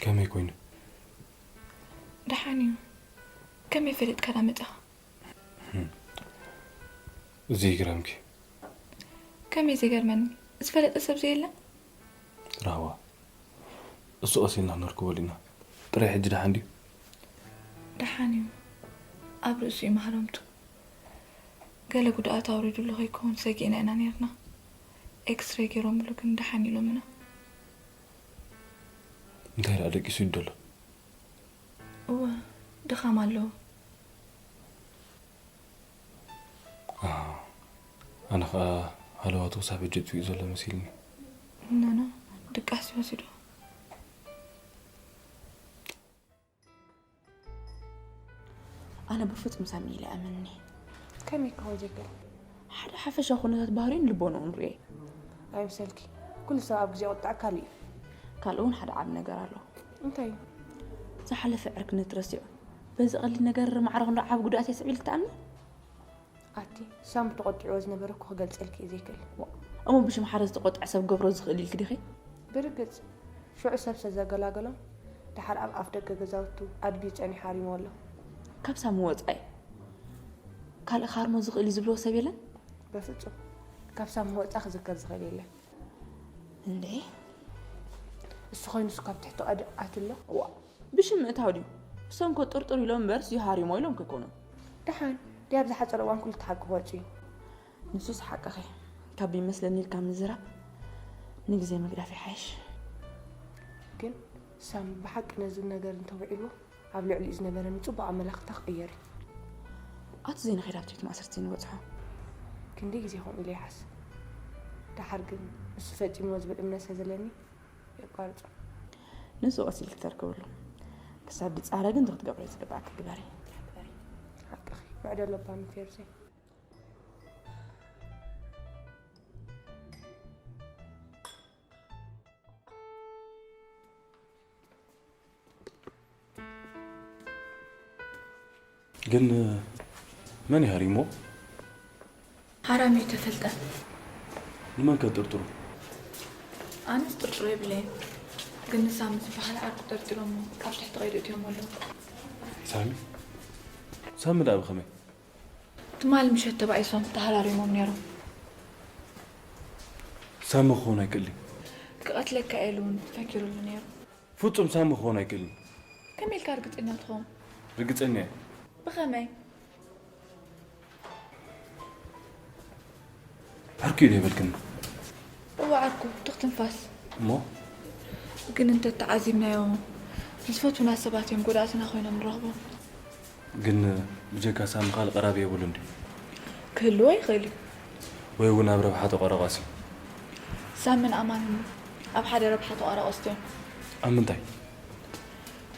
ከመይ ኮይኑ? ደሓን እዩ። ከመይ ፈለጥካ ዳ መጻኻ? እዚ ይግረምኪ። ከመይ ዝገርመኒ? ዝፈለጠ ሰብ ዘየለ? ራህዋ፣ እሱ ቀሲልና ክንርከበሉ ኢና። ጥራይ ሕጂ ደሓን ድዩ? ደሓን እዩ። ኣብ ርእሱ እዩ ማህረምቱ። ገለ ጉድኣት ኣውሪዱሉ ከይከውን ሰጊእና ኢና ነይርና። ኤክስሬ ገይሮምሉ ግን ደሓን ኢሎምና። እንታይ ደኣ ደቂሱ እዩ ዘሎ? እወ፣ ድኻም ኣለዎ። ኣነ ኸኣ ሃለዋቱ ክሳብ ሕጂ ጥፊኡ ዘሎ መሲልኒ። ኖኖ፣ ድቃስ ይወስዶ። ኣነ ብፍጹም ሳሚ ኢለ ኣመኒ። ከመይ ክኸውን ዘይክእል? ሓደ ሓፈሻ ኩነታት ባህሪን ልቦንኡን ርኤ። ኣይምሰልኪ። ኩሉ ሰብ ኣብ ግዜ ቁጣዕ ካልእ እዩ። ካልእ እውን ሓደ ዓብ ነገር ኣሎ። እንታይ እዩ? ዝሓለፈ ዕርክነት ረሲዑ በዚ ቀሊል ነገር ማዕረ ክንዶ ዓብ ጉድኣት የስዕብ ኢልክ ትኣምኒ? ኣቲ ሳሚ ተቆጢዕዎ ዝነበረ እኮ ክገልጸልኪ እዩ ዘይክእል። እሞ ብሽም ሓደ ዝተቆጥዐ ሰብ ገብሮ ዝኽእል ኢልክ ዲኺ? ብርግጽ ሽዑ ሰብ ሰዘገላገሎም ድሓር ኣብ ኣፍ ደገ ገዛውቱ ኣድብዩ ጸኒሑ ሃሪምዎ ኣሎ። ካብ ሳሚ ወጻኢ ካልእ ክሃርሞ ዝኽእል እዩ ዝብልዎ ሰብ የለን? በፍጹም ካብ ሳሚ ወጻኢ ክዝከር ዝኽእል የለን። እንዴ እሱ ኮይኑስ ካብ ትሕቲ ቀድዕ ኣትሎ። ዋ ብሽም ምእታው ድዩ? እሶም እኮ ጥርጥር ኢሎም እምበርስ ድዩ ሃሪሞ ኢሎም ከይኮኑ። ደሓን ድያብ ዝሓጸረ እዋን ኩሉ እቲ ሓቂ ክወጽእ እዩ። ንሱስ ሓቅኺ። ካብ ይመስለኒ ኢልካ ምዝራብ ንግዜ ምግዳፍ ይሓይሽ። ግን ሳሚ ብሓቂ ነዚ ነገር እንተውዒልዎ ኣብ ልዕሊኡ ዝነበረኒ ጽቡቕ ኣመላኽታ ክቕየር እዩ። ኣቲ ዘይንኸይድ ኣብቲ ቤት ማእሰርቲ ንበጽሖ። ክንደይ ግዜ ከምኡ ኢለ ይሓስብ። ደሓር ግን ንሱ ፈጺምዎ ዝብል እምነት ስለ ዘለኒ የቋርጾ። ንሱ ቀስ ኢልኪ ተርክብሉ። ክሳብ ድጻረ ግን ክትገብሪ ዝግባኣኪ ግበሪ። ሓቅኺ ምዕደሎ ባሚ ፌርዘይ። ግን መን እዩ ሃሪሞ? ሓራሚ እዩ ተፈልጠ። ንመን ከጥርጥሩ? ኣነስ ጥርጥር የብለይን። ግን ንሳሚ ዝበሃል ዓርኩ ጠርጢሮሞ ካብ ትሕቲ ቀይዲ እትዮም ኣለዉ። ሳሚ? ሳሚ ደኣ ብኸመይ? ትማሊ ምሸት ተባኢሶም ተሃራሪሞም ነይሮም። ሳሚ ክኾን ኣይክእል እዩ። ክቐትለካ እየ ኢሉ እውን ፈኪሩሉ ነይሩ። ፍጹም ሳሚ ክኾን ኣይክእል እዩ። ከመይ ኢልካ ርግጸኛ ትኸውን? ርግጸኛ እየ። ብኸመይ? ዓርኩ እዩ ዘይበልክኒ። እወ ዓርኩ ትኽትንፋስ። እሞ ግን እንተተዓዚብናዮ ዝፈትውና ሰባት እዮም ጎዳእትና ኮይኖም ንረኽቦም። ግን ብጀካ ሳሚ ካልእ ቀራቢ የብሉን ድዩ? ክህልዎ ይኽእል እዩ። ወይ እውን ኣብ ረብሓ ተቋራቋሲ? ሳምን ኣማንን ኣብ ሓደ ረብሓ ተቋራቆስቲ እዮም። ኣብ ምንታይ?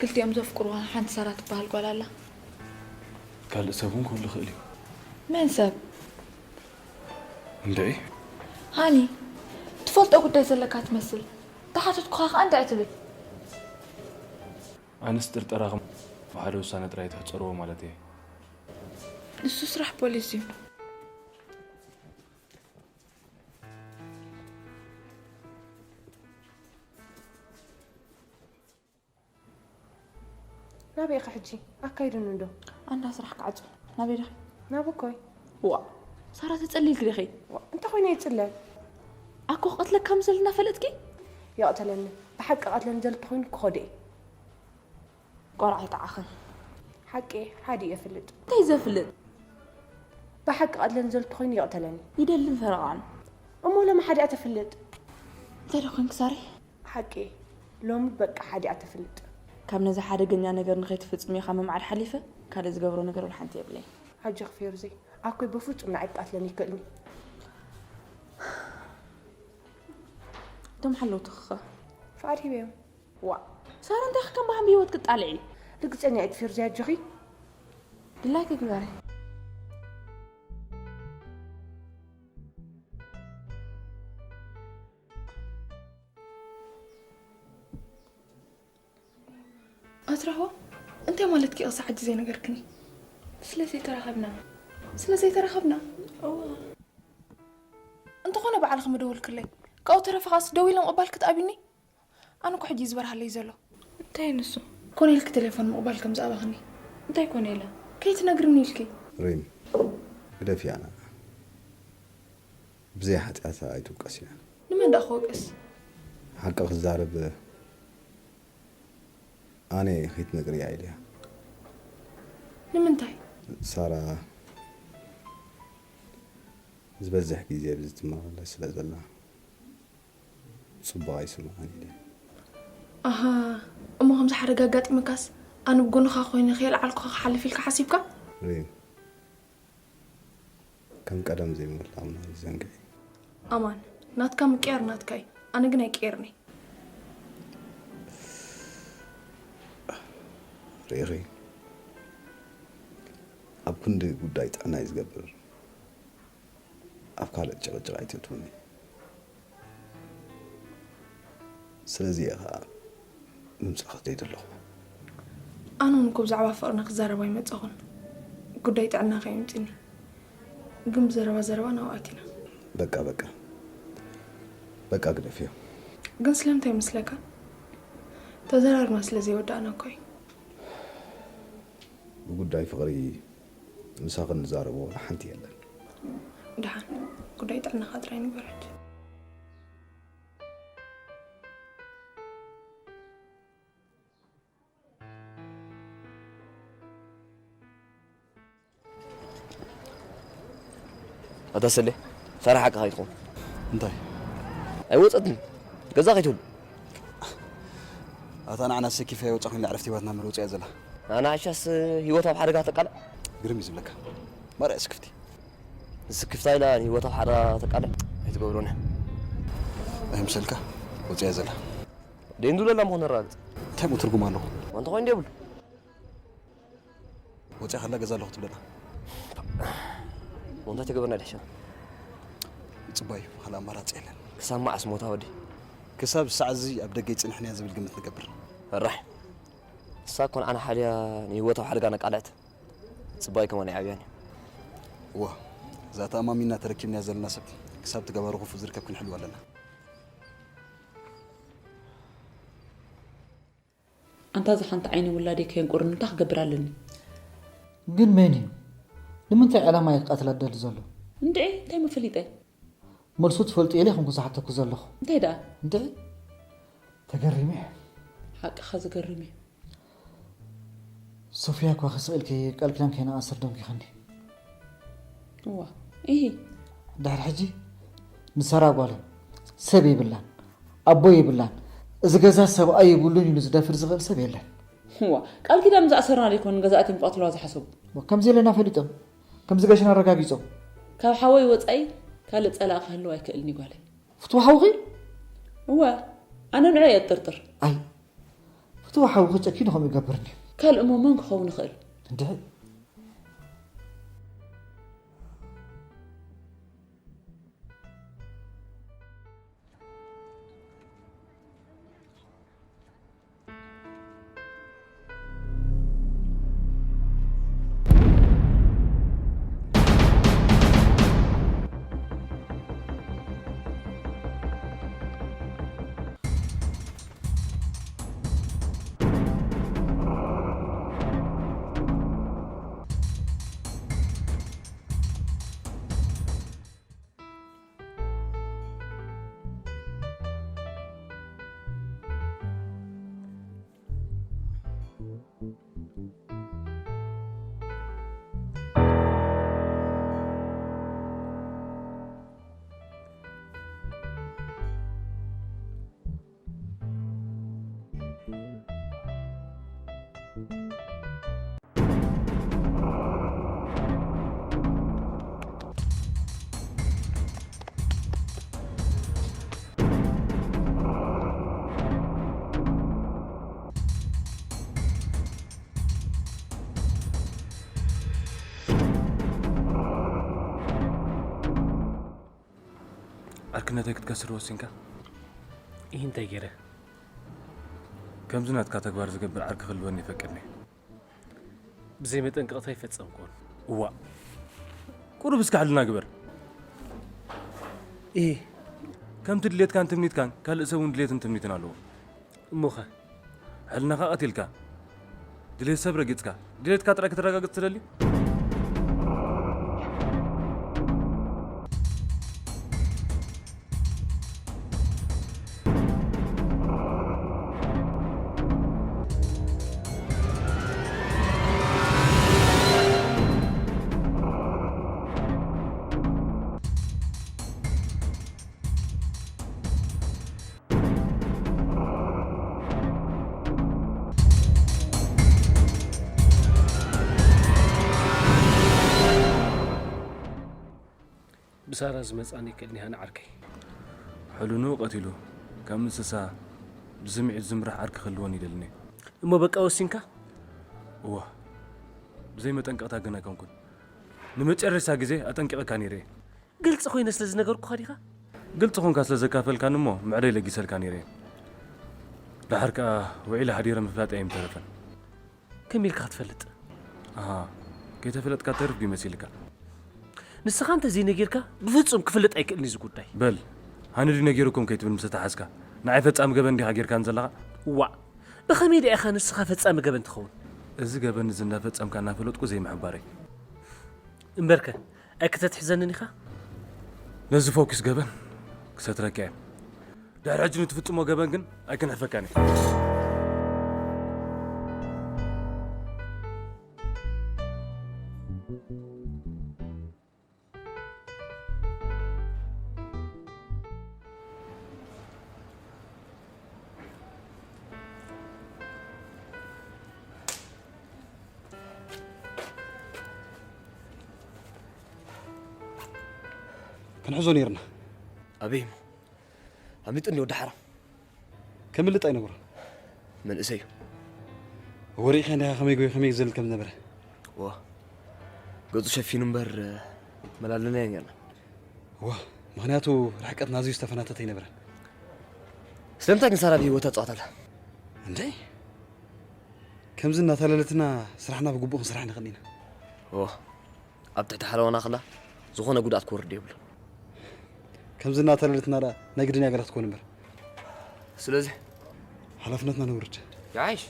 ክልቲኦም ዘፍቅሩዋ ሓንቲ ሳራ ትበሃል ጓል ኣላ። ካልእ ሰብ እውን ክህሉ ይኽእል እዩ። መን ሰብ? እንድዒ ሃኒ፣ ትፈልጦ ጉዳይ ዘለካ ትመስል። ተሓተትኩኻ ኸኣ እንታይ ትብል? ኣነስ ጥርጠራኹም ብሓደ ውሳነ ጥራይ ተሕጸርዎ ማለት እየ። ንሱ ስራሕ ፖሊስ እዩ። ናበይ ኢኻ ሕጂ? ኣካይድኒ እንዶ። ኣንዳ ስራሕ ክዓጹ። ናበይ ዲኺ? ናብ እኮይ። ዋ ሳራ ተጸሊልኪ ዲኺ? ዋ፣ እንታይ ኮይነ ይጽለል? ኣኮ ክቐትለካ ምሰል እናፈለጥኪ? ይቕተለኒ። ብሓቂ ቀትለኒ ዘል ተኾይኑ ክኸዶ እየ። ቆርዓ ይጥዓኽን። ሓቂ ሓደ እየ እፈልጥ። እንታይ ዘፍልጥ? ብሓቂ ቀትለኒ ዘል ተኾይኑ ይቕተለኒ። ይደልን ፈረቓን። እሞ ሎሚ ሓዲኣ ተፍልጥ። እንታይ ዶ ኮንክ ሳሪ? ሓቂ ሎሚ በቃ ሓዲኣ ተፍልጥ። ካብ ነዚ ሓደገኛ ነገር ንኸይትፍጽም ኢኻ ምምዓድ ሓሊፈ ካልእ ዝገብሮ ነገር ወላ ሓንቲ የብለይ። ኣጆኺ ፌሩዘይ፣ ኣኮይ ብፍጹም ንዓይ ክቀትለኒ ይክእልኒ። እቶም ሓለውትኺ ኸ? ፍቓድ ሂበዮም። ዋ ሳራ እንታይ ከም ብሃም ብህይወት ክጣልዒ? ርግጸኛ እየ ፌሩዘይ ኣጆኺ። ድላይኪ ግበሪ። ኣትራሆ እንታይ ማለትኪ ክሳዕ ሕጂ ዘይነገርክኒ? ስለ ዘይተራኸብና። ስለ ዘይተራኸብና? እዋ። እንተኾነ ባዕልኺ ምደወልክለይ። ካብኡ ተረፈ ኻስ ደዊለ ምቕባል ክትኣብኒ? ኣነ እኮ ሕጂ ዝበርሃለይ ዘሎ። እንታይ ንሱ? ኮነ ኢልኪ ቴሌፎን ምቕባል ከም ዝኣበኽኒ። እንታይ ኮነ ኢለ? ከይትነግርኒ ኢልኪ። ሪም ግደፊ ኣና ብዘይ ሓጢኣታ ኣይትውቀስያ። ንመን ደኣ ክወቅስ? ሓቂ ክዛረብ ኣነ ከይትነግርያ ኢለያ። ንምንታይ? ሳራ ዝበዝሕ ግዜ ኣብዚ ትመላለስ ስለ ዘላ፣ ጽቡቕ ኣይስምዓን ኢለ። ኣሃ፣ እሞ ከምዚ ሓደጋ ኣጋጢመካስ፣ ኣነ ብጎንኻ ኮይነ ከየልዓልኩኻ ክሓልፍ ኢልካ ሓሲብካ? ሪም፣ ከም ቀደም ዘይምልኣምና ይዘንግዕ። ኣማን፣ ናትካ ምቅያር ናትካ እዩ፣ ኣነ ግን ኣይቅየርን እየ። ርኢኺ፣ ኣብ ክንዲ ጉዳይ ጥዕና እዩ ዝገብር፣ ኣብ ካልእ ጭቕጭቕ ኣይትእትውኒ። ስለዚ እየ ኸኣ ምምጻእ ክደይ ዘለኹ። ኣነ እውን እኮ ብዛዕባ ፍቕርና ክዛረብ ኣይመጸኹን። ጉዳይ ጥዕናኻ እዩ ኣምጺኒ። ግን ብዘረባ ዘረባ ናብኡ ኣቲና። በቃ፣ በቃ። በቃ ግደፍዮ። ግን ስለምንታይ ይመስለካ? ተዘራርብና ስለ ዘይወዳእና እኮ እዩ። ብጉዳይ ፍቕሪ ምሳኺ ንዛረቦ ዋላ ሓንቲ የለን። ደሓን፣ ጉዳይ ጥዕናኻ ጥራይ ንገር ሕጂ። ኣታ ሰሌ፣ ሳራ ሓቅኻ ኣይትኾን። እንታይ? ኣይወጸትን። ገዛ ከይትህሉ። ኣታ ንዓና ሰኪፈ ኣይወጻኹን ኢላ ዕረፍቲ ሂባትና ምሩጽ እያ ዘላ። ንዓና ዓሻስ ህይወት ኣብ ሓደጋ ተቃልዕ። ግርም እዩ ዝብለካ። ማርያ ስክፍቲ። ስክፍታ ኢላ ንህይወት ኣብ ሓደጋ ተቃልዕ። ኣይትገብሮን። ኣይምሰልካ። ወጺኣ ዘላ። ደይንዱ ለላ ምኾነ ኣረጋግጽ። እንታይ እሞ ትርጉም ኣለዎ? እንተ ኮይኑ ደይብሉ። ወጺኣ ከላ ገዛ ኣለኹ ትብለና። እንታይ ተገበርና ድሕሻ? ይጽባዩ፣ ካልእ ኣማራጺ የለን። ክሳብ መዓስ ሞታ ወዲ? ክሳብ ሳዕ እዚ ኣብ ደገ ይጽንሕን እያ ዝብል ግምት ንገብር። ፈራሕ። እሳ እኮ ንዓና ሓልያ ንህይወታ ኣብ ሓደጋ ነቃልዐት። ጽባይ ከማን ኣይዓብያን እዩ። እዋ፣ እዛ ተኣማሚና ተረኪብናያ ዘለና ሰብ ክሳብ ትገባሩ ክፉእ ዝርከብ ክንሕልዋ ኣለና። ኣንታ እዛ ሓንቲ ዓይኒ ውላደይ ከየንቁርኒ እንታይ ክገብር ኣለኒ? ግን መን እዩ? ንምንታይ ዕላማ እዩ ክቐትላ ደሊ ዘሎ? እንድዒ፣ እንታይ መፈሊጠ? መልሱ ትፈልጡ ኢለ ይኹን ክዝሓተኩ ዘለኹ። እንታይ ደኣ? እንድዒ፣ ተገሪመ። ሓቅኻ ዝገርም እዩ። ሶፍያ እኳ ክስቕ ኢልኪ ቃል ኪዳን ከይነኣስር ደንጒኽኒ። እዋ፣ ኢሂ። ድሕሪ ሕጂ ንሳራ ጓለይ ሰብ የብላን፣ ኣቦ የብላን፣ እዚ ገዛ ሰብኣይ የብሉን ኢሉ ዝደፍር ዝኽእል ሰብ የለን። እዋ፣ ቃል ኪዳን ምስ ኣሰርና ዶ ይኮን ገዛ ኣትዮም ክቐትልዋ ዝሓሰቡ? እዋ፣ ከምዚ ኢለና ፈሊጦም፣ ከምዚ ገሽና ኣረጋጊጾም። ካብ ሓወይ ወጻኢ ካልእ ጸላኢ ክህልው ኣይክእልን እዩ ጓለይ። ፍትዋ ሓውኺ? እዋ፣ ኣነ ንዑ እየ እጥርጥር። ኣይ፣ ፍትዋ ሓውኺ ጨኪኑ ከምኡ ይገብር እንድዩ። ካልእ እሞ መን ክኸውን ይኽእል? እንድዒ። ዓርክነተይ ክትከስር ወሲንካ? ይህ እንታይ ገይረ? ከምዚ ናትካ ተግባር ዝገብር ዓርኪ ክህልወኒ ይፈቅድኒ። ብዘይ መጠንቀቕታ ኣይፈጸምኩዎን። እዋእ! ቁሩብ እስከ ሕልና ግበር። እሂ። ከምቲ ድሌትካን ትምኒትካን፣ ካልእ ሰብ እውን ድሌትን ትምኒትን ኣለዎ። እሞኸ? ሕልናኻ ቀቲልካ፣ ድሌት ሰብ ረጊጽካ፣ ድሌትካ ጥራይ ከተረጋግጽ ትደሊ? ብሳራ ዝመጻኒ ክእልኒ ሃና ዓርከይ። ሕሉኑ ቀቲሉ፣ ከም እንስሳ ብስምዒት ዝምራሕ ዓርኪ ክህልወን ይደልኒ። እሞ በቃ ወሲንካ? እዋ፣ ብዘይ መጠንቀቕታ ግን ኣይኮንኩን። ንመጨረሻ ግዜ ኣጠንቂቐካ ነይረ። ግልጺ ኮይነ ስለ ዝነገርኩኻ ዲኻ? ግልጺ ኮንካ ስለ ዘካፈልካኒ እሞ ምዕረይ ለጊሰልካ ነይረ። ደሓር ከኣ ውዒለ ሓዲረ ምፍላጠይ ኣይምተረፈን። ከመይ ኢልካ ክትፈልጥ? ኣሃ፣ ከይተፈለጥካ ተርፍ ድዩ መሲልካ? ንስኻ እንተ ዘይነጊርካ ብፍጹም ክፍለጥ ኣይክእልን እዩ እዚ ጉዳይ። በል፣ ሃኒ ድዩ ነጊሩኩም ከይትብል ምስ ተሓዝካ፣ ንዓይ ፈጻሚ ገበን ዲኻ ጌርካን ዘለኻ? ዋእ፣ ብኸመይ ደኣ ኢኻ ንስኻ ፈጻሚ ገበን ትኸውን? እዚ ገበን እዚ እንዳፈጸምካ እናፈለጥኩ ዘይምሕባረይ። እምበርከ፣ ኣይክተትሕዘንን ኢኻ? ነዚ ፎኪስ ገበን ክሰትረካ እየ። ድሕሪ ሕጂ ንትፍጽሞ ገበን ግን ኣይክንሕፈካን እየ። ክንሕዞ ነይርና። ኣበይ እሞ? ኣምሊጡኒ ወዲ ሓራም። ከምልጥ ኣይነግሮን። መንእሰይ እዩ። ወሪእኻ እንዲኻ ከመይ ጎይ ከመይ ዝዘልል ከም ዝነበረ። ዋ፣ ገጹ ሸፊኑ እምበር፣ መላለና እያ ኔርና። ዋ፣ ምኽንያቱ ርሕቀትና ኣዝዩ ዝተፈናተተ ኣይነበረን። ስለምንታይ ግን ሳራ ብህይወታ ትጻወት ኣላ? እንዴ? ከምዚ እናተለለትና ስራሕና ብግቡእ ክንሰርሕ ንኽእል ኢና። ዋ፣ ኣብ ትሕቲ ሓለዋና ከላ ዝኾነ ጉድኣት ክወርድ የብሉን። ከምዚ እናተለለትና ደኣ ናይ ግድን እያ ገለ ክትኮን እምበር። ስለዚ ሓላፍነትና ነውርድ። ይዓይሽ።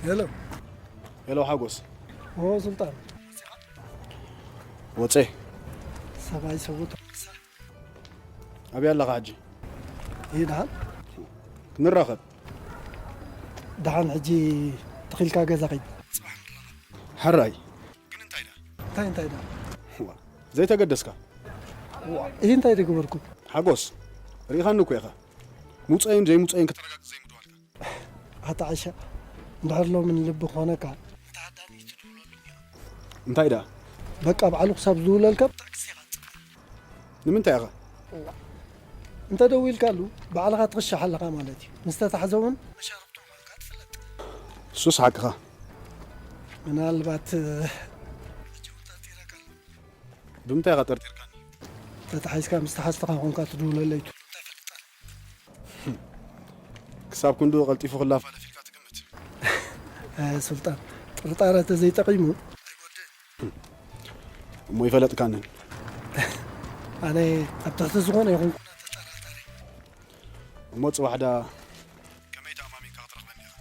ሄሎ። ሄሎ ሓጎስ። ኦ ሱልጣን። ወፀ። ሰብኣይ ሰቦት። ኣበይ ኣለኻ ሕጂ? ይህ ደሓን። ክንራኸብ። ደሓን ሕጂ ተኺልካ ገዛ ኸይድ። ሕራይ። ግን እንታይ ደኣ? እንታይ እንታይ ደኣ? ዋ፣ ዘይተገደስካ? ዋ፣ ይህ እንታይ ደገበርኩ? ሓጎስ፣ ርኢኻኒ እኮ ኢኻ። ምውፀይን ዘይምውፀይን ከተረጋግፅ ዘይምድዋልካ። ኣታ ዓሻ፣ እንድሕር ሎሚ ንልቢ ክኾነካ፣ ነታ ሃዳሚ ትድውለሉ እኒኣ። እንታይ ደኣ? በቃ ባዕሉ ክሳብ ዝድውለልካ ብታክሲ ኢኻ ትጽበ። ንምንታይ ኢኻ? እዋ። እንተ ደዊልካሉ፣ ባዕልኻ ትኽሻሕ ኣለኻ ማለት እዩ። ምስ ተታሕዘ እውን መሻርኽቱ ምዃንካ ትፍለጥ። እሱስ ሓቅኻ። ምናልባት፣ ሕጂ እውን ጠርጢረካ ኣለኹ። ብምንታይ ኢኻ ጠርጢርካኒ? ተታሒዝካ ምስ ተሓዝትኻ ኮንካ ትድውለለይ ትብሉ እንታይ ፈልጣ? ክሳብ ክንድኡ ቀልጢፉ ክላፋለፍ ኢልካ ትግምት? እ፣ ሱልጣን፣ ጥርጣረ ተዘይጠቒሙ ኣይጎድእን። እሞ ይፈለጥካንን። ኣነ ኣብ ትሕቲ ዝኾነ ይኹን ኩነት ተጠራጣሪ። እሞ ጽባሕ ደኣ ከመይ ተኣማሚንካ ክትረኽበኒ ኢኻ?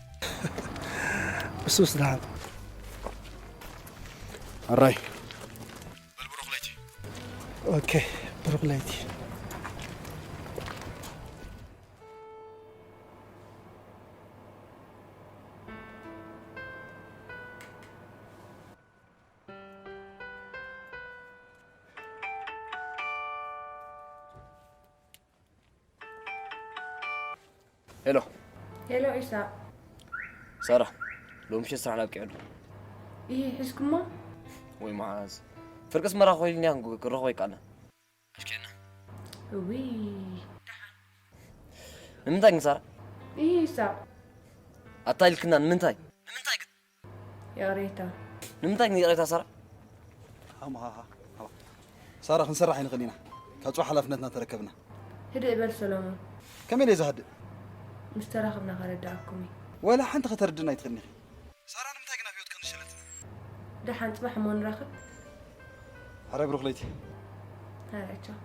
እሱስ ደሓን። ኣራይ። በል ብሩኽ ለይቲ። ኦኬ፣ ብሩኽ ለይቲ። ሄሎ። ሄሎ ኢሳቕ። ሳራ፣ ሎሚ ምሸት ስራሕ ኣብቂዑ ኣሎ። ይሄ ሒዝኩሞ? ወይ መዓዝ? ፍርቂ ኣስመራ ኮይልና ክንረኽቦ ይከኣልና። ኣሽኬና። እውይ፣ ደሓን። ንምንታይ ግን ሳራ? ይሄ ኢሳቕ። ኣታ ኢልክና ንምንታይ? ንምንታይ ግን? ይቕሬታ። ንምንታይ ግን ይቕሬታ ሳራ? ሃማ፣ ሃ፣ ሃ፣ ሃ። ሳራ፣ ክንሰርሕ ኣይንኽእልን ኢና። ካብ ጽባሕ ሓላፍነትና ተረከብና። ህድእ በል ሰሎሞን። ከመይ ኢለ ዝሃድእ? ምስ ተራኸብና ከረድኣኩም እዩ። ወላ ሓንቲ ከተርድእና ኣይትኽእልን ኢኺ። ሳራ፣ ንምንታይ ግን ኣብ ህይወት ክንሸለት? ደሓን ጽባሕ እሞ ንራኸብ። ሕራይ ብሩኽ ለይቲ። ሕራይ ቻው።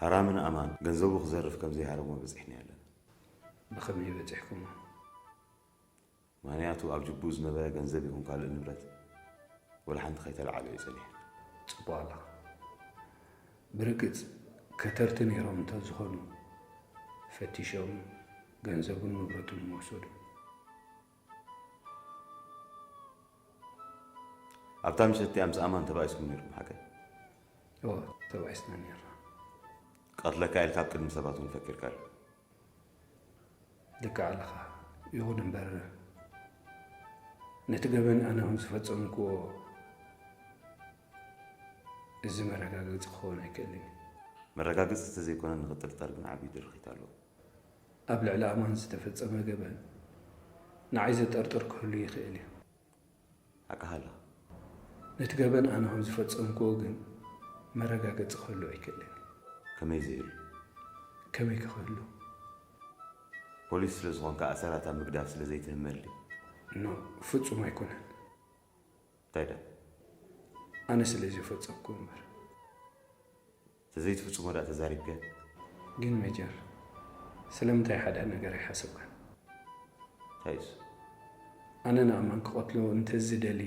ሃራምን ኣማን ገንዘቡ ክዘርፍ ከም ዘይሃረሞ በጺሕና ኣለና። ብኸመይ በጺሕኩሞ? ምኽንያቱ ኣብ ጅቡ ዝነበረ ገንዘብ ይኹን ካልእ ንብረት ወላ ሓንቲ ከይተለዓለ እዩ ጸኒሑ። ጽቡቕ ኣለኻ። ብርግጽ ከተርቲ ነይሮም እንተዝኾኑ ፈቲሾም ገንዘቡን ንብረቱን ምወሰዱ። ኣብታ ምሸት እቲኣ ምስ ኣማን ተባኢስኩም ነይርኩም ሓቀይ? እወ፣ ተባኢስና ነይርና። ክቐትለካ ኢልካ ኣብ ቅድሚ ሰባት እውን ፈኪርካሉ። ልክዕ ኣለኻ። ይኹን እምበር ነቲ ገበን ኣነ ከም ዝፈጸምክዎ እዚ መረጋገጺ ክኸውን ኣይክእልን እዩ። መረጋገጺ እንተዘይኮነ ንኽጥርጠር ግን ዓብዪ ድርኺት ኣለዎ። ኣብ ልዕሊ ኣማን ዝተፈጸመ ገበን ንዓይ ዘጠርጥር ክህሉ ይኽእል እዩ። ሓቅኻ ኣለኻ። ነቲ ገበን ኣነ ከም ዝፈጸምክዎ ግን መረጋገጺ ክህሉ ኣይክእልን። ከመይ ዘይህሉ? ከመይ ክህሉ? ፖሊስ ስለ ዝኾንካ ኣሰራት ኣብ ምግዳፍ ስለ ዘይትህመል ድዩ? ኖ፣ ፍጹም ኣይኮነን። እንታይ ደኣ? ኣነ ስለ ዝፈጸምክዎ እምበር። ተዘይትፍጽሞ ደኣ ተዛሪብከ? ግን ሜጀር፣ ስለምንታይ ሓደ ነገር ኣይሓሰብካን? እንታይ እሱ? ኣነ ንኣማን ክቐትሎ እንተዝደሊ፣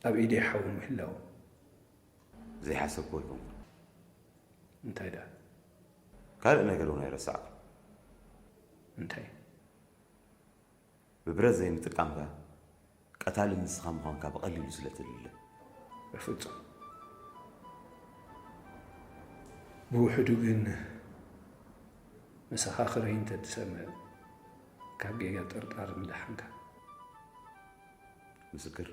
ኣብ ኢደይ ሓዊ ምህላው። ዘይሓሰብክዎ ኣይኮንኩን። እንታይ ደኣ? ካልእ ነገር እውን ኣይረሳዕኩን። እንታይ? ብብረት ዘይምጥቃምካ ቀታሊ ንስኻ ምዃንካ ብቐሊሉ ስለ ትልለ። በፍጹም። ብውሕዱ ግን መሰኻኽረይ እንተትሰምዕ ካብ ጌጋ ጥርጣር ምደሓንካ። ምስክር?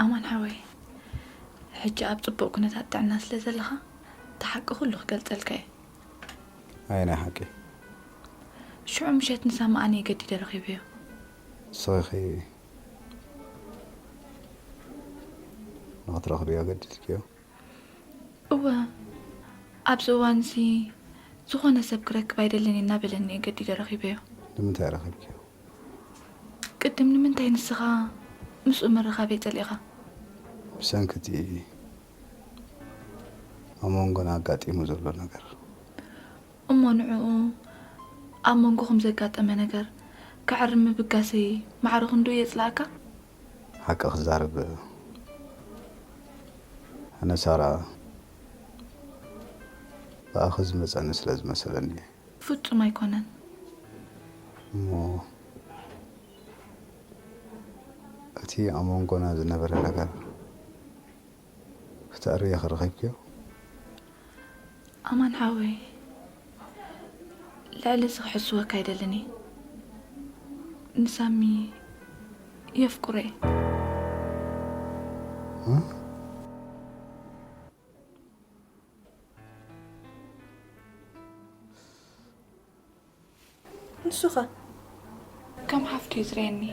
ኣማን ሓወይ፣ ሕጂ ኣብ ጽቡቕ ኩነታት ጥዕና ስለ ዘለኻ፣ እቲ ሓቂ ኩሉ ክገልጸልካ እየ። ኣየናይ ሓቂ? ሽዑ ምሸት ንሳማ ኣነ ገዲደ ረኺበዮ። ንስኺ ንኽትረኽብዮ ገዲድክዮ? እወ፣ ኣብዚ እዋንዚ ዝኾነ ሰብ ክረክብ ኣይደልን እናበለኒ እየ ገዲደ ረኺበዮ። ንምንታይ ረኺብክዮ? ቅድም ንምንታይ ንስኻ ምስኡ ምርኻበይ ጸሊእኻ? ብሰንኪ እቲ ኣብ መንጎና ኣጋጢሙ ዘሎ ነገር። እሞ ንዕኡ ኣብ መንጎኹም ዘጋጠመ ነገር ከዕርም ምብጋሰይ ማዕረ ክንድኡ የጽልኣካ? ሓቂ ክዛረብ፣ ኣነ ሳራ ብኣኺ ዝመጸኒ ስለ ዝመሰለኒ እየ። ፍጹም ኣይኮነን። እሞ እቲ ኣብ መንጎና ዝነበረ ነገር ክተዕርዮ ከ ረኺብክዮ? ኣማን ሓወይ፣ ልዕሊ እዚ ክሕስወካ ኣይደልን እየ። ንሳሚ የፍቅሮ እየ። እ? ንሱኸ? ከም ሓፍቱ እዩ ዝርእየኒ።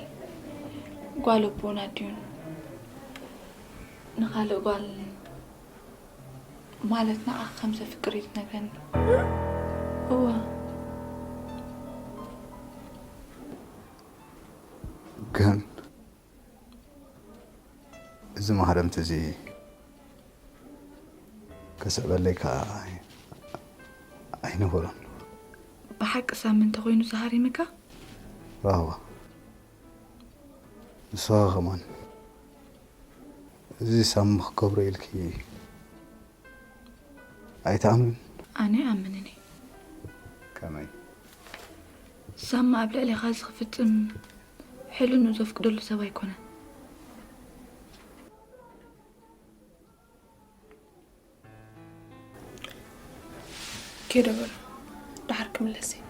ጓል ኣቦን ኣዲኡን ንኻልእ ጓል፣ ማለት ንዓኺ ከም ዘፍቅር እዩ ዝነግረኒ። እወ። ግን እዚ ማህረምቲ እዚ ከስዕበለይ ከኣ ኣይነበሮን። ብሓቂ ሳሚ እንተኾይኑ ዝሃሪምካ? ራህዋ፣ ንስኻ ከማን እዚ ሳሚ ክገብሮ ኢልኪ ኣይትኣምንን? ኣነ እኣምን እየ። ከመይ? ሳሚ ኣብ ልዕሌኻ እዚ ክፍጽም ሕልንኡ ዘፍቅደሉ ሰብ ኣይኮነን። ኬደ በሉ፣ ደሓር ክምለስ እየ።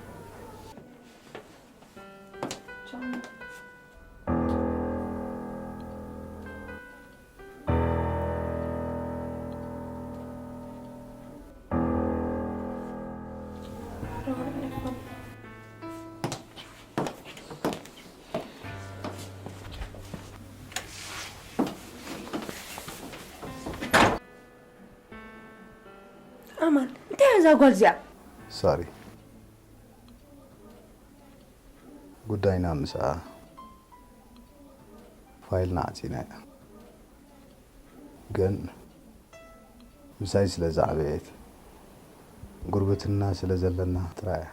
ኣማን፣ እንታይ እያ እዛ ጓል እዚኣ? ሳሪ፣ ጉዳይና ምስኣ ፋይልና ዓጺናዮ። ግን ምሳይ ስለ ዝዓበየት፣ ጉርብትና ስለ ዘለና ጥራይ እያ።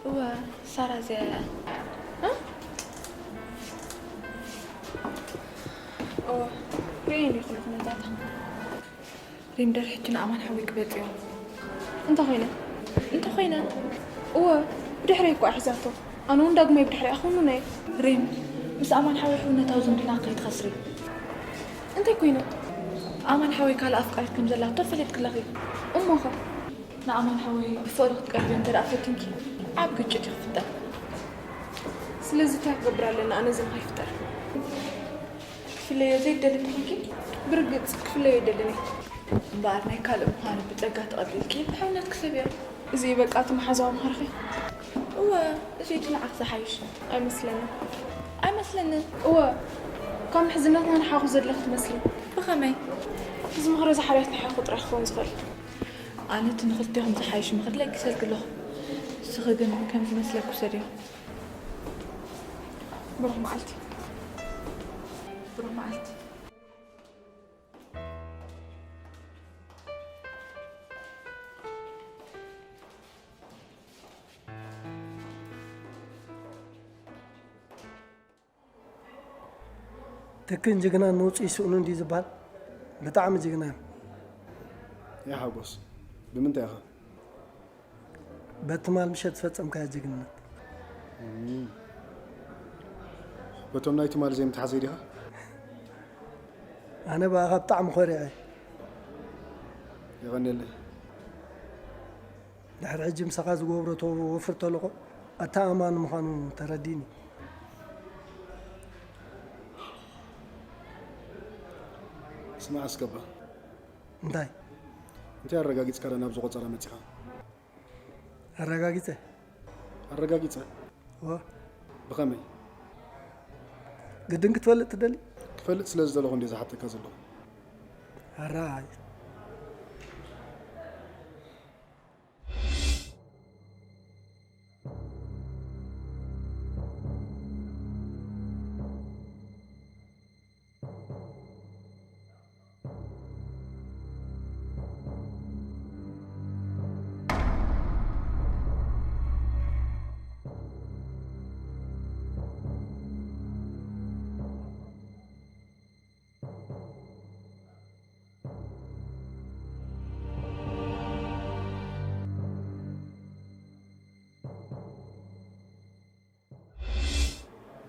እወ፣ ሳራ እዚኣ እያ። እ? እወ፣ ርእየ እንዲኹ ኩሉ ኩነታታ። ሪም ደርሒቱ ንኣማን ሓወይ ክበጽዮ። እንተ ኾይነ? እንተ ኾይነ? እወ፣ ብድሕረይ እኮ ኣሕዛቶ። ኣነ እውን ዳግማይ ብድሕሪኣ ክውንኖ እየ። ሪም፣ ምስ ኣማን ሓወይ ሕውነታዊ ዝምድና ከይትኸስሪ። እንታይ ኮይነ? ኣማን ሓወይ ካልእ ኣፍቃሪት ከም ዘላቶ ፈሊጥክለኺ። እሞኸ? ንኣማን ሓወይ ብፍቕሪ ክትቀርብዮ እንተ ደኣ ፈቲንኪ፣ ዓቢ ግጭት እዩ ክፍጠር። ስለዚ እንታይ ክገብር ኣለኒ ኣነ እዚ ንኸይፍጠር? ክፍለዮ ዘይደሊ እንተኾንኪ? ብርግጽ ክፍለዮ ኣይደልን እየ። እምበኣር ናይ ካልእ ምዃኑ ብጸጋ ተቐቢልኪ ብሕውነት ክሰብዮ። እዚ በቃ እቲ መሓዛዊ ምኽርኺ? እወ፣ እዚ እቲ ንዓኺ ዝሓይሽ። ኣይመስለንን። ኣይመስለንን። እወ፣ ካብ ምሕዝነትና ንሓኹ ዘድለኺ ትመስሊ። ብኸመይ? እዚ ምኽሪ እዚ ሓልዮት ንሓኹ ጥራይ ክኸውን ዝኽእል። ኣነ እቲ ንኽልቴኹም ዝሓይሽ ምኽሪ ለጊሰልኪ ኣለኹ። ንስኺ ግን ከም ዝመስለኪ ውሰድዮ። ብሩኽ መዓልቲ። ብሩኽ መዓልቲ። ትክን ጅግናን መውፅኢ ስእኑን ድዩ ዝበሃል? ብጣዕሚ ጅግና እዮም። ያ ሓጎስ፣ ብምንታይ ኢኻ? በቲ ትማል ምሸት ዝፈጸምካዮ ጅግንነት። እም። በቶም ናይ ትማል ዘይምትሓዘይ ዲኻ? ኣነ ብኣኻ ብጣዕሚ ኮሪዐ። የቐንየለይ። ድሕሪ ሕጂ ምሳኻ ዝገብሮ ተወፍር ተልእኾ ኣተኣማኒ ምዃኑ ተረዲእኒ። ስማዕ እስከ እባ። እንታይ? እንታይ ኣረጋጊጽካ ዶ ናብዚ ቆጸራ መጺኻ? ኣረጋጊጸ። ኣረጋጊጸ? እወ። ብኸመይ? ግድን ክትፈልጥ ትደሊ? ክፈልጥ ስለ ዝደለኹ እንድየ ዝሓተካ ዘለኹ። ኣራይ።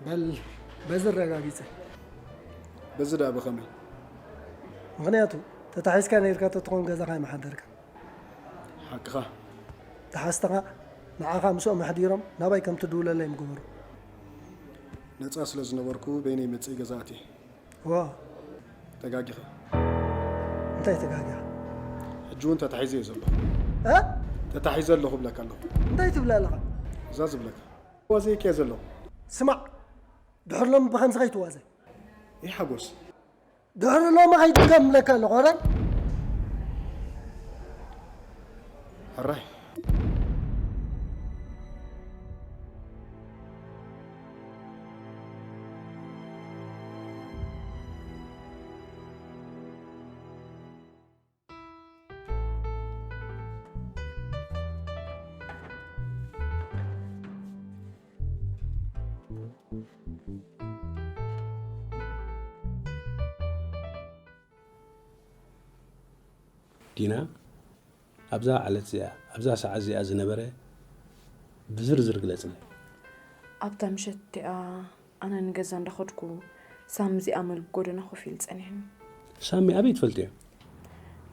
በል፣ በዚ ኣረጋጊጸ። በዚ ደኣ ብኸመይ? ምኽንያቱ፣ ተታሒዝካ ነይርካ ተትኾን ገዛኻ ኣይምሓደርካን። ሓቅኻ። ተሓዝትኻ ንዓኻ ምስኦም ኣሕዲሮም ናባይ ከም ትድውለለይ ምገበሩ። ነጻ ስለ ዝነበርኩ በይነይ መጺእ ገዛ ኣትየ። ዋ። ተጋጊኻ። እንታይ ተጋጊኻ? ሕጂ እውን ተታሒዘ እየ ዘለኹ። እ? ተታሒዘ ኣለኹ እብለካ ኣለኹ። እንታይ ትብል ኣለኻ? እዛ ዝብለካ። ዋዘይካ እየ ዘለኹ። ስማዕ፣ ድሕሪ ሎሚ ብኸምዚ ከይትዋዘ። ይሓጎስ። ድሕሪ ሎሚ ከይትድገም እብለካ ኣለኹ፣ ኧረ። ሕራይ። ዲና፣ ኣብዛ ዕለት እዚኣ፣ ኣብዛ ሰዓት እዚኣ ዝነበረ ብዝርዝር ግለጽለይ። ኣብታ ምሸት እቲኣ ኣነ ንገዛ እንዳኸድኩ፣ ሳሚ ዝኣመል ብጎደና ኮፍ ኢሉ ጸኒሕኒ። ሳሚ ኣበይ ትፈልጥዮ?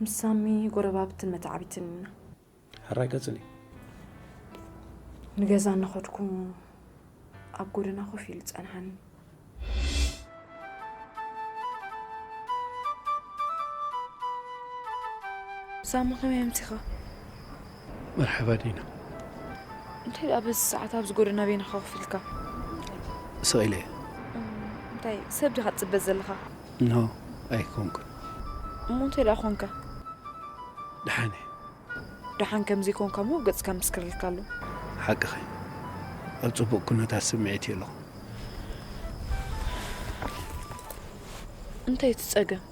ምስ ሳሚ ጎረባብትን መተዓቢትን ኢና። ሕራይ ቀጽሊ። ንገዛ እናኸድኩ ኣብ ጎደና ኮፍ ኢሉ ጸንሓኒ። ሳሚ፣ ከመይ ኣምሲኻ? መርሓባ ዲና። እንታይ ደኣ በዚ ሰዓት ኣብዚ ጎደና በይንኻ ኮፍ ኢልካ? ስቕ ኢለ እየ። እም፣ እንታይ ሰብ ዲኻ ትጽበ ዘለኻ? ኖ፣ ኣይኮንኩን። እሞ እንታይ ደኣ ኮንካ? ደሓን እየ። ደሓን ከም ዘይኮንካ እሞ ኣብ ገጽካ ምስክረልካ ኣሎ። ሓቅኺ። ኣብ ጽቡቕ ኩነታት ስምዒት እየ ኣለኹ። እንታይ እቲ ጸገም?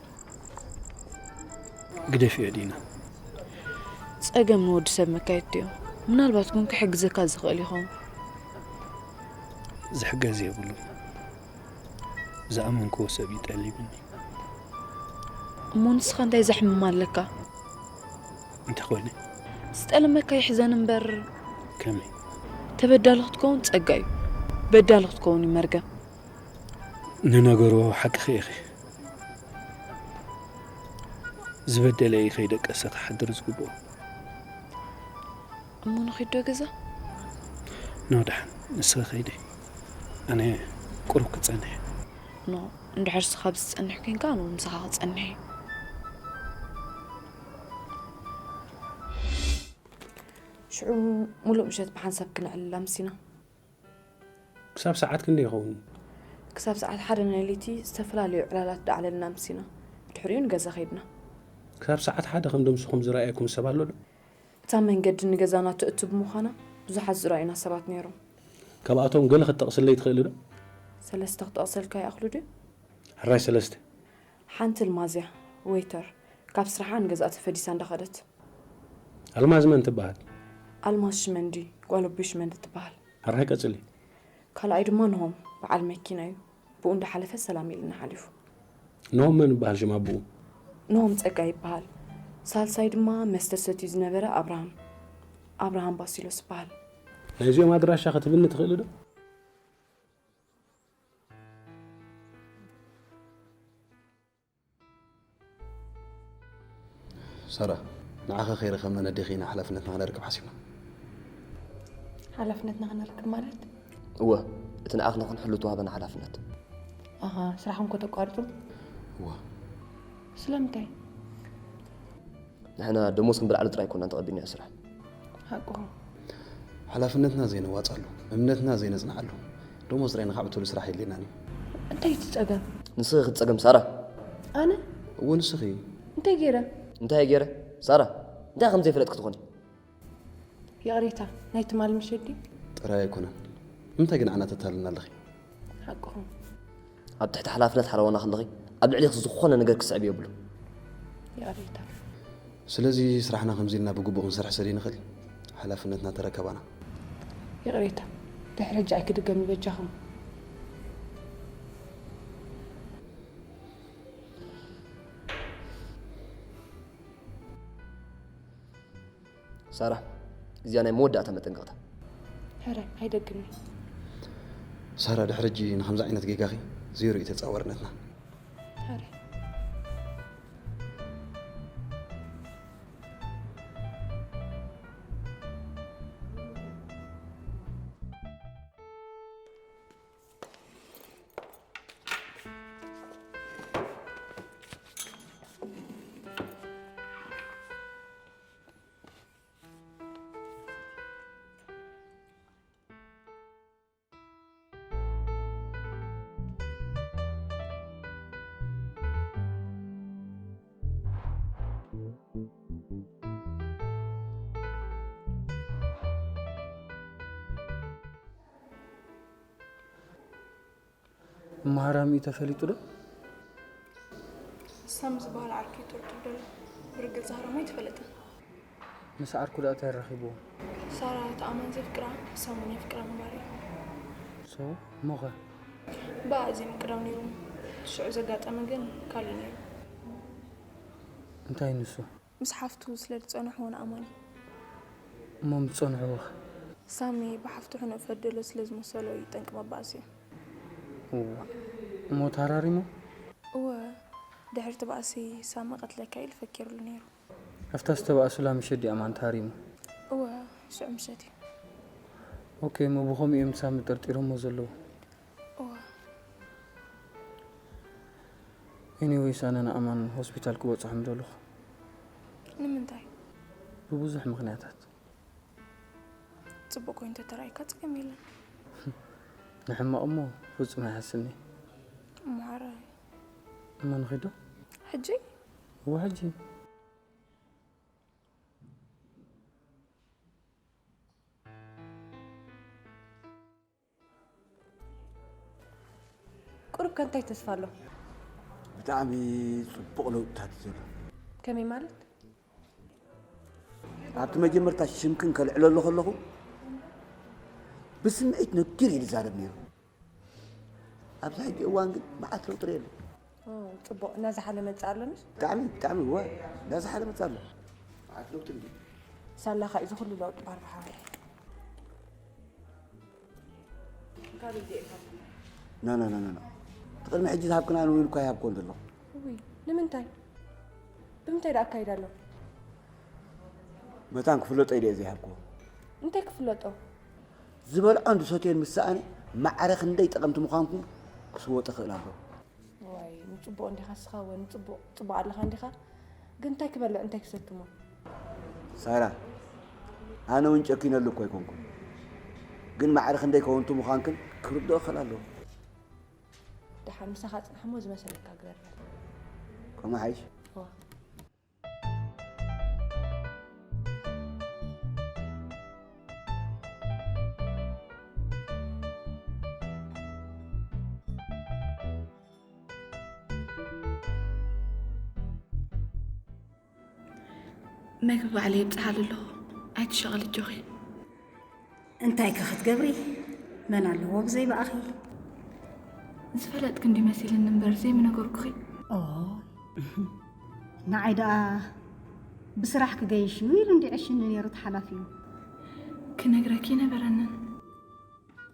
ግደፍዮ ዲና። ጸገም ንወዲ ሰብ መካየድቲ እዮም። ምናልባት ግን ክሕግዘካ ዝኽእል ይኸውን። ዝሕገዝ የብሉን። ዝኣመንክዎ ሰብ እዩ ጠሊብኒ። እሞ ንስኻ እንታይ ዘሕምም ኣለካ? እንታይ ኮይነ? ዝጠለመካ ይሕዘን እምበር። ከመይ? ተበዳሊ ክትከውን ጸጋ እዩ። በዳሊ ክትከውን እዩ መርገም። ንነገሩ ሓቅኺ ኢኺ። ዝበደለ እዩ ከይደቀሰ ክሓድር ዝግብኦ። እሞ ንኺድ ዶ ገዛ? ኖ፣ ደሓን ንስኺ ከይዲ። ኣነ ቁሩብ ክጸንሕ። ኖ፣ እንድሕር ስኻ ኣብዚ ትጸንሕ ኮይንካ፣ ኣነ እውን ምሳኻ ክጸንሕ እየ። ሽዑ ሙሉእ ምሸት ብሓንሳብ ክነዕልል ኣምሲና። ክሳብ ሰዓት ክንደይ ይኸውን? ክሳብ ሰዓት ሓደ ናይ ለይቲ ዝተፈላለዩ ዕላላት ደዓለልና ኣምሲና። ድሕሪኡ ንገዛ ከይድና። ክሳብ ሰዓት ሓደ ከም ደምስኹም ዝረኣየኩም ሰብ ኣሎ ዶ? እታ መንገዲ ንገዛና ትእቱ ብምዃና ብዙሓት ዝረኣዩና ሰባት ነይሮም። ካብኣቶም ገለ ክትጠቕስለይ ትኽእሊ ዶ? ሰለስተ ክጠቕሰልካ ይኣኽሉ ድዩ? ሕራይ ሰለስተ። ሓንቲ ኣልማዝ እያ፣ ዌይተር፣ ካብ ስራሓ ንገዝኣ ተፈዲሳ እንዳኸደት። ኣልማዝ መን ትበሃል? ኣልማዝ ሽመንዲ፣ ጓል ኣቦይ ሽመንዲ ትበሃል። ሕራይ ቀጽሊ። ካልኣይ ድማ ነሆም፣ በዓል መኪና እዩ። ብኡ እንዳሓለፈ ሰላም ኢልና ሓሊፉ። ነሆም መን ይበሃል ሽም ኣቦኡ? ነሆም ጸጋይ ይበሃል። ሳልሳይ ድማ መስተ ሰትዩ ዝነበረ ኣብርሃም፣ ኣብርሃም ባሲሎስ ይበሃል። ናይዚኦም ኣድራሻ ክትብኒ ትኽእሊ ዶ? ሳራ፣ ንዓኺ ከይረኸብና ነዴኺ ኢና ሓላፍነትና ከነርክብ ሓሲብና። ሓላፍነትና ከነርክብ ማለት? እወ፣ እቲ ንዓኺ ንኽንሕሉ እተዋህበና ሓላፍነት። ኣሃ፣ ስራሕኩም ከተቋርጹ? እወ። ስለምንታይ? ንሕና ደሞዝ ክንበልዓሉ ጥራይ ኣይኮናን ተቐቢልናዮ ስራሕ። ሓቅኹም። ሓላፍነትና ዘይነዋጽኣሉ፣ እምነትና ዘይነጽንዓሉ፣ ደሞዝ ጥራይ ንኻዕብተሉ ስራሕ የድልየናን እዩ። እንታይ እቲ ጸገም? ንስኺ እቲ ጸገም ሳራ። ኣነ? እወ ንስኺ። እንታይ ገይረ? እንታይ ገይረ? ሳራ፣ እንታይ ከም ዘይፈለጥኪ ትኾኒ? ይቕሬታ፣ ናይ ትማሊ ምሸት ድዩ? ጥራይ ኣይኮነን። ንምንታይ ግን ንዓና ተታልልና ኣለኺ? ሓቅኹም። ኣብ ትሕቲ ሓላፍነት ሓለዋና ከለኺ ኣብ ልዕሊኺ ዝኾነ ነገር ክስዕብ የብሉ። ይቕሬታ። ስለዚ ስራሕና ከምዚ ኢልና ብግቡእ ክንሰርሕ ስለ ንኽእል ሓላፍነትና ተረከባና። ይቕሬታ። ድሕሪ ሕጂ ኣይክድገም በጃኹም። ሳራ፣ እዚኣ ናይ መወዳእታ መጠንቀቕታ። ሕራይ፣ ኣይደግምን። ሳራ፣ ድሕሪ ሕጂ ንኸምዚ ዓይነት ጌጋኺ ዜሮ እዩ ተጻዋርነትና። ሕራይ። እማሃራሚ ተፈሊጡ ዶ? ሳሚ ዝበሃል ዓርኪ ይጠርጥር ዘሎ። ብርግጽ ሃራሚ ኣይተፈለጠን። ምስ ዓርኩ ደኣ እንታይ ኣራኺብዎ? ሳራ እቲ ኣማን ዘፍቅራ፣ ሳሚ እውን የፍቅራ ምባር እዩ። ሶ፣ እሞኸ? ብኣ እዚ ምቅዳው ነይሩ። ሽዑ ዘጋጠመ ግን ካልእ ነይሩ። እንታይ ንሱ? ምስ ሓፍቱ ስለ ዝጸንሕዎ ንኣማን እዩ። እሞ ምስ ጸንሕዎኸ? ሳሚ ብሓፍቱ ሕኑእ ፈደሎ ስለ ዝመሰሎ እዩ ጠንቂ መባእሲ እዩ። እዋ፣ እሞ ተሃራሪሞ? እወ፣ ድሕሪ እቲ ባእሲ ሳሚ ቀትለካ ኢሉ ፈኪሩሉ ነይሩ። ኣብታ ዝተባእሱላ ምሸት ድዩ ኣማን ተሃሪሙ? እወ፣ ሽዑ ምሸት እዩ። ኦኬ፣ እሞ ብኸምኡ እዮም ሳሚ ጠርጢሮሞ ዘለዉ። እወ። ኤኒዌይስ፣ ኣነ ንኣማን ሆስፒታል ክበጽሖ ምደለኹ። ንምንታይ? ብብዙሕ ምኽንያታት። ጽቡቕ ኮይኑ ተተራእይካ ጸገም የለን። ንሕማቕ እሞ ፍጹም ኣይሓስብን እየ። እሞ ሓራይ። እሞ ንኺዶ? ሕጂ? እወ ሕጂ። ቁሩብ ከ እንታይ ተስፋ ኣሎ? ብጣዕሚ ጽቡቕ ለውጥታት እዩ ዘሎ። ከመይ ማለት? ኣብቲ መጀመርታ ሽምክን ከልዕለሉ ከለኹ ብስምዒት ነጊር እዩ ዝዛረብ ነይሩ። ኣብዚ ሕጂ እዋን ግን መዓት ለውጢ ርኢ ኣሎ። ኦ፣ ጽቡቕ። እናዝሓለ መጽእ ኣሎ ምሽ? ብጣዕሚ ብጣዕሚ እወ እናዝሓለ መጽእ ኣሎ። መዓት ለውጢ እንዲ ሳላኻ እዩ ዝኹሉ ለውጢ ባርባሓዊ። ና ና ና ና ና። እቲ ቅድሚ ሕጂ ዝሃብክና ንዊን እኳ ይሃብኮን ዘለኹ። ውይ፣ ንምንታይ? ብምንታይ ደኣ ኣካይዳ ኣሎ? መታን ክፍለጦ ኢለ እየ ዘይሃብክዎ። እንታይ ክፍለጦ? ዝበልዖን ዝሰትዮን ምስ ሰኣነ ማዕረ ክንደይ ጠቐምቲ ምዃንኩም ክስወጥ ይኽእል ኣሎ። ዋይ፣ ንጽቡቕ እንዲኻ እስኻ ወ ንጽቡቕ ጽቡቕ ኣለኻ እንዲኻ? ግን እንታይ ክበልዕ እንታይ ክሰትሞ? ሳራ፣ ኣነ እውን ጨኪነሉ እኮ ኣይኮንኩን። ግን ማዕረ ክንደይ ከወንቲ ምዃንክን ክርድኦ ክኽእል ኣለዎ። ደሓን ምሳኻ ጽናሕሞ ዝመሰለካ ግበር በል። ከምኡ ሓይሽ? እዋ። መግቢ ባዕለይ የብፅሓሉ ኣለኹ። ኣይትሸቐሊ ኣጆኺ። እንታይ ከ ክትገብሪ? መን ኣለዎ ብዘይ ብኣኺ? ዝፈለጥኪ እንዲ መሲልኒ እምበር ዘይምነገርኩኺ። ኦ፣ ንዓይ ደኣ ብስራሕ ክገይሽ እዩ ኢሉ እንዲ ዕሽኒ ነይሩ ተሓላፊ እዩ። ክነግረኪ ነበረንን።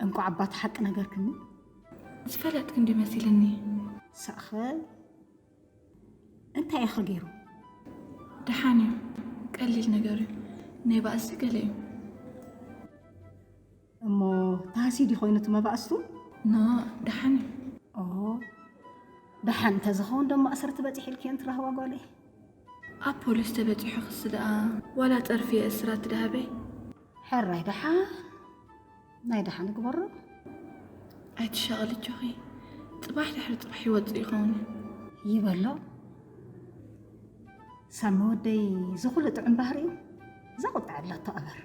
እንቋዕ ኣባት ሓቂ ነገርክኒ። ዝፈለጥኪ እንዲ መሲልኒ። ሳእኸ እንታይ ኢኸ ገይሩ? ደሓን እዩ። ቀሊል ነገር እዩ። ናይ ባእሲ ገለ እዩ። እሞ ታህሲ ድዩ ኮይኑ እቲ መባእስቱ? ኖ፣ ደሓን እዩ። ኦ፣ ደሓን እንተዝኸውን ደሞ ማእሰርቲ በፂሑ ኢልክዮ እንትረኽባ ጓለይ። ኣብ ፖሊስ ተበፂሑ ክሲ ደኣ ዋላ ፀርፊ የእስራት ደሃበይ። ሕራይ ደሓን ናይ ደሓን እግበሮ። ኣይትሻቐሊ ኣጆኺ። ፅባሕ ድሕሪ ፅባሕ ይወፅእ ይኸውን እዩ። ይበሎ። ሳሚ ወደይ ዝኹሉ ጥዑም ባህሪኡ ዘቑጥዐላቶ ኣበር።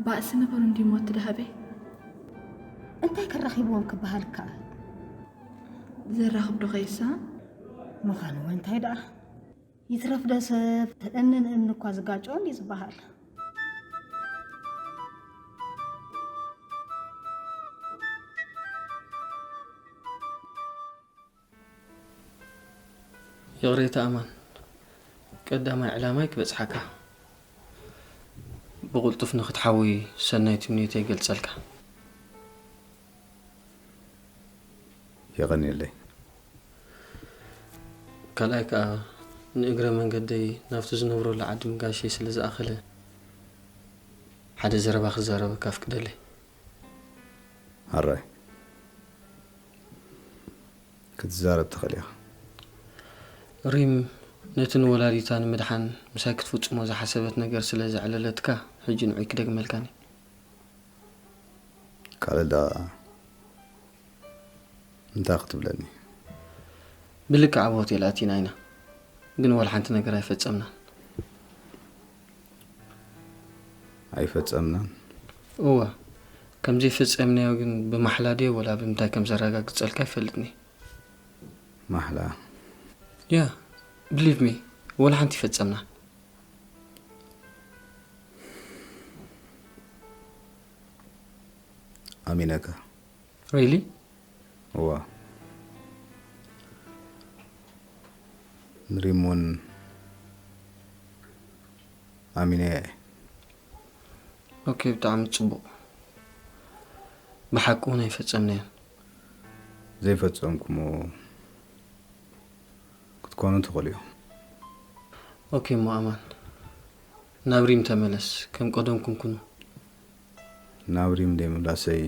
ባእሲ ንቡር እንዲ ሞት ደሃበይ። እንታይ ከራኺብዎም ክበሃል ከኣ? ዘራኽብ ዶ ኸይሳ? ምዃኑ እውን እንታይ ደኣ? ይትረፍ ዶ ሰብ እምኒ ንእምኒ እኳ ዝጋጨኦ እንዲ ዝበሃል። ይቕሬታ ኣማን፣ ቀዳማይ ዕላማይ ክበጽሓካ፣ ብቕልጡፍ ንኽትሓዊ ሰናይ ትምኒተይ ይገልጸልካ። የቐንየለይ። ካልኣይ ከኣ ንእግረ መንገደይ ናብቲ ዝነብረሉ ዓዲ ምጋሸይ ስለ ዝኣኸለ ሓደ ዘረባ ክዛረበካ ኣፍቅደለይ። ሕራይ ክትዛረብ ትኽእል ኢኻ። ሪም ነቲ ንወላዲታ ንምድሓን ምሳይ ክትፍጽሞ ዝሓሰበት ነገር ስለ ዘዕለለትካ ሕጂ ንዑይ ክደግመልካን እየ። ካልእ ደኣ እንታይ ክትብለኒ? ብልክዕ ኣብ ሆቴል ኣቲና ኢና፣ ግን ዋላ ሓንቲ ነገር ኣይፈጸምናን። ኣይፈጸምናን? እወ፣ ከም ዘይፈጸምናዮ ግን ብማሕላ ድየ ወላ ብምንታይ ከም ዘረጋግጸልካ ኣይፈልጥን እየ። ማሕላ? ያ፣ believe me፣ ወላ ሓንቲ ኣይፈጸምናን። ኣሚነካ። Really? እዋ። ንሪም እውን ኣሚነያ እየ። ኦኬ፣ ብጣዕሚ ጽቡቕ። ብሓቂ እውን ኣይፈጸምናዮን። ዘይፈጸምኩሞ ክትኮኑ ትኽእሉ ኢኹም። ኦኬ፣ እሞ ኣማን፣ ናብ ሪም ተመለስ፣ ከም ቀደምኩም ኩኑ። ናብ ሪም ዘይምምላሰይ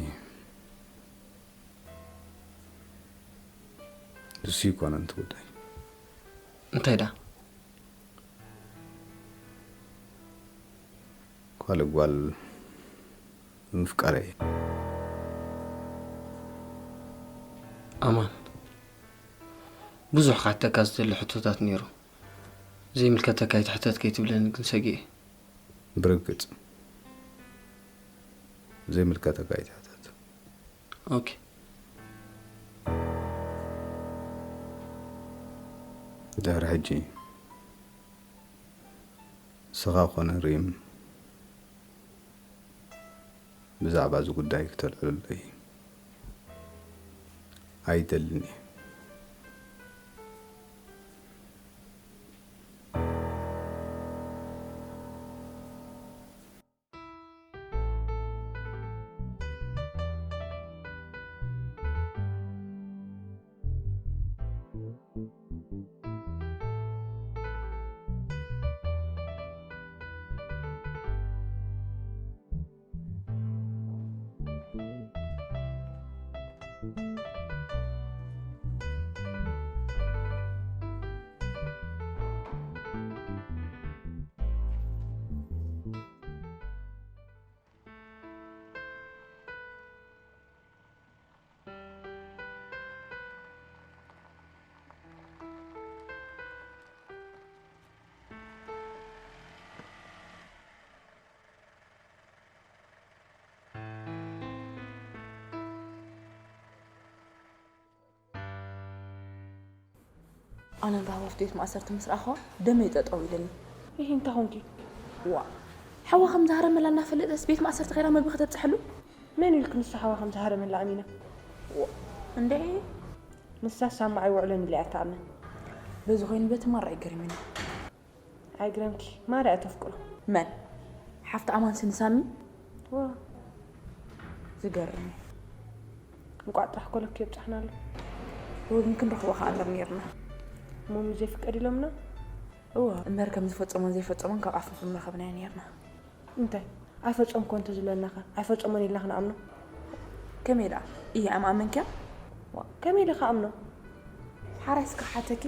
ንሱ ይኮነን እቲ ጉዳይ። እንታይ ደኣ? ካልእ ጓል ምፍቃረይ። ኣማን፣ ብዙሕ ካተካ ዝደሊ ሕቶታት ነይሩ። ዘይምልከተካ ይትሕተት ከይትብለኒ ግን ሰጊኤ። ብርግጽ ዘይምልከተካ ይትሕተት። ኦኬ። ድሕሪ ሕጂ ንስኻ ኮነ ሪም ብዛዕባ እዚ ጉዳይ ክተልዕሉለይ ኣይደልን እየ። ኣነ ንራህዋ ኣብቲ ቤት ማእሰርቲ ምስ ረኣኽዋ ደመይ ጠጠው ኢልኒ። ይሄ እንታይ ኾንኪ? ዋ፣ ሓዋ ከም ዝሃረመላ እናፈለጠስ ቤት ማእሰርቲ ከይዳ መግቢ ከተብፅሐሉ? መን ኢልክ ንሱ ሓዋ ከም ዝሃረመላ ኣሚና? እንደ ንሳ ሳማ ኣይውዕሎን ኢላ እያ ትኣምን። በዚ ኮይኑ በቲ ማራ ይገርምኒ። ኣይግረምኪ፣ ማርያ እያ ተፍቅሮ። መን? ሓፍቲ ኣማን ስኒ ሳሚ? ዋ፣ ዝገርም እዩ። እንቋዕ ጥራሕ ኮለክ የብጻሕናሉ። ወይ ግን ክንረኽቦ ከኣ ኣለና ነርና። እሞ ምዘይ ፍቀድ ኢሎምና? እወ፣ እምበር ከም ዝፈጸሞን ዘይፈጸሞን ካብ ኣፋፍ ምረኸብናዮ ነርና። እንታይ? ኣይፈጸምኮን እንተዝብለናኸ? ኣይፈጸሞን ኢልና ክንኣምኖ? ከመይ ደኣ? እየ ኣይምኣመንክያ? ከመይ ኢለ ክኣምኖ? ሓራይ እስከ ሓተኪ።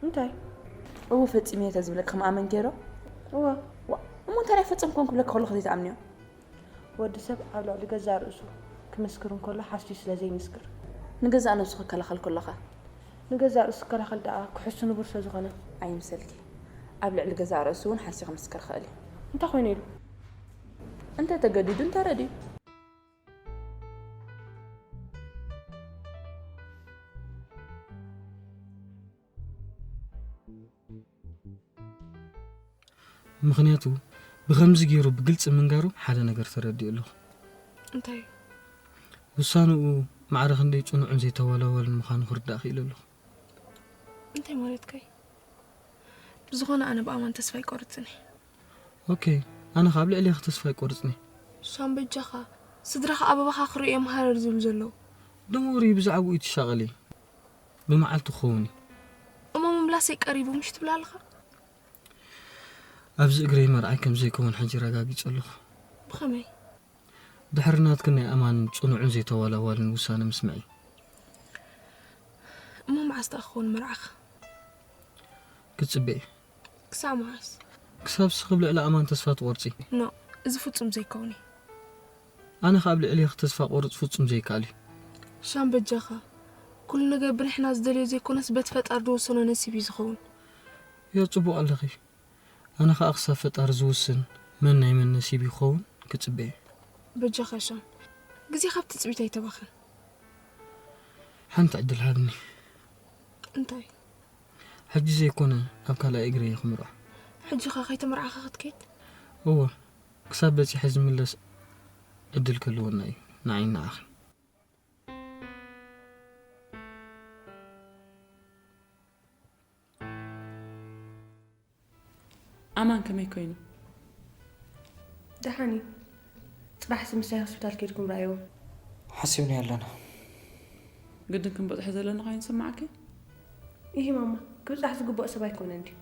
እንታይ? እወ ፈጺመ እየ ተዝብለኪ ከምኣመንክዮ ዶ? እወ። ዋ፣ እሞ እንታይ ኣይፈጸምኮን ክብለኪ ከለኹ ዘይትኣምንዮ? ወዲ ሰብ ኣብ ልዕሊ ገዛእ ርእሱ ክምስክር እንከሎ ሓስዩ ስለ ዘይምስክር። ንገዛእ ነብሱ ክከላኸል ከሎኸ? ንገዛእ ርእሱ ክከላኸል ደኣ ክሕሱ ንቡር ስለ ዝኾነ። ኣይምሰልኪ። ኣብ ልዕሊ ገዛእ ርእሱ እውን ሓስዩ ክምስክር ይኽእል እዩ። እንታይ ኮይኑ ኢሉ? እንተ ተገዲዱ እንተ ረድዩ። ምኽንያቱ ብኸምዚ ገይሩ ብግልጺ ምንጋሩ ሓደ ነገር ተረዲኡ ኣለኹ። እንታይ? ውሳንኡ ማዕረ ክንደይ ጽኑዕን ዘይተወላወልን ምዃኑ ክርዳእ ክኢለ ኣለኹ። እንታይ ማለትካ እዩ? ብዝኾነ ኣነ ብኣማን ተስፋ ኣይቆርጽን እየ። ኦኬ፣ ኣነ ከኣ ኣብ ልዕሌኺ ተስፋ ኣይቆርጽን እየ። ሻም በጃኻ፣ ስድራኻ ኣበባኻ ክርእዩ እዮም ሃረር ዝብሉ ዘለዉ። Don't worry፣ ብዛዕባኡ ኣይትሻቐሊ። ብመዓልቱ ክኸውን እዩ። እሞ ምምላሰይ ቀሪቡ ምሽ ትብል ኣለኻ? ኣብዚ እግረይ መርዓይ ከም ዘይከውን ሕጂ ረጋጊጸ ኣለኹ። ብኸመይ? ድሕሪ ናትክን ናይ ኣማን ጽኑዕን ዘይተወላዋልን ውሳነ ምስምዒ። እሞ መዓስ ደኣ ክኸውን መርዓኻ? ክትጽበ እየ። ክሳብ መዓስ? ክሳብ ስኺ ኣብ ልዕሊ ኣማን ተስፋ ትቖርጺ። ኖ፣ እዚ ፍጹም ዘይከውን እዩ። ኣነ ከኣ ኣብ ልዕሌኺ ተስፋ ቆርጽ ፍጹም ዘይከኣል እዩ። ሻም በጃኻ፣ ኩሉ ነገር ብንሕና ዝደልዮ ዘይኮነስ በቲ ፈጣሪ ዝወሰኖ ነሲብ እዩ ዝኸውን። ዮ ጽቡቕ ኣለኺ። ኣነ ከኣ ክሳብ ፈጣሪ ዝውስን መን ናይ መን ነሲብ ይኸውን ክጽበ እየ። በጃኻ ሻም፣ ግዜ ካብ ትጽቢት ኣይተባኽን። ሓንቲ ዕድል ሃብኒ። እንታይ? ሕጂ ዘይኮነ ኣብ ካልኣይ እግሪ እየ ክምርዖ። ሕጂ ኸ ከይተመርዓኻ ክትከይድ? እወ፣ ክሳብ በጺሐ ዝምለስ ዕድል ክህልወና እዩ፣ ንዓይን ንዓኽን። ኣማን ከመይ ኮይኑ? ደሓን እዩ። ጽባሕሲ ምሳይ ሆስፒታል ከይድኩም ረኣይዎ። ሓሲብናዮ ኣለና። ግድን ክንበጽሖ ዘለና ኮይኑ ይስምዓኪ? ይሄ ማማ፣ ክብጻሕ ዝግብኦ ሰብ ኣይኮነን ድዩ?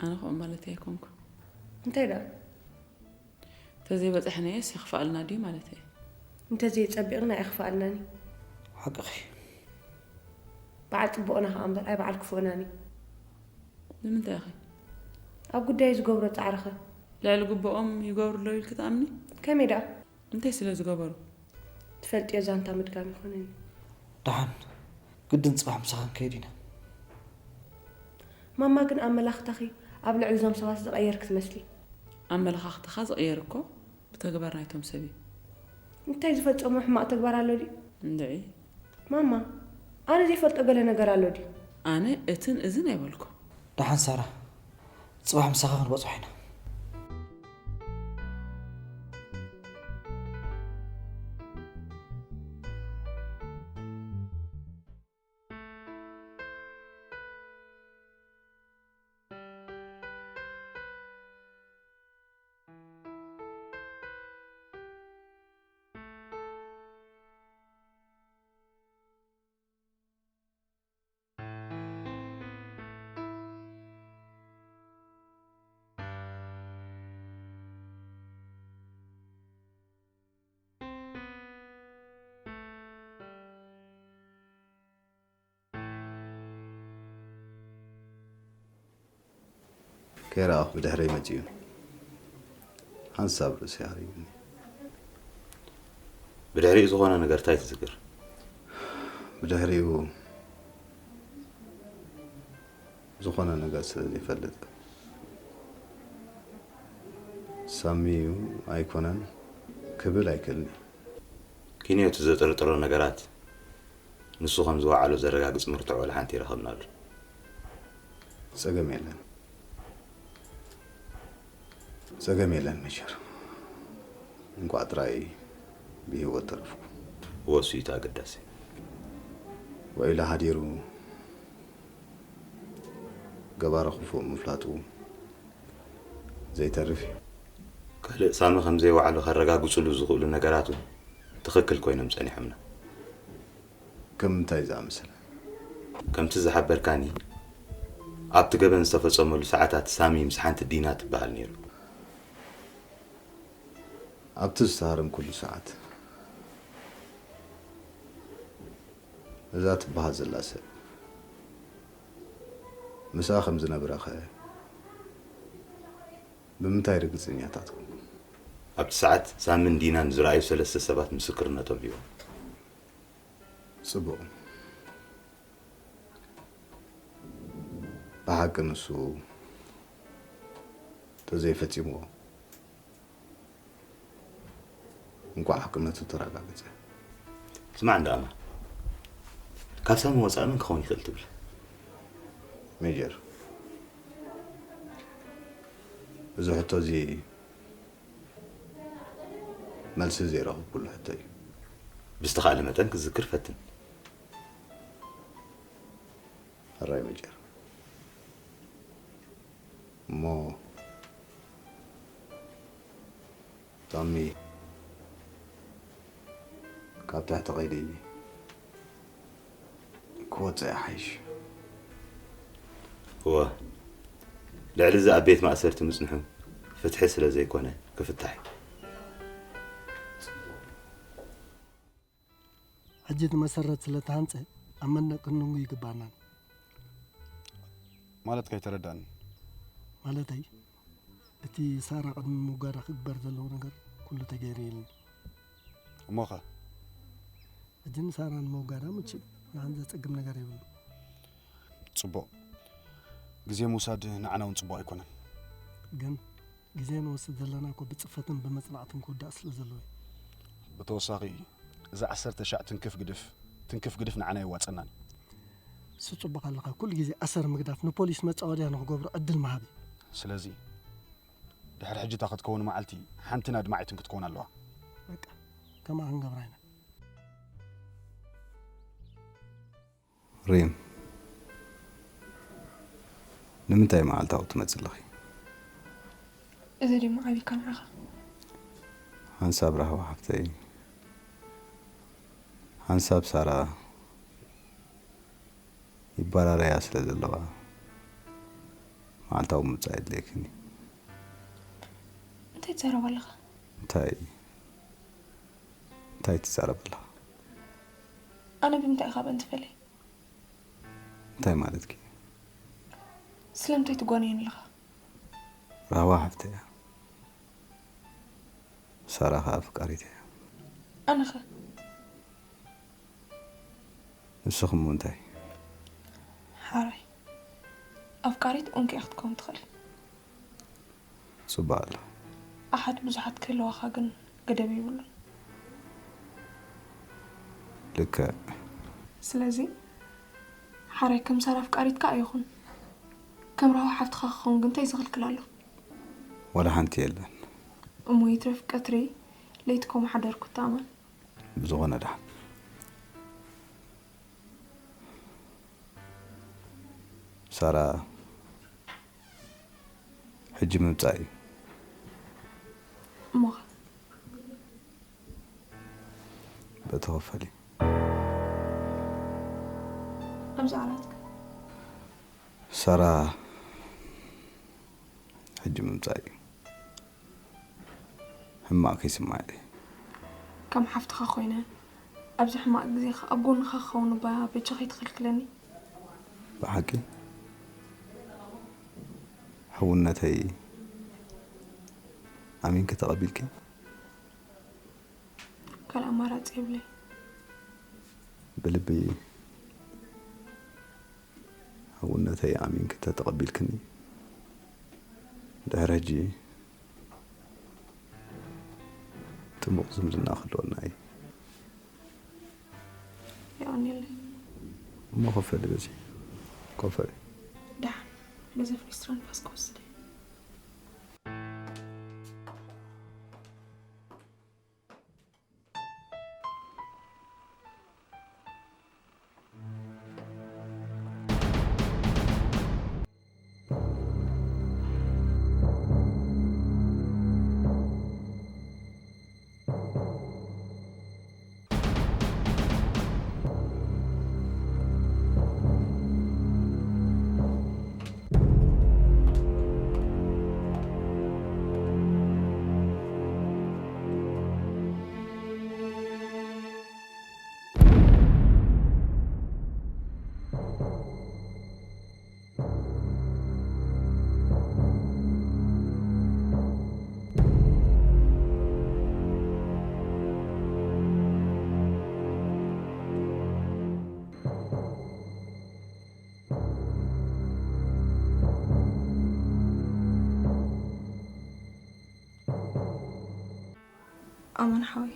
ኣነ ከምኡ ማለተይ ኣይኮንኩን። እንታይ ደኣ? ተዘይበጻሕናዮስ የኽፍኣልና ድዩ ማለተይ? እንተዘይጸቢቕና ኣይኽፍኣልናን እዩ። ሓቅኺ። በዓል ጽቡቕና ከኣ እምበር ኣይ በዓል ክፉእናን እዩ። ንምንታይ ኢኺ? ኣብ ጉዳይ ዝገብሮ ጻዕርኸ? ልዕሊ ግብኦም ይገብሩ ኣለዉ ኢልኪ ትኣምኒ? ከመይ ደኣ? እንታይ ስለ ዝገበሩ? ትፈልጥዮ ዛንታ ምድጋም ይኾነኒ። ደሓን ግድን ፅባሕ ምሳኻ ክንከይድ ኢና። ማማ ግን ኣመላኽታኺ ኣብ ልዕሊ እዞም ሰባት ዝቐየርክ ትመስሊ። ኣመለኻኽታኻ ዝቕየር እኮ ብተግባር ናይቶም ሰብ እዩ። እንታይ ዝፈጸሞ ሕማቕ ተግባር ኣሎ ድዩ? እንድዒ ማማ፣ ኣነ ዘይፈልጦ ገለ ነገር ኣሎ ድዩ? ኣነ እትን እዝን ኣይበልኩ። ደሓን ሳራ፣ ፅባሕ ምሳኻ ክንበፅሖ ኢና። ከይረኣኹ ብድሕረይ መጺኡ ሓንሳብ ርእሰይ ሃሪሙኒ። ብድሕሪኡ ዝኾነ ነገር እንታይ ትዝክር? ብድሕሪኡ ዝኾነ ነገር ስለ ዘይፈልጥ ሳሚ እዩ ኣይኮነን ክብል ኣይክእልን። ኪንዮ እቲ ዘጥርጥሮ ነገራት ንሱ ከም ዝወዓሎ ዘረጋግጽ መርትዖ ወላ ሓንቲ ይረኸብናሉ። ጸገም የለን። ጸገም የለን መሸር። እንቋዕ ጥራይ ብህይወት ተረፍኩ። ወሱ እዩ ኣገዳሲ። ውዒሉ ሓዲሩ ገባረ ክፉእ ምፍላጡ ዘይተርፍ እዩ። ካልእ ሳሚ ከም ዘይወዓሎ ከረጋግጹሉ ዝኽእሉ ነገራት እውን ትኽክል ኮይኖም ጸኒሖምና። ከም እንታይ ዝኣመሰለ? ከምቲ ዝሓበርካኒ ኣብቲ ገበን ዝተፈጸመሉ ሰዓታት ሳሚ ምስ ሓንቲ ዲና ትበሃል ነይሩ። ኣብቲ ዝተሃረምኩሉ ሰዓት እዛ ትበሃል ዘላ ሰብ ምስኣ ከም ዝነብረኸ ብምንታይ ርግጽኛታት ኮንኩም? ኣብቲ ሰዓት ሳምን ዲናን ዝረኣዩ ሰለስተ ሰባት ምስክርነቶም ሂቦም። ጽቡቕ። ብሓቂ ንሱ ተዘይፈጺምዎ እንቋዕ ሓቅነቱ ተረጋገጸ። ስማዕ እንዳ ኣማ ካብ ሳሚ ወጻኢ መን ክኸውን ይኽእል ትብል? ሜጀር፣ እዚ ሕቶ እዚ መልሲ ዘይረኽብኩሉ ሕቶ እዩ። ብዝተኻእለ መጠን ክትዝክር ፈትን። ሕራይ ሜጀር። እሞ ሳሚ ካብ ትሕቲ ቀይዲ ክወፅእ ይሓይሽ። እወ፣ ልዕሊ እዚ ኣብ ቤት ማእሰርቲ ምጽንሑ ፍትሒ ስለ ዘይኮነ ክፍታሕ እዩ። ሕጂ እቲ መሰረት ስለ ተሃንጸ ኣብ መንደቕ ክንንጉ ይግባና። ማለት ከይተረዳኒ። ማለተይ እቲ ሳራ ቅድሚ ምውጋዳ ክግበር ዘለዎ ነገር ኩሉ ተገይሩ ኢልኒ። እሞኸ? ሕጂ ንሳራ ንምውጋዳ ምችእ ንሓን ዘጸግም ነገር የብሉ። ጽቡቕ። ግዜ ምውሳድ ንዓና እውን ጽቡቕ ኣይኮነን። ግን ግዜ ንወስድ ዘለና እኮ ብጽፈትን ብመጽናዕትን ክውዳእ ስለ ዘለዎ እዩ። ብተወሳኺ እዚ ዓሰርተ ሻዕ ትንክፍ ግድፍ ትንክፍ ግድፍ ንዓና የዋጸናን። እሱ ጽቡቕ ኣለኻ። ኩሉ ግዜ ኣሰር ምግዳፍ ንፖሊስ መጻወድያ ንክገብሩ ዕድል ምሃብ እዩ። ስለዚ ድሕሪ ሕጂ እታ ክትከውን መዓልቲ ሓንትን ኣድማዒትን ክትከውን ኣለዋ። በቃ ከምኣ ክንገብራ ኢና። ሪም፣ ንምንታይ መዓልታዊ ትመጽእ ኣለኺ? እዚ ድማ ዓቢካ ንዓኻ። ሓንሳብ ራህዋ ሓፍተይ፣ ሓንሳብ ሳራ ይባራረያ ስለ ዘለዋ መዓልታዊ ምምጻእ የድልየክን እዩ። እንታይ ትዛረብ ኣለኻ? እንታይ እንታይ ትዛረብ ኣለኻ? ኣነ ብምንታይ ኢኻ ብእንቲ ፈለይ? እንታይ ማለትኪ? ስለምንታይ ትጓነየኒ ኣለኻ? ራህዋ ሓፍተይ እያ። ሳራ ኸኣ ኣፍቃሪት እያ። ኣነኸ? ንስኹም እንታይ? ሓራይ ኣፍቃሪት ኡንኪ ክትከውን ትኽእል። ጽቡቕ ኣሎ። ኣሓት ብዙሓት ክህልዋኻ ግን ገደብ የብሉን። ልክዕ። ስለዚ ሓራይ ከም ሳራ ኣፍቃሪትካ ኣይኹን። ከም ራሁ ሓፍትኻ ክኸውን ግን እንታይ ዝኽልክል ኣሎ? ዋላ ሓንቲ የለን። እሞ ይትረፍ ቀትሪ ለይቲ ከምኡ ሓደርኩ ተኣመን። ብዝኾነ ደሓን። ሳራ ሕጂ ምምጻእ እዩ። እሞኸ? በተኸፈሊ። ኣብዚ ዓራትካ። ሳራ ሕጂ ምምጻእ እዩ። ሕማቕ ከይስምዓለይ። ከም ሓፍትኻ ኮይነ ኣብዚ ሕማቕ ግዜኻ ኣብ ጎንኻ ክኸውን እባ በጃኻ ኣይትኸልክለኒ። ብሓቂ ሕውነተይ ኣሚንኪ ተቐቢልኪ? ካልእ ኣማራጺ የብለይ። ብልቢ ሕውነተይ ኣሚንኪ ተተቐቢልክኒ ድሕሪ ሕጂ ጥቡቕ ዝምድና ክህልወና እዩ። የቐንየለይ። እሞ ኮፍ በሊ በዚ ኮፍ በሊ። ደሓን በዚ ፍኒስትራ ንፋስ ክወስድ እየ። ኣማን ሓወይ፣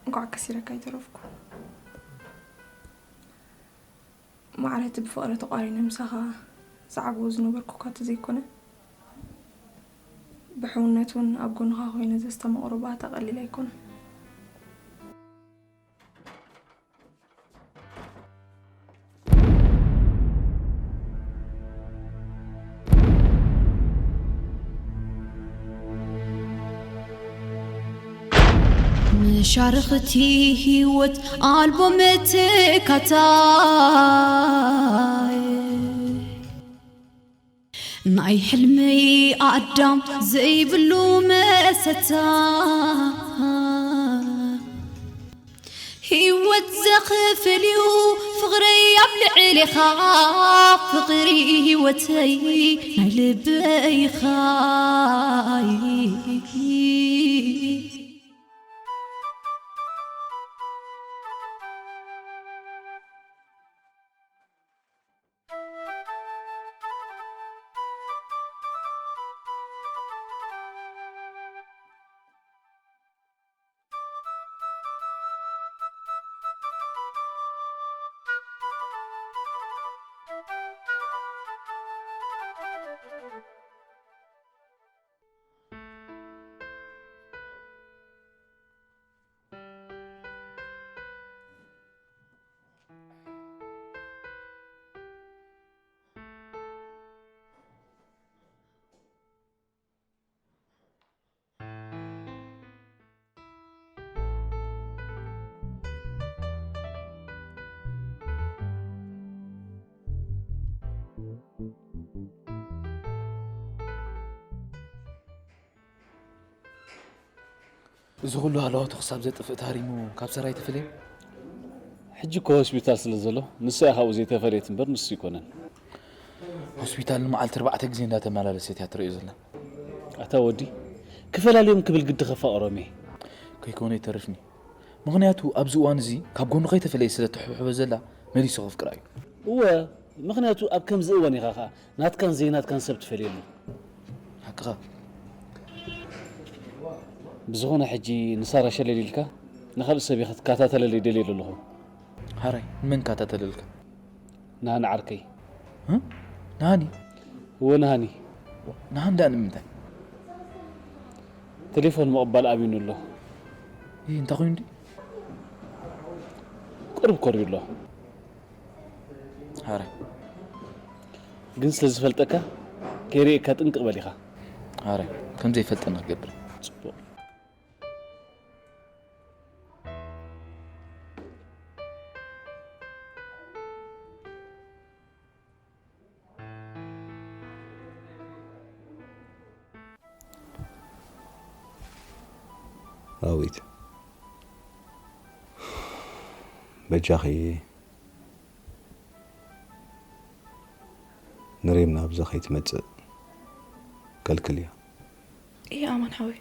እንኳዕ ከሲረካ ኣይተረፍኩ። ማዕረ እቲ ብፍቕሪ ተቋሪነ ምሳኻ ዝዓግቦ ዝነበርኩ እኳ እንተዘይኮነ፣ ብሕውነት እውን ኣብ ጎንኻ ኮይነ ዘስተማቕሮ ባእታ ቀሊል ኣይኮነን። መሻርኽቲ ህይወት ኣልቦ መተካታይ፣ ናይ ሕልመይ ኣዳም ዘይብሉ መሰታ። ህይወት ዘኽፍል እዩ ፍቕረይ ኣብ ልዕሌኻ፣ ፍቕሪ ህይወተይ ናይ ልበይኻ። እዚ ኩሉ ሃለዋቱ ክሳብ ዘጥፍእ ተሃሪሙ ካብ ሰራይ ተፈልየ። ሕጂ እኮ ሆስፒታል ስለ ዘሎ ንሳ እያ ካብኡ ዘይተፈለየት እምበር ንሱ ኣይኮነን። ሆስፒታል ንመዓልቲ ኣርባዕተ ግዜ እንዳተመላለሰት እያ ትርእዮ ዘላ። ኣታ ወዲ፣ ክፈላልዮም ክብል ግዲ ከፋቕሮም እየ። ከይኮነ ይተርፍኒ። ምኽንያቱ ኣብዚ እዋን እዚ ካብ ጎኑ ከይተፈለየ ስለ ትሕብሕቦ ዘላ መሊሱ ከፍቅራ እዩ። እወ፣ ምኽንያቱ ኣብ ከምዚ እዋን ኢኻ ኸዓ ናትካን ዘይናትካን ሰብ ትፈልየሉ። ሓቅኻ። ብዝኾነ ሕጂ ንሳራ ሸለል ኢልካ ንኻልእ ሰብ ኢኻ ትከታተለለይ ደልየ ዘለኹ። ሓራይ ንመን ካታተለልካ? ንሃኒ ዓርከይ። እ? ንሃኒ? እወ ንሃኒ። ንሃኒ ደኣ ንምንታይ? ቴሌፎን ምቕባል ኣብዩኒ ኣሎ። ይህ እንታይ ኮይኑ እንዲ? ቁሩብ ኮርዩ ኣሎ። ሓራይ። ግን ስለ ዝፈልጠካ ከይርእየካ ጥንቅቕ በል ኢኻ። ሓራይ። ከም ዘይፈልጠኒ ክገብር። ጽቡቕ። ራዊት በጃኺ ንሬም ናብዛ ከይትመጽእ ከልክልያ። እየ ኣማን ሓወይ።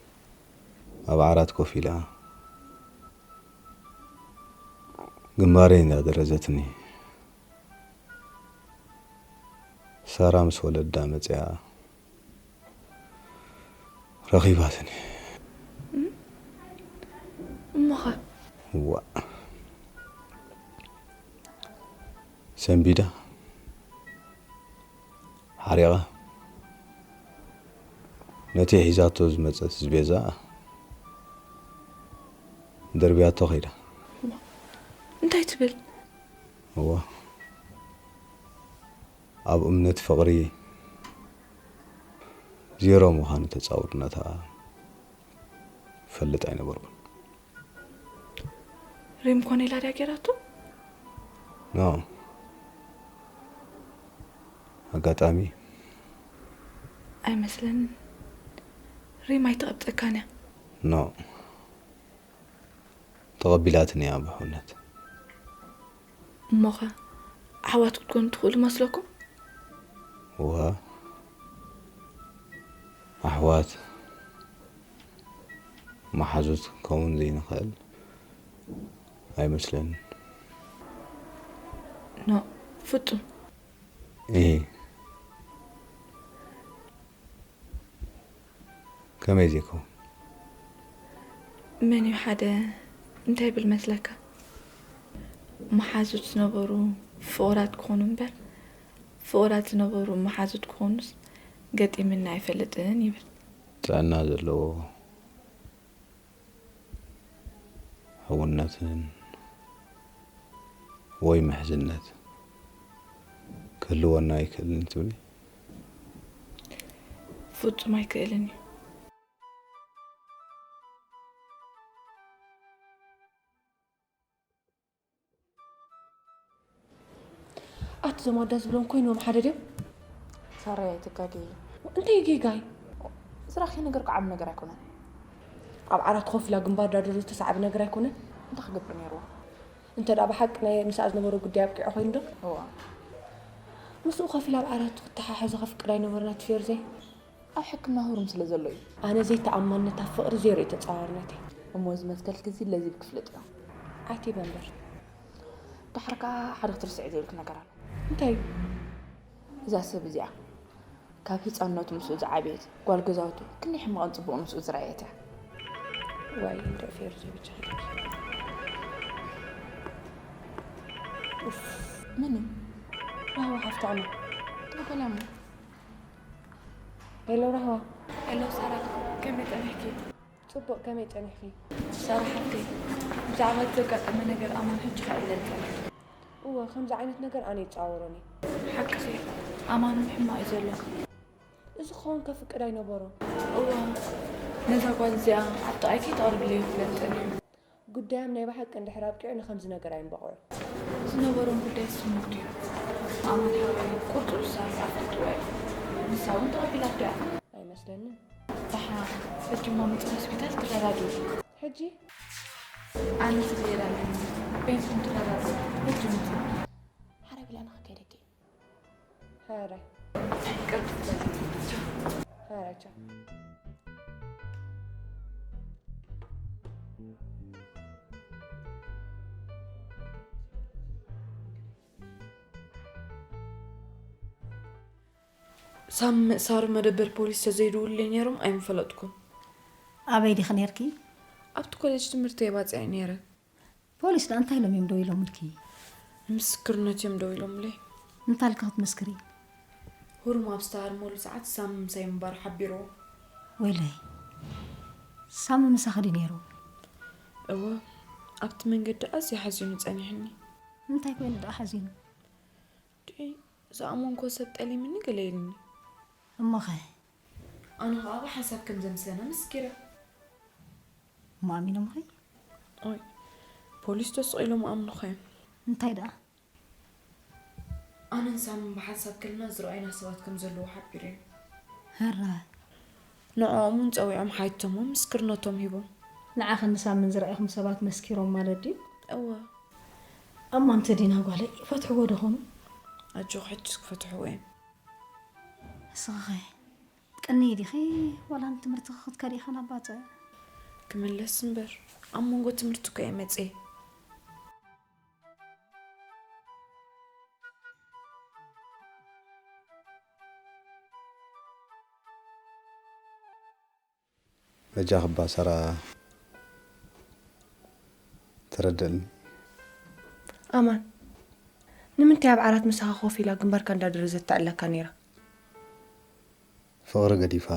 ኣብ ዓራት ኮፍ ኢላ ግንባረይ እንዳደረዘትኒ ሳራ ምስ ወለዳ መጽያ ረኺባትኒ። እሞኸ? ዋእ ሰንቢዳ ሓሪቓ ነቲ ሒዛቶ ዝመጸት ዝቤዛ ደርብያቶ ከይዳ። እንታይ ትብል? እዋ ኣብ እምነት ፍቕሪ ዜሮ ምዃኑ ተጻውርነታ ፈልጥ ኣይነበርኩን። ሪም ኮነ ኢላ ድያ ጌራቶ? ኖ ኣጋጣሚ ኣይመስለንን። ሪም ኣይትቐብጸካን እያ። ኖ ተቐቢላትኒ እያ ብሕውነት። እሞኸ ኣሕዋት ክትኮኑ ትኽእሉ መስለኩም? እዋ ኣሕዋት መሓዙት ከውን ዘይንኽእል ኣይመስለንን። ኖ ፍጹም። እሂ ከመይ ዘይከውን? መን እዩ ሓደ እንታይ ይብል መስለካ? መሓዙት ዝነበሩ ፍቑራት ክኾኑ እምበር ፍቑራት ዝነበሩ መሓዙት ክኾኑስ ገጢምና ኣይፈልጥን ይብል። ጥዕና ዘለዎ ሕውነትን ወይ ምሕዝነት ክህልወና ኣይክእልን ትብሊ? ፍጹም ኣይክእልን እዩ። ኣቲ ዞም ኣዳ ዝብሎም ኮይኖም ሓደ ድዮም? ሳራይ ኣይትጋገዪ። እንታይ ጌጋይ? ዝራኺ ነገር እኮ ዓቢ ነገር ኣይኮነን። ኣብ ዓራት ኮፍ ኢላ ግንባር ዳደሩ ተሳዕብ ነገር ኣይኮነን። እንታይ ክገብር ነይርዎ? እንተ ደኣ ብሓቂ ናይ ምስኣ ዝነበረ ጉዳይ ኣብቂዑ ኮይኑ ዶ? እዋ ምስኡ ኮፍ ኢላ ኣብ ዓራት ክትተሓሕዞ ከፍቅድ ኣይነበረን ኣቲ ፌርዘይ። ኣብ ሕክምና ህሩም ስለ ዘሎ እዩ። ኣነ ዘይተኣማንነት ኣብ ፍቕሪ ዜሮ እዩ ተጻዋርነተይ። እሞ እዚ መትከልኪ እዚ ለዚብ ክፍለጥ እዮ። ዓቲበ እምበር። ዳሕር ከኣ ሓደ ክትርስዒ ዘይብልኪ ነገር ኣሎ። እንታይ እዩ? እዛ ሰብ እዚኣ ካብ ህጻንነቱ ምስኡ ዝዓበየት ጓል ገዛውቱ ክንደይ ሕማቕን ጽቡቕን ምስኡ ዝረኣየት እያ። ዋይ እንዶ ፌርዘይ ብቻ። መን እዩ? ራህዋ ሓፍታ እሞ። እንታይ በላ እሞ? ሄሎ ራህዋ። ሄሎ ሳራ፣ ከመይ ጸኒሕኪ? ጽቡቕ፣ ከመይ ጸኒሕኪ? ሳራ ሓፍተይ፣ ብዛዕባ እቲ ዘጋጠመ ነገር ኣማን ሕጂ ኸኣ ይለልጠኒ። እወ፣ ከምዚ ዓይነት ነገር ኣነ ይጻወሮን እየ። ሓቅኺ፣ ኣማን እውን ሕማቕ እዩ ዘሎ። እዚ ክኸውን ከፍቅድ ኣይነበሮን። እወ፣ ነዛ ጓል እዚኣ ኣብ ጥቓይ ከይተቕርብለይ ይለልጠኒ እዩ። ጉዳዮም ናይ ብሓቂ እንድሕር ኣብቂዑ ንኸምዚ ነገር ኣይንበቕዑ። ዝነበሮም ጉዳይ ስሙር ድዩ? ኣማን ሓወይ ቁርጡ ውሳነ ኣፍልጥዋ እዩ። ንሳ እውን ተቐቢላቶ እያ። ኣይመስለንን። ደሓን ሕጂ እሞ ምጽእ ሆስፒታል ትረዳድኡ። ሕጂ ኣነ ስለ የላኒ በይንኩም ትረዳድኡ። ሕጂ ምጽእ። ሓራይ ብላ ንኽከይደኪ። ሓራይ። ቅርብ ትበል። ሓራይ ቻው። ሳም ምእሳሩ መደበር ፖሊስ ተዘይድውሉለይ ነይሮም ኣይምፈለጥኩን። ኣበይ ዲኺ ነይርኪ? ኣብቲ ኮሌጅ ትምህርቲ የባፅዐ ነይረ። ፖሊስ ደኣ እንታይ ኢሎም እዮም ደው ኢሎምልኪ? ንምስክርነት እዮም ደው ኢሎምለይ። እንታይ ኢልኪ ክትምስክሪ? ሁሩም ኣብ ዝተሃርመሉ ሰዓት ሳም ምሳይ ምንባሩ ሓቢርዎ። ወይለይ፣ ሳሚ ምሳኺ ድዩ ነይሩ? እወ፣ ኣብቲ መንገዲ ኣዝዩ ሓዚኑ ጸኒሑኒ። እንታይ ኮይኑ ደኣ ሓዚኑ? ድዒ ዝኣመንኮ ሰብ ጠሊምኒ ገለ ኢልኒ። እሞኸ? ኣነ ኸኣ ብሓንሳብ ከም ዘምሰነ መስኪረ። እሞ ኣሚኖምኺ? ኦይ፣ ፖሊስ ተስቕ ኢሎም ኣምንኾ እዮም። እንታይ ደኣ? ኣነን ሳምን ብሓንሳብ ከለና ዝረኣዩና ሰባት ከም ዘለዉ ሓቢሩ እዩ። ህራይ። ንዕኦም እውን ጸዊዖም ሓቲቶሞም ምስክርነቶም ሂቦም። ንዓኽን ንሳምን ዝረኣኹም ሰባት መስኪሮም ማለት ድዩ? እወ። ኣማንቲ ዲና ጓለይ፣ ይፈትሕዎ ዶ ኾኑ? ኣጆኺ፣ ሕጅስ ክፈትሕዎ እዮም። ንስኺኸ ቅንይ ዲኺ? ዋላ ንትምህርትኺ ክትከዲ ኢኺ ናብ ባጽዕ? ክምለስ እምበር፣ ኣብ መንጎ ትምህርቲ እኮ እየ መጽየ። በጃኺ እባ ሳራ ተረድእኒ። ኣማን፣ ንምንታይ ኣብ ዓራት ምሳኻ ኮፍ ኢላ ግንባርካ እንዳደረዘት ተዕለካ ነይራ? ፍቕሪ ገዲፋ፣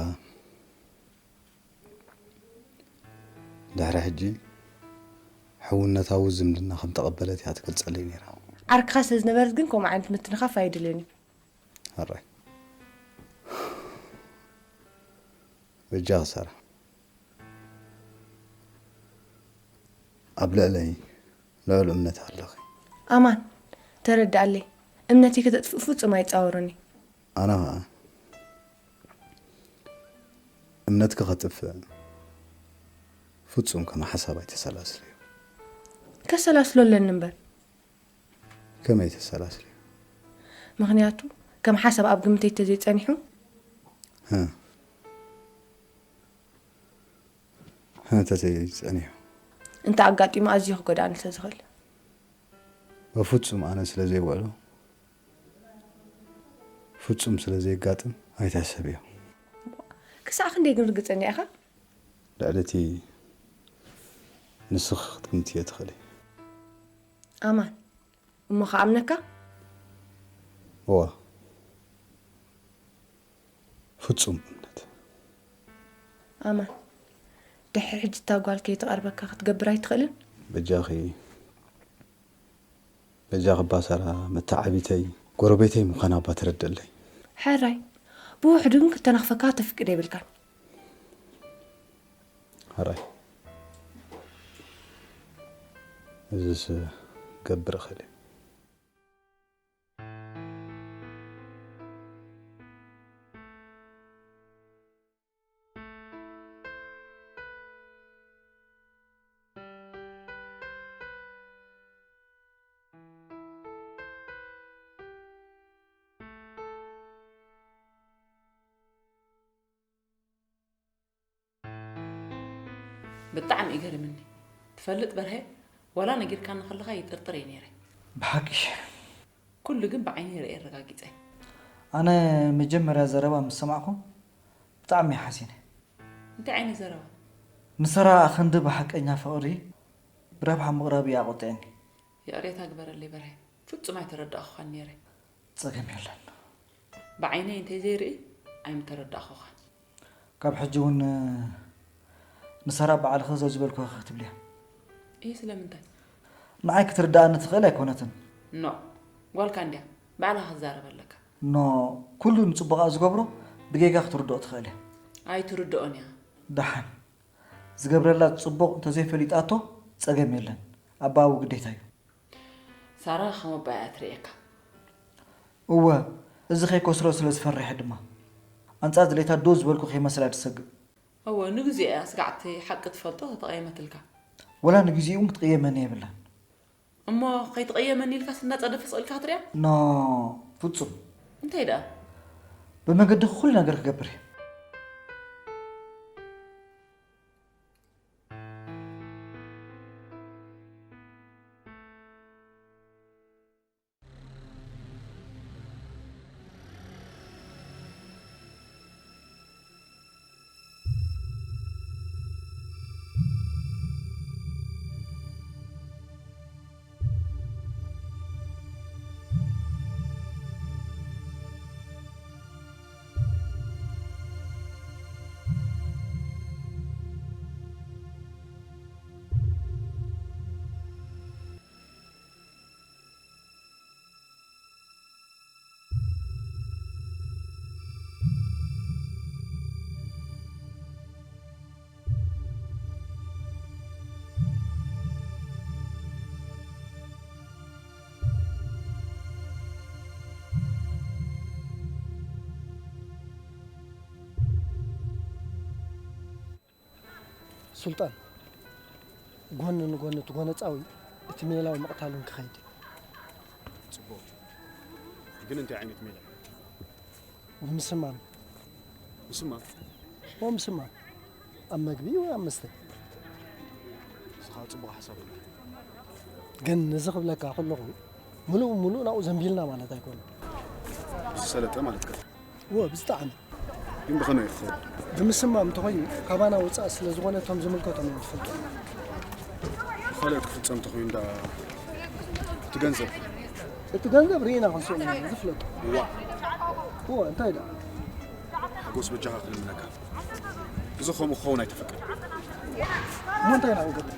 ድሕሪ ሕጂ ሕውነታዊ ዝምድና ከም ተቐበለት እያ ትገልጸለይ ነይራ። ዓርክኻ ስለ ዝነበረት ግን ከምኡ ዓይነት ምትንኻፍ ኣየድልን እዩ። ሕራይ። በጃኺ ሳራ። ኣብ ልዕለይ ልዑል እምነት ኣለኺ። ኣማን፣ ተረድኣለይ። እምነተይ ከተጥፍእ ፍጹም ኣይጻወርን እዩ። ኣነ ኸኣ እምነትኪ ከጥፍእ ፍጹም ከም ሓሳብ ኣይተሰላስልዮ። ከሰላስሎ ኣለኒ እምበር። ከመይ ተሰላስልዮ? ምኽንያቱ ከም ሓሳብ ኣብ ግምተይ ተዘይጸኒሑ። ህ። ህ፣ ተዘይጸኒሑ። እንተ ኣጋጢሙ ኣዝዩ ክጎድኣኒ ስለ ዝኽእል። በፍጹም ኣነ ስለ ዘይውዕሎ፣ ፍጹም ስለ ዘይጋጥም ኣይትሕሰብዮ። ክሳዕ ክንደይ ግን ርግጸኛ ኢኻ? ልዕሊ እቲ ንስኺ ክትግምትዮ ትኽእሊ። ኣማን፣ እሞ ክኣምነካ? እወ። ፍጹም እምነት። ኣማን፣ ድሕሪ ሕጂ እታ ጓል ከይትቐርበካ ክትገብር ኣይትኽእልን? በጃኺ፣ በጃኺ እባ ሳራ መተዓቢተይ፣ ጎረቤተይ ምዃና እባ ተረድእለይ። ሕራይ፣ ብውሕዱ ግን ክተናኽፈካ ተፍቅድ የብልካን። ሕራይ፣ እዝስ ገብር እኽእል እየ። ብጣዕሚ ይገርምኒ። ትፈልጥ በርሀ፣ ዋላ ነጊርካኒ ከለኻ ይጥርጥር እየ ነይረ። ብሓቂ? ኩሉ ግን ብዓይነይ ርእየ ኣረጋጊጸ። ኣነ መጀመርያ ዘረባ ምስ ሰማዕኩ ብጣዕሚ እየ ሓዚነ። እንታይ ዓይነት ዘረባ? ንሰራ ክንዲ ብሓቀኛ ፍቕሪ ብረብሓ ምቕራብ እዩ ኣቖጢዕኒ። ይቕሬታ ግበረለይ በርሀ፣ ፍጹም ኣይተረዳእኹኻን ነይረ። ጸገም የለን። ብዓይነይ እንተዘይርኢ ኣይምተረዳእኹኻን። ካብ ሕጂ እውን ንሳራ ባዕልኺ ዘዝበልኩኺ ክትብልያ። እይ ስለምንታይ? ንዓይ ክትርድኣኒ ትኽእል ኣይኮነትን። ኖ፣ ጓልካ እንድያ፣ ባዕልኻ ክትዛረብ ኣለካ። ኖ፣ ኩሉ ንጽቡቓ ዝገብሮ ብጌጋ ክትርድኦ ትኽእል እያ። ኣይትርድኦን እያ። ደሓን፣ ዝገብረላ ጽቡቕ እንተዘይፈሊጣቶ ጸገም የለን። ኣባዊ ግዴታ እዩ። ሳራ ከም ኣባ እያ ትርእየካ። እወ፣ እዚ ከይከስሮ ስለ ዝፈርሐ ድማ። ኣንጻር ድሌታ ዶ ዝበልኩ ከይመስላ ትሰግእ። እወ፣ ንግዜኡ እያ ስጋዕቲ ሓቂ ትፈልጦ ተተቐየመትልካ። ወላ ንግዜኡ እውን ክትቕየመኒ የብላን። እሞ ከይትቐየመኒ ኢልካስ እናጸደፈ ስቕ ኢልካ ክትሪኣ? ኖ፣ ፍጹም። እንታይ ደኣ? ብመገዲ ኩሉ ነገር ክገብር እየ። ሱልጣን፣ ጎኒ ንጎኒ እቲ ጎነጻዊ፣ እቲ ሜላዊ ምቕታል እውን ክኸይድ እዩ። ጽቡቕ። ግን እንታይ ዓይነት ሜላ? ብምስማም። ምስማም? እዎ ምስማም። ኣብ መግቢ ወይ ኣብ መስተ። ንስኻ ጽቡቕ ሓሳብ ኣለካ። ግን ነዚ ክብለካ ከለኹ፣ ምሉእ ብምሉእ ናብኡ ዘንቢልና ማለት ኣይኮነን። ዝሰለጠ ማለትካ? እዎ፣ ብዝጠዓመ። ግን ብኸመይ ክኸውን? ብምስማም እንተኾይኑ፣ ካባና ወጻኢ ስለ ዝኾነ እቶም ዝምልከቶም እዮም ዝፈልጡ። ብኻልኦት ክፍጸም እንተኾይኑ ደኣ እቲ ገንዘብ? እቲ ገንዘብ ርኢና ክንስእኖ ኢና ዝፍለጡ። እዋእ! እዎ፣ እንታይ ደኣ? ሓጎስ በጃኻ ክልምነካ። እዚ ከምኡ ክኸውን ኣይተፈቅድ። እሞ እንታይ ኢና ክንገብር?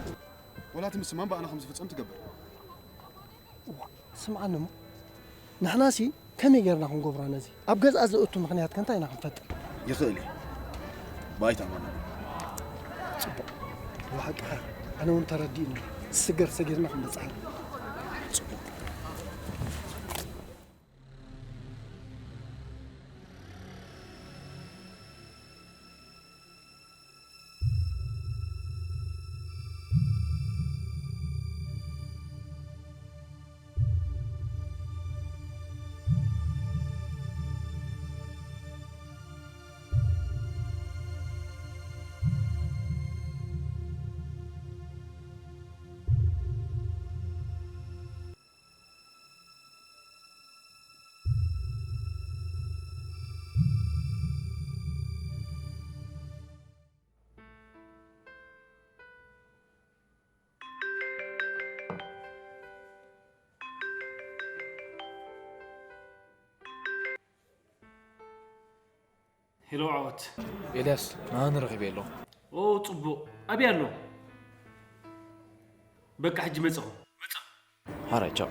ወላ እቲ ምስማም ብኣና ከም ዝፍጸም ትገብር። እዋ፣ ስምዓኒ እሞ። ንሕናሲ ከመይ ጌርና ክንገብሮ ነዚ? ኣብ ገዝኣ ዘእቱ ምኽንያት ከ እንታይ ኢና ክንፈጥር? ይኽእል እዩ። ብኣይ ተኣማመን። ጽቡቕ። ብሓቂ ኣነ እውን ተረዲእኒ። ዝስገር ሰጊርና ክንበጽሓ። ጽቡቕ። ሄሎ ዓወት። ኤልያስ፣ ንሃኒ ረኺበ ኣለኹ። ኦ ጽቡቕ። ኣበይ ኣሎ? በቃ ሕጂ መጻኹ። መጻ። ሓራይ ቻው።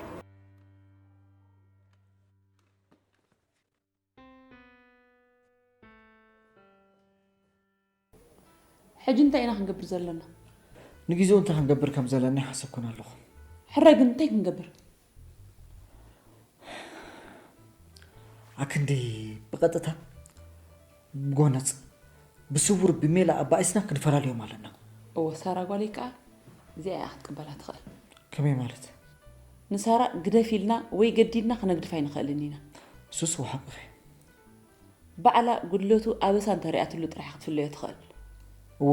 ሕጂ እንታይ ኢና ክንገብር ዘለና? ንግዜኡ እንታይ ክንገብር ከም ዘለና ይሓሰብኩን ኣለኹ። ሕራይ ግን እንታይ ክንገብር? ኣክንዲ ብቐጥታ ብጎነጽ ብስውር ብሜላ ኣባኢስና ክንፈላልዮም ኣለና። እወ ሳራ ጓለይ ከኣ እዚኣ እያ ክትቅበላ ትኽእል። ከመይ ማለት? ንሳራ ግደፍ ኢልና ወይ ገዲድና ክነግድፋ ኣይንኽእልን ኢና። እሱስ እወ ሓቅኺ። ባዕላ ጉድለቱ ኣበሳ እንተሪኣትሉ ጥራሕ ክትፍለዮ ትኽእል። እወ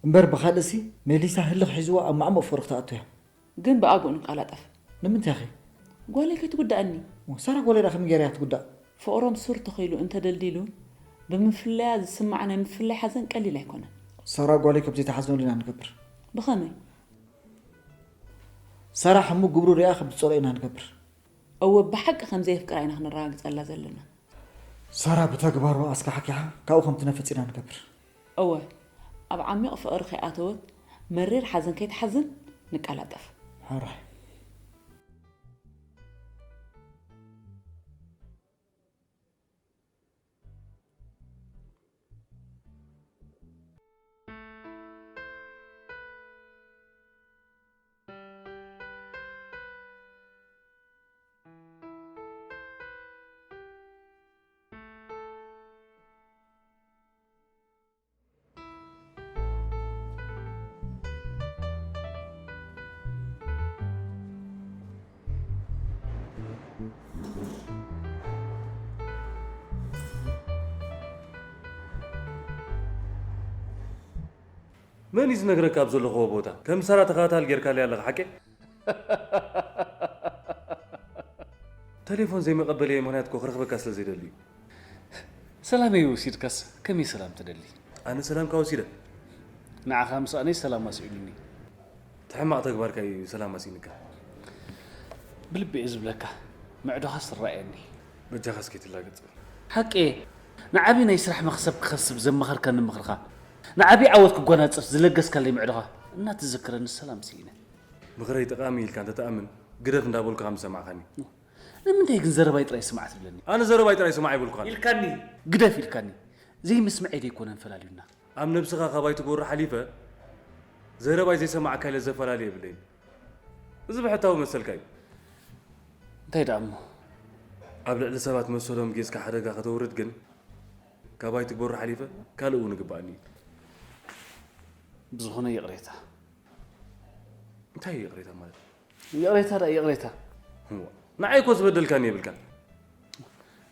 እምበር ብኻልእሲ ሜሊሳ ህልኽ ሒዝዋ ኣብ ማዕሙቕ ፍቕሪ ክትኣቱ እያ። ግን ብኣግኡ ንቃላጠፍ። ንምንታይ ኸ? ጓለይ ከይትጉዳእኒ። ሳራ ጓለይ ደኣ ከመይ ገይራ እያ ትጉዳእ? ፍቕሮም ሱር ተኺሉ እንተደልዲሉ ብምፍለያ ዝስማዕ ናይ ምፍላይ ሓዘን ቀሊል ኣይኮነን። ሳራ ጓለይ ከም ዘይትሓዝነሉ ኢና ንገብር። ብኸመይ? ሳራ ሕሙቕ ግብሩ ሪኣ ከም ትጸልኦ ኢና ንገብር። እወ ብሓቂ ከም ዘየፍቅራ ኢና ክነረጋግጸላ ዘለና። ሳራ ብተግባሩ ኣስካሕኪሓ ካብኡ ከም ትነፍጽ ኢና ንገብር። እወ ኣብ ዓሚቕ ፍቕሪ ከይኣተወት መሪር ሓዘን ከይትሓዝን ንቃላጠፍ። ሕራይ። መን እዩ ዝነግረካ ኣብ ዘለኽዎ ቦታ ከም ሳራ ተኸታታሊ ጌርካለይ ኣለኻ ሓቀይ? ተሌፎን ዘይመቐበለይ ምኽንያት እኮ ክረኽበካ ስለ ዘይደሊ እዩ። ሰላመይ ወሲድካስ ከመይ ሰላም ትደሊ? ኣነ ሰላምካ ወሲደ። ንዓኻ ምስኣነይ ሰላም ኣስዒቡኒ። እቲ ሕማቕ ተግባርካ እዩ ሰላም ኣስኢንካ። ብልቢ እየ ዝብለካ፣ ምዕዶኻስ ትረኣየኒ። በጃኻስ ከይትላገጽ። ሓቂ እየ። ንዓቢ ናይ ስራሕ መኽሰብ ክኸስብ ዘማኸርካኒ ምኽርኻ፣ ንዓቢ ዓወት ክጓናጸፍ ዝለገስካለይ ምዕዶኻ እናተዘከረኒ ሰላም ስኢነ። ምኽረይ ጠቓሚ ኢልካ እንተትኣምን ግደፍ እንዳበልኩ ከም ዝሰማዕካኒ። ንምንታይ ግን ዘረባይ ጥራይ ስማዕ ትብለኒ? ኣነ ዘረባይ ጥራይ ስማዕ ኣይበልኩኻን። ኢልካኒ፣ ግደፍ ኢልካኒ። ዘይምስምዐይ ደይኮነን ፈላልዩና። ኣብ ነብስኻ ካባይ ትገብሮ ሓሊፈ ዘረባይ ዘይሰማዕካ ኢለ ዘፈላሊ የብለይን። እዚ ብሕታዊ መሰልካ እዩ። እንታይ ደኣ እሞ? ኣብ ልዕሊ ሰባት መሰሎም ጌስካ ሓደጋ ከተውርድ ግን ካባይ ትገብሮ ሓሊፈ ካልእ እውን ይግበኣኒ እዩ። ብዝኾነ ይቕሬታ። እንታይ እዩ ይቕሬታ ማለት? ይቕሬታ ዳ ይቕሬታ። እዋ፣ ንዓይ እኮ ዝበደልካኒ የብልካን።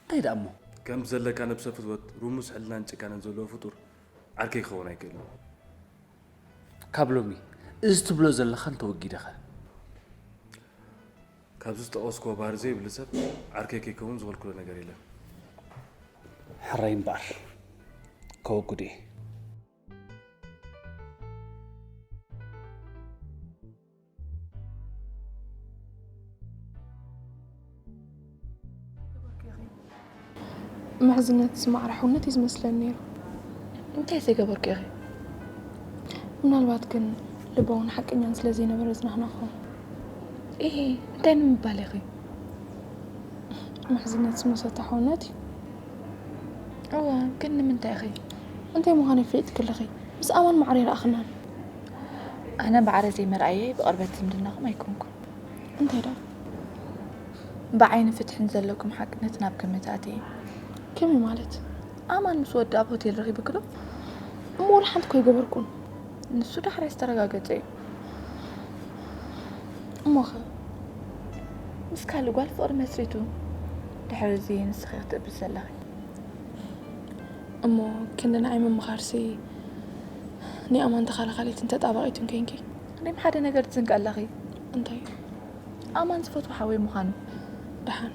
እንታይ ደኣ እሞ? ከም ዘለካ ነብሰ ፍትወት፣ ርሙስ ሕልናን ጭካነን ዘለዎ ፍጡር ዓርከይ ክኸውን ኣይክእልን። ካብ ሎሚ እዚ ትብሎ ዘለኻ እንተወጊደኸ? ካብዚ ዝጠቐስኩዎ ባህሪ ዘይብሉ ሰብ ዓርከይ ከይከውን ዝኸልክሎ ነገር የለን። ሕራይ እምበኣር ከወግዶ እየ። ምሕዝነት ዝማዕረ ሕውነት እዩ ዝመስለኒ ነይሩ። እንታይ ዘይገበርኩ ኢኺ? ምናልባት ግን ልባውን ሓቀኛን ስለ ዘይነበረ ዝናኽናኹ። ኢሂ፣ እንታይ ንምባል ኢኺ? ምሕዝነት ዝመሰታ ሕውነት እዩ። እዋ፣ ግን ንምንታይ ኢኺ? እንታይ ምዃኑ ይፍለጥ ክለኺ ምስ ኣማን ማዕረ ይረኣኽናን። ኣነ ማዕረ ዘይመርኣየይ ብቕርበት ዝምድናኹም ኣይኮንኩን። እንታይ ደኣ? ብዓይኒ ፍትሕን ዘለኩም ሓቅነት ናብ ግምት ኣትየ። ከመይ ማለት? ኣማን ምስ ወዲ ኣብ ሆቴል ረኺብክሎ? እሞ ወላ ሓንቲ እኮ ኣይገበርኩን። ንሱ ዳሕራይ ዝተረጋገጸ እዩ። እሞኸ? ምስ ካልእ ጓል ፍቕሪ መስሪቱ። ድሕሪ እዚ ንስኺ ክትእብስ ዘለኺ። እሞ ክንዲ ንዓይ ምምኻርሲ ናይ ኣማን ተኸላኻሊትን ተጣባቒትን ኮይንኪ። ሪም፣ ሓደ ነገር ትዝንቂ ኣለኺ። እንታይ? ኣማን ዝፈትዎ ሓወይ ምዃኑ። ደሓን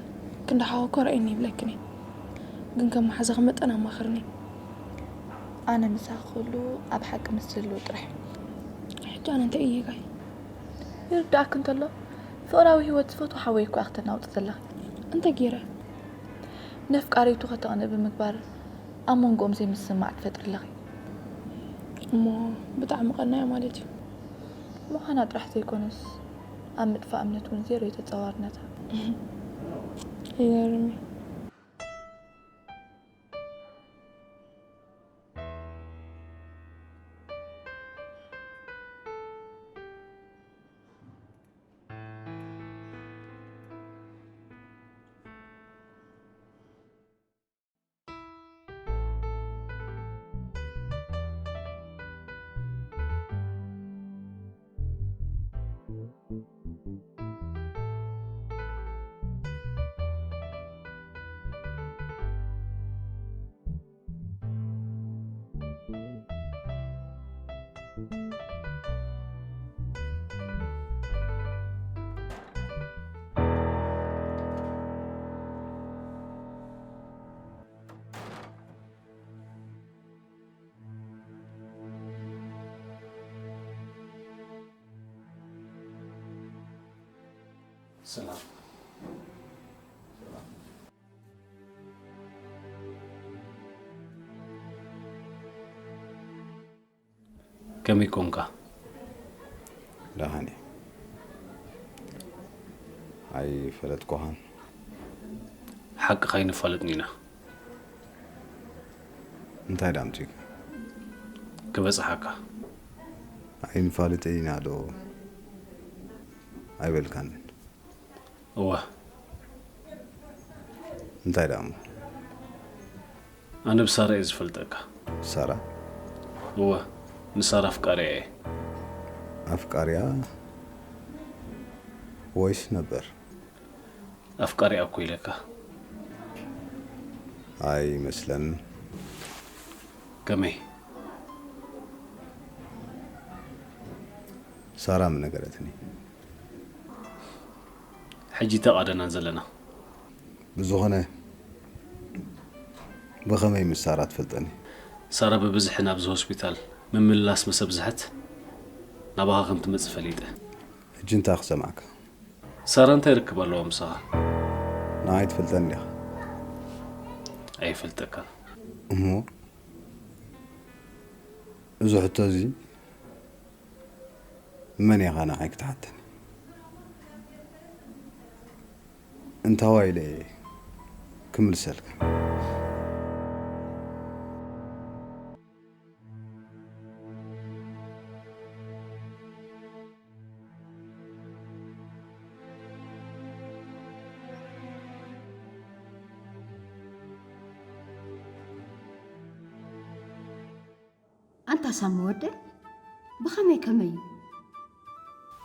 ክንዲ ሓወ እኮ ርኣይኒ ይብለክን እየ። ግን ከም መሓዛኺ መጠን ኣማኽርኒ። ኣነ ምሳኺ ኩሉ ኣብ ሓቂ ምስ ዝህልው ጥራሕ። ሕጂ ኣነ እንታይ እየ ጋይ? ይርዳእኪ እንተሎ ፍቕራዊ ህይወት ዝፈትዎ ሓወይ እኮ ኢኺ ተናውጺ ዘለኺ። እንታይ ገይረ? ነፍቃሪቱ ከተቕንእ ብምግባር ኣብ መንጎኦም ዘይምስምማዕ ትፈጥሪ ኣለኺ። እሞ ብጣዕሚ ቀናያ ማለት እዩ። ምዃና ጥራሕ ዘይኮነስ ኣብ ምጥፋእ እምነት እውን ዜሮ እዩ ተጻዋርነታ። ይገርም እዩ። ሰላም። ከመይ ኮንካ? ደሓን እየ። ኣይፈለጥኩኻን። ሓቅኻ ኣይንፋለጥን ኢና። እንታይ ደኣ ኣምጺእካ? ክበጽሓካ። ኣይንፋለጥን ኢና ዶ ኣይበልካንን? እወ። እንታይ ደኣ እሞ? ኣነ ብሳራ እየ ዝፈልጠካ። ሳራ? እወ፣ ንሳራ ኣፍቃሪያ እየ። ኣፍቃሪያ ወይስ ነበር? ኣፍቃሪያ እኮ ኢለካ። ኣይመስለንን። ከመይ? ሳራ ምነገረትኒ። ሕጂ ተቓደናን ዘለና። ብዝኾነ ብኸመይ ምስ ሳራ ትፈልጠኒ? ሳራ ብብዝሒ ናብዚ ሆስፒታል ምምልላስ ምስ ኣብዝሐት ናባኻ ከም ትመጽእ ፈሊጠ። ሕጂ እንታይ ክሰምዓካ? ሳራ እንታይ ርክብ ኣለዋ ምሳኻ? ንዓይ ትፈልጠኒ ዲኻ? ኣይፈልጠካን። እሞ እዚ ሕቶ እዚ መን ኢኻ ንዓይ ክትሓተኒ? እንታዋይ ኢለ እየ ክምልሰልካ? ኣንታ ሳሚ ወደይ፣ ብኸመይ ከመይ እዩ?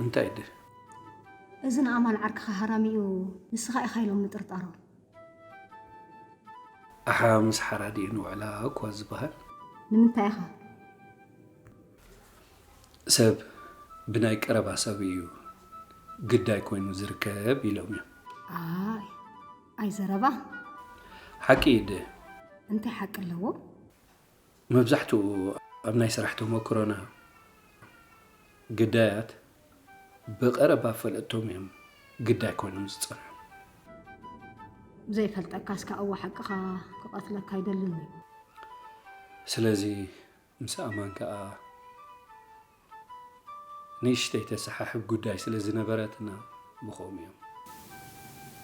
እንታይ ድ እዚ ንኣማን ዓርክኻ ሃራሚኡ ንስኻ ኢኻ ኢሎም ምጥርጣሮም። ኣሓ ምስ ሓራዲኡ ንውዕላ እኳ ዝበሃል። ንምንታይ ኢኻ? ሰብ ብናይ ቀረባ ሰብ እዩ ግዳይ ኮይኑ ዝርከብ ኢሎም እዮም። ኣይ ኣይ ዘረባ። ሓቂ ድ እንታይ ሓቂ ኣለዎ? መብዛሕትኡ ኣብ ናይ ስራሕ ተመክሮና ግዳያት ብቐረባ ፈለጥቶም እዮም ግዳይ ኮይኖም ዝጸንሑ። ዘይፈልጠካ እስካ እዋ ሓቅኻ ክቐትለካ ኣይደልን እዩ። ስለዚ ምስ ኣማን ከኣ ንእሽተይ ተሰሓሕብ ጉዳይ ስለ ዝነበረትና ብኸም እዮም።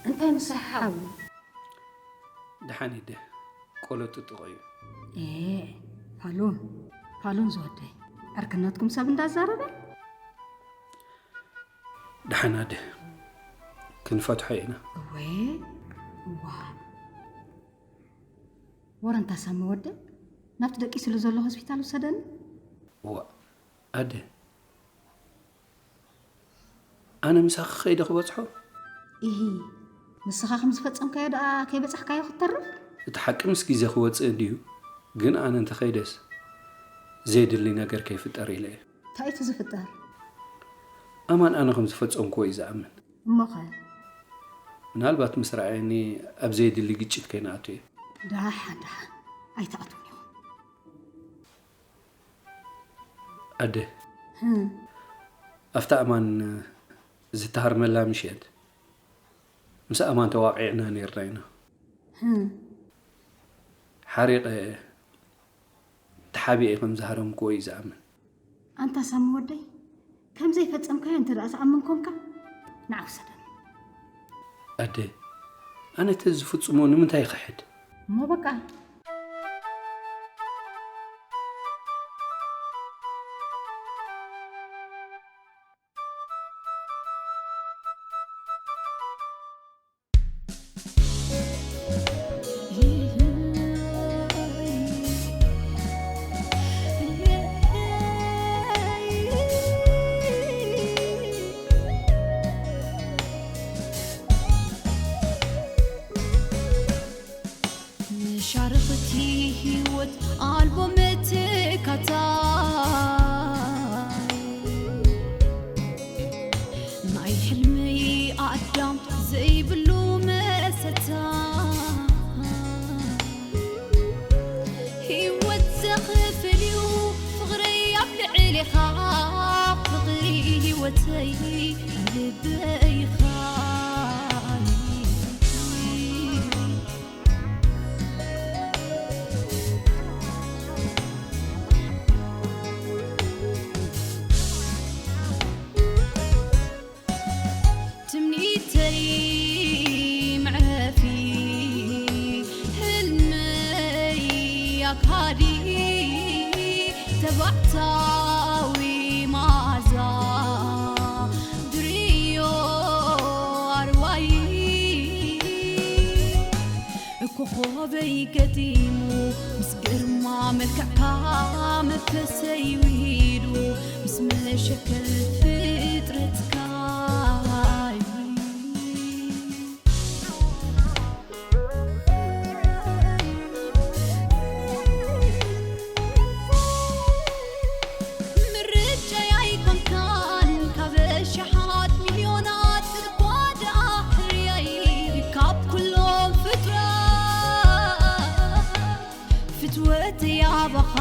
እንታይ ምስሓሓቡ? ደሓን ይደ ቆሎ ጥጥቆ እዩ። ፋሉን ፋሉን ዝወደይ፣ ዕርክነትኩም ሰብ እንዳዛረበ። ደሓን ኣደ ክንፈትሖ ኢና። እወ እዋ ወረንታ ሳሚ ወደይ፣ ናብቲ ደቂስሉ ዘሎ ሆስፒታል ውሰደኒ። እዋ ኣደ ኣነ ምሳኺ ከይደ ክበፅሖ። ኢሂ፣ ንስኻ ከም ዝፈጸምካዮ ደኣ ከይበጻሕካዮ ክትተርፍ? እቲ ሓቂ ምስ ግዜ ክወፅእ እንድዩ፣ ግን ኣነ እንተኸይደስ ዘየድሊ ነገር ከይፍጠር ኢለ እየ። እንታይ እቲ ዝፍጠር? ኣማን ኣነ ከም ዝፈጸምክዎ እዩ ዝኣምን። እሞኸ? ምናልባት ምስ ረኣየኒ ኣብ ዘየድሊ ግጭት ከይንኣቱ እየ። ደሓን ደሓን ኣይትኣትውን ኢኹም። ኣደ፣ ኣብታ ኣማን ዝተሃርመላ ምሸት ምስ ኣማን ተዋቒዕና ነይርና ኢና። ሓሪቐ ተሓቢኤ ከም ዝሃረምክዎ እዩ ዝኣምን። ኣንታ ሳሚ ወደይ፣ ከም ዘይፈጸምካዮ እንተ ደኣ ዝኣምን ኮንካ፣ ንዓ ውሰደኒ። ኣደ፣ ኣነ ተዝፍጽሞ ንምንታይ ይኽሕድ? እሞ በቃ። መሻርኽቲ ህይወት ኣልቦ መተካታይ ናይ ሕልመይ ኣዳም ዘይብሉ መሰታ ህይወት ዘኽፍል እዩ ፍቕረይ ኣብ ልዕሌኻ ፍቕሪ ህይወተይ ልበይኻ ትምኒተይ መዕረፊ ህልመይ ኣካዲ ተባዕታዊ መዓዛ ድርዮ ኣርዋይ ኮኾበይ ገጢሙ ምስ ግርማ መልክዕካ መንፈሰይ ውሂዱ ምስ መሸከል ፍጥረትካ ምርጫይ ኣይኮንካን ካብ ኣሽሓት ሚልዮናት እኳ ደኣ ሕርያይ ካብ ኩሎም ፍጡራት ፍትወተይ ኣባኻ